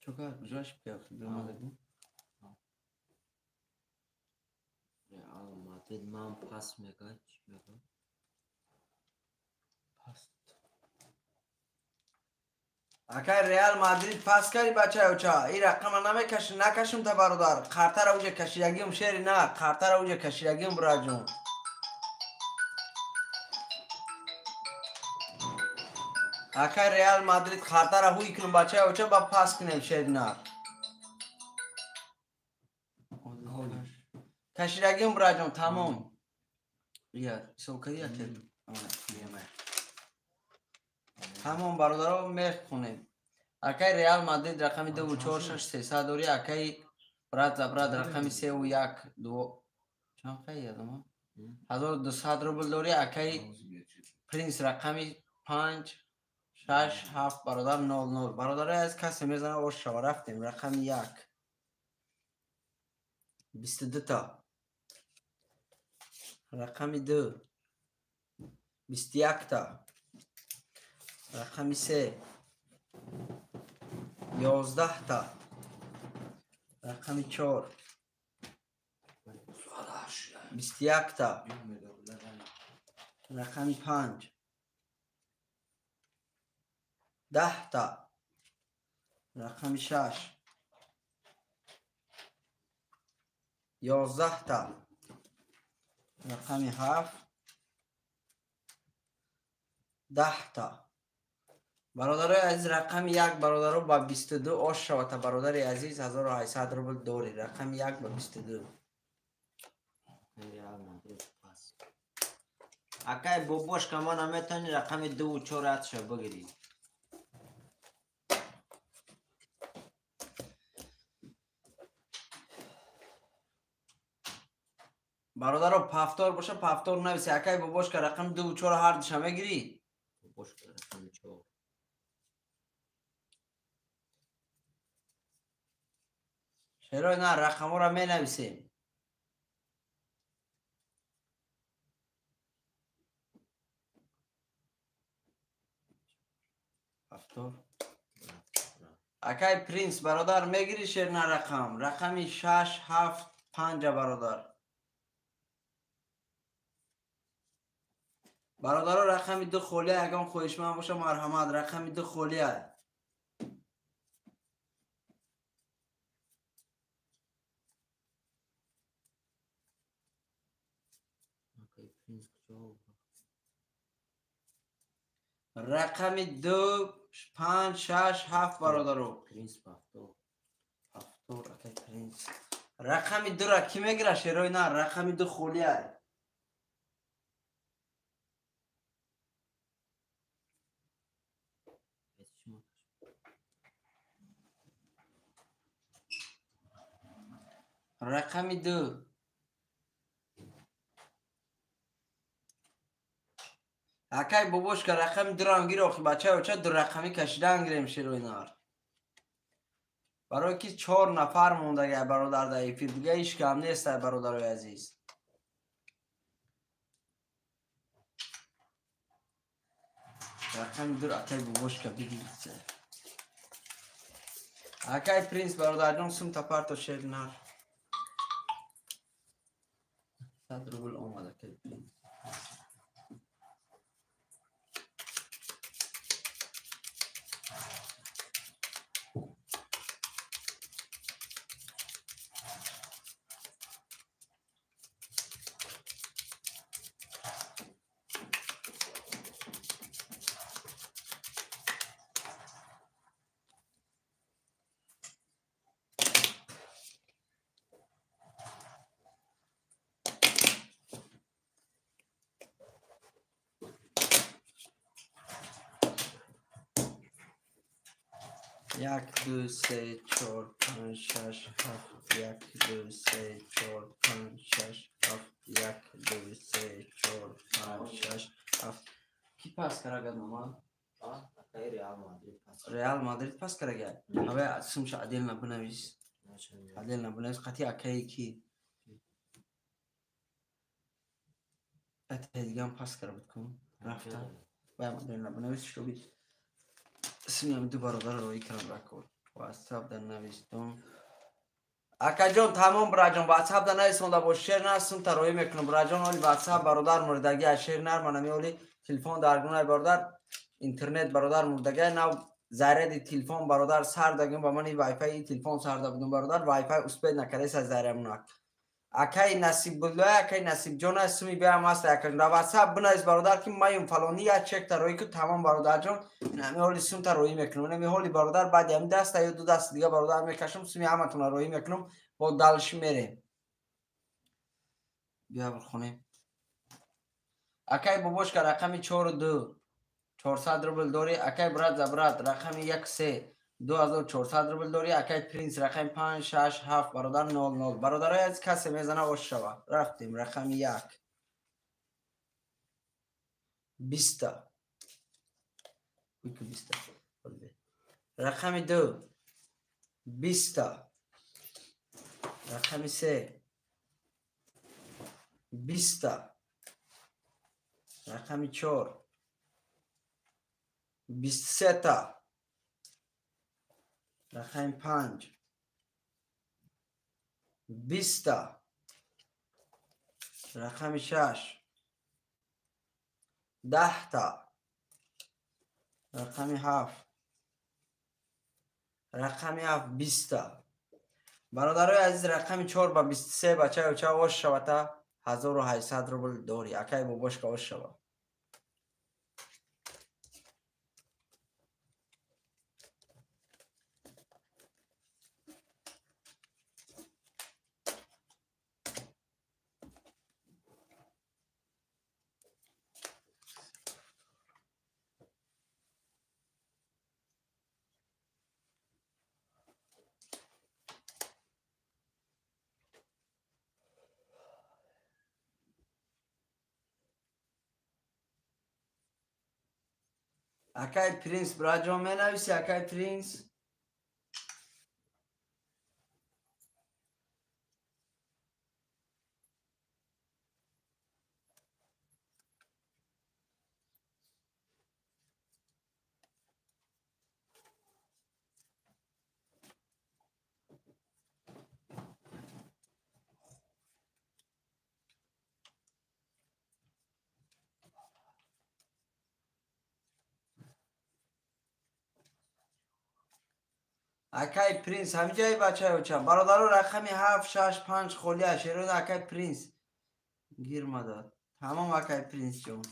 A: Чо кард? Куҷоаш пиёфт? Биомадагӣ?
B: Реал Мадрид ман пас мекард, чӣ мекард?
A: Пас. Акай Реал Мадрид пас карди бачаи оча. Ин рақама намекаши, накашим та бародар. Қартара уҷа кашидагим шери на, қартара уҷа кашидагим бираҷон. Акай Реал Мадрид қартара ҳуй кунем бачаи оча ба пас кунем шери на. Кашидагим бираҷон тамом. Я, ҳисоб кардӣ я тел? Тамом бародаро мехонем. Акай Реал Мадрид рақами 2 4 6 300 дори, акай брат за брат рақами 3 1 2 чанд қай ядам? 1200 рубл дори, акай Принс рақами 5 6 7 бародар 0 0. Бародарои аз касе мезана ош шава рафтем рақами 1 22 та. Рақами 2 21 та. Рақами 3 11 та. Рақами 4 21 та. Рақами 5 10 та. Рақами 6 11 та. Рақами 7 10 та. Бародарои азиз рақами 1 бародаро ба 22 ош шавата бародари азиз 1800 рубл дори. Рақами 1 ба 22.
B: Реал Мадрид пас. Акай бобошка ман наметавонӣ рақами 2 4 атша бигирӣ.
A: Бародаро пафтор боша пафтор нависи. Акай бобошка рақами 2 4 ҳар душа мегирӣ?
B: Бобошка рақами 4.
A: Шерои на рақамҳоро менависем. Пафтор. Акай Принс бародар мегирӣ шер на рақам? Рақами 6 7 5 бародар. Бародаро рақами 2 холия, ягон хоҳишманд боша марҳамат, рақами 2 холия. Рақами 2 5 6 7 бародаро.
B: Принц 70.
A: 70 акай принц. Рақами 2 ра ки мегира шерои на, рақами 2 холия. Рақами 2. Акай бобошка рақами 2 рам гир охи бачаё ча ду рақами кашидан гирем шерои нар. Барои ки 4 нафар мондагай бародар дар эфир, дига ҳеч кам нестай бародарои азиз. Рақами 2 акай бобошка бигиред. Акай принц бародарҷон сум тапарто шер нар. 100 рубл омад акай принц. 1 2 3 4 5 6 7 1 2 3 4 5 6 7 1 2 3 4 5 6 7. Ки пас карагад мама?
B: Реал Мадрид пас.
A: Реал Мадрид пас карагад. Авай сумша отдельно бинавис. Отдельно бинавис қати акаи ки. Ата дигам пас карабуд кун. Рафта. Вай отдельно бинавис, чтобы исми ду бародар роӣ кардам ракор. WhatsApp дар навистум. Акаҷон тамом браҷон, WhatsApp дар нависонда бош, шер настум та роӣ мекунам браҷон. Оли WhatsApp бародар мурдагӣ, шер нар манами оли телефон дар гунай бародар, интернет бародар мурдагӣ, нав заряди телефон бародар сар дагим ба мани Wi-Fi телефон сар да будум бародар, Wi-Fi успед накарда аз зарямунак. Акай Насибулло, акай Насибҷон суми биам аст акаҷон. Дар WhatsApp бинавис бародар ки маюм фалони як чек та роӣ ку тамом бародарҷон. Ҳами ҳоли сум та роӣ мекунам. Ҳами ҳоли бародар баъди ҳами даста ё ду даст дига бародар мекашам, суми ҳаматонро роӣ мекунам, бо далши мерем. Бия бихонем. Акай бобошка рақами 4 2 400 рубл дорӣ. Акай брат за брат рақами 1 3 2400 рубл дорӣ. Акай принц рақами 5 6 7 бародар 0 0. Бародарои аз касе мезана ош шава. Рафтем рақами 1 20 20 рақами 2 20 рақами 3 20 рақами 4 23 рақами 5 20 рақами 6 10 рақами 7 рақами 7 20. Бародарои азиз рақами 4 ба 23 бачаё ча ош шавата 1800 рубл дорӣ. Акай бобошка ош шава. Акай принц браҷон менависи, акай принц. Акай Принц ҳамиҷаи бачаёча. Бародаро рақами 7 6 5 холия шерои акай Принц гир мадад. Тамом акай Принц ҷон.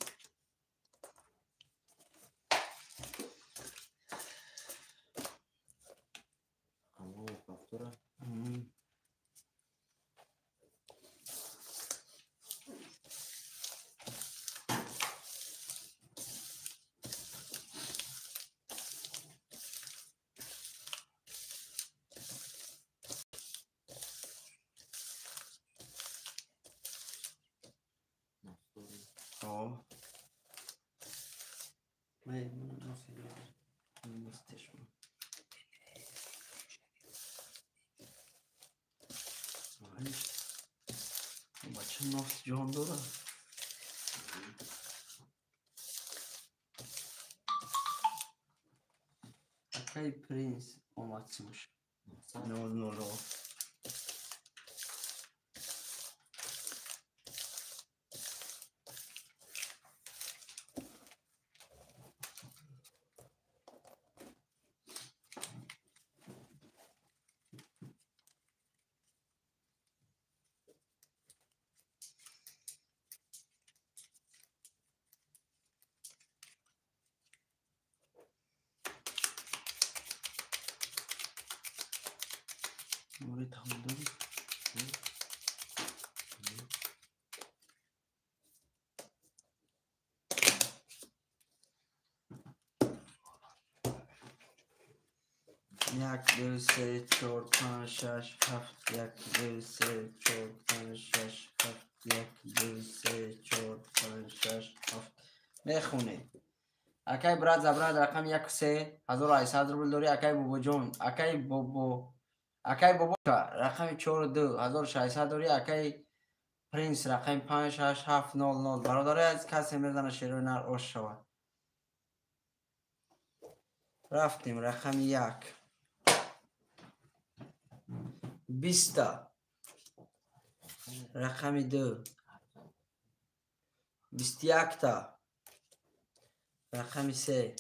A: Бача нос ҷон дорад. Акай Принц омад симуш. 00. 우리 당돌이. 1 2 3 4 5 6 7 1 2 3 4 5 6 7 1 2 3 4 5 6 7 мехонем. Акай брат за брат рақами 1 3 1800 рубл дорӣ. Акай бобоҷон, акай бобо, акай бобоша рақами 4 2 1600 дорӣ. Акай Принц рақами 5 6 7 0 0. Бародарои азиз, касе мезана шерои нар ош шавад. Рафтем рақами 1 20, рақами 2 21, рақами 3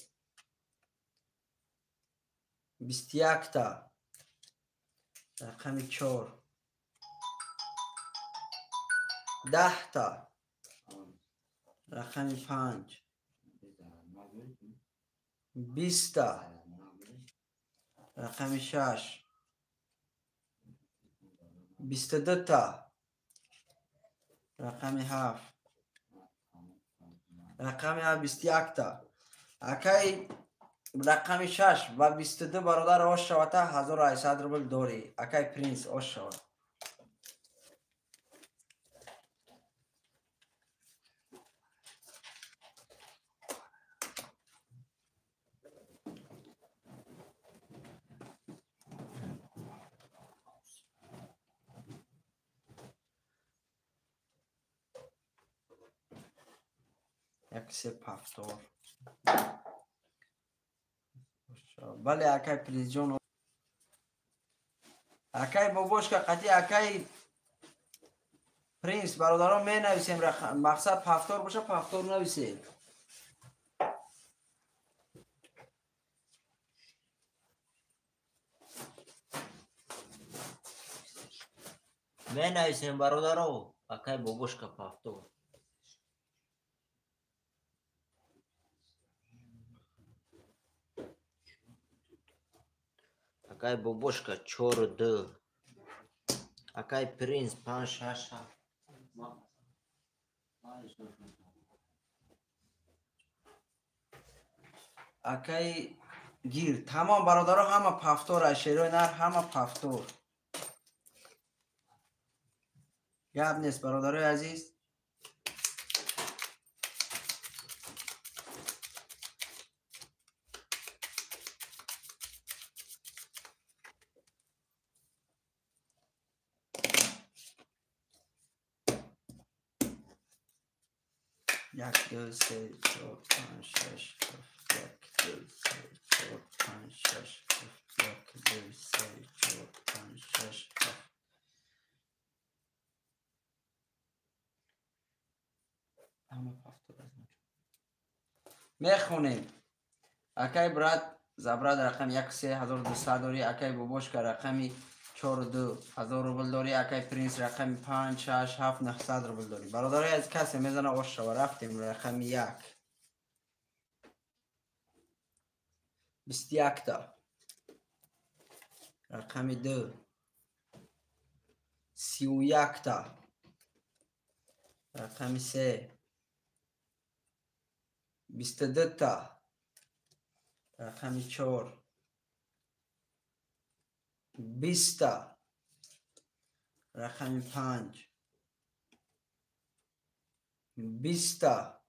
A: 21, рақами 4 10, рақами 5 20, рақами 6 22, рақами 7, рақами 21. Акай рақами 6 ва 22 бародар ош шавата 1800 рубл дорӣ. Акай Принц ош шавад. Як се пафтор. Бале акай Принцҷон, акай бобошка қатъи акай Принц бародарон менависем. Мақсад пафтор боша, пафтор нависед.
B: Менависем бародаро, акай бобошка пафтор. Акай бобошка 4 2, акай Принц 5 6 7.
A: Акай гир. Тамом бародаро, ҳама пафтор, шерои нар ҳама пафтор. Гап нест бародарои азиз. 1 2 3 4 5 6 7 1 2 3 4 5 6 7 1 2 3 4 5 6 7. Ҳама пафтор аз мехонем. Акай брат за брат рақами 1 3 1200 дорӣ. Акай Бобошка рақами 4 2 1000 рубл дорӣ. Акай Принс рақами 5 6 7 900 рубл дорӣ. Бародарои аз касе мезана ош шава. Рафтем рақами 1. 21 та. Рақами 2. 31 та. Рақами 3. 22 та. Рақами 4. 20 та. Рақами 5. 20 та.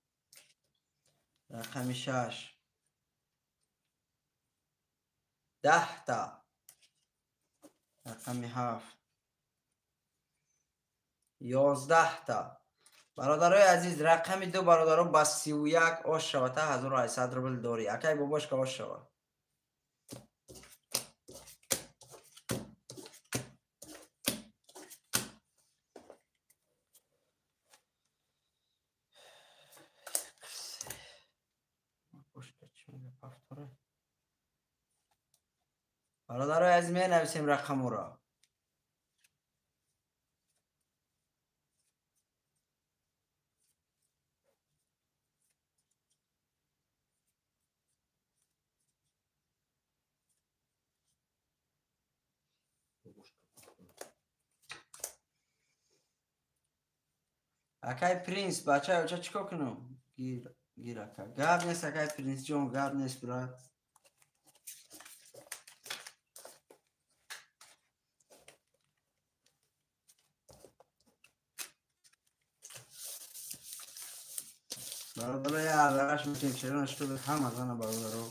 A: Рақами 6. 10 та. Рақами 7. 11 та. Бародарои азиз, рақами 2 бародаро ба 31 ош шава та 1800 рубл дорӣ. Акай Бобошка ош шава. Бародарои азиз, менависем рақаморо. Акай Принс, бача, оча чикор кунам? Гир, гир ака. Гап нест, акай Принс ҷон, гап нест, брат. Бародаро, я араш метем, чаро нашуд ҳама зана бародаро.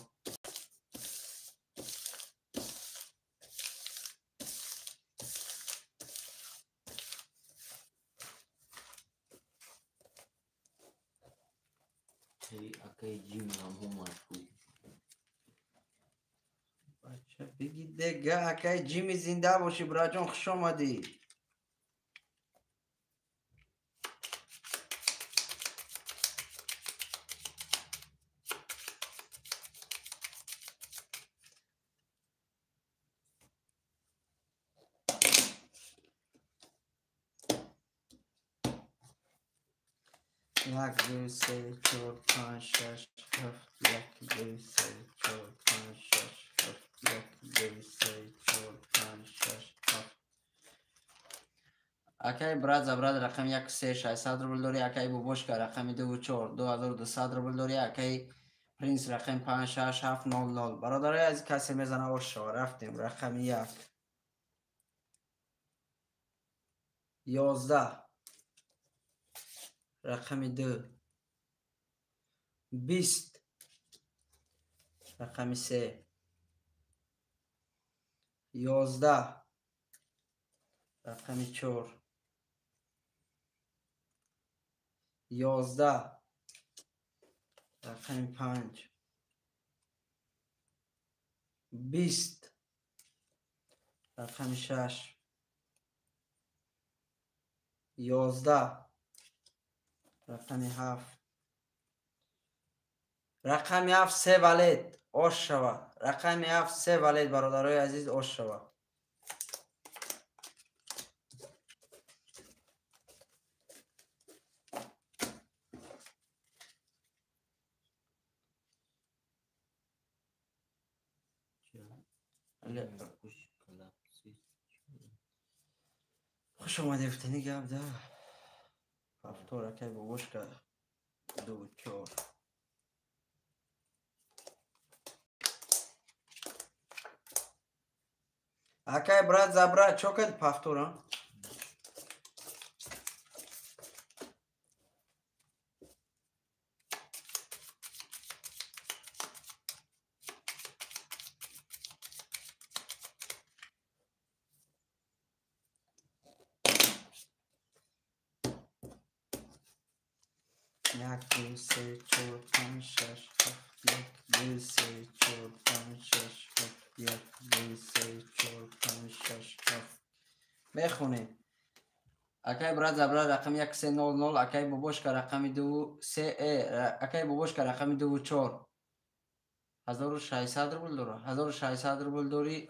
B: Акай Ҷим ҳам омад ку.
A: Бача биги дега, акай Ҷими зинда бошӣ, браҷон, хуш омадӣ. Як, ду, се, чор, панҷ, шаш, ҳафт, як, ду, се, чор, панҷ, шаш, ҳафт, як, ду, се, чор, панҷ, шаш, ҳафт. Акай брат за брат рақами 1 3 600 рубл дорӣ. Акай Бобошка рақами 2 4 2200 рубл дорӣ. Акай Принс рақами 5 6 7 0 0. Бародарои азиз, касе мезана ош шава. Рафтем рақами 1. 11. Рақами 2. 20. Рақами 3. 11. Рақами 4. 11. Рақами 5. 20. Рақами 6. 11. Рақами 7. Рақами 7 се валет ош шава. Рақами 7 се валет бародарои азиз ош шава. Хуш омадед, гуфтани гап да. Повтор, акай Бобошка 2 4. Акай брат за брат, чо кади повтора? Як, ду, се, чор, панҷ, шаш, ҳафт, як, ду, се, чор, панҷ, шаш, ҳафт, як, ду, се, чор, панҷ, шаш, ҳафт. Мехонем. Акай брат за брат рақами 1 3 0 0, акай Бобошка рақами 2 3, акай Бобошка рақами 2 4. 1600 рубл дора. 1600 рубл дорӣ.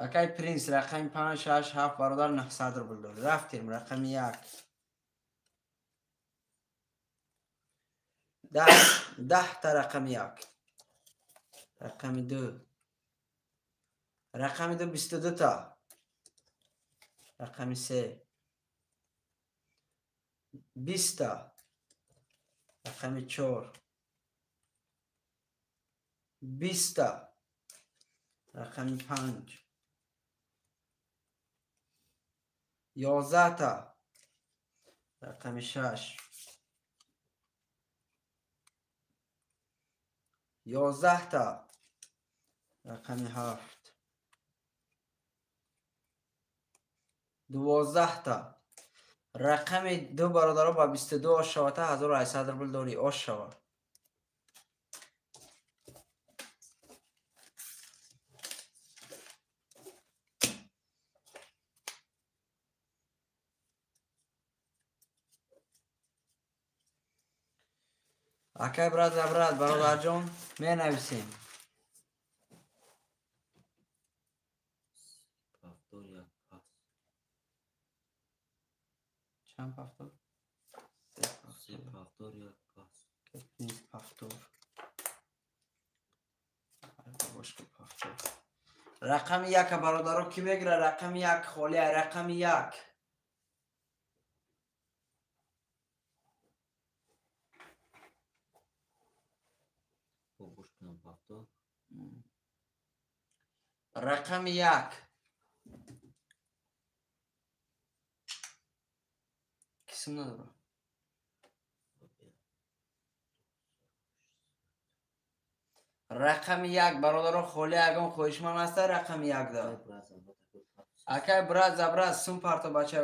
A: Акай Принс рақами 5 6 7 бародар 900 рубл дорӣ. Рафтем рақами 1. 10 та рақами 1. Рақами 2. Рақами 2 22 та. Рақами 3. 20 та. Рақами 4. 20 та. Рақами 5. 11 та. Рақами 6. 11 та. Рақами 7. 12 та. Рақами 2 бародаро ба 22 ош шавата 1800 рубл дорӣ. Ош шава. Акай брат за брат бародарҷон менависем.
B: Повтор як пас.
A: Чанд повтор?
B: Се повтор як пас.
A: Повтор. Повтор. Рақами 1 бародаро ки мегира? Рақами 1 холия. Рақами 1. Рақами 1. Кисм надора. Рақами 1 бародаро холия ягон хоҳишманд аста рақами 1 да. Акай брат за брат сум парто бача.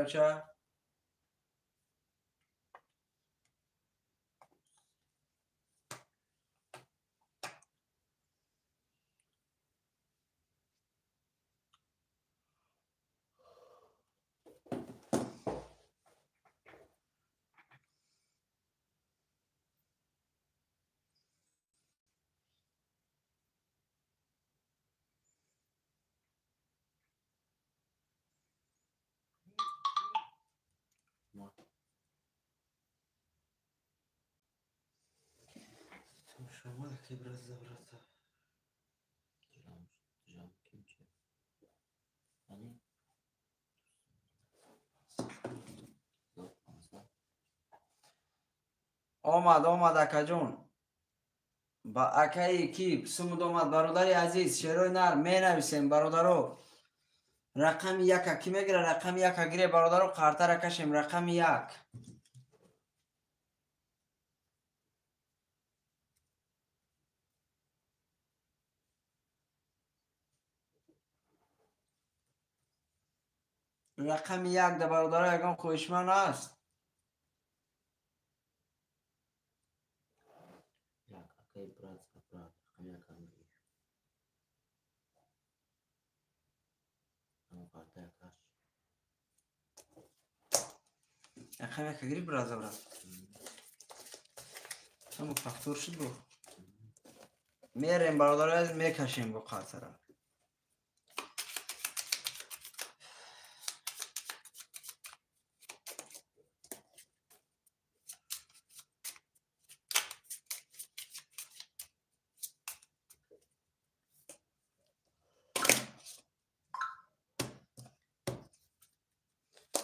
A: Шумо ки брат за брат.
B: Жам кимче. Ани.
A: Омад акаҷон. Ба акаи ки сумуд омад бародари азиз шерои нар менависем бародаро. Рақами 1 ки мегира? Рақами 1 гире бародаро қартара кашем. Рақами 1. Рақами 1 да бародаро ягон хоҳишманд аст? Рақами 1 гирифт брат за брат. Само повтор шуд бо. Мерем бародаро мекашем бо қартара.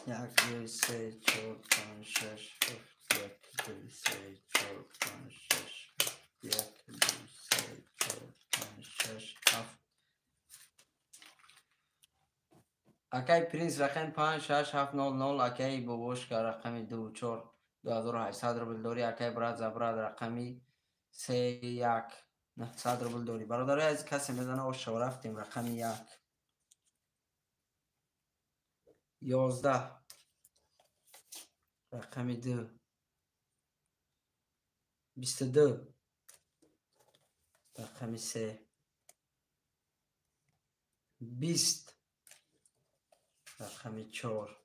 A: 1 2 3 4 5 6 7 1 2 3 4 5 6 1 2 3 4 5 6 7. Акай Принс рақами 5 6 7 0 0. Акай Бобошка рақами 2 4 2800 рубл дорӣ. Акай брат за брат рақами 3 1 900 рубл дорӣ. Бародарои азиз касе мезана ош шава. Рафтем рақами 1. 11. Рақами 2. 22. Рақами 3. 20. Рақами 4.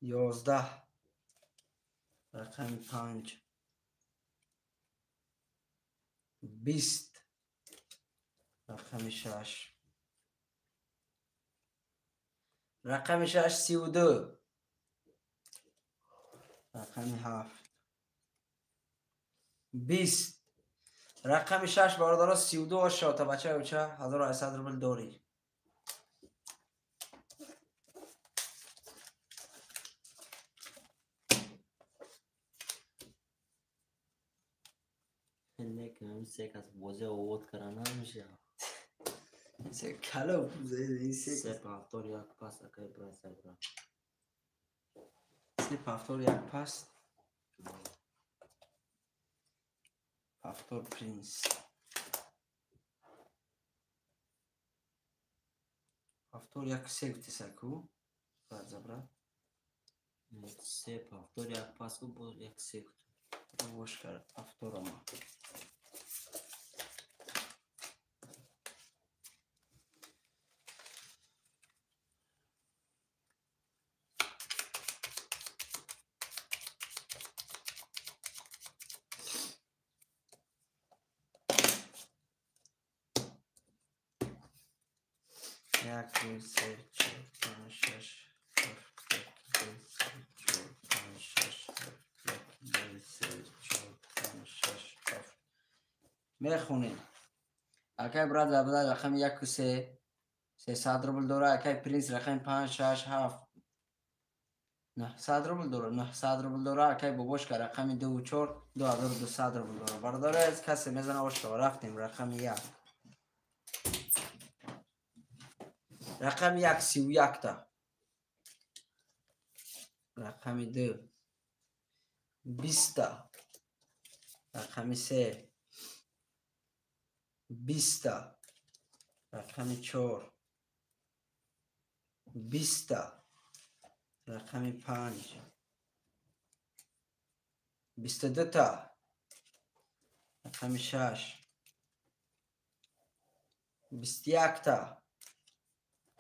A: 11. Рақами 5 20. Рақами 6. Рақами 6 32. Рақами 7 20. Рақами 6 бародаро 32 ошота бача уча 1800 рубл дорӣ.
B: Некам се кас бозе овод кара намеша.
A: Се кало
B: се повтор як пас акай брат забра.
A: Се повтор як пас. Повтор принц. Повтор як се гуфтесаку. Брат забра.
B: Се повтор як пас бо як се гуфт.
A: Бош кар повторама. Як, ду, се, чор, панҷ, шаш, ҳафт, як, ду, се, чор, панҷ, шаш, ҳафт, як, ду, се, чор, панҷ, шаш, ҳафт. Мехонем. Акай брат забда рақами 1 3 300 рубл дора. Акай принц рақами 5 6 7 900 рубл дора. 900 рубл дора. Акай бобошка рақами 2 4 2200 рубл дора. Бародаро, аз касе мезана ошто рафтем рақами 1. Рақами 1 31 та. Рақами 2 20 та. Рақами 3 20 та. Рақами 4 20 та. Рақами 5 22 та. Рақами 6 21 та.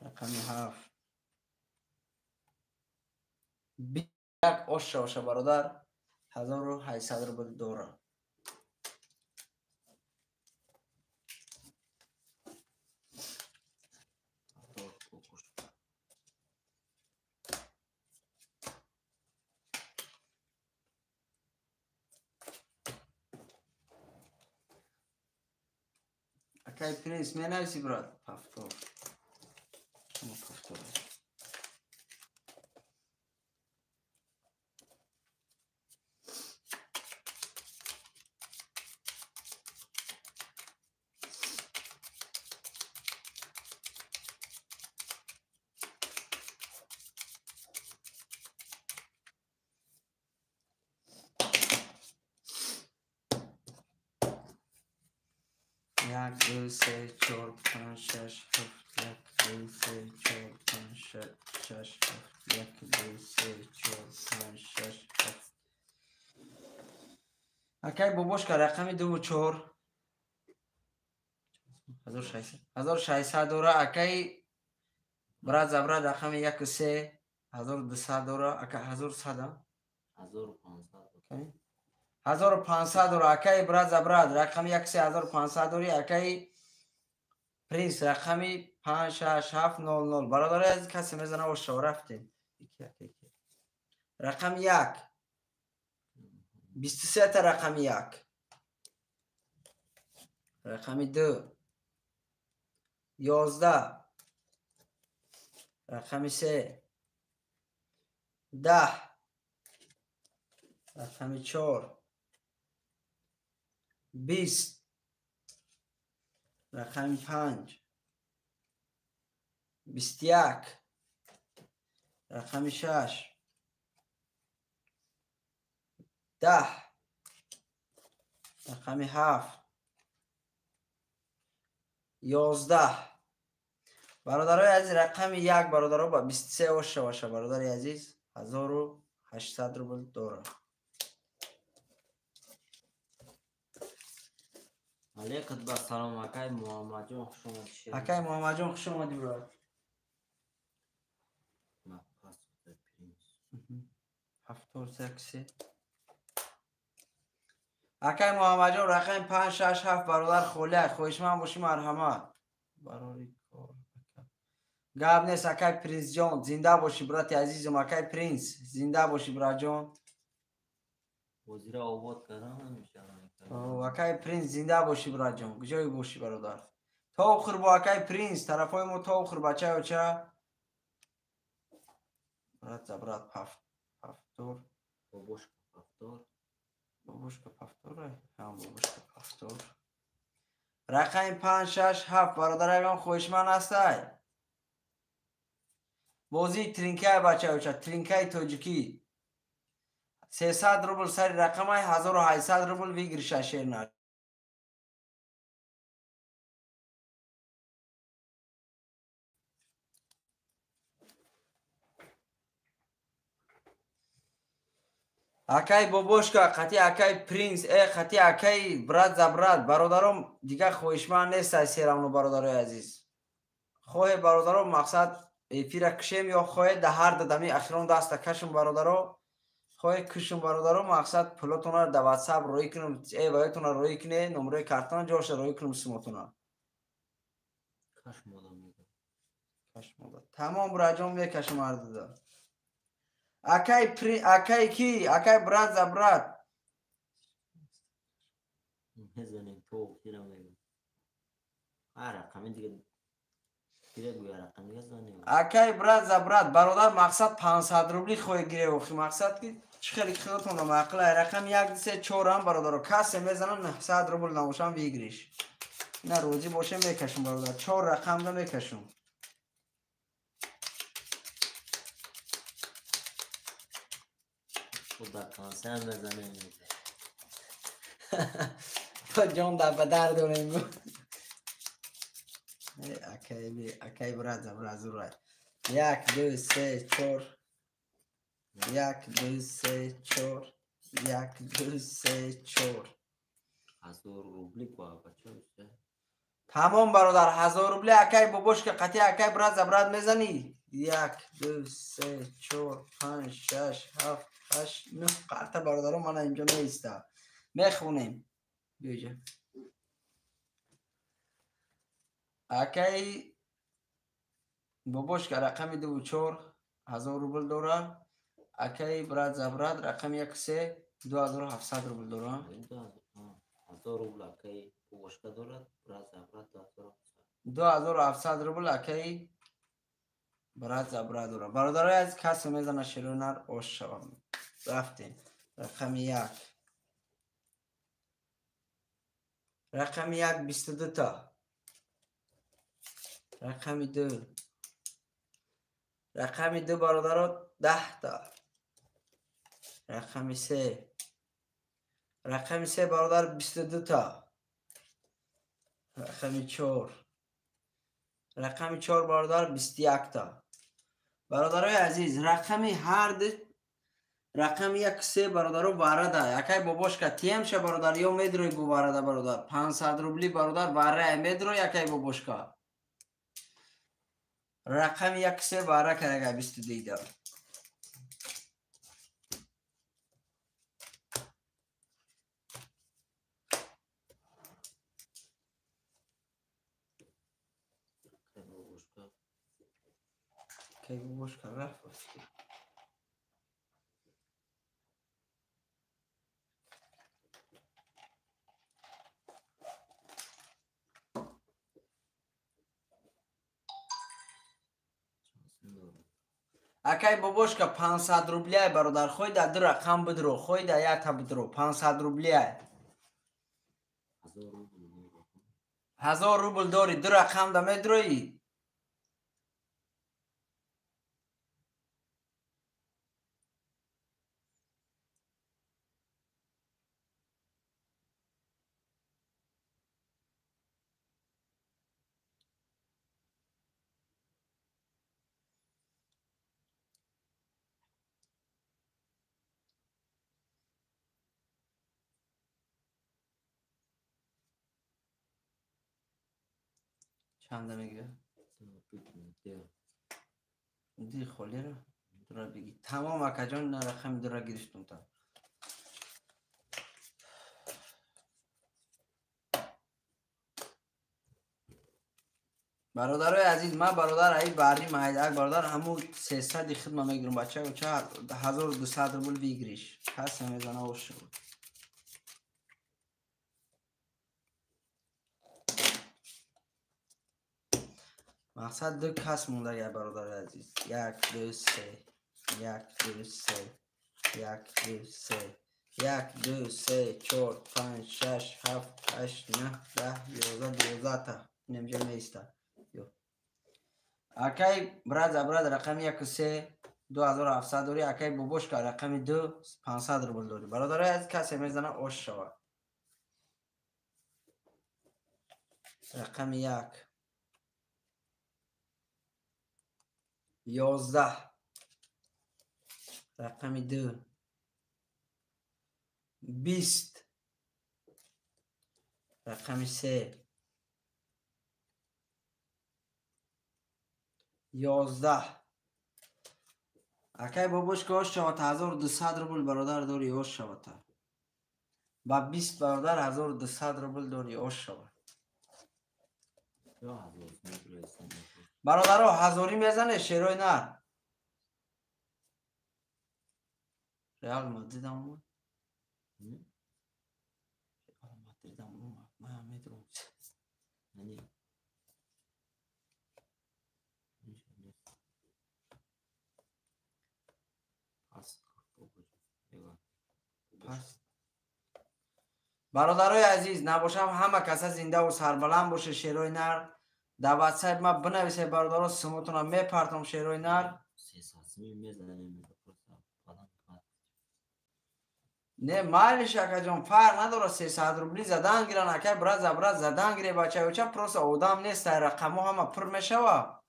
A: Рақами 7 21 оша оша бародар 1800 рубл дора. Акай принц менависи брат повтор. Повтор. Як, ду, се, чор, панҷ, шаш, ҳафт, як, ду, се, чор, панҷ, шаш, ҳафт, як, ду, се, чор, панҷ, шаш, ҳафт. Акай бобошка рақами 2 4 1600 дора. Акай брат забра рақами 1 3 1200 дора. Ака 1100 1500 1500 дора. Акай брат забрат рақами 1 3 1500 дори. Акай принц рақами 5 6 7 0 0. Бародари азиз, касе мезана ошо рафтем. Рақами 1 23 та. Рақами 1 рақами 2 11 рақами 3 10 рақами 4 20 рақами 5 21 рақами 6 10 рақами 7 11. Бародарои азиз, рақами 1 бародаро ба 23 оша баша. Бародари азиз, 1800 рубл дора.
B: Алейкум ассалом, акай Муҳаммадҷон, хуш омадӣ.
A: Акай Муҳаммадҷон, хуш омадӣ брат.
B: Ма пас принц.
A: 73. Акай Муҳаммадҷон рақами 5 6 7 бародар холия. Хоҳишманд бошӣ марҳамат. Барори кор. Гап нест акай Принсҷон, зинда бошӣ брати азизум, акай Принс, зинда бошӣ братҷон.
B: Бозира обод кардан намешавад.
A: Акай Принс зинда бошӣ братҷон, куҷое бошӣ бародар? То охир бо акай Принс, тарафҳои мо то охир бачаёча. Брат за брат повтор.
B: Бобошка повтор.
A: Бобошка повтор. Ҳа, бобошка повтор. Рақами 5 6 7 бародар ягон хоҳишманд ҳастай? Бозии тринкай бачаёча, тринкаи тоҷикӣ. 300 рубл сари рақамай, 1800 рубл выигрыша шерна. Акай бобошка, қати акай Принс, қати акай брат за брат. Бародаром дигар хоҳишманд нестай серамно бародарои азиз. Хоҳе бародаро мақсад эфира кушем ё хоҳе да ҳар дадами ахирон даста кашум бародаро. Хоҳе кушум бародаро мақсад пулотона да WhatsApp роӣ кунум, ваётона роӣ куне, номерои картона ҷоша роӣ кунум сумотона.
B: Кашмода мегӯям.
A: Кашмода. Тамом браҷон мекашум ҳар дада. Акай акай ки, акай брат за брат.
B: Мезанем то охира мегӯям. Ҳар рақами дига гире гӯя рақами дига занем.
A: Акай брат за брат, бародар мақсад 500 рубли хоҳе гире охи мақсад ки чӣ хеле худатон маъқул ай рақам 1 2 3 4 ҳам бародаро касе мезанам 900 рубл намошам выигрыш. На розӣ бошем мекашум бародар, 4 рақамда мекашум.
B: Худа консер мезанем.
A: То ҷон дар ба дар дорем. Акай брат за брат зурай. 1 2 3 4 1 2 3 4 1 2 3 4
B: 1000 рубли ба бача.
A: Тамом бародар 1000 рубли акай бобошка қати акай брат за брат мезанӣ. 1 2 3 4 5 6 7 8 9 қарта бародаро мана инҷо меиста. Мехонем. Биёҷа. Акай бобошка рақами 2 4 1000 рубл дора. Акай брат за брат рақами 1 3 2700 рубл дора.
B: 1000 рубл акай бобошка дорад, брат за брат 2700.
A: 2700 рубл акай брат за брат дора. Бародарои азиз касе мезана шеронар ош шавам. Рафтем. Рақами 1. Рақами 1 22 та. Рақами 2. Рақами 2 бародаро 10 та. Рақами 3. Рақами 3 бародар 22 та. Рақами 4. Рақами 4 бародар 21 та. Бародарои азиз, рақами ҳар ду рақами 1 3 бародаро варада. Акай бобошка тиемша бародар ё медрои бу варада бародар. 500 рубли бародар вара медрои акай бобошка. Рақами 1 3 вара карага 22 да. Акай бобошка рафт. Акай бобошка 500 рубляй бародар, хоҳӣ дар ду рақам бидро, хоҳӣ дар якта бидро, 500 рубляй. 1000 рубл дорӣ, ду рақам да медроӣ. Чанда мегирад? Ди холера дура бигӣ. Тамом акаҷон, на рақами дура гирифтум та. Бародарои азиз, ман бародар аи барри майдак бародар ҳамун 300 хидма мегирам бача, ча 1200 рубл выигрыш. Касе мезана ош. Мақсад ду кас монда бародари азиз. 1 2 3 1 2 3 1 2 3 1 2 3 4 5 6 7 8 9 10 11 12 та. Немҷа меиста. Акай брат за брат рақами 1 3 2700 дори, акай бобошка рақами 2 500 рубл дори. Бародари азиз, касе мезана ош шавад. Рақами 1 11 рақами 2 20 рақами 3 11. Акай бобошка ош шавад 1200 рубл бародар дори ош шавад. Ба 20 бародар 1200 рубл дори ош шавад. Бародаро ҳазорӣ мезане шерои нар. Реал Мадрид омад. Реал Мадрид омад. Ман медонам. Бародарои азиз, набошам ҳама каса зиндаву сарбаланд боше шерои нар. Дар ватсап ма бинависед бародаро, суматона мепартом шерои нар. Не майлиш акаҷон, фарқ надорад 300 рубли задан гиран, акай брат за брат задан гире бачаюча, просто одам нест, рақамҳо ҳама пур мешава.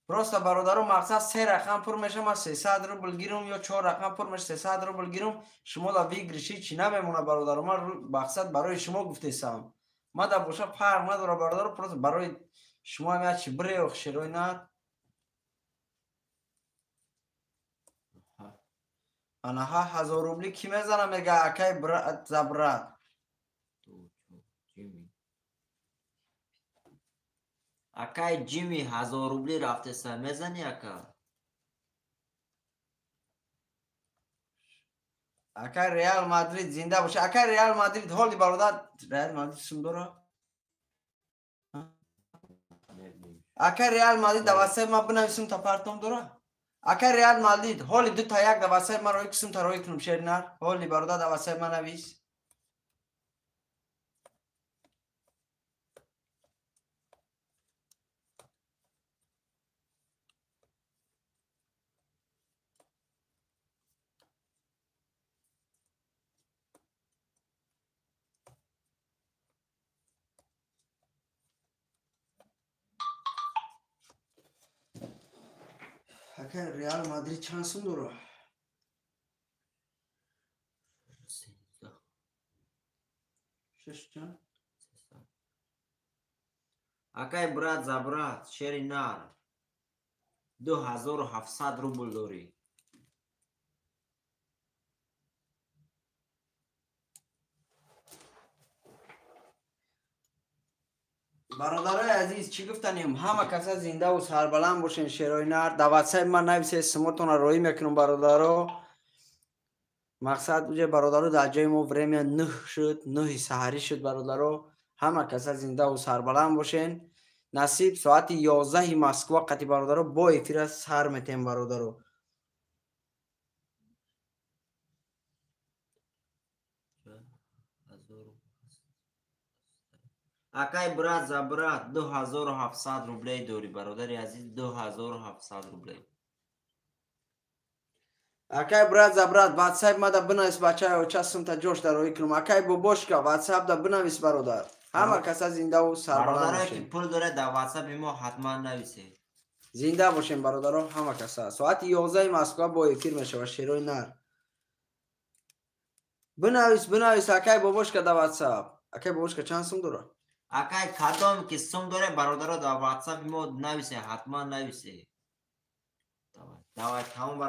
A: Просто бародаро мақсад 3 рақам пур мешава, ман 300 рубл гирум ё 4 рақам пур меша 300 рубл гирум, шумо да выигрыши чӣ намемона бародаро. Ман мақсад барои шумо гуфтесам. Ма да боша фарқ надора бародаро, просто барои шумо ҳам як чи биреох шерои нар. Ана ҳа 1000 рубли ки мезана мега акай брат за брат.
B: Акай Ҷими 1000 рубли рафтеса мезани ака?
A: Акай Реал Мадрид зинда боша. Акай Реал Мадрид ҳоли бародар Реал Мадрид сум дора? Акай Реал Мадрид дар ватсап ма бинависум та партом дора? Акай Реал Мадрид ҳоли 2 та 1 дар ватсап ма рои кисум та рои кунум шеринар. Ҳоли бародар дар ватсап ма навис. Акай Реал Мадрид чанд сум дора? 6 чанд?
B: Акай брат за брат шери нар 2700 рубл дорӣ.
A: Бародарои азиз, чӣ гуфтанем? Ҳама каса зиндаву сарбаланд бошен шерои нар. Дар ватсап ман нависед, суматонро роӣ мекунам бародаро. Мақсад уҷа бародаро дар ҷои мо время 9 шуд, 9 саҳарӣ шуд бародаро. Ҳама каса зиндаву сарбаланд бошен. Насиб соати 11 Москва қати бародаро бо эфира сар метем бародаро.
B: Акай брат за брат 2700 рублей дорӣ бародари азиз, 2700 рублей.
A: Акай брат за брат ватсап мада бинавис бачаи оча сумта ҷош дар роӣ кунам. Акай бобошка ватсап да бинавис бародар. Ҳама каса зиндаву сарбаланд
B: Бародарое ки
A: бошен.
B: пул дорад дар ватсапи мо ҳатман нависед.
A: Зинда бошем бародаро ҳама каса. Соати 11 Москва бо эфир мешавад шерои нар. Бинавис, бинавис акай бобошка да ватсап. Акай бобошка чанд сум дора?
B: Акай кадом ки сум доре бародаро дар ватсапи мо нависед, ҳатман нависед. Давай, давай, тамом.